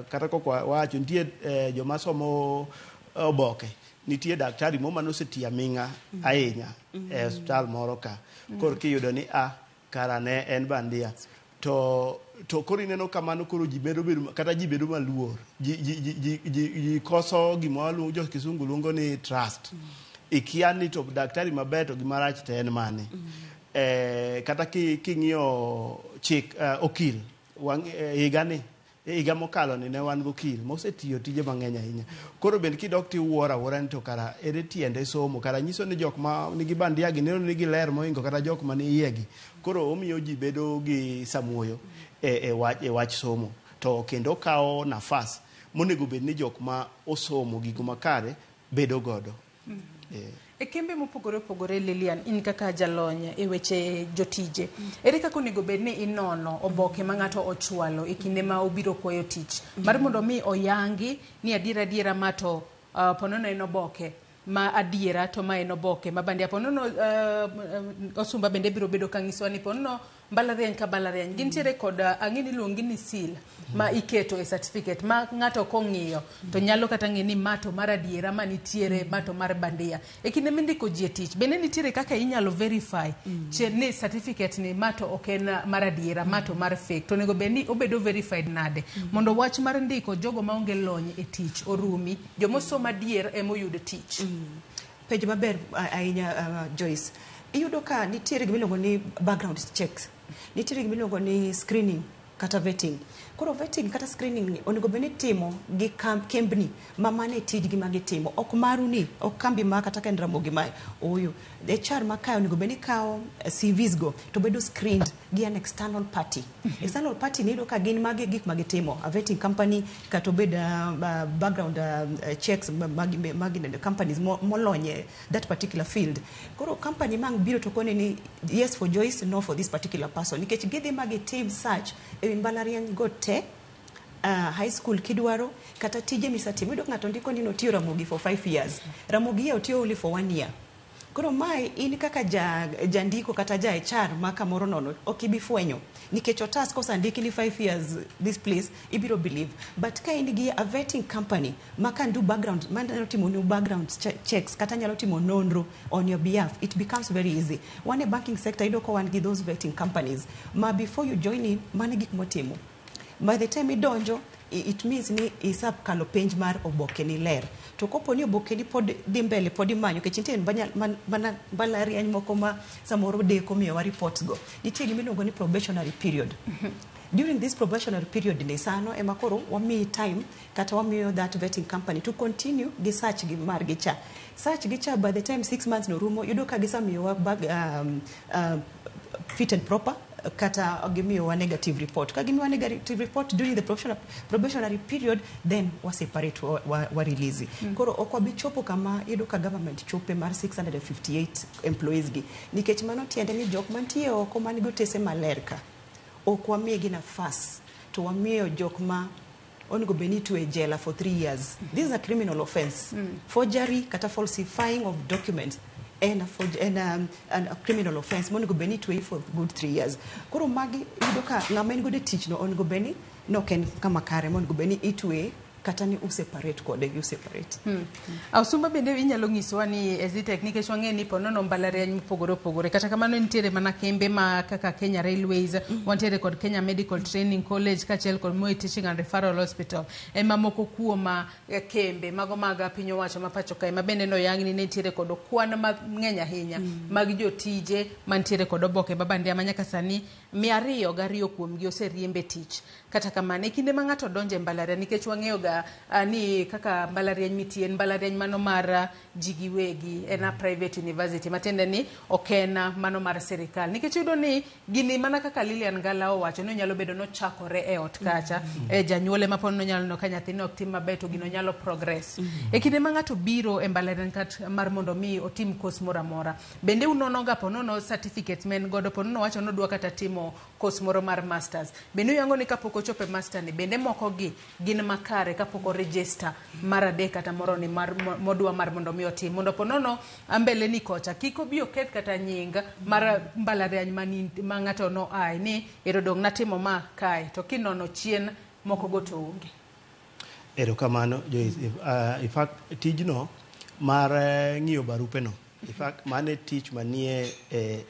kata kok wawacho nitie joma somo oboke nitie daktari moro mane osetiyo aming'a ahinya e osiptal moro ka koro kiyudo ni a kara ne en bandia to to koro ineno kamano koro ji medo bedo kata ji bedo maluor ji, ji, ji, ji, ji, ji koso gima waluongo jo kisungu luongo ni trust ikia ni to daktari maber to gi marach to en mane kata king'iyo chik okil wang' higani higa mokalo ni ne wan gokil mosetiyo tije mang'eny ahinya koro bende kidok tiwuoro awuora ni to kara ere tiende somo kara nyiso ni jok ma nigi bandia gi neno ni giler mohingo kata jok mani iye gi koro omiyo ji bedo gi samuoyo e wach somo to kendo okawo nafas monego bed ni jok ma osomo gigo makare bedo godo E kembe mopogore opogore Lilian, in kaka jalony e weche jotije, ere kaka onego bed ni inono oboke ma ng'ato ochwalo e kinde ma obiro kwayo tich mar mondo mi oyangi ni adiera adiera ma to ponono en oboke ma adiera to ma en oboke ma bandia ponono Osumba bende biro bedo ka nyisowa ni ponono mbalariany ka mbalariany gintiere kod ang'e ni iluongi ni seal ma iketo e certificate ma ng'ato kong'iyo to nyalo kata ng'e ni ma to mar adiera ma nitiere ma to mar bandia. E kinde mindiko ji e tich bende nitiere kaka inyalo verify ni certificate ni ma to ok en mar adiera ma to mar fake to onego bed ni obedo verified nade mondo wach mar ndiko jogo maonge lony e tich orumi jomosomo adier emoyud tich. Penjo maber ahinya Joyce. Iyudo ka nitiere gima iluongo ni background checks. Nitiere gima iluongo ni screening kata vetting. Koro vetting kata screening ni onego bed ni itimo gi kembni ma mano e tijgi ma gitimo. Ok maru ni, ok kambi ma kata ka en Ramogi mae, ooyo. HR ma kae onego bed ni kawo CVs go to bedo screened gi an external party. External party ni iyudo ka gin magi e gik ma gitimo. A vetting company kata obed background checks mag companies molony e that particular field. Koro company ma ang' biro to koni ni yes for Joyce, no for this particular person. Nikech gidhi ma gitim search e wi mbalariany go te, high school kidwaro, kata tije misetimo. Iyudo ka ng'ato ndiko ni notiyo Ramogi for 5 years. Ramogi ye otiyo only for 1 year. Koro mae in kaka jandiko kata ja HR ma kamoro nono ok ibi fwenyo nikech otas kosandiki ni 5 years this place ibiro believe. But ka in gi a vetting company ma can do background, ma nyalo timo ni background checks kata nyalo timo nonro on your behalf, it becomes very easy. Wan e banking sector iyudo ka wan gi those vetting companies ma before you join in mano e gik motimo. By the time idonjo, it means ni isekalo penj mar oboke ni ler. To kopo ni oboke ni pod dhi mbele pod imanyo nikech nitie mbalariany moko ma samoro deko miyowa reports go. Nitie gima iluongo ni probationary period. During this probationary period ni sano ema koro wamiyi time kata wamiyo that vetting company to continue gi search gi margi cha. Search gi cha by the time 6 months no rumo yudo ka gisemiyowa fit and proper kata gimiyowa negative report. Ka gimiyowa negative report during the probationary period, then wa separate wa release. Koro ok wabi chopo kama iyudo ka government chope mar 658 employees gi. Nikech mano tiende ni jok mantie oko man gi otese maler ka, ok wamigi nafas to wamiyo jok ma onego bed ni itwe e jela for 3 years. This is a criminal offense. Forgery kata falsifying of documents en a criminal offense monego bed ni itweyi for good 3 years. Koro magi iyudo ka ng'ama en godo e tich no onego bed ni nok en kama kare monego bed ni itweye kata ni useparate kode, you separate. Ausumba bende inyalo nyisowa ni e Zetech nikech wang'eyo ni ponono mbalariany mopogore opogore. Kata kamano nitiere mana kembe ma kaka Kenya Railways, wantiere kod Kenya Medical Training College kaachiel kod Moi Teaching and Referral Hospital. Ema moko kuom kembe mago mag piny owacho ma pacho kae ma bende noyang ni nitiere kod kwan mang'eny ahinya mag jotije mantiere kod oboke ma bandia ma nyaka sani 202 kuomgi oseriemb e tich. Kata kamano e kinde ma ng'ato donjo e mbalariany nikech wang'eyo ga ni kaka mbalariany mitie en mbalariany mano mar ji giwegi, en a private university matiende ni ok en mano mar sirikal. Nikech iyudo ni gini mana kaka Lilian Ngala owacho ni onyalo bedo nochakore e ot kacha, janyuol ema pod nonyalo neno ka nyathine ok tim maber to gino nyalo progress. E kinde ma ng'ato biro e mbalariany kat mar mondo mi otim course moro amora, bende unono ga ponono certificates ma en godo, ponono owacho ni odwa kata timo course moro mar masters, bende uyango ni kapok ochopo e master ni bende moko gi gin makare kapok o register mar adek kata moro ni mar modwa mar mondo mi otim mondo ponono ambele ni kocha kik obi oketh kata nying mar mbalariany ma ng'ato no ae ni ero dong' natimo ma kae to kinono chien moko go to onge. Erokamano Joyce. In fact tijno mar ng'iyo barupeno, in fact mano e tich manie e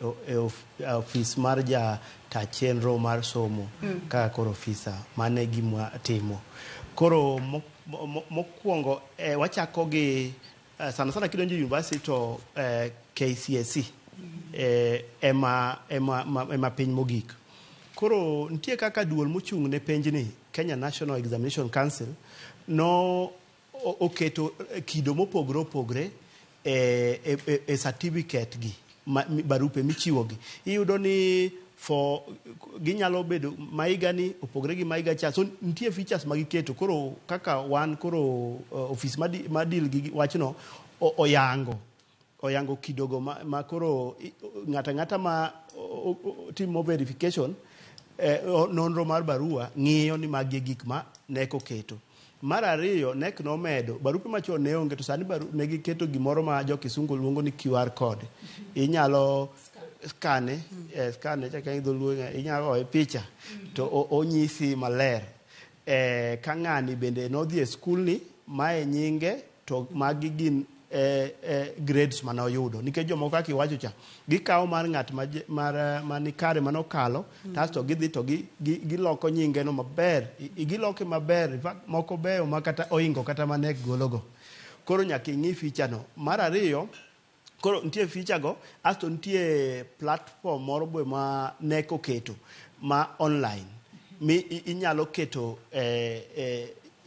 ofis mar ja ta chenro mar somo kaka koro ofisa, mano e gima timo. Koro mokwongo wachako gi sana sana kidonjo e university to KCSE ema piny mogik. Koro nitie kaka duol mochung' ne penjni, Kenya National Examination Council, no oketo kido mopogore opogore e certificate gi, barupe michiwo gi. Iyudo ni for ginyalo bedo maiga ni opogore gi maiga cha. So nitie features ma giketo. Koro kaka wan koro ofis ma deal gi wachno oyango kidogo ma koro ng'ato ang'ata ma timo verification, nonro mar barua ng'iyo ni magi e gik ma NEC oketo. Mar ariyo, NEC nomedo barupe machon ne onge to sani ne giketo gimoro ma jo kisungu luongo ni QR code. Inyalo skane, skane chak e dholuo inyalo goye picha to onyisi maler ka ng'ani bende nodhi e skul ni, mae nyinge, to magi gin grades mane oyudo. Nikech jomoko kaka iwacho cha, gikawo mar ng'at mar mani kare manokalo, kasto gidhi to giloko nyinge no maber, giloke maber. In fact, moko beyo ma kata oingo kata mane gologo. Koro nyaka ing'i feature no. Mar ariyo, koro nitie feature go, asto nitie platform moro be ma NEC oketo ma online mi inyalo keto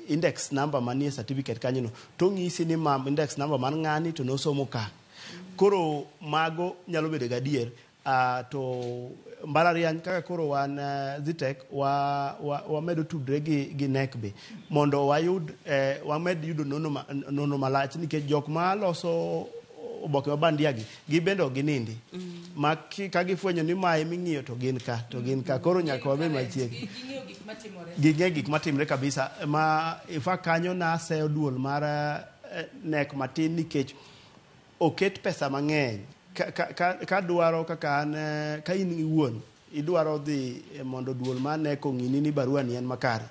index number manie certificate kanyo no, to ng'isi ni ma index number mar ng'ani to nosomo ka. Koro mago nyalo bedo gadier. To mbalariany kaka koro wan Zetech wamedo tudre gi NEC be mondo wayud wamed yudo nono malach, nikech jok ma loso oboke ma bandia gi gibende ok ginindi ma ka gifwenyo ni mae ming'iyo to gin ka, to gin ka. Koro nyaka wabed machiegni. Ging'eyo gik matimore. Ging'e gik matimre kabisa. Ma in fact kanyo naseyo duol mar NEC matin, nikech oket pesa mang'eny ka dwaro kaka an ka in iwuon idwaro dhi mondo duol mar NEC ong'ini ni barua ni en makare,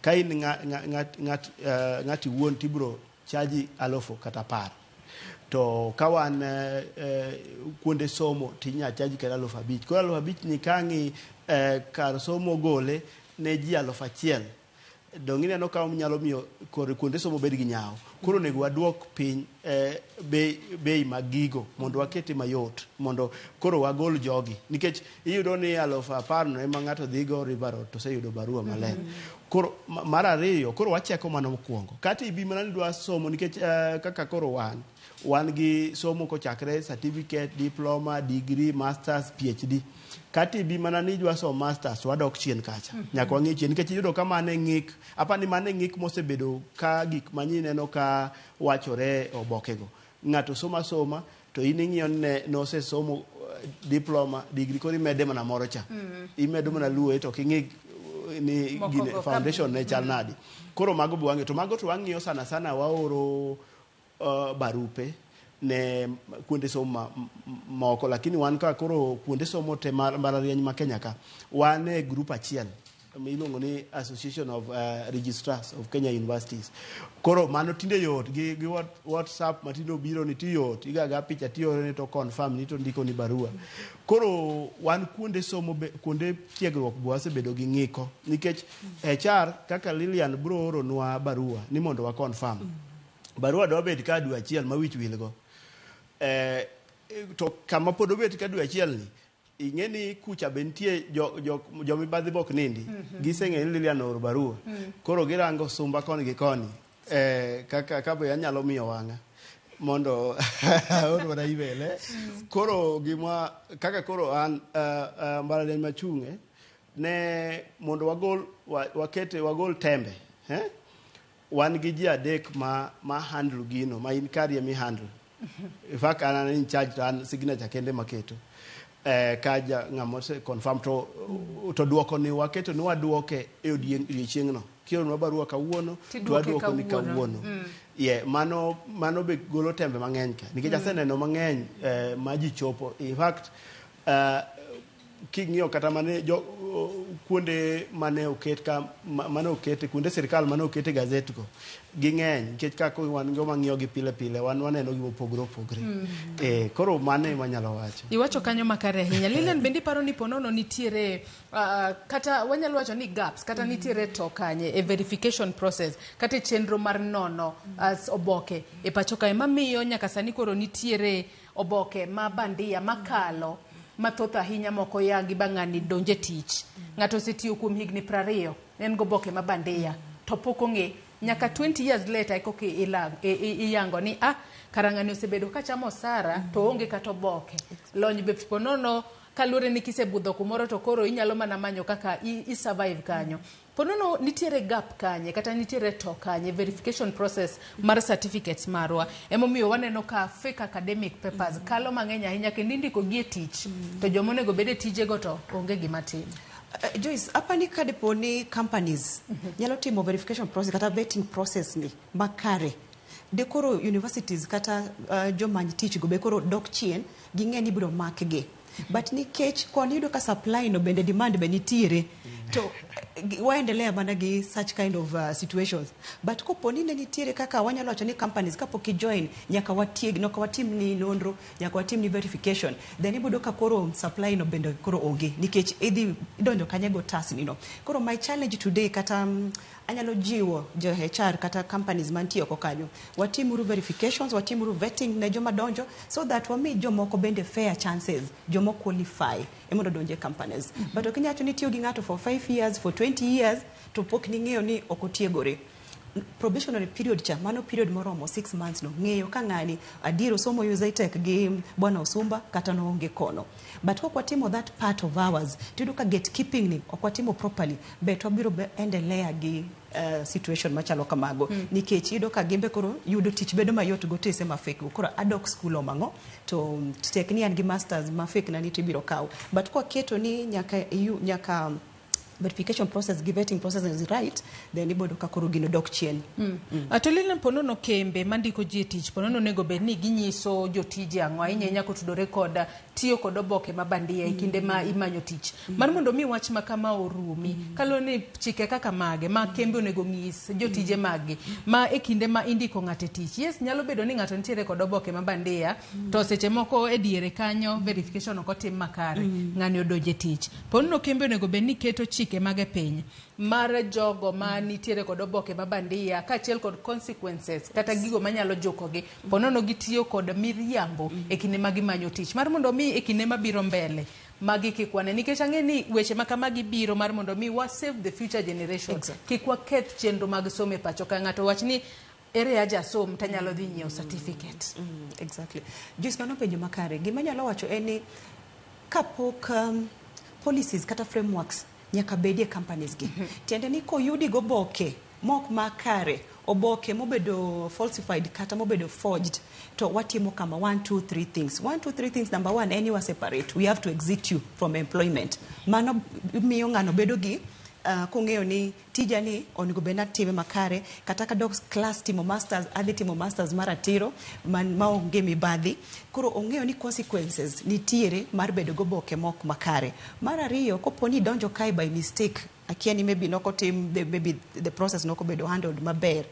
ka in ng'at iwuon tibro chaji 10,000 kata 10, to ka wan kuonde somo tinya chaji kata 5,000. Koro 5,000 ni kang'i kar somo gole ne ji 1,000, dong ineno ka nyalo miyo kor kuonde somo bed gi nyawo. Koro onego waduok piny bei mag gigo mondo wakete mayot, mondo koro wagol jogi, nikech iyudo ni 10,000 no ema ng'ato dhigo River Road to oseyudo barua maler. Koro mar ariyo, koro wacheko mano mokwongo. Kata ibi mana ni dwa somo, nikech kaka koro wan gi somo kochakre certificate, diploma, degree, masters, PhD. Kata ibi mana ni idwa somo masters, to wadok chien kacha. Nyaka wang'i chien, nikech iyudo ka mano e ng'ik apa ni mano e ng'ik mosebedo ka gik ma neno ka wachore e obokego. Ng'ato somo asoma to in ing'iyo ni ne nosesomo diploma, degree, koro imede mana moro cha. Imedo mana luwe to ok ing'i ni moko gine, go ka- foundation ne chal nadi. Koro mago be wang'iyo, to mago to wang'iyo sana sana. Waoro barupe ne kuonde somo moko, lakini wan ka koro kuonde somo te mar mbalariany ma Kenya ka wan e group achiel miluongo ni Association of Registrars of Kenya Universities. Koro mano tinde yot gi WhatsApp matinde obiro ni tiyot igaga picha tiore to confirm ni to ndiko ni barua. Koro wan kuonde somo be, kuonde tiegruok be wasebedo gi ng'iko, nikech HR kaka Lilian bro oronwa barua ni mondo wa confirm. Barua dwa bet ka dwe achiel ma wich wilgo. To kama pod obet ka dwe achiel ni, ing'e ni kucha be nitie jo mibadhi bok nindi. Giseng'e ni Lilian ooro barua. Koro girango sumba koni gi koni kaka ka be anyalo miyo wang'a mondo aor mana email. Koro gima kaka koro an mbalariany machung'e ne mondo wagol wakete wagol tembe, eh? Wan gi ji adek ma handle gino ma in kari emi handle. In fact, an in charge to an signature kende maketo ka ja ng'ama ose confirm to duoko ni waketo ni waduoke e odiechieng'no. Kioronwa barua kawuono to Tiduoke waduoko ni kawuono. Kawuono. Yeah, mano be golo tembe mang'eny ka, nikech aseneno mang'eny ma ji chopo. In fact, king'iyo kata mane jo kuonde mane oket ka mane oket kuonde sirikal mane oket e gazet go ging'eny, nikech kaka wan joma ng'iyo gi pile pile, wan waneno gi mopogore opogore. Koro mano ema anyalo wacho. Iwacho kanyo makare ahinya. Lilian, bende iparo ni ponono nitiere kata wanyalo wacho ni gaps kata nitiere to kanye e verification process kata e chenro mar nono as oboke e pacho kae mamiyo nyaka sani koro nitiere oboke ma bandia makalo mathoth ahinya moko yangi ba ng'ani donje tich. Ng'ato osetiyo kuom higni 20 en goboke ma bandia to pok ong'e nyaka 20 years later ekoka iyango ni ah, kara ng'ani osebedo kachamo osara to onge kata oboke. Lony be ponono kaluwore ni kisebudho kumoro to koro inyalo mana manyo kaka i survive kanyo. Ponono nitiere gap kanye kata nitiere to kanye verification process mar certificates marwa emomiyo waneno ka fake academic papers kalo mang'eny ahinya kendo indiko gi e tich to joma onego bed e tijego to onge gima timo. Joyce, apani ka dipo ni companies nyalo timo verification process kata vetting process ni makare, de koro universities kata jomany tich go be koro dok chien, ging'e ni ibiro makgi. But nikech koni iyudo ka supply no bende demand be nitiere, to waendelea mana gi such kind of situations. But kopo ni ne nitiere kaka wanyalo wacho ni companies kapok i join nyaka watieg, nyaka watim ni nonro, nyaka watim ni verification, then iboyudo ka koro supply no bende koro onge nikech idhi idonjo kanye go tas ni no. Koro my challenge today kata anyalo jiwo jo HR kata companies mantie oko kanyo, watimuru verifications, watimuru vetting ne joma donjo so that wami jomoko bende fair chances, joma qualify emondo donje companies. But ok inyal wacho ni tiyo gi ng'ato for 5 years, for 20 years, to pok ning'eyo ni ok otiegore. Probationary period cha, mano period moromo 6 months no, ng'eyo ka ng'ani adier osomo Zetech gi bwana Osumba kata noonge kono. But kok watimo that part of ours, tiyudo ka gatekeeping ni ok watimo properly, bet wabiro endelea gi situation machalo kamago. Nikech iyudo ka gimbe koro yudo tich bedo mayot go tese ma fake go. Koro adok school omang'o to tek ni an gi masters ma fake na ni to ibiro kaw. But kwaketo ni nyaka nyaka verification process gi vetting process is right, then ibodo ka koro gino dok chien. To Lilian, ponono kembe mandiko ji e tich, ponono onego bed ni ginyiso jotije ang'o ahinya ahinya kotudore kod tiyo kod oboke ma bandia e kinde ma imanyo tich, mar mondo mi wach ma kama orumi, kaluwore ni chike kaka mage ma kembe onego ng'is jotije maggi ma e kinde ma indiko ng'ato e tich? Yes, nyalo bedo ni ng'ato nitiere kod oboke ma bandia, to seche moko e diere kanyo verification ok otim makare, ng'ani odonjo e tich. Ponono kembe onego bed ni keto chike mage piny mar jogo ma nitiere kod oboke ma bandia kaachiel kod consequences kata gigo manyalo jukogi ponono gitiyo kod miriambo e kinde ma gimanyo tich, mar mondo mi e kinde mabiro mbele magi kik wane, nikech ang'e ni weche ma kamagi biro mar mondo mi wa save the future generation, kik waketh chenro mag somo e pacho ka. Ng'ato wach ni ere aja som tanyalo dhi nyiewo certificate. Exactly. Joyce, mano penjo makare. Gima anyalo wacho en ni kapok policies kata frameworks nyaka bedie companies gi. Tiende ni koyudi goboke mok makare, oboke mobedo falsified kata mobedo forged, to watimo kama: one, two, three things. One, two, three things. Number one, en ni wa separate. We have to exit you from employment. Mano miyo ng'ano bedo gi kong'eyo ni tija ni onego bed natime makare, kata kadok class timo masters, adhi timo masters mar atiro man maonge mibadhi. Koro ong'eyo ni consequences nitiere mar bedo goboke mok makare. Mar ariyo, kopo ni idonjo kae by mistake, akia ni maybe nokotim the, maybe the process nokobedo handled maber,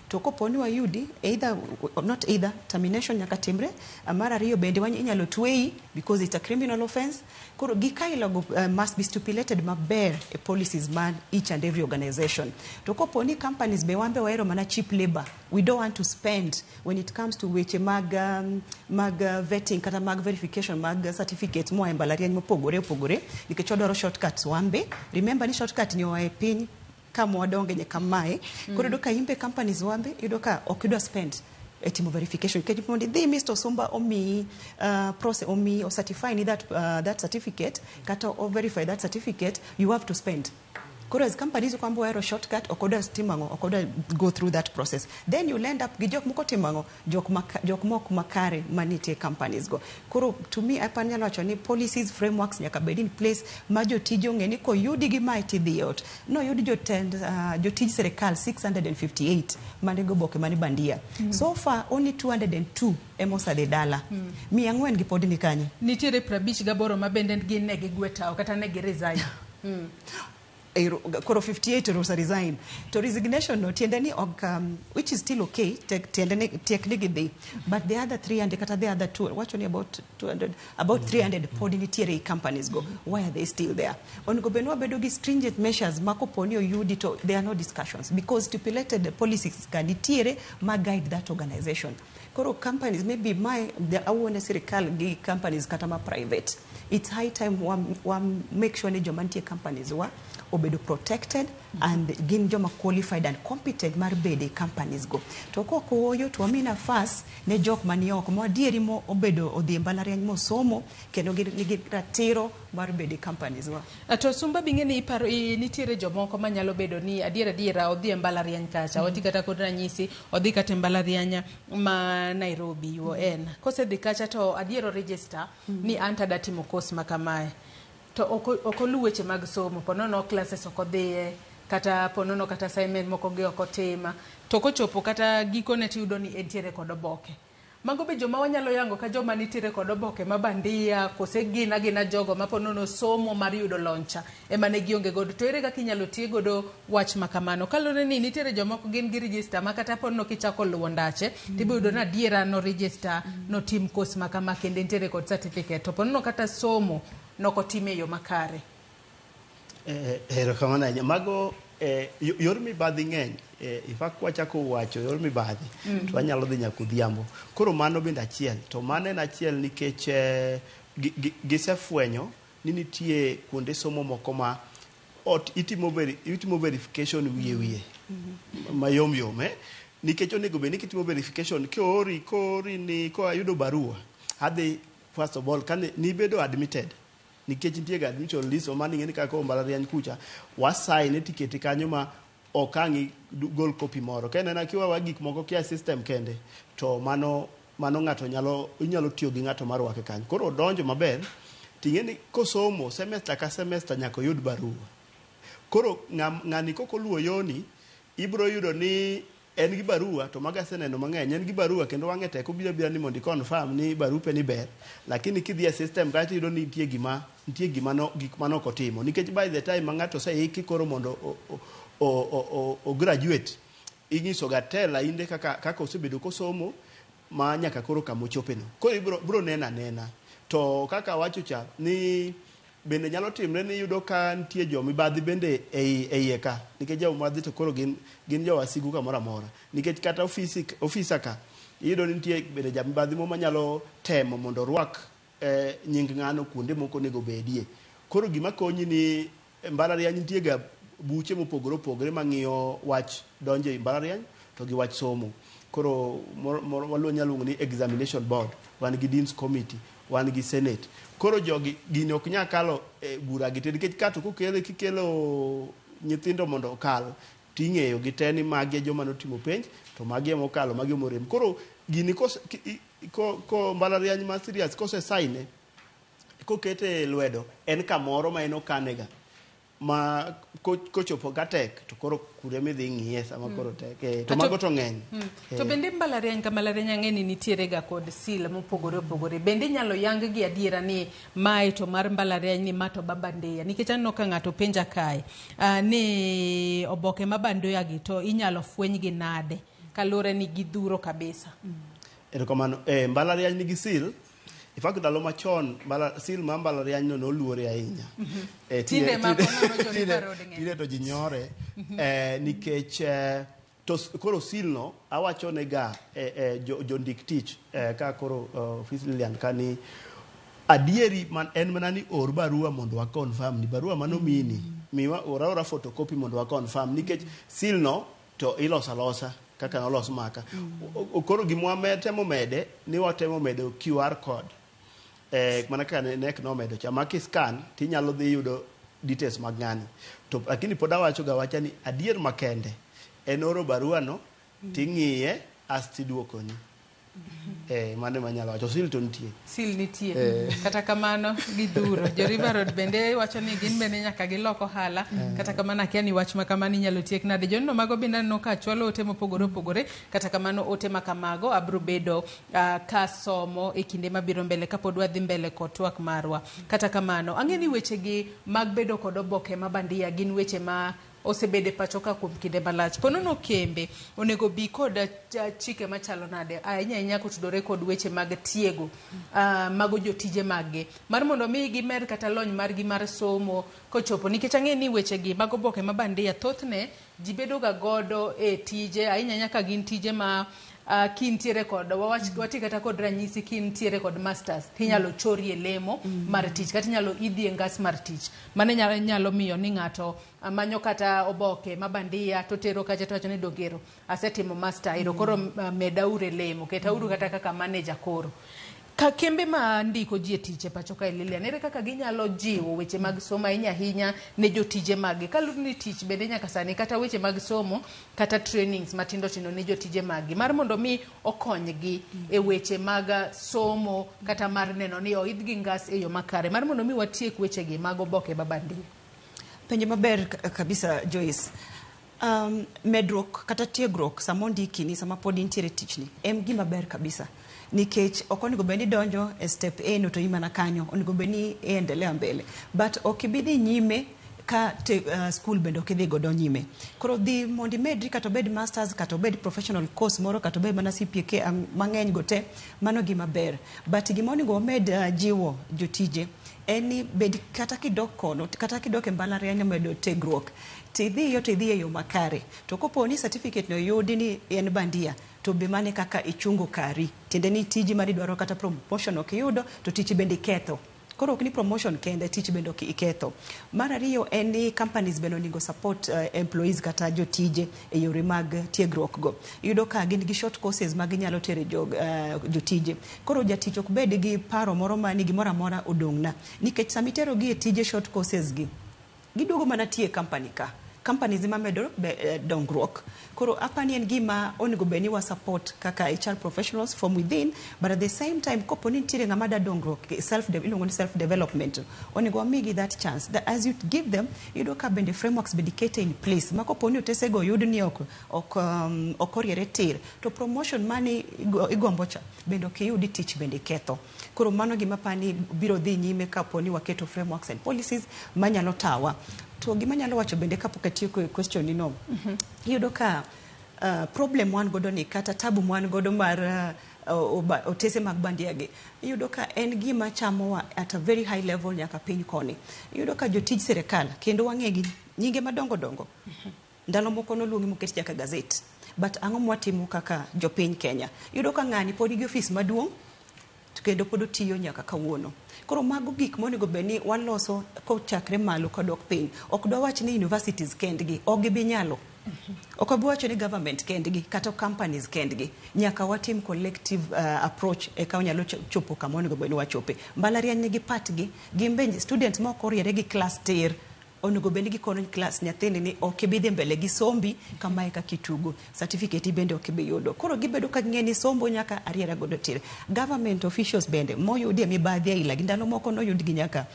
to kopo ni wayudi, either not either termination nyaka timre. Mar ariyo bende inyalo tweyi because it's a criminal offense. Koro gik ailago must be stipulated maber e policies mar each and every organization. To kopo ni companies be wan be wahero mana cheap labor, we don't want to spend when it comes to weche mag vetting kata mag verification mag certificates moa e mbalariany mopogore opogore, nikech wadwaro shortcuts. Wan be remember ni shortcut ni oa e piny kama wadonge nyaka mae. Koro iyudo ka imbe companies wambe iyudo ka ok idwa spend e timo verification, nikech mondo idhi Mr. Osumba omiyi process, omiyi o certify ni that certificate kata o verify that certificate, you have to spend. Koro as companies kwamba wahero shortcut, ok odwa timo ang'o, ok odwa go through that process, then you'll end up gi jok moko timo ang'o, jok mok makare manitie companies go. Koro to me apa nyalo wacho ni policies, frameworks nyaka bed in place ma jotije ong'e ni koyudi gi mae tidhi e ot. Noyud jotend jotij sirikal 658 manigi oboke mani bandia. So far only 202 ema osedhi dala. 400 gi pod ni kanye? Nitiere 58 ma bende gin ne gigwe tao kata ne gi resign. Koro 58 ero resign, to resignation no tiende ni ok which is still okay, tiende ni tiek ni gidhi, but the other 300 kata the other two, wacho ni about 200, about 300 pod nitiere i companies go. Why are they still there? Onego bed ni wabedo gi stringent measures ma kopo ni oyudi to there are no discussions, because stipulated policies ka nitiere ma guide that organization. Koro companies, maybe my the awuone sirikal gi companies kata ma private, it's high time wa make sure ni joma nitie companies wa obedo protected and gin joma qualified and competent mar bedo e companies go. To kok ooyo to wami nafas ne jok mani oko ma adieri mo obedo odhi e mbalariany mosomo kendo gin nigi ratiro mar bedo e companies wa. To Sumba, bing'e ni iparo nitiere jomoko manyalo bedo ni adier adiera odhi e mbalariany kacha, wati kata kod ranyisi, odhi kata e mbalariany ma Nairobi UoN, kosedhi kacha to adier o register ni an tada timo course ma kamae, to ok oluw weche mag somo, ponono classes ok odhiye, kata ponono kata assignment moko gi ok otima, to kochopo kata gikone tiyudo ni entiere kod oboke. Mago be joma wanyalo yango ka joma nitiere kod oboke ma bandia kose gin agina jogo ma po nono somo mar yudo lony cha ema ne gionge godo. To ere kaka inyalo tie godo wach ma kamano? Kaluwore ni nitiere jomoko gin gi register ma kata po nono kichako luwo ndache tibiro yudo ni adiera no register notim course ma kama kendo entiere kod certificate to po nono kata somo nokotime e yo makare. Erokamano ahinya. Mago yor mibadhi ng'eny. In fact kwachako wacho yor mibadhi to wanyalo dhi nyaka odhiambo. Koro mano bende achiel. To mano en achiel nikech gisefwenyo ni nitie kuonde somo moko ma ot itimo verification wiye wiye mayom yom Nikech onego bed ni kitimo verification koori ni koayudo barua adhi first of all kane nibedo admitted nikech nitie ga admission list ma ing'e ni kaka mbalariany kucha wasign tiketi kanyo ma ok ang' gol copy moro ka ineno kiwawa gik moko kia system kende to mano ng'ato nyalo inyalo tiyo gi ng'ato marwake kanyo koro odonjo maber ting'e ni kosomo semester ka semester nyaka oyud barua koro ng'ani kokoluwo yoni ibro yudo ni en gi barua to mago aseneno mang'eny en gi barua kendo wang'e tek obiro abira ni mondo i confirm ni barupe ni ber lakini kidhi e system kacha iyudo ni nitie gima no gik mane ok otimo nikech by the time ma ng'ato oseiki koro mondo o graduate ing'iso ga te lainde kaka osebedo kosomo ma nyaka koro kama ochope no koro ibro bro neno anena to kaka awacho cha ni bende nyalo timre ni iyudo ka nitie jomibadhi bende e iye ka nikech jomibadhi to koro gin jowasigu kamoro amora nikech kata ofisa ka iyudo ni nitie bende jamibadhi moro manyalo temo mondo orwak nying ng'ano kuonde moko onego bedie koro gima konyi ni mbalariany nitie ga buche mopogore opogore mang'iyo wach donjo e mbalariany to gi wach somo koro moro nyalo luongo ni examination board wan gi deans committee wan gi senate koro jogi gini ok nyal kalo bura gi te nikech kato kokele kikelo nyithindo mondo okal ting'eyo gi te ni magi e joma notimo penj to magi ema okalo magi ema orem koro gini ko mbalariany ma serious kose sign kokete lwedo en kamoro ma en okanega ma kochopo ka tek to koro kure midhi ng'iye sama koro tek to mago to ng'eny. To bende mbalariany ka mbalariany ang'e ni nitiere ga kod seal mopogore opogore bende inyalo yang gi adiera ni mae to mar mbalariany ni ma to babandeya nikech aneno ka ng'ato penja kae ni oboke ma bandeya gi to inyalo fweny gi nade kaluwore ni gidhuro kabisa. Erokamano. Mbalariany nigi seal. In fact, ndalo machon seal mar mbalariany no noluore ahinya. Tinde to ji nyore nikech to koro seal no awacho ne ga jondik tich ka koro ofis Lilian ka ni adieri man en mana ni or barua mondo wa confirm ni barua mano mini miwa ora photocopy mondo wa confirm nikech seal no to iloso alosa kaka nolos maka. Koro gima temo mede ni watemo medo QR code mana kaka nek nomedo cha ma kiscan tinyalo dhi yudo details mag ng'ani to lakini pod awacho ga wacha ni adier makende en oro barua no ting'iye asti duokoni. Mano ema anyalo wacho. Seal to nitie. Seal nitie. Kata kamano gidhuro. Jo River Road bende wacho ni gin bende nyaka gilok ohala. Kata kamano akia ni wach ma kamano inyalo tiek nade. Joneno mago bende aneno ka chwalo ote mopogore opogore. Kata kamano ote ma kamago abro bedo ka somo e kinde mabiro mbele kapod wadhi mbele kod twak marwa. Kata kamano ang'e ni wechegi mag bedo kod oboke ma bandia gin weche ma osebede pacho ka kuom kinde malach. Ponono kembe onego bi kod chike machalo nade ahinya ahinya kotudore kod weche mag tiego mago jotije maggi mar mondo mi gimed kata lony margi mar somo kochopo nikech ang'e ni weche gi mag oboke ma bandia thothne ji bedo ga godo e tije ahinya ahinya ka gin tije ma kintiere kod wati kata kod ranyisi kintiere kod masters tinyalo chori e lemo mar tich kata inyalo idhi e ngas mar tich mano nyalo miyo ni ng'ato manyo kata oboke ma bandia to tero kacha to wacho ni dongero asetimo master ero koro medauru e lemo ketauru kata kaka manager koro. Ka kembe ma ndiko ji e tich e pacho kae Lilian, ere kaka ginyalo jiwo weche mag somo ahinya ahinya ne jotije maggi kaluwore ni tich bende nyaka sani kata weche mag somo kata trainings matindo tindo ne jotije maggi mar mondo mi okonygi e weche mag somo kata mar neno ni oidh gi ngas e yo makare mar mondo mi watiek wechegi mag oboke ma bandia. Penjo maber kabisa Joyce. Medruok kata tiegruok sama ondiki ni sama pod intiere tichni en gima ber kabisa. Nikech ok onego bed ni idonjo e step A no to imana kanyo, onego bed ni iendelea mbele. But ok ibi dhi nyime ka te, school bende ok idhi godo nyime. Koro dhi mondo imedri kata obed masters kata obed professional course moro kata obed mana CPK mang'eny go te, mano gima ber. But gima onego wamed jiwo jotije en ni bed kata kidok kono kata kidok e mbalariany medo tiegruok tidhiyo to idhi e yo makare. To kopo ni certificate no oyudi ni en bandia to be mane kaka ichungo kari. Tiende ni tiji mane idwaro kata promotion ok iyudo to tich bende iketho. Koro ok ni promotion kende, tich bende ok iketho. Mar ariyo en ni companies bende onego support employees kata jotije e yore mag tiegruok go. Iyudo ka gin gi short courses ma ginyalo tere jotije. Koro jatich ok bed gi paro moro ma ni gimoro amora odong'na. Nikech sama itero gi e tije short courses gi, giduogo mana tiyo e company ka. Companies ema medo dongruok. Koro apani en gima onego bed ni wa support kaka HR professionals from within, but at the same time kopo ni nitiere ng'ama da dongruok, self iluongo ni self development, onego wamigi that chance. That as you give them, iyudo ka bende frameworks bende ikete in place. Ma kopo ni otesego oyud ni ok oriere tir, to promotion mane igombo cha bende ok iyudi, tich bende iketho. Koro mano gima apani biro dhi nyime kapo ni waketo frameworks and policies manyalo tawa. To gima anyalo wacho bende kapok atieko e question ni no, iyudo ka problem wan godo ni kata tabu wan godo mar otese mag bandia gi, iyudo ka en gima chamowa at a very high level nyaka piny koni. Iyudo ka jotij sirikal kendo wang'e gi nyinge madongo dongo. Ndalo moko noluongi moket nyaka gazet. But ang'o mwatimo kaka jopiny Kenya? Iyudo ka ng'ani pod nigi ofis maduong' to kendo pod otiyo nyaka kawuono. Koro mago gik monego bed ni waloso kochakre malo kodok piny. Ok dwawach ni universities kendgi, ok gibi nyalo. Ok wabi wacho ni government kendgi kata companies kendgi. Nyaka watim collective approach eka wanyalo chopo kama onego bed ni wachope. Mbalariany nigi part gi, gin be students ma ok oriere gi class tir onego bed ni gikono class nyathini ni ok ibi dhi mbele gi sombi kamae kaka itugo, certificate bende ok ibi yudo. Koro gibedo ka ging'e ni sombo nyaka ariera godo tir. Government officials bende moyudi e mibadhi aila gi ndalo moko noyud gi nyaka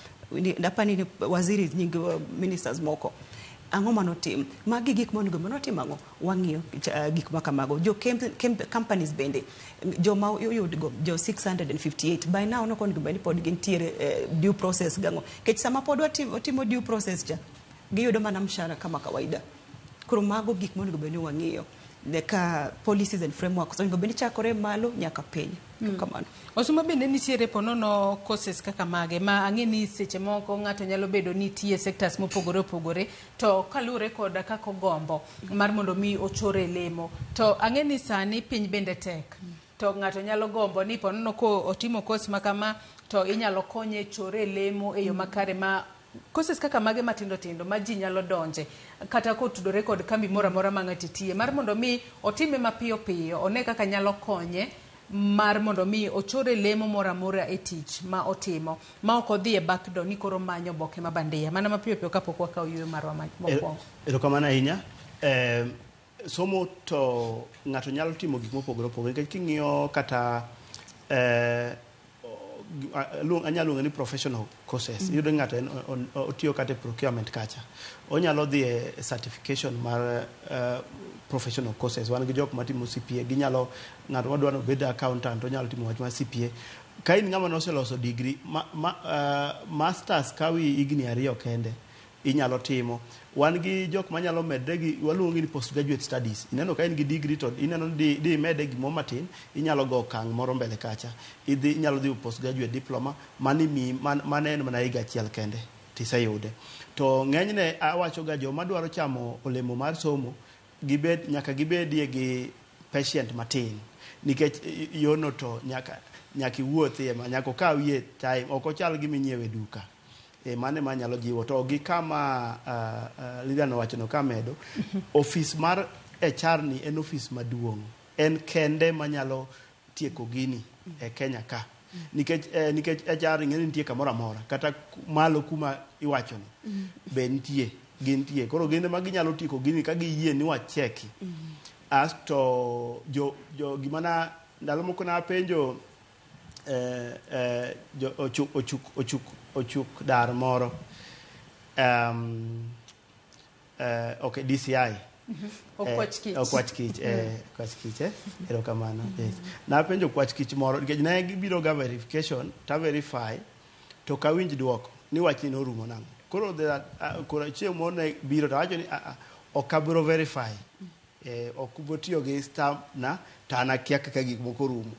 apani ni waziri nying ministers moko. Ang'o manotim? Magi gik monego bed notim ang'o? Wang'iyo gik ma kamago. Jo companies bende, joma oyudgo, jo 658, by now nok onego bed ni pod gintiere due process gang'o. Nikech sama pod watimo due process cha, giyudo mana mshahara kama kawaida. Koro mago gik monego bed ni wang'iyo. Ka policies and frameworks onego bed ni chakore malo nyaka piny. Kamano. Osuma bende nitiere ponono courses kaka mage ma ang'e ni seche moko ng'ato nyalo bedo ni tiye sectors mopogore opogore to kaluwore kod kaka ogombo mar mondo mi ochore lemo to ang'e ni sani piny bende tek to ng'ato nyalo gombo ni ponono ko otimo course ma kama to inyalo konye chore lemo e yo makare ma courses kaka mage matindo tindo ma ji nyalo donje kata kotudore kod kambi moro amora ma ng'ato tiye mar mondo mi otime mapiyo piyo one kaka nyalo konye mar mondo mi ochore lemo moro amora e tich ma otimo ma ok odhi e back door ni koro manyo oboke ma bandia mana mapiyo piyo kapok wakawo yueyo marwa mokwongo. Erokamano ahinya. Somo to ng'ato nyalo timo gik mopogore opogore nikech king'iyo kata anyalo luonge ni professional courses. Iyudo ni ng'ato otiyo kata e procurement kacha. Onyalo dhi e certification mar professional courses. Wan gi jok matimo CPA, ginyalo ng'ato madwa ni obed accountant onyalo timo wach mar CPA. Ka in ng'ama noseloso degree, masters kawi higni 2 kende inyalo timo. Wan gi jok manyalo medre gi waluongo ni postgraduate studies. Ineno ka in gi degree to ineno di imede gimoro matin, inyalo go okang' moro mbele kacha. Idhi inyalo dhi postgraduate diploma, mani mi mano en mana higa achiel kende tiseyude. To ng'enyne awacho ga joma dwaro chamo olemo mar somo, gibed nyaka gibedie gi patient matin. Nikech yono to nyaka iwuothie ma nyaka okawie time, ok ochal gima inyiewe duka. Mano ema anyalo jiwo. To gi kama Lilian owachono kamedo, ofis mar HR ni en ofis maduong'. En kende manyalo tieko gini e Kenya ka. Nikech HR ing'e ni nitie kamoro amora, kata malo kuma iwachoni be nitie, gintie. Koro gin ema ginyalo tieko gini ka giyie ni wacheki. Asto jo gima na ndalo moko napenjo ochuk dar moro okay, DCI. Okwach kich. Okwach kich, okwach kich, erokamano. Napenjo okwach kich moro nikech ne gibiro ga verification ta verify to ok awinj duoko ni wachni norumo nang'o. Koro koro chieng' moro ne biro to awacho ni ok abiro verify. Ok ubo tiyo gi stamp na to an akia kaka gik moko rumo.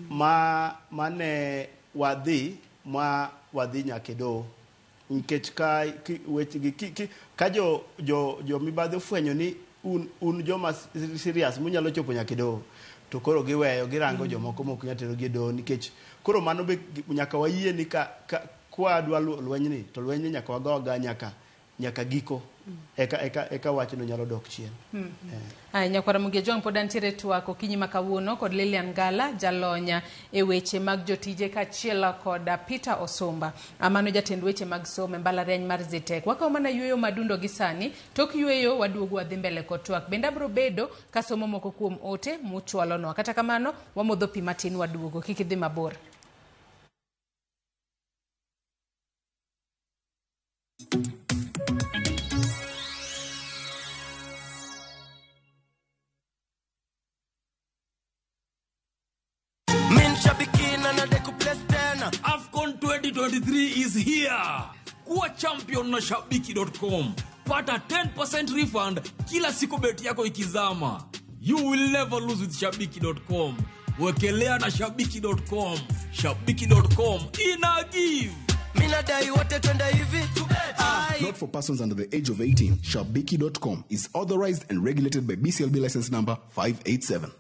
Ma mane wadhi ma wadhi nyaka e doho. Nikech ka weche gi ka jo jo jo mibadhi ofwenyo ni un joma serious munyalo chopo nyaka e doho to koro giweyo girango jomoko mok nyal tero gi e doho nikech koro mano be nyaka wayie ni ka kwadwa lwenyni to lwenyni nyaka wago nyaka giko eka wachno nyalo dok chien. Aya, nyakwara Mugia Jwang' pod antiere twak okinyi ma kawuono kod Lilian Ngala, jalonya e weche mag jotije kaachiel kod Peter Osumba. Mano jatend weche mag somo e mbalariany mar Zetech. Wakawo mana yueyo madundo gi sani, tok yueyo waduogo wadhi mbele kod twak. Bende abiro bedo kasomo moko kuom ote muchwalonwa. Kata kamano, wamodho pi matin waduogo, kik idhi mabor. AFCON 2023 is here. Kuwa champion na shabiki.com. Pata 10% refund kila siku beti yako ikizama. You will never lose with shabiki.com. Wekelea na shabiki.com. Shabiki.com ina give. Mina dai wote twende hivi. Not for persons under the age of 18. Shabiki.com is authorized and regulated by BCLB license number 587.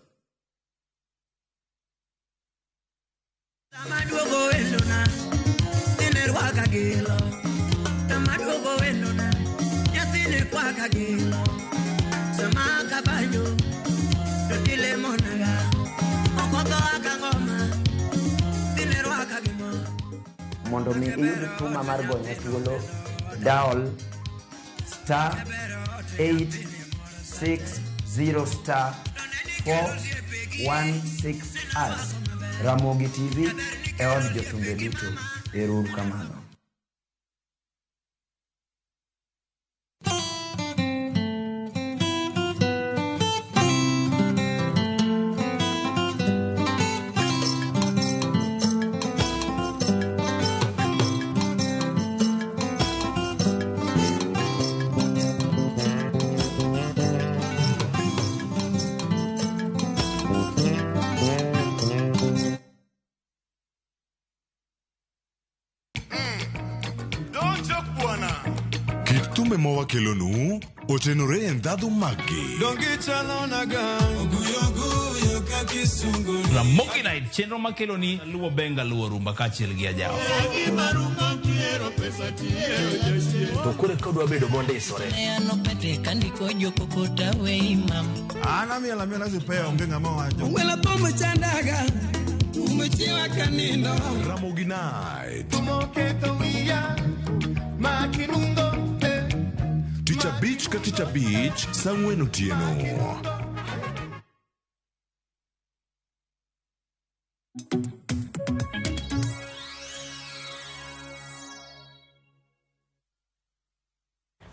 Mondo mi iyud tuma mar gonya thuolo, dial star 860 star 416 hash. Ramogi TV e od jothumbe duto. Ero uru kamano. Kit thumbe mawakelonu otenore e ndhadhu maggi. Ramogi Night, chenro makeloni luwo benga luwo rumba kaachiel gi ajawa. To koro ka odwa bedo mondisore. An amiel amiela sipea onge ng'ama wacho. Ramogi Night. Tich abich ka tich abich saa ang'wen otieno.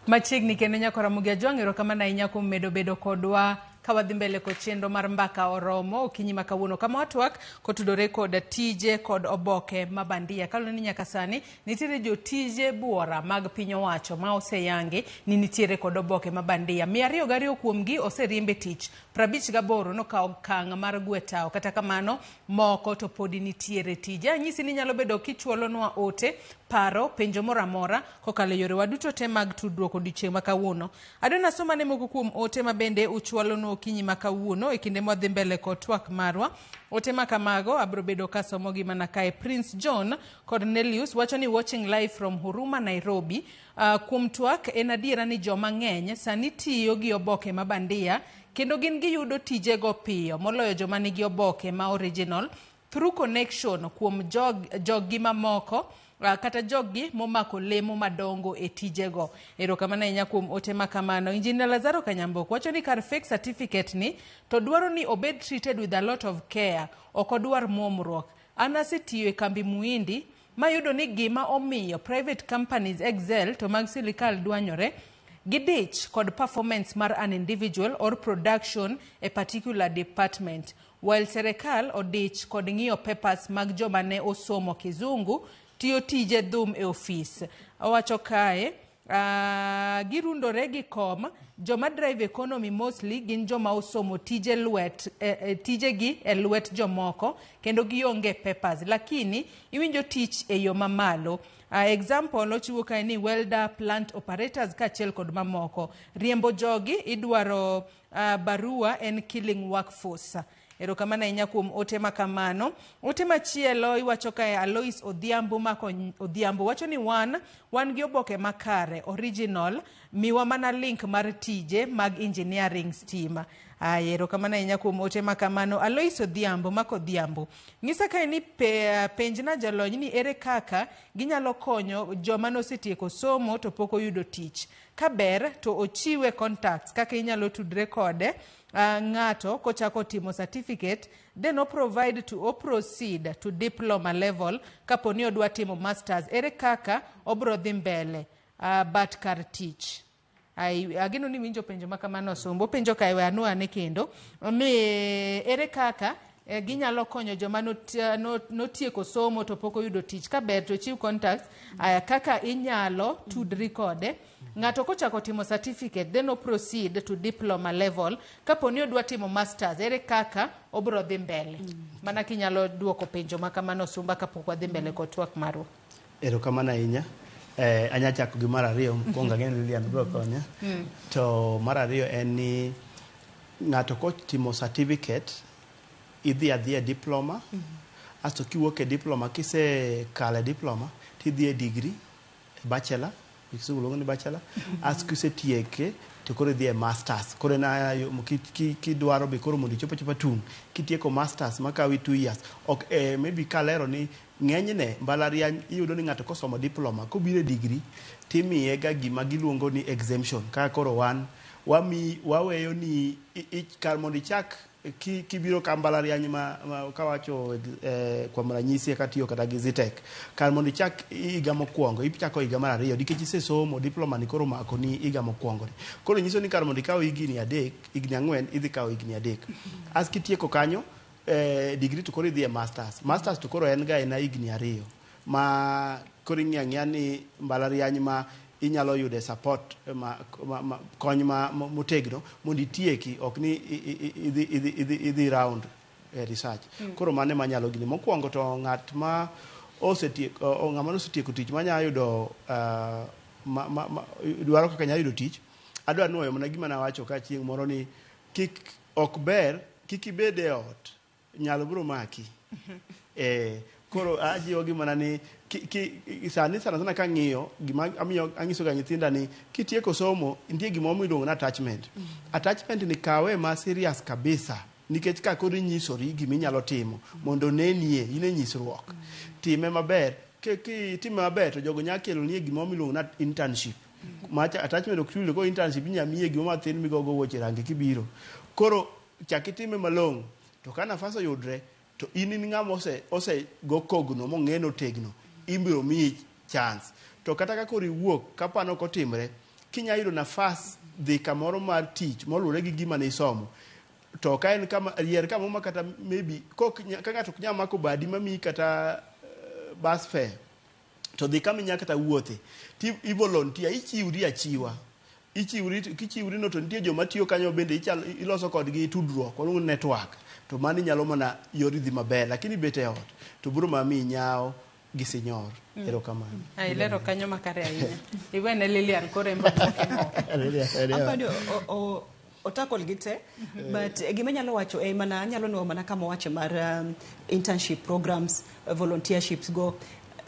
Machiegni kendo nyakwara Mugia Jwang', erokamano ahinya kuom medo bedo kodwa ka wadhi mbele kod chenro mar mbaka oromo okinyi ma kawuono kama watwak kotudore kod tije kod oboke ma bandia. Kaluwore ni nyaka sani nitiere jotije buora mag piny owacho ma oseyangi ni nitiere kod oboke ma bandia. 202 kuomgi oseriemb e tich, 58 nokawo okang' mar gwe tawo. Kata kamano moko to podi nitiere tije. Anyisi ni nyalo bedo kichwalonwa ote, paro, penjo moro amora kokalo e yorewa duto te mag tudruok odiochieng' ma kawuono. Adwa nasoma ne moko kuom ote ma bende uchwalonwa okinyi ma kawuono e kinde mwadhi mbele kod twak marwa. Ote ma kamago abiro bedo kasomogi mana kae. Prince John Cornelius wacho ni watching live from Huruma, Nairobi. Kuom twak en adiera ni joma ng'eny sani tiyo gi oboke ma bandia kendo gin giyudo tijego piyo moloyo joma nigi oboke ma original through connection kuom joggi mamoko kata joggi momako lemo madongo e tijego. Erokamano ahinya kuom ote ma kamano. Engineer Lazaro Kanyambok wacho ni kar fake certificate ni to dwaro ni obed treated with a lot of care, ok odwar muomruok. An asetiyo e kambi Muhindi mayudo ni gima omiyo private companies excel to mag sirikal dwanyore. Gidich kod performance mar an individual or production e particular department. While serikal odich kod ng'iyo papers mag joma ne osomo kizungu tiyo tije dhum e ofis. Owacho kae, girundore gi kom, joma drive economy mostly gin joma osomo tije lwet, tijegi e lwet jomoko kendo gionge papers, lakini iwinjo tich e yo mamalo. Example ochiwo kae ni welder, plant operators kaachiel kod mamoko. Riembo jogi idwaro barua en killing workforce. Erokamano ahinya kuom ote ma kamano. Ote machielo iwacho kae Alois Odhiambo mako Odhiambo wacho ni wan gi oboke makare original, miwa mana link mar tije mag engineering stima. Aya, erokamano ahinya kuom ote ma kamano. Alois Odhiambo mako Odhiambo. Nyisa kae ni penjna jalony ni ere kaka ginyalo konyo joma nosetieko somo to pok oyudo tich. Ka ber to ochiwe contacts kaka inyalo tudre kode ng'ato kochako timo certificate, then o provide to o proceed to diploma level kapo ni odwa timo masters, ere kaka obro dhi mbele but kar tich. Ageno ni winjo penjo ma kamano Osumbo. Penjo kae we anuane kendo ni ere kaka ginyalo konyo joma notieko somo to pok oyudo tich. Ka ber to chiw contacts kaka inyalo tudri kode. Ng'ato kochako timo certificate then o proceed to diploma level kapo ni odwa timo masters, ere kaka obro dhi mbele. Mana kinyalo duoko penjo ma kamano Osumba kapok wadhi mbele kod twak marwa. Erokamano ahinya. Anya chako gi mar ariyo mokwongo ang'e ni Lilian biro konya. To mar ariyo en ni ng'ato kotimo certificate idhi adhiya e diploma, asto kiwuok e diploma kisekalo e diploma tidhi e degree, e bachelor, kisungu luongo ni bachelor, asto kisetieke to koro idhi e masters. Koro en kidwaro be koro mondo ichop achopa tung' kitieko masters makawi 2 years. Ok, maybe kalero ni ng'enyne mbalariany iyudo ni ng'ato kosomo diploma kobiro e degree timiye ga gima giluongo ni exemption. Kaka koro wan waweyo ni kar mondo ichak kibiro ka mbalariany ma kawacho kuom ranyisi katiyo kata gi Zetech, kar mondo ichak higa mokwongo ichako higa mar ariyo nikech isesomo diploma ni koro mako ni higa mokwongo ni. Koro nyiso ni kar mondo ikaw higni 3, higni 4 idhi kawo higni 3. As kitieko kanyo degree to koro idhi e masters. Masters to koro en ga ena higni 2 ma koro ing'iyo ang'iya ni mbalariany ma inyalo yude support ma kony ma motegno mondo itieki, ok ni idhi round research. Koro mano ema nyalo gini. Mokwongo to ng'at ma osetieko, ng'ama nosetieko tich manya yudo dwaro kaka nyalo yudo tich, adwa nuoyo mana gima nawacho ka chieng' moro ni kik ok ber kik ibed e ot, nyalo biro maki. Koro ajiwo gi mana ni sani sana sana kang'iyo gima amiyo anyiso ga nyithinda ni kitieko somo nitie gima miluongo ni attachment. Attachment ni kawe ma serious kabisa nikech ka koro inyisori gima inyalo timo mondo nenie in e nyisruok. Time maber, kitime maber to jogo nyalo keloni gima miluongo ni internship. Macha attachment ok chuli ko internship inyalo miye gima mathin migogo wuoche rangi kibiro. Koro chak itime malong'o to ka nafas oyudre to in ng'ama ose go kogno mong'eno tegno ibiro miyi chance. To kata ka koro iwuok kapano ok otimre kinya yudo nafas dhi kamoro mar tich moluwore gi gima ne isomo, to ka en kama yier kamoro ma kata maybe ka ng'ato ok nyal mako badi mamiyi kata bus fare to dhi kama inya kata wuothe ti i volunteer, ichiwri achiwa. Ichiwri kichiwri no to nitie joma tiyo kanyo bende iloso kodgi tudruok waluongo ni network, to mano inyalo mana yori dhi maber, lakini bet e ot to biro mana miyi nyawo gi sinyor. Erokamano. Ilero kanyo makare ahinya. Iwene Lilian koro en be oduoke moko. Apani otakol gi te, but gima anyalo wacho mana anyalo nuoyo mana kama owacho mar internship programs, volunteerships go,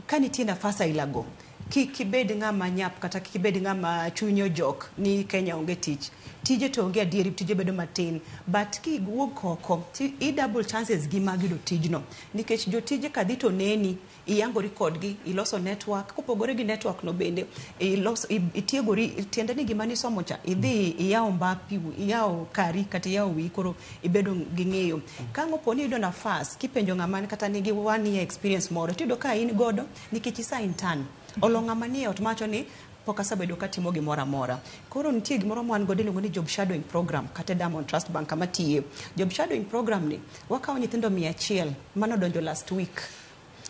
ka nitie nafas aila go, kik ibed ng'ama nyap kata kik ibed ng'ama chunye ojok ni Kenya onge tich. Tije to onge adieri, tije bedo matin, but kiwuok oko i double chances gi mag yudo tijno, nikech jotije kadhi to neni, iyangori kodgi, iloso network, kopogore gi network no bende iloso itiegori, tiende ni gima nisomo cha idhi iyawo mbapi, iyawo kari kata iyawo wiyi, koro ibedo gi ng'eyo. Ka ang' opo ni iyudo nafas kipenjo ng'ama kata nigi 1 year experience moro, tiyudo ka in godo nikech isa intern. Olo ng'ama nie ot mawacho ni pok asebedo katimo gimoro amora. Koro nitie gimoro ma wan godo iluongo ni job shadowing program kata e Diamond Trust Bank kama tiye. Job shadowing program ni wakawo nyithindo 100 manodonjo last week.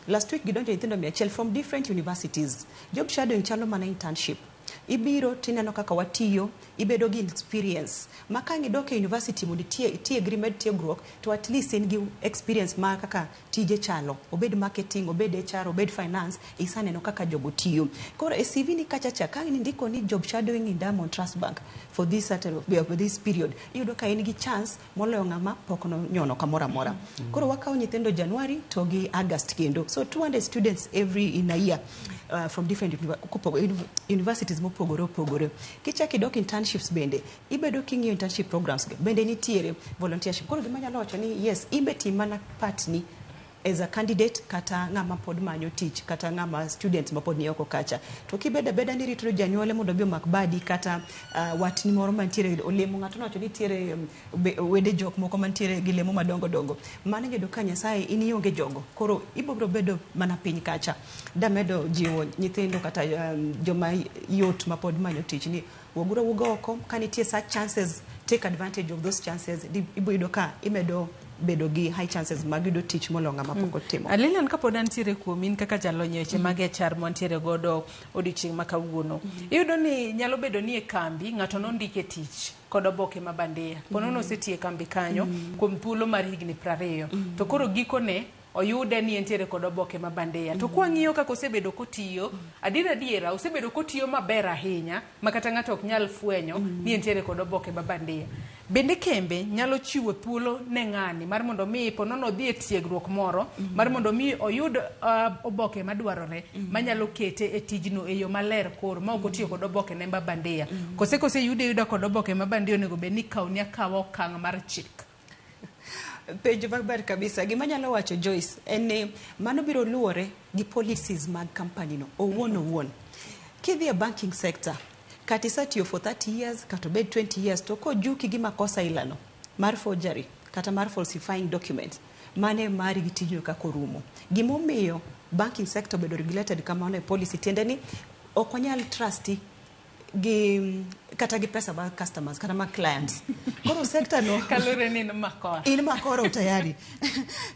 Last week gidonjo nyithindo 100 from different universities. Job shadowing chalo mana internship. Ibiro tineno kaka watiyo, ibedo gi experience. Ma ka ang' idok e university mondo itiegri med tiegruok, to at least in gi experience mar kaka tije chalo. Obed marketing, obed HR, obed finance, isaneno kaka jogo tiyo. Koro e CV ni kacha cha, ka ang' indiko ni job shadowing in Diamond Trust Bank for this certain, for this period, iyudo ka in gi chance moloyo ng'ama pok nonyono kamoro amora. Koro wakawo nyithindo January to gi August kendo. So 200 students every in a year from different universities mopogore opogore. Kichak idok internships bende, ibedo king'iyo internship programs go, bende nitiere volunteership. Koro gima anyalo wacho ni yes, imbe tim mana part ni as a candidate kata ng'ama pod manyo tich kata ng'ama student ma pod ni oko kacha. To kibedo abeda ni irito janyuol mondo obi omak badi kata watni moro mantiere olemo, ng'ato nowacho ni nitiere wede jok moko mantiere gi lemo madongo dongo. Mano iyudo ka Nyasaye in ionge jogo. Koro ibiro bedo mana piny kacha. Damedo jiwo nyithindo kata joma yot ma pod manyo tich ni wuoguru awuoga oko ka nitie such chances, take advantage of those chances. Ibiro yudo ka imedo bedo gi high chances mag yudo tich moloyo ng'ama pok otimo. Lilian, kapod antiere kuomi in kaka jalony e weche mag HR mwantiere godo odiochieng' ma kawuono. Iyudo ni nyalo bedo ni e kambi ng'ato nondike tich kod oboke ma bandia. Ponono osetiyo e kambi kanyo kuom thuolo mar higni 20. To koro gikone oyude ni entiere kod oboke ma bandia. To kwang'iyo kaka osebedo kotiyo, adier adiera osebedo kotiyo maber ahinya ma kata ng'ato ok nyal fwenyo ni entiere kod oboke ma bandia. Bende kembe nyalo chiwo thuolo ne ng'ani mar mondo mi ponono odhi e tiegruok moro mar mondo mi oyud oboke madwarore manyalo kete e tijno e yo maler koro ma ok otiyo kod oboke ne ma bandia. Kose kose yude yuda kod oboke ma bandia onego bed ni ikawni akawa okang' mar chik. Penjo maber kabisa. Gima anyalo wacho Joyce en ni mano biro luwore gi policies mag company no owuon owuon. Kidhi e banking sector, kata isetiyo for 30 years kata obed 20 years to kojuki gi makosa ilano mar forgery kata mar falsifying documents, mano e mari gi tijno kaka orumo. Gimomiyo banking sector obedo regulated kamano e policy tiende ni ok wanyal trust gi kata gi pesa mag customers kata mag clients. Koro sector no Kalure ni in makora. In makoro tayari.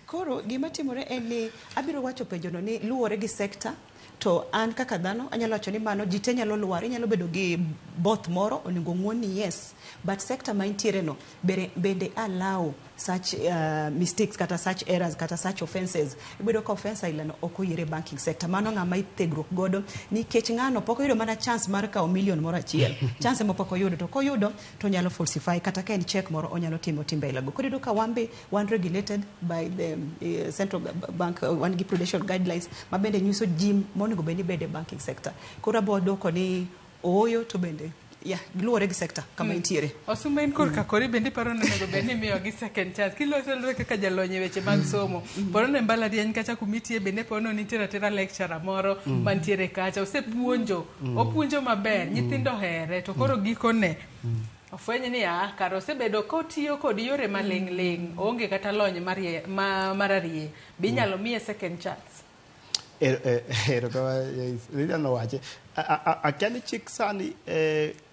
Koro gima timore en ni abiro wacho penjo no ni luwore gi sector to an kaka dhano anyalo wacho ni mano ji te nyalo lwar, inyalo bedo gi both moro onego ng'uon yes, but sector ma intiere no bende allow such mistakes kata such errors kata such offenses. Ibedo ka offense aila no ok oyiere banking sector. Mano ng'ama ithegruok godo nikech ng'ano pok oyudo mana chance mar kawo million moro achiel. Chance ema pok oyudo to koyudo to onyalo falsify kata ka en check moro onyalo timo timbe aila go. Koro iyudo ka wan be wan regulated by the central bank, wan gi prudential guidelines ma bende nyiso ji monego bed ni bede e banking sector. Koro abo duoko ni ooyo to bende yeah, luwore gi sector kama intiere. Osumba in korka kori bende iparo ni onego bed ni imiyogi second chance. Kiloso lwe kaka jalony e weche mag somo. Pono e mbalariany kacha kumitie bende pono nitiere atera lecturer moro mantiere kacha. Osepuonjo. Opuonjo maber. Nyithindo ohere. To koro gikone ofweny ni kar osebedo kotiyo kod yore maling' ling'. Oonge kata lony mar arie. Be inyalo miye second chance? Lilian owache. Akia ni chik sani,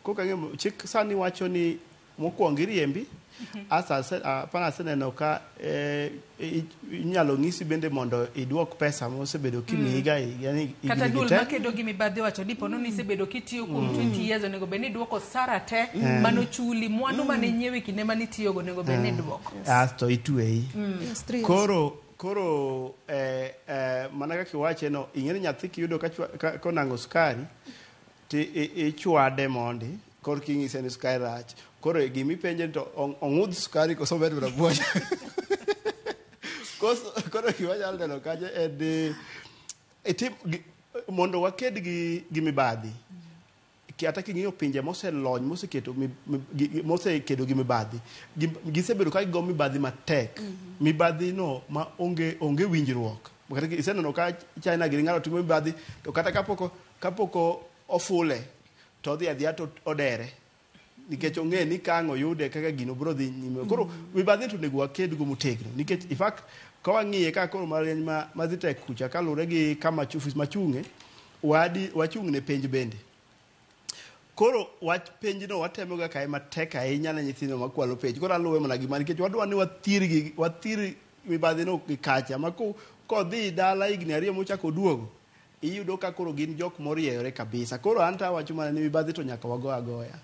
koka ang'eyo, chik sani wacho ni mokwongo iriembi, asa apana aseneno ka inyalo ng'isi bende mondo iduok pesa mosebedo kimiyi ga yani Kata higni duol te. makedo gi mibadhi wacho ni pono ni isebedo kitiyo kuom 20 years onego bed ni iduoko sara te manochuli, mwandu mane inyiewo e kinde mane itiyogo onego bed ni iduoko. Asto itweyi. Yes, 3 years. Koro mana kaka iwache no, ing'e ni nyathi kiyudo konang'o sukari ti ichwade mondi korka ing'ise ni sukari rach. Koro gimipenje ni to ong'udh sukari koso obed rabuon. Koro gima anyalo neno kanyo en ni mondo waked gi mibadhi. Kata king'iyo pinje moselony, moseketo mosekedo gi mibadhi, gisebedo ka gigo mibadhi matek. Mibadhi no ma onge winjruok. Kata iseneno ka China gini ng'ato timo mibadhi, to kata kapok ofule, to odhi adhiya to odere. Nikech ong'e ni ka ang' oyude kaka gino biro dhi nyime. Koro mibadhi to onego waked go motegno. Nikech in fact, ka wang'iye ka koro mbalariany ma dhi tek kucha, kaluwore gi kama ofis machung'e, wachung' ne penj bende. Koro wach penjno watemoga kae matek ahinya ne nyithindo makwalo penj. Koro aluwe mana gima nikech wadwa ni wathirgi, wathir mibadhino gi kacha ma kodhi dala higni 2 mochako oduogo, iyudo ka koro gin jok morieyore kabisa. Koro an to awacho mana ni mibadhi to nyaka wago agoya.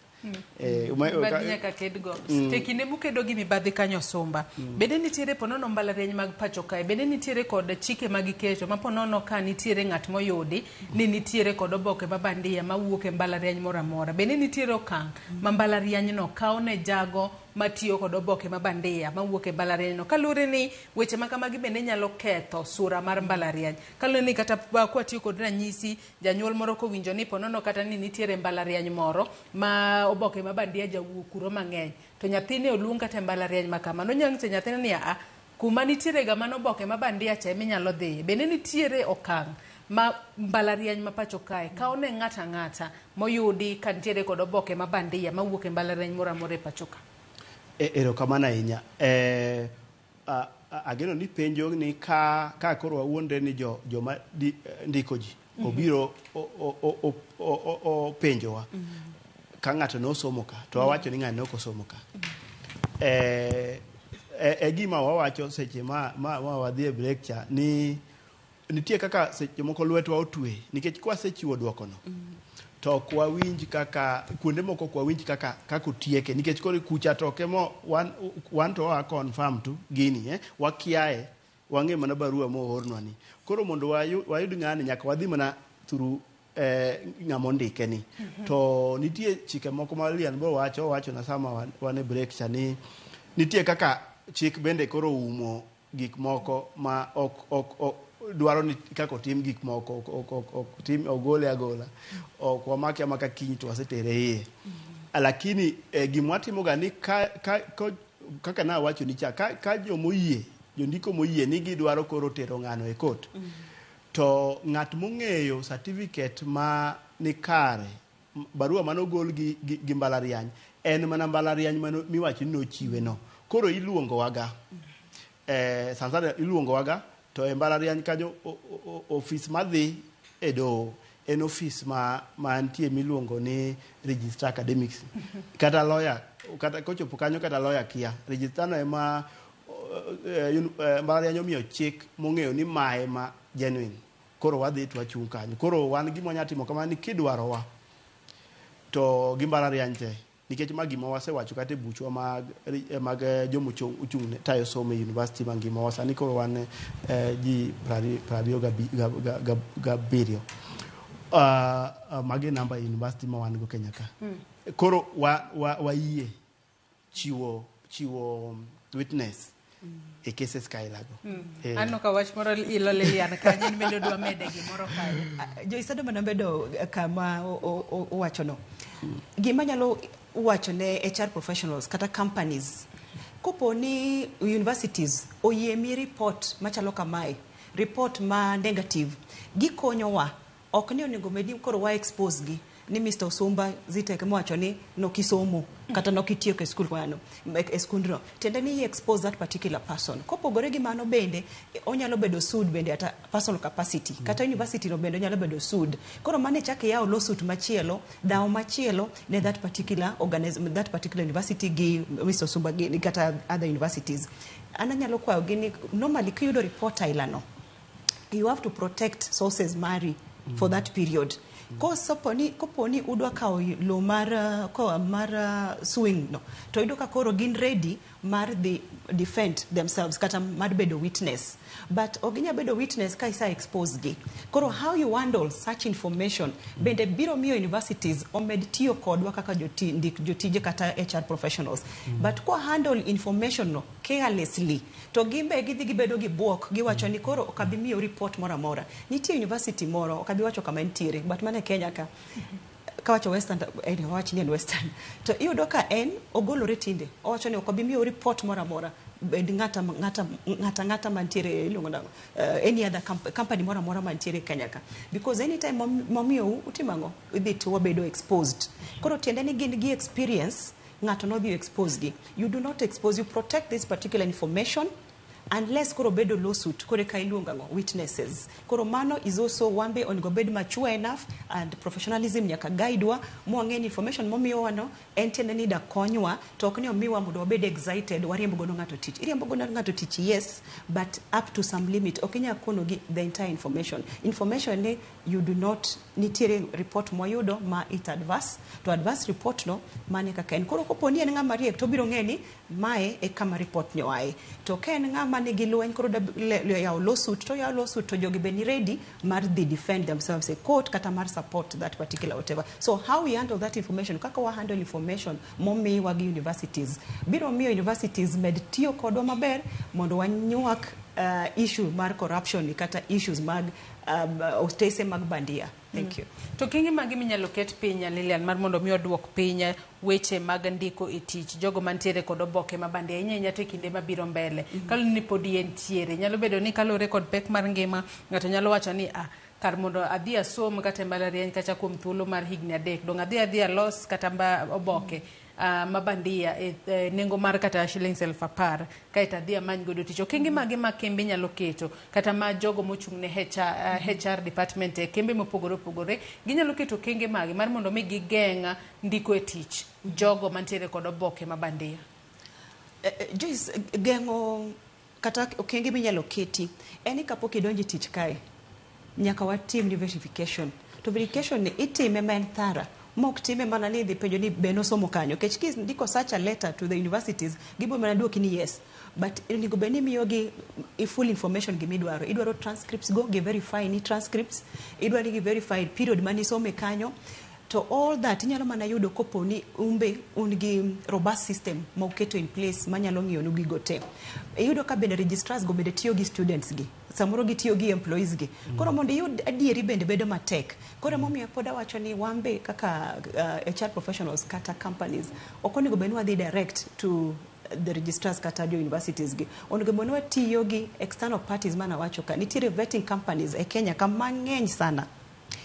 Mibadhi nyaka kedgo. To e kinde mukedo gi mibadhi kanyo Sumba, bende nitiere ponono mbalariany mag pacho kae, bende nitiere kod chike ma giketo ma ponono ka nitiere ng'at moyudi ni nitiere kod oboke ma bandia mawuok e mbalariany moro amora, bende nitiere okang' ma mbalariany no kawo ne jago matiyo kod oboke ma bandia mawuok e mbalariany no, kaluwore ni weche ma kamagi bende nyalo ketho sura mar mbalariany, kaluwore ni kata kwatiyo kod ranyisi janyuol moro kowinjo ni ponono kata ni nitiere mbalariany moro ma oboke ma bandia jawuok kuro mang'eny, to nyathine oluong kata e mbalariany ma kama, nonyalo nyiso nyathine ni a kuma nitiere ga mano oboke ma bandia cha eminyalo dhiye. Bende nitiere okang' ma mbalariany ma pacho kae kawo ne ng'ato ang'ata moyudi ka nitiere kod oboke ma bandia mawuok e mbalariany moro amora e pacho ka? Erokamano ahinya. Ageno ni penjo ni ka koro wawuondre ni joma ndiko ji obiro openjowa ka ng'ato nosomo ka to wawacho ni ng'ani ne ok osomo ka. E gima wawacho seche ma wadhi e break cha ni nitie kaka seche moko lwetwa otwe nikech kwasechiwo dwokono to ok wawinj kaka kuonde moko ok wawinj kaka otieke nikech koro kucha to ok emo wan to wa confirm tu gini wakiaye wang'e mana barua moornwa ni. Koro mondo wayud ng'ani nyaka wadhi mana through ng'ama ondike ni. To nitie chike moko ma Lilian bo wacho na sama wan e break cha ni nitie kaka chik bende koro umo gik moko ma ok dwaro ni kaka otim gik moko ok tim ogole agola ok wamake amaka kiny to wasetere iye. Lakini gima watimoga ni kaka nawacho ni cha ka jomoyie jondiko moyie ni gidwaro koro tero ng'ano e court to ng'at mong'eyo certificate ma ni kare barua manogol gi mbalariany en mana mbalariany mano miwacho ni nochiwe no. Koro iluongo waga sana iluongo waga to e mbalariany kanyo ofis madhi e doho en ofis ma mantie miluongo ni registrar academics kata lawyer kata kochopo kanyo kata lawyer kia registrar no ema mbalariany omiyo chik mong'eyo ni mae ma genuine. Koro wadhi to wachung' kanyo. Koro wan gima wanyalo timo kamano ni kidwarowa to gi mbalariany te nikech ma gima wasewacho kata e buchwa mag joma ochung' tayo somo e university mangima wa sani koro wan ji 27 magi namba e university ma wan go Kenya ka. Koro wayie chiwo witness e cases kailago. Aneno ka wach moro ilo Lilian kanyo in bende odwa mede gimoro kanyo. Joyce adwa mana bedo kama owachono. Gima nyalo wacho ne HR professionals kata companies kopo ni universities oyie mi report machalo kamae, report ma negative, gikonyowa ok ni onego bed ni koro wa expose gi ni Mr. Osumba Zitek mowacho ni nokisomo kata nokitieko e skul kwano e skundno, tiende ni expose that particular person. Kopogore gi mano bende onyalo bedo sued bende at a personal capacity kata university no bende onyalo bedo sued. Koro mane chak yawo lawsuit machielo dawo machielo ne that particular organism, that particular university gi Mr. Osumba gi kata other universities. An anyalo kwayo gi ni normally kiyudo report ailano you have to protect sources mari for that period. Koponi udwa kawo lo mar suing no to yudo ka koro gin ready mar dhi defend themselves kata mar bedo witness, but ok ginyal bedo witness ka isa expose gi. Koro how you handle such information bende biro miyo universities omed tiyo kodwa kaka jotije kata HR professionals. But kwa handle information no carelessly to gimbe gidhi gibedo gi buok giwacho ni koro ok abi miyo report moro amora. Nitie university moro ok abi wacho kama entiere but mana e Kenya ka kawacho Western wach ni en Western to iyudo ka en ogolore tinde owacho ni ok abi miyo report moro amora bed ng'ata mantiere iluongo nang'o any other company moro amora mantiere Kenya ka, because anytime momiyo utimo ang'o idhi to wabedo exposed. Koro tiende ni gin gi experience ng'ato nodhi expose gi. You do not expose, you protect this particular information Unless koro bedo lawsuit, koro eka iluongo ang'o? Witnesses. Koro mano is also wan be onego bed mature enough and professionalism nyaka guide wa mwang'e ni information momiyowa no en tiende ni da konywa to ok ni omiwa mondo wabed excited wariemb godo ng'ato tich. Iriembo godo ng'ato tich, yes, but up to some limit. Ok inyal kono gi the entire information. Information ni you do not, nitiere report mwayudo ma it adverse to adverse report no mane kaka en. Koro kopo ni en ng'ama riek to obiro ng'e ni mae e kama report ni oaye. To ka en ng'ama nigi lweny koro da yawo lawsuit to yawo lawsuit to jogi be ni ready mar dhi defend themselves e court kata mar support that particular whatever. So how we handle that information, kaka wa handle information momiwa gi universities, biro miyo universities med tiyo kodwa maber mondo wanywak issue mar corruption ni kata issues mag otese mag bandia. Thank you. To okenge mage minyalo ket piny, Lilian, mar mondo mi oduok piny weche mag ndiko e tich jogo mantiere kod oboke ma bandia ahinya ahinya to e kinde mabiro mbele? Kaluwore ni podi entiere, nyalo bedo ni kaluwore kod pek mar ngima, ng'ato nyalo wacho ni ah, kar mondo adhi asom kata e mbalariany kacha kuom thuolo mar higni 3, dong adhi adhi alos kata mba oboke ma bandia e nengo mar kata shillings 10,000 kaeto adhi amany godo tich. Okenge mage ma kembe nyalo keto kata ma jogo mochung' ne HR, HR department e kembe mopogore opogore ginyalo keto okenge mage mar mondo mi gigeng' ndiko e tich jogo mantiere kod oboke ma bandia? Joyce, geng'o kata okenge minyalo keti en ni kapok idonjo e tich kae nyaka watim ni verification. To verification ni itime ma en thorough, mok time mana ni idhi penjo ni be nosomo kanyo. Nikech kindiko such a letter to the universities, gibiro mana duoki ni yes. But onego bed ni imiyogi full information gimidwaro. Idwaro transcripts go, gi verify ni transcripts, idwaro ni gi verify period manisome kanyo. To all that inyalo mana yudo kopo ni umbe un gi robust system ma uketo in place manyalo ng'iyo nu gigo te. Iyudo ka bende registrars go bende tiyo gi students gi. Samoro gitiyo gi employees gi. Koro mondo iyud adieri bende bedo matek. Koro emomiyo pod awacho ni wan be kaka HR professionals kata companies ok onego bed ni wadhi direct to the registrars kata jo universities gi. Onego bed ni watiyo gi external parties manawacho ka. Nitiere vetting companies e Kenya ka mang'eny sana.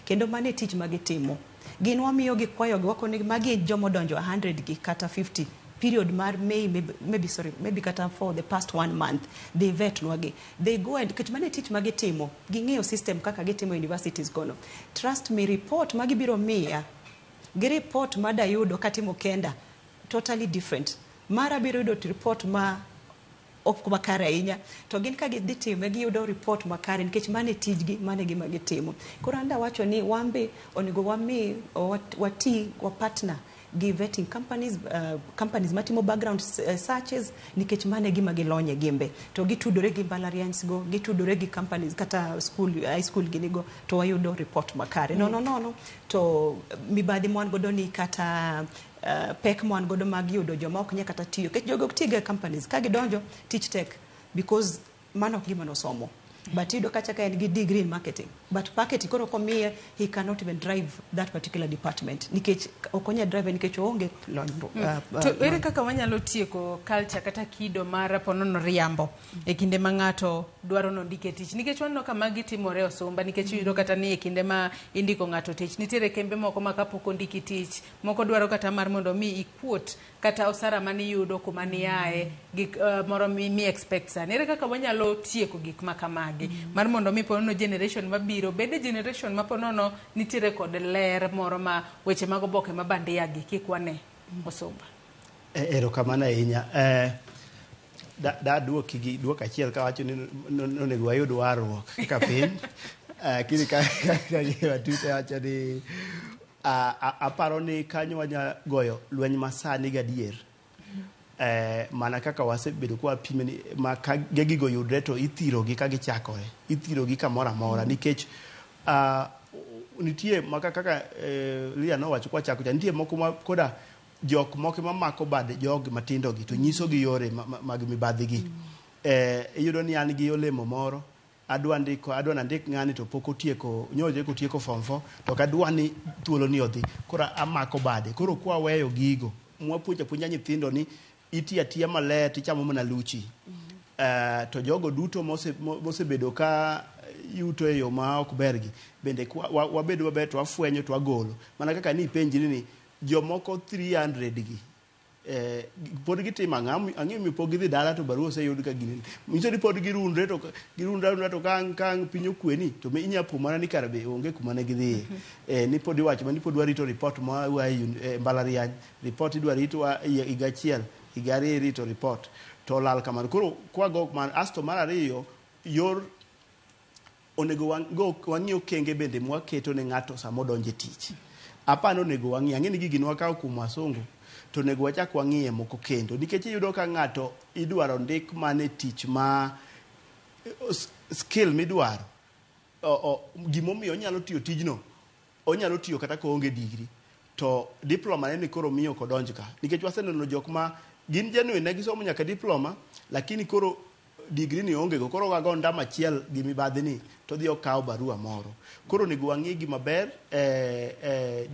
Kendo mano e tich ma gitimo. Gin wamiyo gi kwayo gi wako ni magi jomodonjo 100 gi kata 50 period mar May, maybe, sorry, maybe kata for the past one month they vet nwagi. They go and nikech mano e tich ma gitimo, ging'eyo system kaka gitimo universities kono. Trust me, report ma gibiro miya gi report madayudo katimo kenda totally different. Mara biro yudo report ma ok makare ahinya, to gin ka gidhi time giyudo report makare nikech mano e tijgi, mano e gima gitimo. Koro an dawacho ni wan be onego wami wati wa partner gi vetting companies, companies matimo background searches nikech mano e gima gilonye gimbe. To gitudore gi mbalariany go, gitudore gi companies kata school, high school gini go, to wayudo report makare. Nono nono to mibadhi mwan godo ni kata pek mwan godo mag yudo joma ok nyal kata tiyo. Nikech jogo ok tiga e companies, ka gidonjo tich tek because mano ok gima nosomo. But iyudo kacha ka en gi degree in marketing. But marketing koro komiye, he cannot even drive that particular department. Nikech ok onyal drive nikech oonge lony. To ere kaka wanyalo tieko culture kata kido mar ponono riambo e kinde ma ng'ato dwaro nondike tich? Nikech waneno ka magi timore osumba, nikech iyudo kata ni e kinde ma indiko ng'ato tich, nitiere kembe moko ma kapok ondiki tich, moko dwaro kata mar mondo mi ikuot kata osara maniyudo kuma niaye, gik moro mi expect sani. Ere kaka wanyalo tieko gik ma kamagi? Mar mondo mi ponono generation mabiro, bede generation ma ponono nitiere kod ler moro ma weche mag oboke ma bandia gi kik wane osumba. Erokamano ahinya. Da duoki gi duok achiel kawacho ni onego wayud warruok kaka piny. Kini ka watute wacho ni aparo ni kanyo wanya goyo lweny masani gadier. Mana kaka wasebedo kwa pime ni ma ka gigo yudre to ithirogi ka gichakore, ithirogi kamoro amora nikech nitie maka kaka Lia nowacho kwa chako cha, nitie moko ma koda jok moko mamako bad jog matindo gi to nyiso gi yore mag mibadhi gi. Iyudo ni an gi olemo moro, adwa ndiko, adwa nandik ng'ani to pok otieko, nyocha otieko form 4, to ok adwa ni thuolo ni odhi. Koro amako bade. Koro kwa weyo gigo, mwapuonjo apuonja nyithindo ni iti atiya maler tichamo mana luchi. To jogo duto mosebedo ka yuto e yo ma ok bergi, bende wabedo maber to wafwenyo to wagolo. Mana kaka ni ipenjri ni jomoko 300 gi Pod gitimo ang'o? Ang'e mi pok gidhi dala to barua oseyud ka gini. Nyiso ni pod girundre to girundre arunda to ka ang' piny okwe ni to inya po mana ni kara be onge kuma ne gidhiye. Ni pod iwacho ni pod warito report ma wa e mbalariany. Report idwa rit wa higa achiel, higa ariyo irito report to olal kamano. Koro kwago man asto mar ariyo yor onego wang'i okenge bende mwaketo ne ng'ato sama odonjo e tich. Apani onego wang'i, ang'e ni gigi nwakawo kuom wasungu, to onego wachak wang'iye moko kendo. Nikech iyudo ka ng'ato idwaro ndik mana e tich ma skill midwaro, gimomiyo onyalo tiyo tijno, onyalo tiyo kata koonge degree. To diploma ne ni koro miyo ok odonj ka. Nikech waseneno jok ma gin genuine ne gisomo nyaka diploma, lakini koro degree ni onge go. Koro wago ndama achiel gi mibadhi ni to odhi okawo barua moro. Koro onego wang'i gi maber,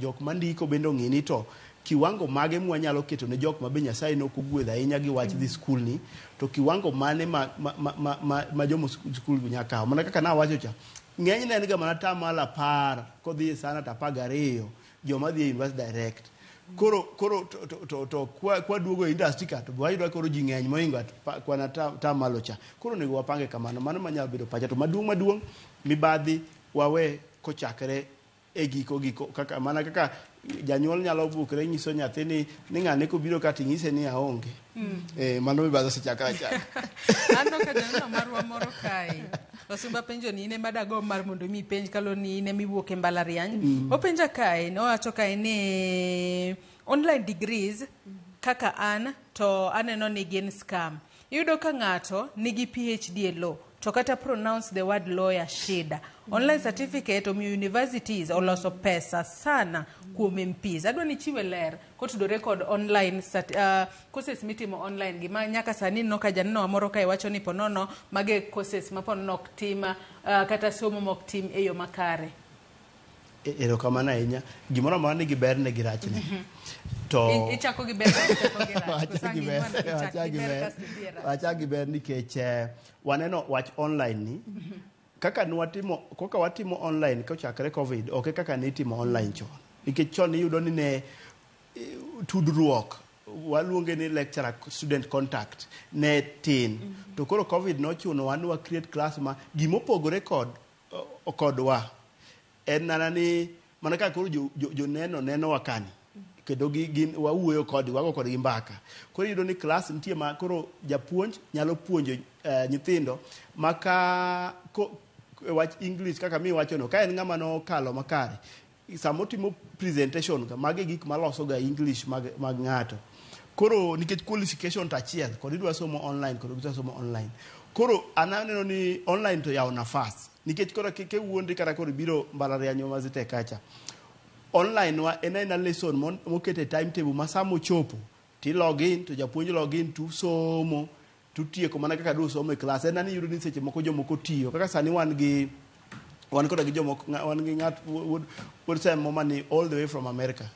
jok mandiko bende ong'i ni to kiwango mage mwanyalo keto ne jok ma be Nyasaye nok ogwedho ahinya gi wach dhi skul ni, to kiwango mane ma jomo skul nyaka kawo. Mana kaka nawacho cha, ng'enyne en ga mana tamalo 10 kodhi sana to 12 joma dhi e university direct. Koro to kwa duogo e industry ka to wayudo koro ji ng'eny mohingo kwana tamalo cha. Koro onego wapange kamano, mano manyalo bedo pacha. To maduong' mibadhi wawe kochakre e giko kaka mana kaka janyuol nyalo bukre nyiso nyathi ni ng'ane kobiro ka ting'ise ni aonge. Mano mibadhi osechakre achaka. Aneno ka janeno marwa moro kae. Wasumba penjo ni in ema dago mar mondo mi penj kalo ni in ema iwuok e mbalariany. Openja kae, nowacho kae ni online degrees kaka an to aneno ni gin scam. Iyudo ka ng'ato nigi PhD e law to kata pronounce the word lawyer shida. Online certificate omiyo universities oloso pesa sana kuom MPs. Adwa ni chiwe ler kotudore kod online courses mitimo online gi ma nyaka sani ineno ka janeno moro kae wacho ni ponono mage courses ma ponono ok tim kata somo mok tim e yo makare. Erokamano ahinya. Gimoro amora nigi berne gi rachne. To Ichako gi ber ichako gi rach. Koso ang' ichak gi ber kasto idhi e rach. Wachak gi ber nikech waneno wach online ni kaka nwatimo kaka watimo online kochakre COVID ok e kaka nitimo online chon. Nikech chon iyudo ni ne tudruok waluonge ni lecturer student contact ne tin. To koro COVID nochunowa ni wa create class ma gimopogore kodwa en mana ni mana kaka koro joneno nenowa kani kendo gin wawuoyo kodgi wago kodgi mbaka. Koro iyudo ni class nitie ma koro japuonj nyalo puonjo nyithindo ma ka wach English kaka miwacho no ka en ng'ama nokalo makare sama otimo presentation ka magi gik maloso ga English mag ng'ato. Koro nikech qualification to achiel kod idwa somo online kod idwa somo online. Koro an aneno ni online to yawo nafas nikech koro kiwuondri kata koro ibiro mbalariany ma Zetech kacha online wa en aena lesson moket e timetable ma sama ochopo ti log in to japuonj log in to somo tutieko mana kaka du somo e class. En ani iyudo ni seche moko jomoko tiyo kaka sani wan gi wan koda gi jomoko wan gi ng'at wuod Sam moma ni all the way from America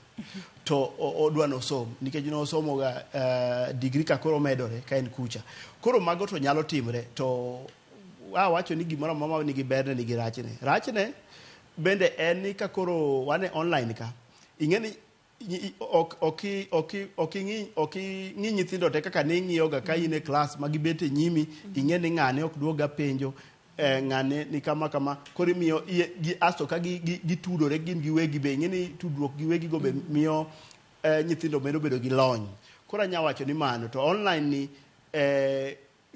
to odwa nosom nikech nosomo ga degree ka koro medore ka en kucha. Koro mago to nyalo timre to awacho ni gimoro amora nigi berne nigi rachne. Rachne bende en ni ka koro wan e online ka ing'e ni ok ing'i nyithindo te kaka ning'iyo ga ka in e class ma gibet e nyimi ing'e ni ng'ane ok duog ga penjo ng'ane ni kama kama koro imiyo gi asto ka gitudore gin giwegi be ing'e ni tudruok giwegi go be miyo nyithindo medo bedo gi lony. Koro anya wacho ni mano to online ni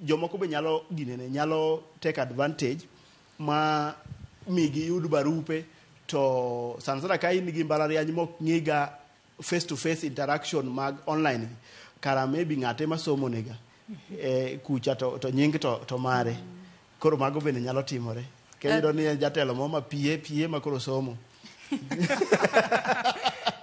jomoko be nyalo ginene nyalo take advantage ma mi giyud barupe to sana sana ka in gi mbalariany mok ng'iga face to face interaction mag online kara maybe ng'ate masomo nega kucha to nying to mare. Koro mago bende nyalo timore. Kendo iyudo ni en jatelo moro ma PA ma koro somo.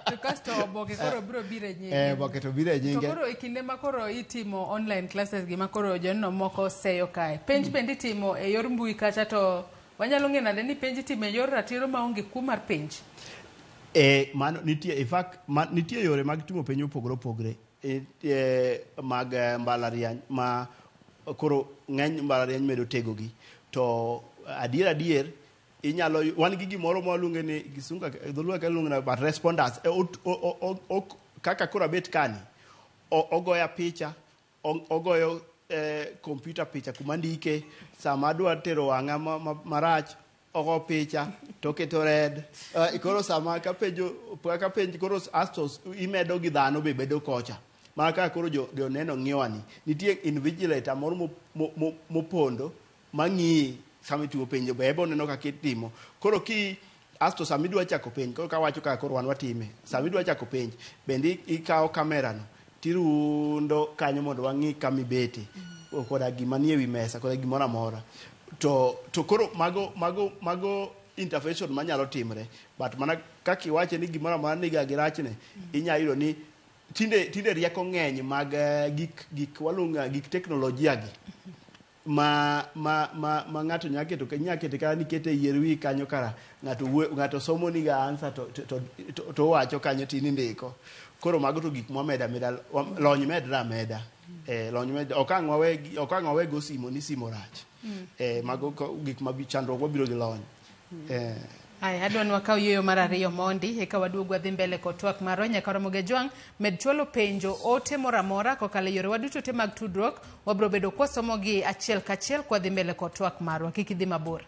To kasto oboke koro biro biro e nyinge. Oboke to biro e nyinge. To koro e kinde ma koro itimo online classes gi ma koro joneno moko seyo kae. Penj bende itimo e yor mbui kacha to wanyalo ng'eyo nade ni penj itimo e yor ratiro maonge kuo mar penj? Mano nitie in fact nitie yore mag timo penj mopogore opogore mag mbalariany ma koro ng'eny mbalariany medo tegogi to adier inyalo wan gi gimoro ma waluonge ni kisungu dholuo ka iluonge ni but responders kaka koro abet kani Ogoya picha, ogoyo kompyuta picha kuma ndike. Sama adwa tero wang'a marach, ogo picha to oketo red. Koro sama kapenjo kapenj koro asto imedo gi dhano be bedo kocha. Mana kaka koro joneno ng'iwani, nitie invigilator moro mopondo mang'iyi sama itimo penjo be ebe oneno kaka itimo. Koro ki asto sama idwa chako penj, koro kawacho kaka koro wan watime, sama idwa chako penj bende ikawo kamera no tirundo kanyo mondo wang'i kama ibete koda gima nie wi mesa koda gimoro amora. To koro mago intervention manyalo timre, but mana kaka iwache ni gimoro amora niga gi rachne, inya yudo ni tinde rieko ng'eny mag gik waluongo gik teknolojia gi ma ng'ato nyalo keto kata nikete e yier wi kanyo kara ng'ato somo ni ga answer to wacho kanyo tini ndiko. Koro mago to gik mwameda ameda, lony medre ameda. Lony med ok ang' wawe go simo ni simo rach. Mago gik ma chandruok mabiro gi lony. Aya, adwa ni wakaw yueyo mar ariyo mondi eka waduog wadhi mbele kod twak marwa. Nyaka Ramogi Ajwang' med chwalo penjo ote moro amora kokalo e yorewa duto te mag tudruok. Wabiro bedo kwasomogi achiel kachiel kwadhi mbele kod twak marwa. Kik idhi mabor.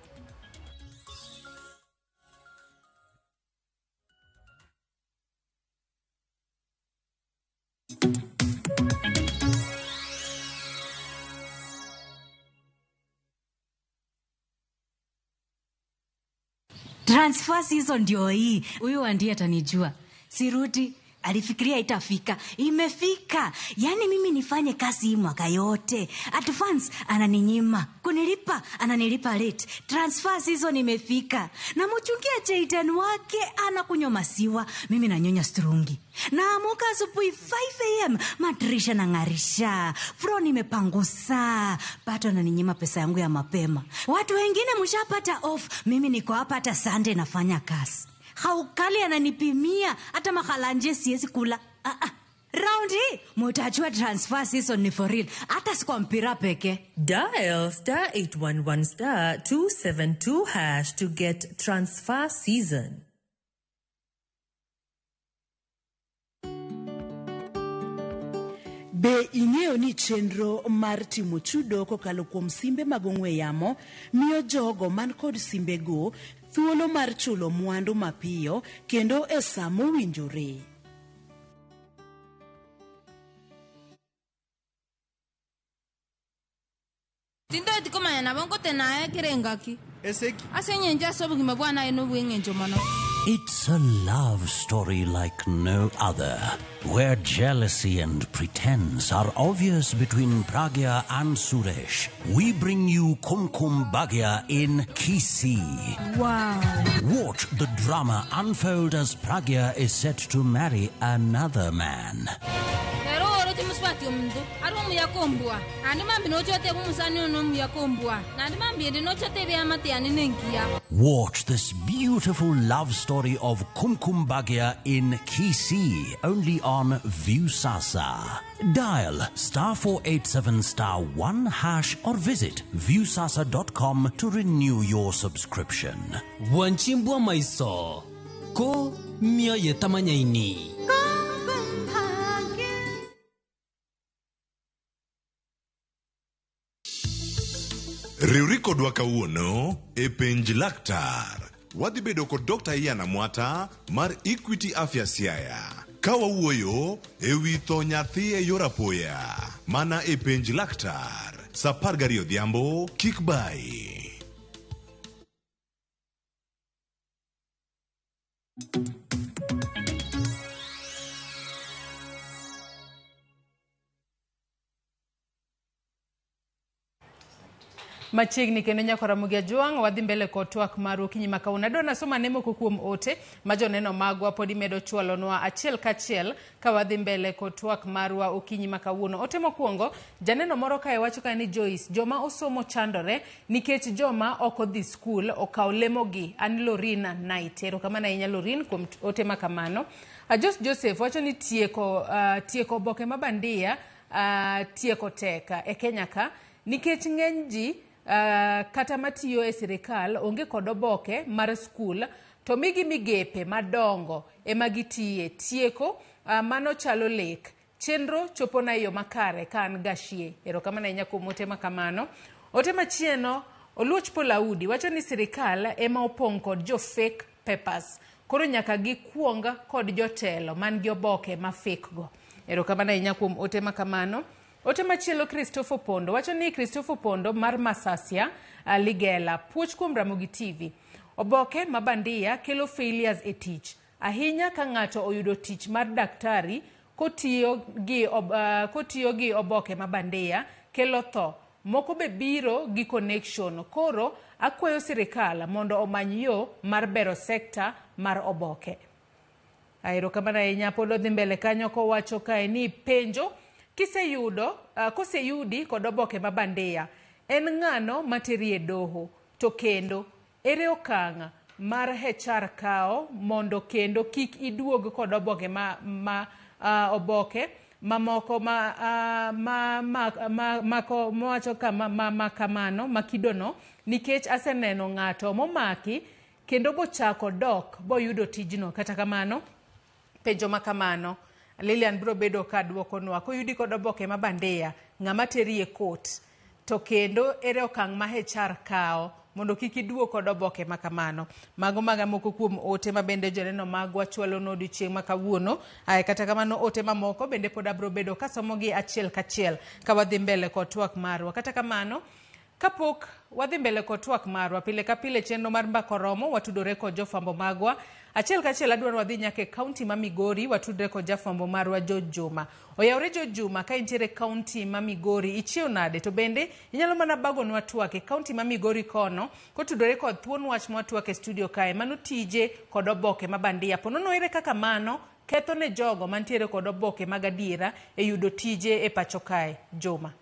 Transfer season ndio hii. Huyu ndiye atanijua. Sirudi, alifikiria itafika. Imefika. Yaani mimi nifanye kazi hii mwaka yote. Advance ananinyima. Kunilipa ananilipa late. Transfer season imefika. Na mchungia Jayden wake anakunywa masiwa, mimi nanyonya strungi. Naamuka asubuhi 5 am, madirisha nangarisha. Floor nimepangusa. Bado ananinyima pesa yangu ya mapema. Watu wengine mshapata off, mimi niko hapa hata Sunday nafanya kazi. Haukali ananipimia hata makalanje siwezi kula. Round hii mutajua transfer season ni for real. Hata si kwa mpira peke. Dial star 811 star 272 hash to get transfer season. Be ing'eyo ni chenro mar timo chudo kokalo kuom simbe mag ong'we yamo miyo jogo man kod simbego thuolo mar chulo mwandu mapiyo kendo e sa mowinjore. Tindoti komanya nabo tena kirengaki. Eseki. Asenyenja sobugima bwana eno bweng'encho mono. It's a love story like no other, where jealousy and pretense are obvious between Pragya and Suresh. We bring you Kumkum Bhagya in Kisii. Wow. Watch the drama unfold as Pragya is set to marry another man. Watch this beautiful love story of Kumkum Bhagya in Kisii, only on Viusasa. Dial star 487 star 1 hash or visit viusasa.com to renew your subscription. Wanchimbwa maiso ko mioyo tamanyaini. Riwri kodwa kawuono e penj laktar. Wadhi bedo kod Dr. Ian Amwata mar Equity Afya Siaya ka wawuoyo e wi tho nyathi e yor apoya. Mana e penj laktar sa 12 odhiambo. Kik bayi. Machiegni kendo nyaka Ramogi Ajwang' wadhi mbele kod twak marwa okinyi ma kawuono. Adwa nasoma ne moko kuom ote ma joneno magwa pod imedo chwalonwa achiel kachiel ka wadhi mbele kod twak marwa okinyi ma kawuono. Ote mokwongo, janeno moro kae wacho kae ni Joyce, joma osomo chandore nikech joma ok odhi skul okaw lemogi. An Lorina Knight. Erokamano ahinya Lorin kuom ote ma kamano. Jos Joseph wacho ni tieko oboke ma bandia tieko tek e Kenya ka nikech ng'eny ji kata matiyo e sirikal onge kod oboke mar skul to migi migepe madongo ema gitiye. Tieko mano chalo lek. Chenro chopona e yo makare ka an Gashie. Erokamano ahinya kuom ote ma kamano. Ote machielo, Oluoch Polaudi wacho ni sirikal ema opong' kod jo fake papers. Koro nyaka gikuong kod jotelo man gi oboke ma fake go. Erokamano ahinya kuom ote ma kamano. Ote machielo Christopher Pondo wacho ni Christopher Pondo mar Masasia Ligela puoch kuom Ramogi TV. Oboke ma bandia kelo failures e tich. Ahinya ka ng'ato oyudo tich mar daktari kotiyo gi kotiyo gi oboke ma bandia kelo tho. Moko be biro gi connection. Koro akwayo sirikal mondo omany yo mar bero sekta mar oboke. Erokamano ahinya pod odhi mbele kanyo kowacho kae ni penjo kiseyudo koseyudi kod oboke ma bandia en ng'ano materi e doho to kendo ere okang' mar HR kawo mondo kendo kik iduog kod oboke ma oboke mamoko ma mako mowacho kama ma kamano makidono nikech aseneno ng'ato momaki kendo bochako dok boyudo tijno. Kata kamano penjo ma kamano Lilian biro bedo ka duokonwa koyudi kod oboke ma bandia ng'ama teri e court to kendo ere okang' ma HR kawo mondo kik iduog kod oboke ma kamano. Mago maga moko kuom ote ma bende joneno magwa chwalo no odiochieng' ma kawuono. Ae kata kamano ote mamoko bende pod abiro bedo kasomogi achiel kachiel ka wadhi mbele kod twak marwa. Kata kamano kapok wadhi mbele kod twak marwa pile ka pile chenro mar Mbaka Oromo watudore kod jofwambo magwa achiel kachiel. Adwaro wadhi nyaka e kaunti ma Migori watudre kod jafwambo marwa George Juma. Oyawre George Juma, ka intiere kaunti ma Migori ichiew nade? To bende inyalo mana bagonwa twak e kaunti ma Migori kono kotudore kod thuon wach mwatwak e studio kae, mano tije kod oboke ma bandia. Ponono ere kaka mano ketho ne jogo mantiere kod oboke mag adiera e yudo tije e pacho kae? Juma.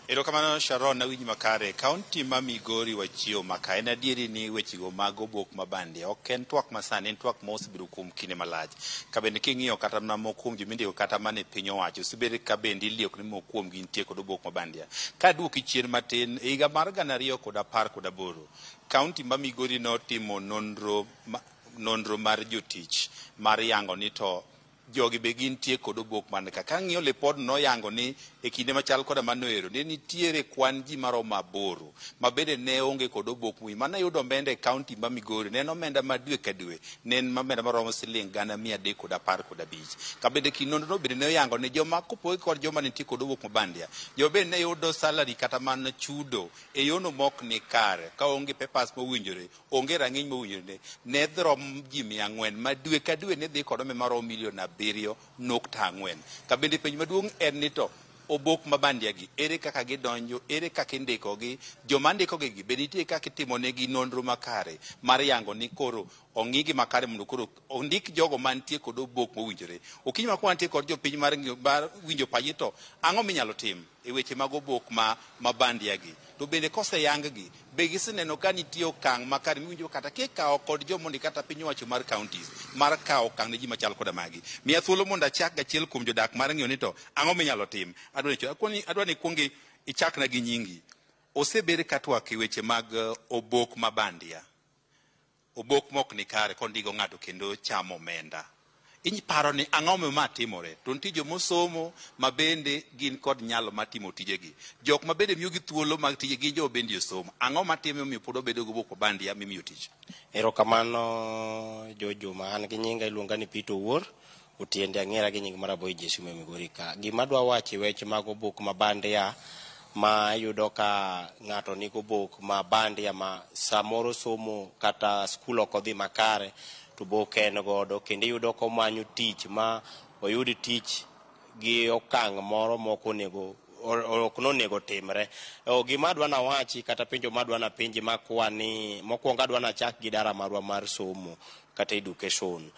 Erokamano Sharon, awinji makare. Kaunti ma Migori wachiewo maka. En adieri ni wechego mag obok ma bandia ok en twak masani, en twak ma osebedo kuom kinde malach. Ka bende king'iyo kata mana moko kuom jomindiko kata mana e piny owacho, osebed ka bende ilieko ni moko kuomgi nitie kod obok ma bandia. Ka duoki chien matin, e higa mar 2018, kaunti ma Migori notimo nonro mar jotich mar yango ni to jogi be gintie kod obok man ka. Kang'iyo lipod noyango ni e kinde machal koda mano ero ne nitiere kwan ji maromo 8 ma bende ne onge kod obok mui. Mane yudo omenda e kaunti ma Migori ne en omenda ma dwe ka dwe, ne en omenda maromo siling 315. Ka bende kinonro bende ne oyango ni joma kopogi kod joma nitie kod obok ma bandia, joma bende ne yudo salary kata mana chudo e yono mok ni kare, ka onge papers mowinjore, onge rang'iny mowinjore, ne dhi ji 400 ma dwe ka dwe ne dhi kod omenda maromo milion 7.4. Ka bende penj maduong' en ni to obok ma bandia gi ere kaka gidonjo, ere kaka indikogi, joma ndikogi gi be nitie kaka itimonegi nonro makare mar yango ni koro ong'igi makare mondo koro ondik jogo mantie kod obok mowinjore. Okinyi ma wantie kod jopiny mar winjo pachgi to ang'o minyalo tim e weche mag obok ma bandia gi. To bende koseyang gi, be giseneno ka nitie okang' makare miwinjo kata kikawo kod jomondi kata piny owacho mar counties mar kawo okang' ne ji machal koda magi. Miya thuolo mondo achak gachiel kuom jodak mar ng'iyo ni to ang'o minyalo tim. Adwa ni kuongi ichakna gi nyingi. Osebed ka twak e weche mag obok ma bandia, obok mok ni kare kondigo ng'ato kendo chamo omenda. Iparo ni ang'o ma timore? To nitie jomosomo ma bende gin kod nyalo mar timo tijegi. Jok ma bende miyogi thuolo mag tije gin joma bende osomo. Ang'o matime omiyo pod obedo gi obok ma bandia mimiyo tich? Erokamano Jojuma, an gi nyinga iluonga ni Peter Owuor, Otiende ang'era gi nying mar Aboy Jesu me Migori ka. Gima adwa wacho e weche mag obok ma bandia ma iyudo ka ng'ato nigi obok ma bandia ma samoro somo kata skul ok odhi makare to obok en godo, kendo iyudo komanyo tich ma oyud tich gi okang' moro mok onego ok nonego timre. Gima adwa nawachi kata penjo madwa napenji makwa ni mokwongo adwa nachak gi dara marwa mar somo kata education.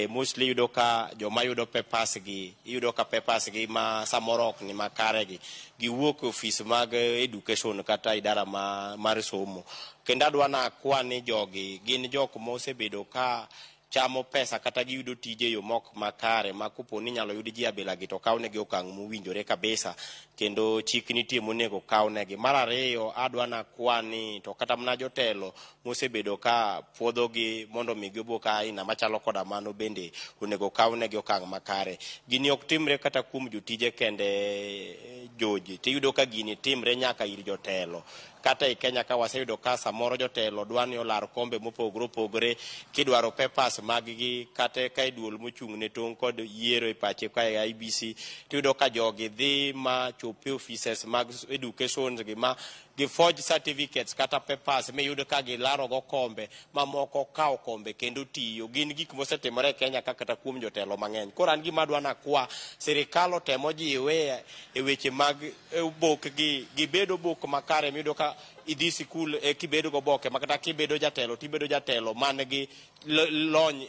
Mostly iyudo ka joma yudo papers gi, iyudo ka papers gi ma samoro ok ni makare gi, giwuok e ofis mag education kata idara mar somo. Kendo adwa nakwa ni jogi gin jok mosebedo ka chamo pesa kata giyudo tije e yo mok makare ma kopo ni inyalo yud ji abilagi to kawnegi okang' mowinjore kabisa kendo chik nitie monego kawnegi. Mar ariyo adwa nakwa ni to kata mana jotelo mosebedo ka puodhogi mondo mi oboke aina machalo koda mano bende onego kawnegi okang' makare. Gini ok timre kata kuom jotije kende George, tiyudo ka gini timre nyaka ir jotelo. Kata e Kenya ka waseyudo ka samoro jotelo dwa ni olar kombe mopogore opogore kidwaro papers mag gi kata ka e duol mochung' ne tong' kod yiero e pache ka e IEBC tiyudo ka jogi dhi ma chop e offices mag educations gi ma gi forge certificates kata papers miyud ka gilaro go kombe mamoko kawo kombe kendo tiyo. Gin gik mosetimore e Kenya ka kata kuom jotelo mang'eny. Koro an gima adwa nakwa sirikal otemo jiwe e weche mag obok gi gibed obok makare miyudo ka idhi sikul e kibedo goboke ma kata kibedo jatelo tibedo jatelo man gi lony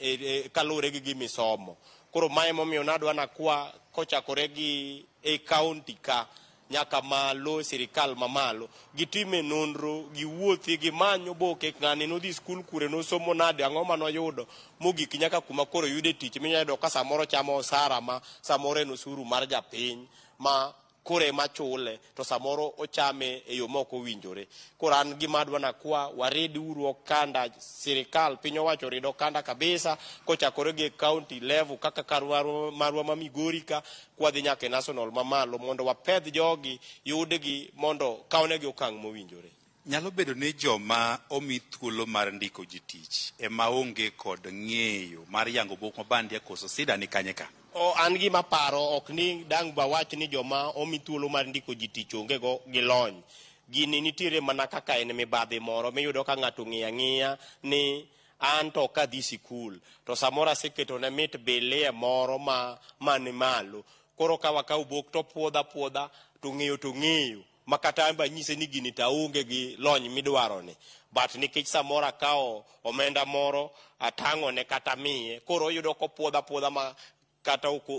kaluwore gi gimisomo. Koro mae emomiyo nadwa nakwa kochakore gi e county ka nyaka malo sirikal mamalo gitime nonro giwuothi gimany oboke ng'ani nodhi skul kure nosomo nade ang'o manoyudo mogik nyaka kuma koro yude tich minyalo yudo ka samoro chamo osara ma samoro en osuru mar japiny ma koro ema chule to samoro ochame e yo mok owinjore. Koro an gima adwa nakwa warid uru okanda sirikal piny owacho orid okanda kabisa kochakore gi e county level kaka karwa marwa ma Migori ka kwadhi nyaka e national mamalo mondo wapedh jogi yudgi mondo kawnegi okang' mowinjore. Nyalo bedo ni joma omi thuolo mar ndiko ji tich ema onge kod ng'eyo mar yango obok ma bandia koso sida ni kanye ka? O, an gima paro ok ni dang' bawach ni joma omi thuolo mar ndiko ji tich onge go gi lony. Gini nitiere mana kaka en mibadhi moro miyudo ka ng'ato ng'iyo ang'iya ni an to ok adhi sikul to samoro aseketone mit bilie moro ma man malo. Koro ka wakawo obok to puodha puodha to ng'eyo to ng'eyo ma kata an be anyise ni gini to aonge gi lony midwaro ni. But nikech samoro akawo omenda moro atang'one kata miye koro oyudo kopuodha puodha ma kata ok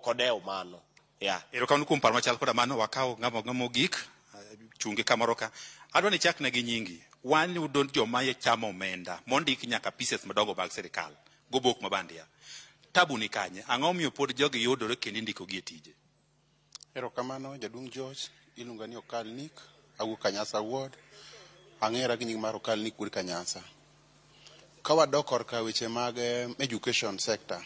odew mano. Yeah. Erokamano kuom paro machal koda mano, wakawo ng'ama mogik, chungi kamoro ka. Adwa ni ichakna gi nyingi. Wan yudo joma chamo omenda mondik nyaka pieces madongo mag sirikal gobok ma bandia. Tabu ni kanye? Ang'o momiyo pod jogi yudore kendo indiko gi e tije? Erokamano jaduong' George, iluonga ni Okal Nick, awuok Kanyasa Ward, ang'era gi nying mar Okal Nick wuod Kanyasa. Ka wadok korka weche mag education sector,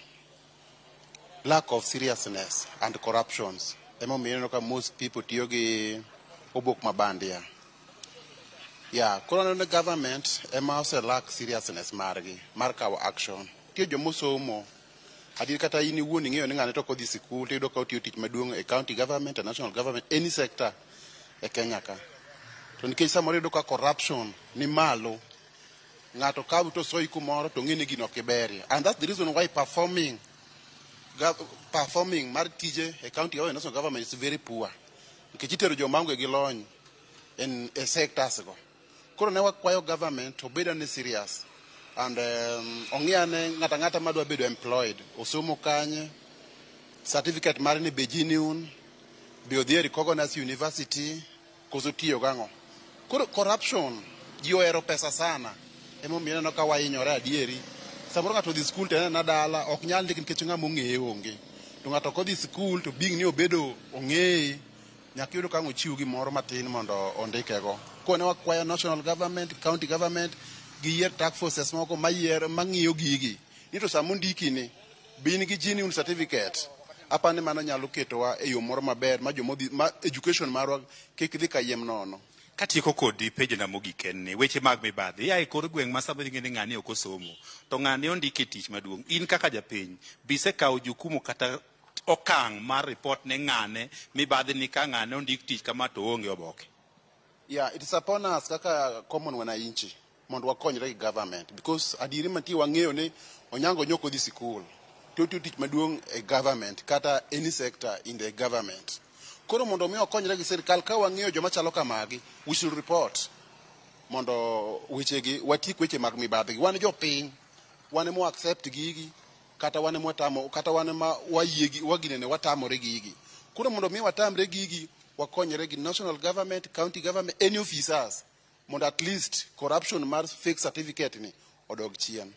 lack of seriousness and corruptions emomiyo ineno ka most people tiyo gi obok ma bandia. Yeah, koro aneno ni government ema ose lack seriousness margi mar kawo action. Nitie jomosomo adier kata in iwuon ing'eyo ni ng'ane to ok odhi sikul tiyudo ka otiyo tich maduong' e county government, e national government, any sector e Kenya ka. To nikech samoro iyudo ka corruption ni malo, ng'ato kawi to soyi kumoro to ng'e ni gino ok iberie. And that's the reason why performing mar tije e county government, national government is very poor. Nikech itero joma onge gi lony e sectors go. Koro ne wakwayo government obed ane serious and ong'i ane ng'ato ang'ata madwa bedo employed osomo kanye, certificate mare ni be genuine, be odhi e recognized university, koso tiyo gang'o. Koro corruption, ji ohero pesa sana, emomiyo ineno ka wahinyore adieri. Samoro ng'ato odhi skul to en ena dala, ok nyal ndik nikech ng'ama ong'eye onge. To ng'ato ok odhi skul to being ni obedo ong'eye, nyaka iyud ka ang' ochiw gimoro matin mondo ondikego. Koro ne wakwayo national government, county government, giyier task forces moko mayier mang'iyo gigi. Ni to sama ondiki ni, be in gi genuine certificate. Aparo ni mano nyalo ketowa e yo moro maber ma jomodhi, ma education marwa kik dhi kayiem nono. Katieko kodi penjo na mogik en ni weche mag mibadhi ia e kor gweng' ma samoro ing'e ni ng'ani ok osomo to ng'ani ondiki e tich maduong'. In kaka japiny be isekawo jukumu kata okang' mar report ne ng'ane mibadhi ni ka ng'ane ondik tich kama to oonge oboke? Yeah, it is upon us kaka common wananchi mondo wakonyre gi government because adieri mantie wang'eyo ni Onyango nyok odhi sikul to otiyo tich maduong' e government kata any sector in the government. Koro mondo mi okonyre gi sirikal ka wang'eyo joma chalo kamagi, we should report mondo wechegi watiek weche mag mibadhi. Wan jopiny, wan ema accept gigi kata wan ema watamo kata wan ema wayie gi waginene watamore gigi. Koro mondo mi watamre gigi wakonyre gi national government, county government, any officers mondo at least corruption mar fake certificate ni odog chien.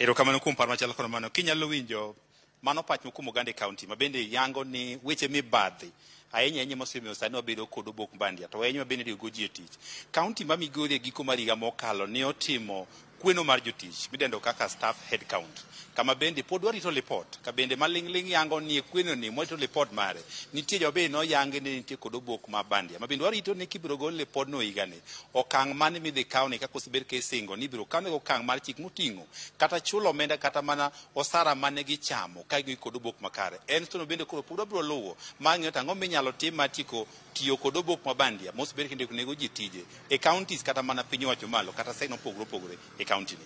Erokamano kuom paro machalo kod mano. Kinyalo winjo mano pach kuom oganda e kaunti ma bende yango ni weche mibadhi ahinya ahinya mosemiyo sani wabedo kod obok bandia to ahinya ma bende riwo ji e tich. Kaunti ma Migori e giko mar higa mokalo ne otimo kweno mar jotich midendo kaka staff head count, kama bende pod warito lipot ka bende maling'ling' yango ni e kweno ni mwarito lipot mare nitie joma bende noyangi ni nitie kod obok ma bandia ma bende warito ni kibiro gol lipodno higani okang' mane midhi kawni kaka osebed ka isingo ni ibiro kawne okang' mar chik moting'o kata chulo omenda kata mana osara mane gichamo ka gin kod obok makare. En sono bende koro pod wabiro luwo mar ng'iyo to ang'o minyalo tim mar tieko tiyo kod obok ma bandia mosebed kindiko nego ji tije e counties kata mana piny owacho malo kata sekta mopogore opogore e county ni.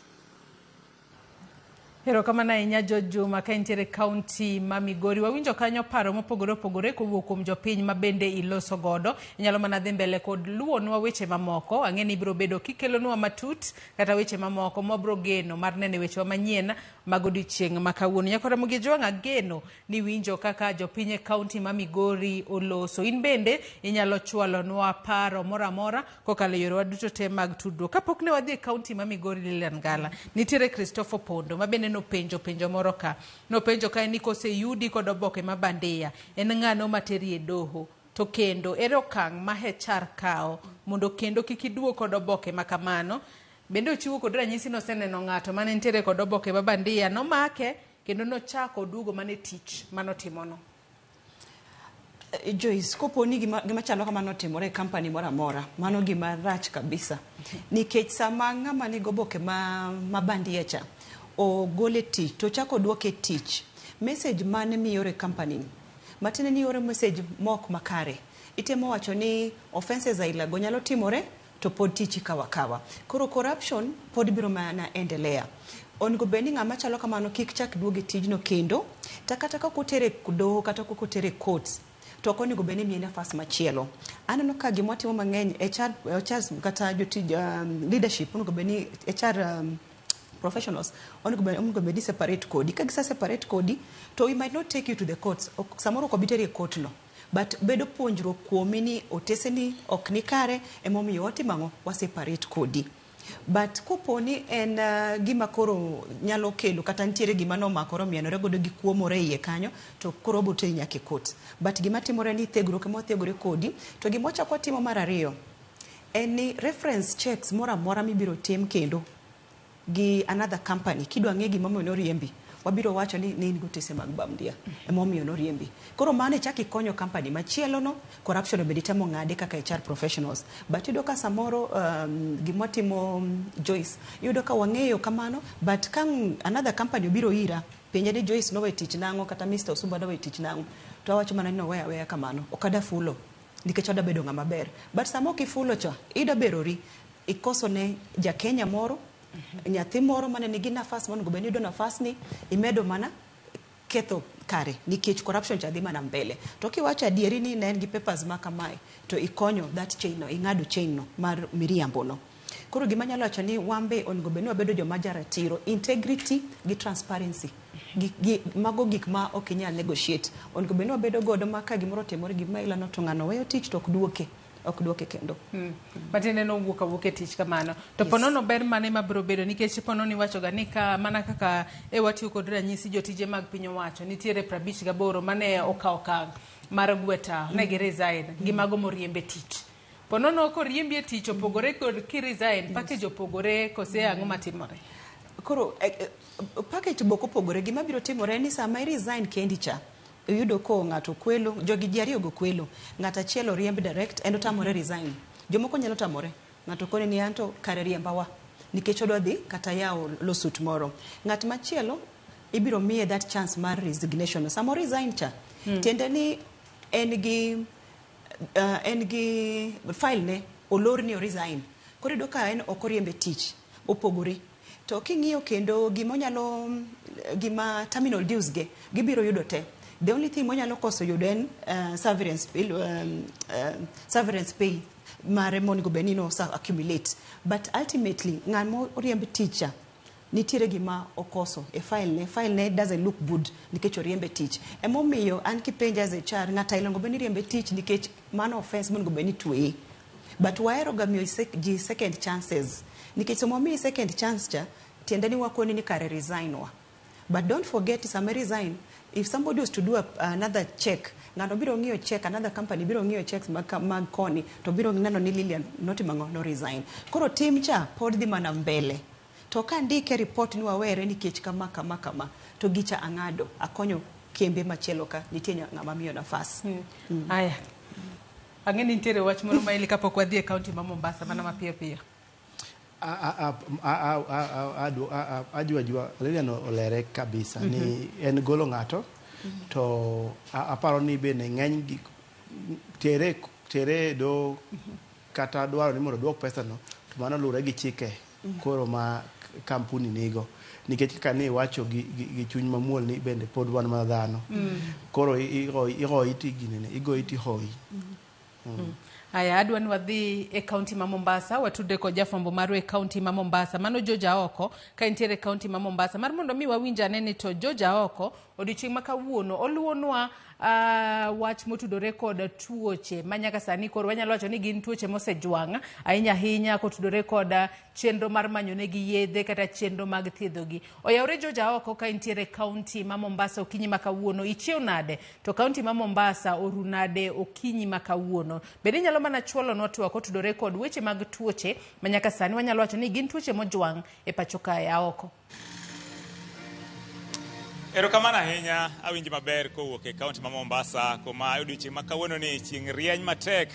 Erokamano ahinya George Juma ka intiere kaunti ma Migori. Wawinjo kanyo paro mopogore opogore kowuok kuom jopiny ma bende iloso godo. Inyalo mana dhi mbele kod luwonwa weche mamoko. Ang'e ni ibiro bedo kikelonwa matut kata weche mamoko mwabiro geno mar neno e wechewa manyien mag odiochieng' ma kawuono. Nyakora Ramogi Jwang' ageno ni winjo kaka jopiny e kaunti ma Migori oloso. In bende inyalo chwalonwa paro moro amora kokalo e yorewa duto te mag tudruok. Kapok ne wadhi e kaunti ma Migori Lilian Ngala, nitiere Christopher Pondo ma bende nopenjo penjo moro ka. Nopenjo ka ni koseyudi kod oboke ma bandia, en ng'ano materi e doho? To kendo ere okang' ma HR kawo mondo kendo kik iduog kod oboke ma kamano? Bende ochiwo kod ranyisi noseneno ng'ato mane nitiere kod oboke ma bandia, nomake kendo nochako oduogo mana e tich manotimono. Joyce, kopo ni gima chalo kamano otimore e company moro amora, mano gima rach kabisa. Nikech sama ng'ama nigi oboke ma bandia cha ogole tich to ochako oduoke e tich, message mane mioro e company ni? Matiende ni ioro message mok makare. Itemo wacho ni offences aila go nyalo timore to pod tich ikawo akawa. Koro corruption pod biro mana endelea. Onego bed ni ng'ama chalo kamano kik chak duog e tijno kendo, to kata kok otere doho kata kok otere court, to ok onego bed ni imiye nafas machielo. Aneno ka gima watimo mang'eny HR, HR kata jotij leadership onego bed ni HR professionals onego bed ni separate kodi. Ka gise separate kodi, to we might not take you to the courts. Samoro ok obi teri e court no. But bedo puonjruok kuomi ni otese ni ok ni kare, emomiyo watimo ang'o? Wa separate kodi. But kopo ni en gima koro nyalo kelo kata nitiere gima nomakore omienore godo gi kuo moro e iye kanyo, to koro wabiro teri nyaka e court. But gima timore ni thegruok ema wathegore kodi. To gima wachako watimo mar ariyo en ni reference checks moro amora mibiro tim kendo gi another company kidwa ng'e gimomiyo noriembi, wabiro wacho ni ne in gi otese mag bandia emomiyo noriembi. Koro mano ichako ikonyo company machielo no, corruption bende itemo ng'ade kaka HR professionals. But iyudo ka samoro gima watimo Joyce, iyudo ka wang'eyo kamano, but ka another company obiro ira, penja ni Joyce nowe tich nang'o kata Mr. Osumba nowe tich nang'o, to awacho mana ni noweya aweya kamano, ok ada fulo nikech adwa bedo ng'ama ber. But sama ok ifulo cha, idwa berori, ikoso ne ja Kenya moro, nyathi moro mane nigi nafas monego bed ni yudo nafas ni, imedo mana ketho kare nikech corruption cha dhi mana mbele. To kiwacho adieri ni ne en gi papers ma kamae, to ikonyo that chain no, ing'ado chain no mar miriambo no. Koro gima anyalo wacho ni wambe onego bed ni wabedo joma jaratiro, integrity gi transparency. Mago gik ma ok inyal negotiate. Onego bed ni wabedo godo ma ka gimoro otimore gima ilano to ng'ano weyo tich to ok duoke. Ok duoke kendo. Matiende nowuok awuok e tich kamano. To ponono ber mane mabiro bedo nikech ponono iwacho ga ni ka mana kaka e watiyo kod ranyisi jotije mag piny owacho nitiere 58 mane okawo okang' mar gweta ne gi resign gi mago moriemb e tich. Ponono koriembi e tich opogore kod ki resign, package opogore kose ang'o matimore? Koro package bok opogore. Gima biro timore en ni sama i resign kendi cha, iyudo ko ng'ato kwelo, jogi ji ariyo go kwelo, ng'ato achiel oriemb direct en otamore resign. Jomoko nyalo tamore, ng'ato kone ni anto kare riemba wa, nikech odwa dhi kata yawo lawsuit moro. Ng'at machielo ibiro miye that chance mar resignation. Sama o resign cha, tiende ni en gi file ne olor ni o resign. Koro iyudo ka en ok oriembe tich, opogore. To king'iyo kendo gima onyalo, gima terminal dues ge, gibiro yudo te. The only thing monyalo koso yudo en severance pay mare monego bed ni no accumulate. But ultimately, ng'ama oriemb tich cha, nitiere gima okoso e file ne. File ne doesn't look good nikech oriembe tich. Emomiyo an kipenja as HR, ng'ato onego bed ni riembe tich nikech mano offense monego bed ni tweye. But wahero ga miyo ji second chances. Nikech sama omiyi second chance cha, Tiende ni wakoni ni kare resign wa. But don't forget sama resign, if somebody was to do another check, ng'ato biro ng'iyo check, another company biro ng'iyo checks mag koni, to biro neno ni Lilian notimo ang'o, no resign. Koro tim cha pod dhi mana mbele. To ka ndike report ni wawere nikech kama kama kama, to gicha ang'ado, akonyo kembe machielo ka nitie ng'ama miyo nafas. Aya. Ang'e ni nitiere wach moro maeli kapok wadhi e kaunti ma Mombasa mana mapiyo piyo. Ajua jua Lilian olere kabisa ni en golo ng'ato to aparo ni bende ng'eny gik tere do kata dwaro ni mondo duok pesa no to mano luwore gi chike koro ma kampuni nigo nikech kaka ne iwacho gi chuny mamuol ni bende pod wan mana dhano koro ihoyi ti ginene igoyi ti hoyi. Aya, adwa ni wadhi e kaunti ma Mombasa, watudre kod jafwambo marwa e kaunti ma Mombasa, mano George Aoko, ka entiere e kaunti ma Mombasa. Mar mondo mi wawinj ane ni to George Aoko, odiochieng' ma kawuono, oluwonwa wach motudore kod tuoche ma nyaka sani koro wanyalo wacho ni gin tuoche mosejwang' ahinya ahinya kotudore kod chenro mar manyo negi yedhe kata chenro mag thiedhogi. Oyawre George Aoko ka entiere e kaunti ma Mombasa okinyi ma kawuono. Ichiew nade? To kaunti ma Mombasa oru nade okinyi ma kawuono? Bende inyalo mana chwalonwa twak kotudore kod weche mag tuoche ma nyaka sani wanyalo wacho ni gin tuoche mojwang' e pacho kae. Aoko. Erokamano ahinya, awinji maber kowuok e kaunti ma Mombasa kuma odiochieng' ma kawuono ni chieng' rieny matek,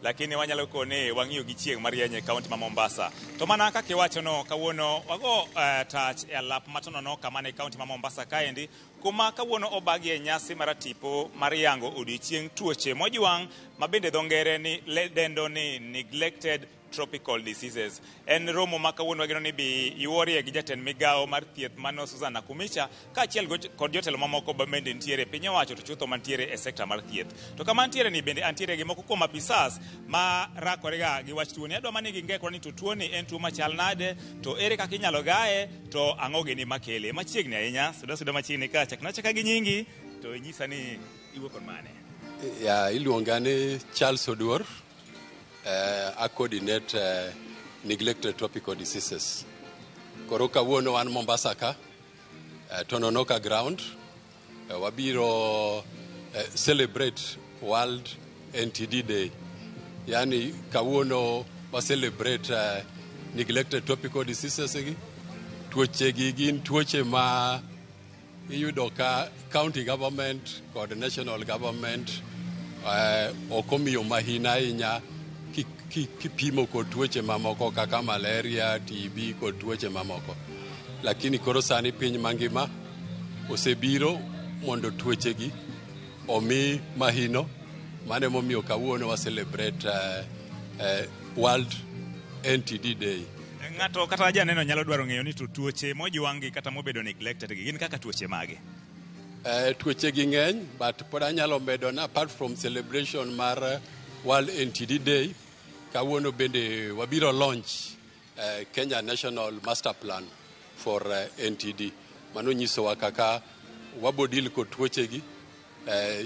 lakini wanyalo kone wang'iyo gi chieng' marieny e kaunti ma Mombasa. To mana kaka iwachono, kawuono wago tach e alap matonono kama ne kaunti ma Mombasa kaendi, kuma kawuono obagie nyasi mar tipo mar yango odiochieng' tuoche mojwang' ma bende dho ngere ni dendo ni neglected tropical diseases. En romo ma kawuono wageno ni bi yuorie gi jatend migawo mar thieth mano Susan Nakhumicha kaachiel kod jotelo mamoko bende nitiere piny owacho to chutho mantiere e sekta mar thieth. To kama ntiere ni bende antiere gi moko kuom apisas ma rakorega gi wach tuoni. Adwa mana ni gingekwa ni to tuoni en tuo machal nade, to ere kaka inyalo gaye, to ang'o gini makele. Machiegni ahinya, suda suda machiegni ka, chakna achaka gi nyingi to inyisa ni iwuok kod mane. Ya, iluonga ni Charles Oduor. I coordinate neglected tropical diseases. Koro kawuono wan Mombasa ka, Tononoka ground, wabiro celebrate World NTD Day. Yani kawuono wa celebrate neglected tropical diseases gi. Tuoche gi gin tuoche ma iyudo ka county government kod national government ok omiyo mahina ahinya kipimo kod tuoche mamoko kaka malaria, TB kod tuoche mamoko. Lakini koro sani piny mangima osebiro mondo tuoche gi omi mahino. Mano emomiyo kawuono wa celebrate World NTD Day. Ng'ato kata janeno nyalo dwaro ng'eyo ni to tuoche mojwang' gi kata mobedo neglected gi gin kaka tuoche mage? Tuoche gi ng'eny, but pod anyalo medo na apart from celebration mar World NTD Day, kawuono bende wabiro launch Kenya National Master Plan for NTD. Mano nyisowa kaka wabo deal kod tuoche gi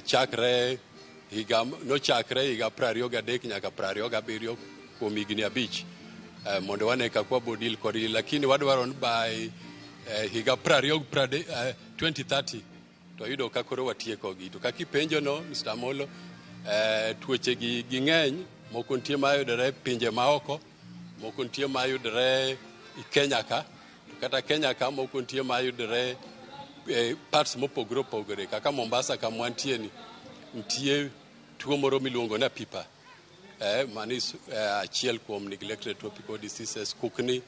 chakre higa nochakre higa 23 nyaka 27 kuom higni 5 mondo wane kaka wabo deal kodgi, lakini wadwaro ni by higa 2030 to yudo ka koro watiekogi. To kaka ipenjo no Mr. Amolo, tuoche gi ging'eny, moko nitie mayudore pinje maoko, moko nitie mayudore Kenya ka, to kata Kenya ka moko nitie mayudore parts mopogore opogore kaka Mombasa kama wantie ni nitie tuo moro miluongo ni apipa. Mano achiel kuom neglected tropical diseases. Kukni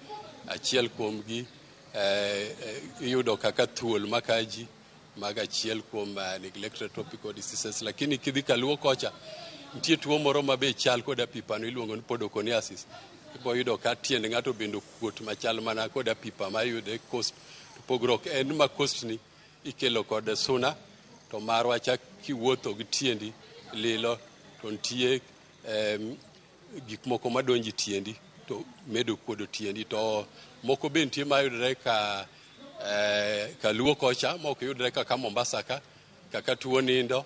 achiel kuom gi, iyudo kaka thuol makaji mago achiel kuom neglected tropical diseases. Lakini kidhi kaluo kocha nitie tuo moro ma be chal kod apipa no iluongo ni podoconiosis. Ibo yudo ka tiend ng'ato bende okuot machal mana kod apipa mayude coast. To pogruok en ma coast ni ikelo kod suna, to marwa cha kiwuotho gi tiendi lilo to nitie gik moko madonjo e tiendi to medo kuodo tiendi. To moko be nitie mayudore ka kaluo kocha ma ok yudre kaka Mombasa ka, kaka tuo nindo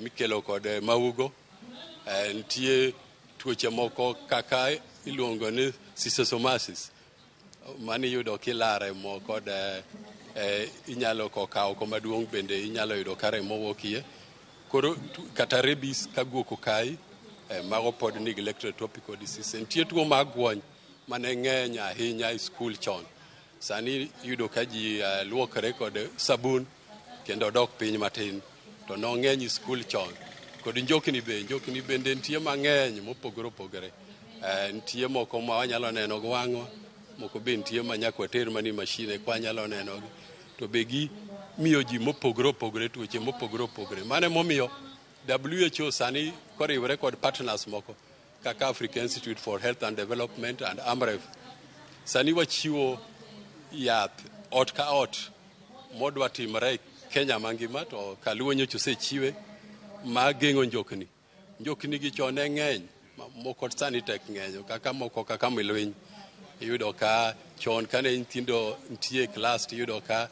mikelo kod maugo. Nitie tuoche moko kaka iluongo ni schistosomiasis. Mani iyudo kilare mo kod inyalo kokawo maduong' bende inyalo yudo ka remo wuokie. Koro kata rabies ka guok okayi, mago pod neglected tropical disease. Nitie tuo mar gwony mane ng'eny ahinya e skul chon. Sani iyudo ka ji luokre kod sabun kendo dok piny matin. To nong'eny e skul chon. Kod njokni be, njokni bende nitie mang'eny mopogore opogore. Nitie moko ma wanyalo neno gi wang'wa, moko be nitie ma nyaka water mana e machine eka wanyalo nenogi. To be gi miyo ji mopogore opogore tuoche mopogore opogore. Mano emomiyo WHO sani koriwore kod partners moko kaka African Institute for Health and Development and AMREF, sani wachiwo yath ot ka ot modwa timore e Kenya mangima to kaluo nyocha osechiwe ma geng'o njokni. Njokni gi chon ne ng'eny, moko sani tek ng'enyo kaka moko kaka milwiny. Iyudo ka chon kane nyithindo nitie e klas tiyudo ka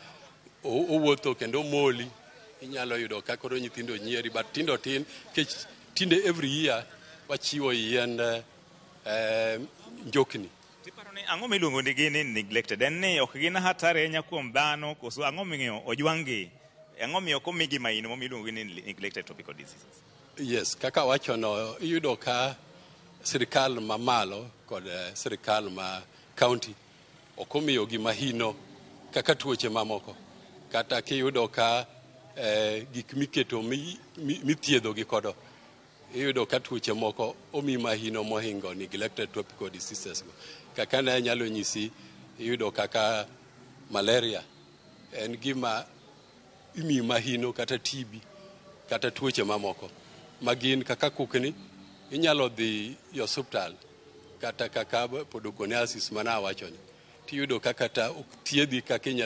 owuotho kendo omoli. Inyalo yudo ka koro nyithindo nyieri but tindo tin nikech tinde every year wachiwo yiend njokni. Tiparo ni ang'o miluongo ni gi ni neglected? En ni ok gin hatari ahinya kuom dhano koso ang'o miyo ojwang' gi? Ang'o miyo ok omigi maino momiyo iluongo gi ni neglected tropical diseases? Yes, kaka wachono iyudo ka sirikal mamalo kod sirikal ma county ok omiyo gi mahino kaka tuoche mamoko. Kata kiyudo ka gik miketo mithiedho gi kodo iyudo ka tuoche moko omi mahino mohingo neglected tropical diseases go. Kaka ne anyalo nyisi, iyudo kaka malaria en gima imiyo mahino kata TB kata tuoche mamoko ma gin kaka kukni inyalo dhi e osuptal kata kaka podoconiosis mana awachoni tiyudo ka kata ok thiedhi kaka inyalo.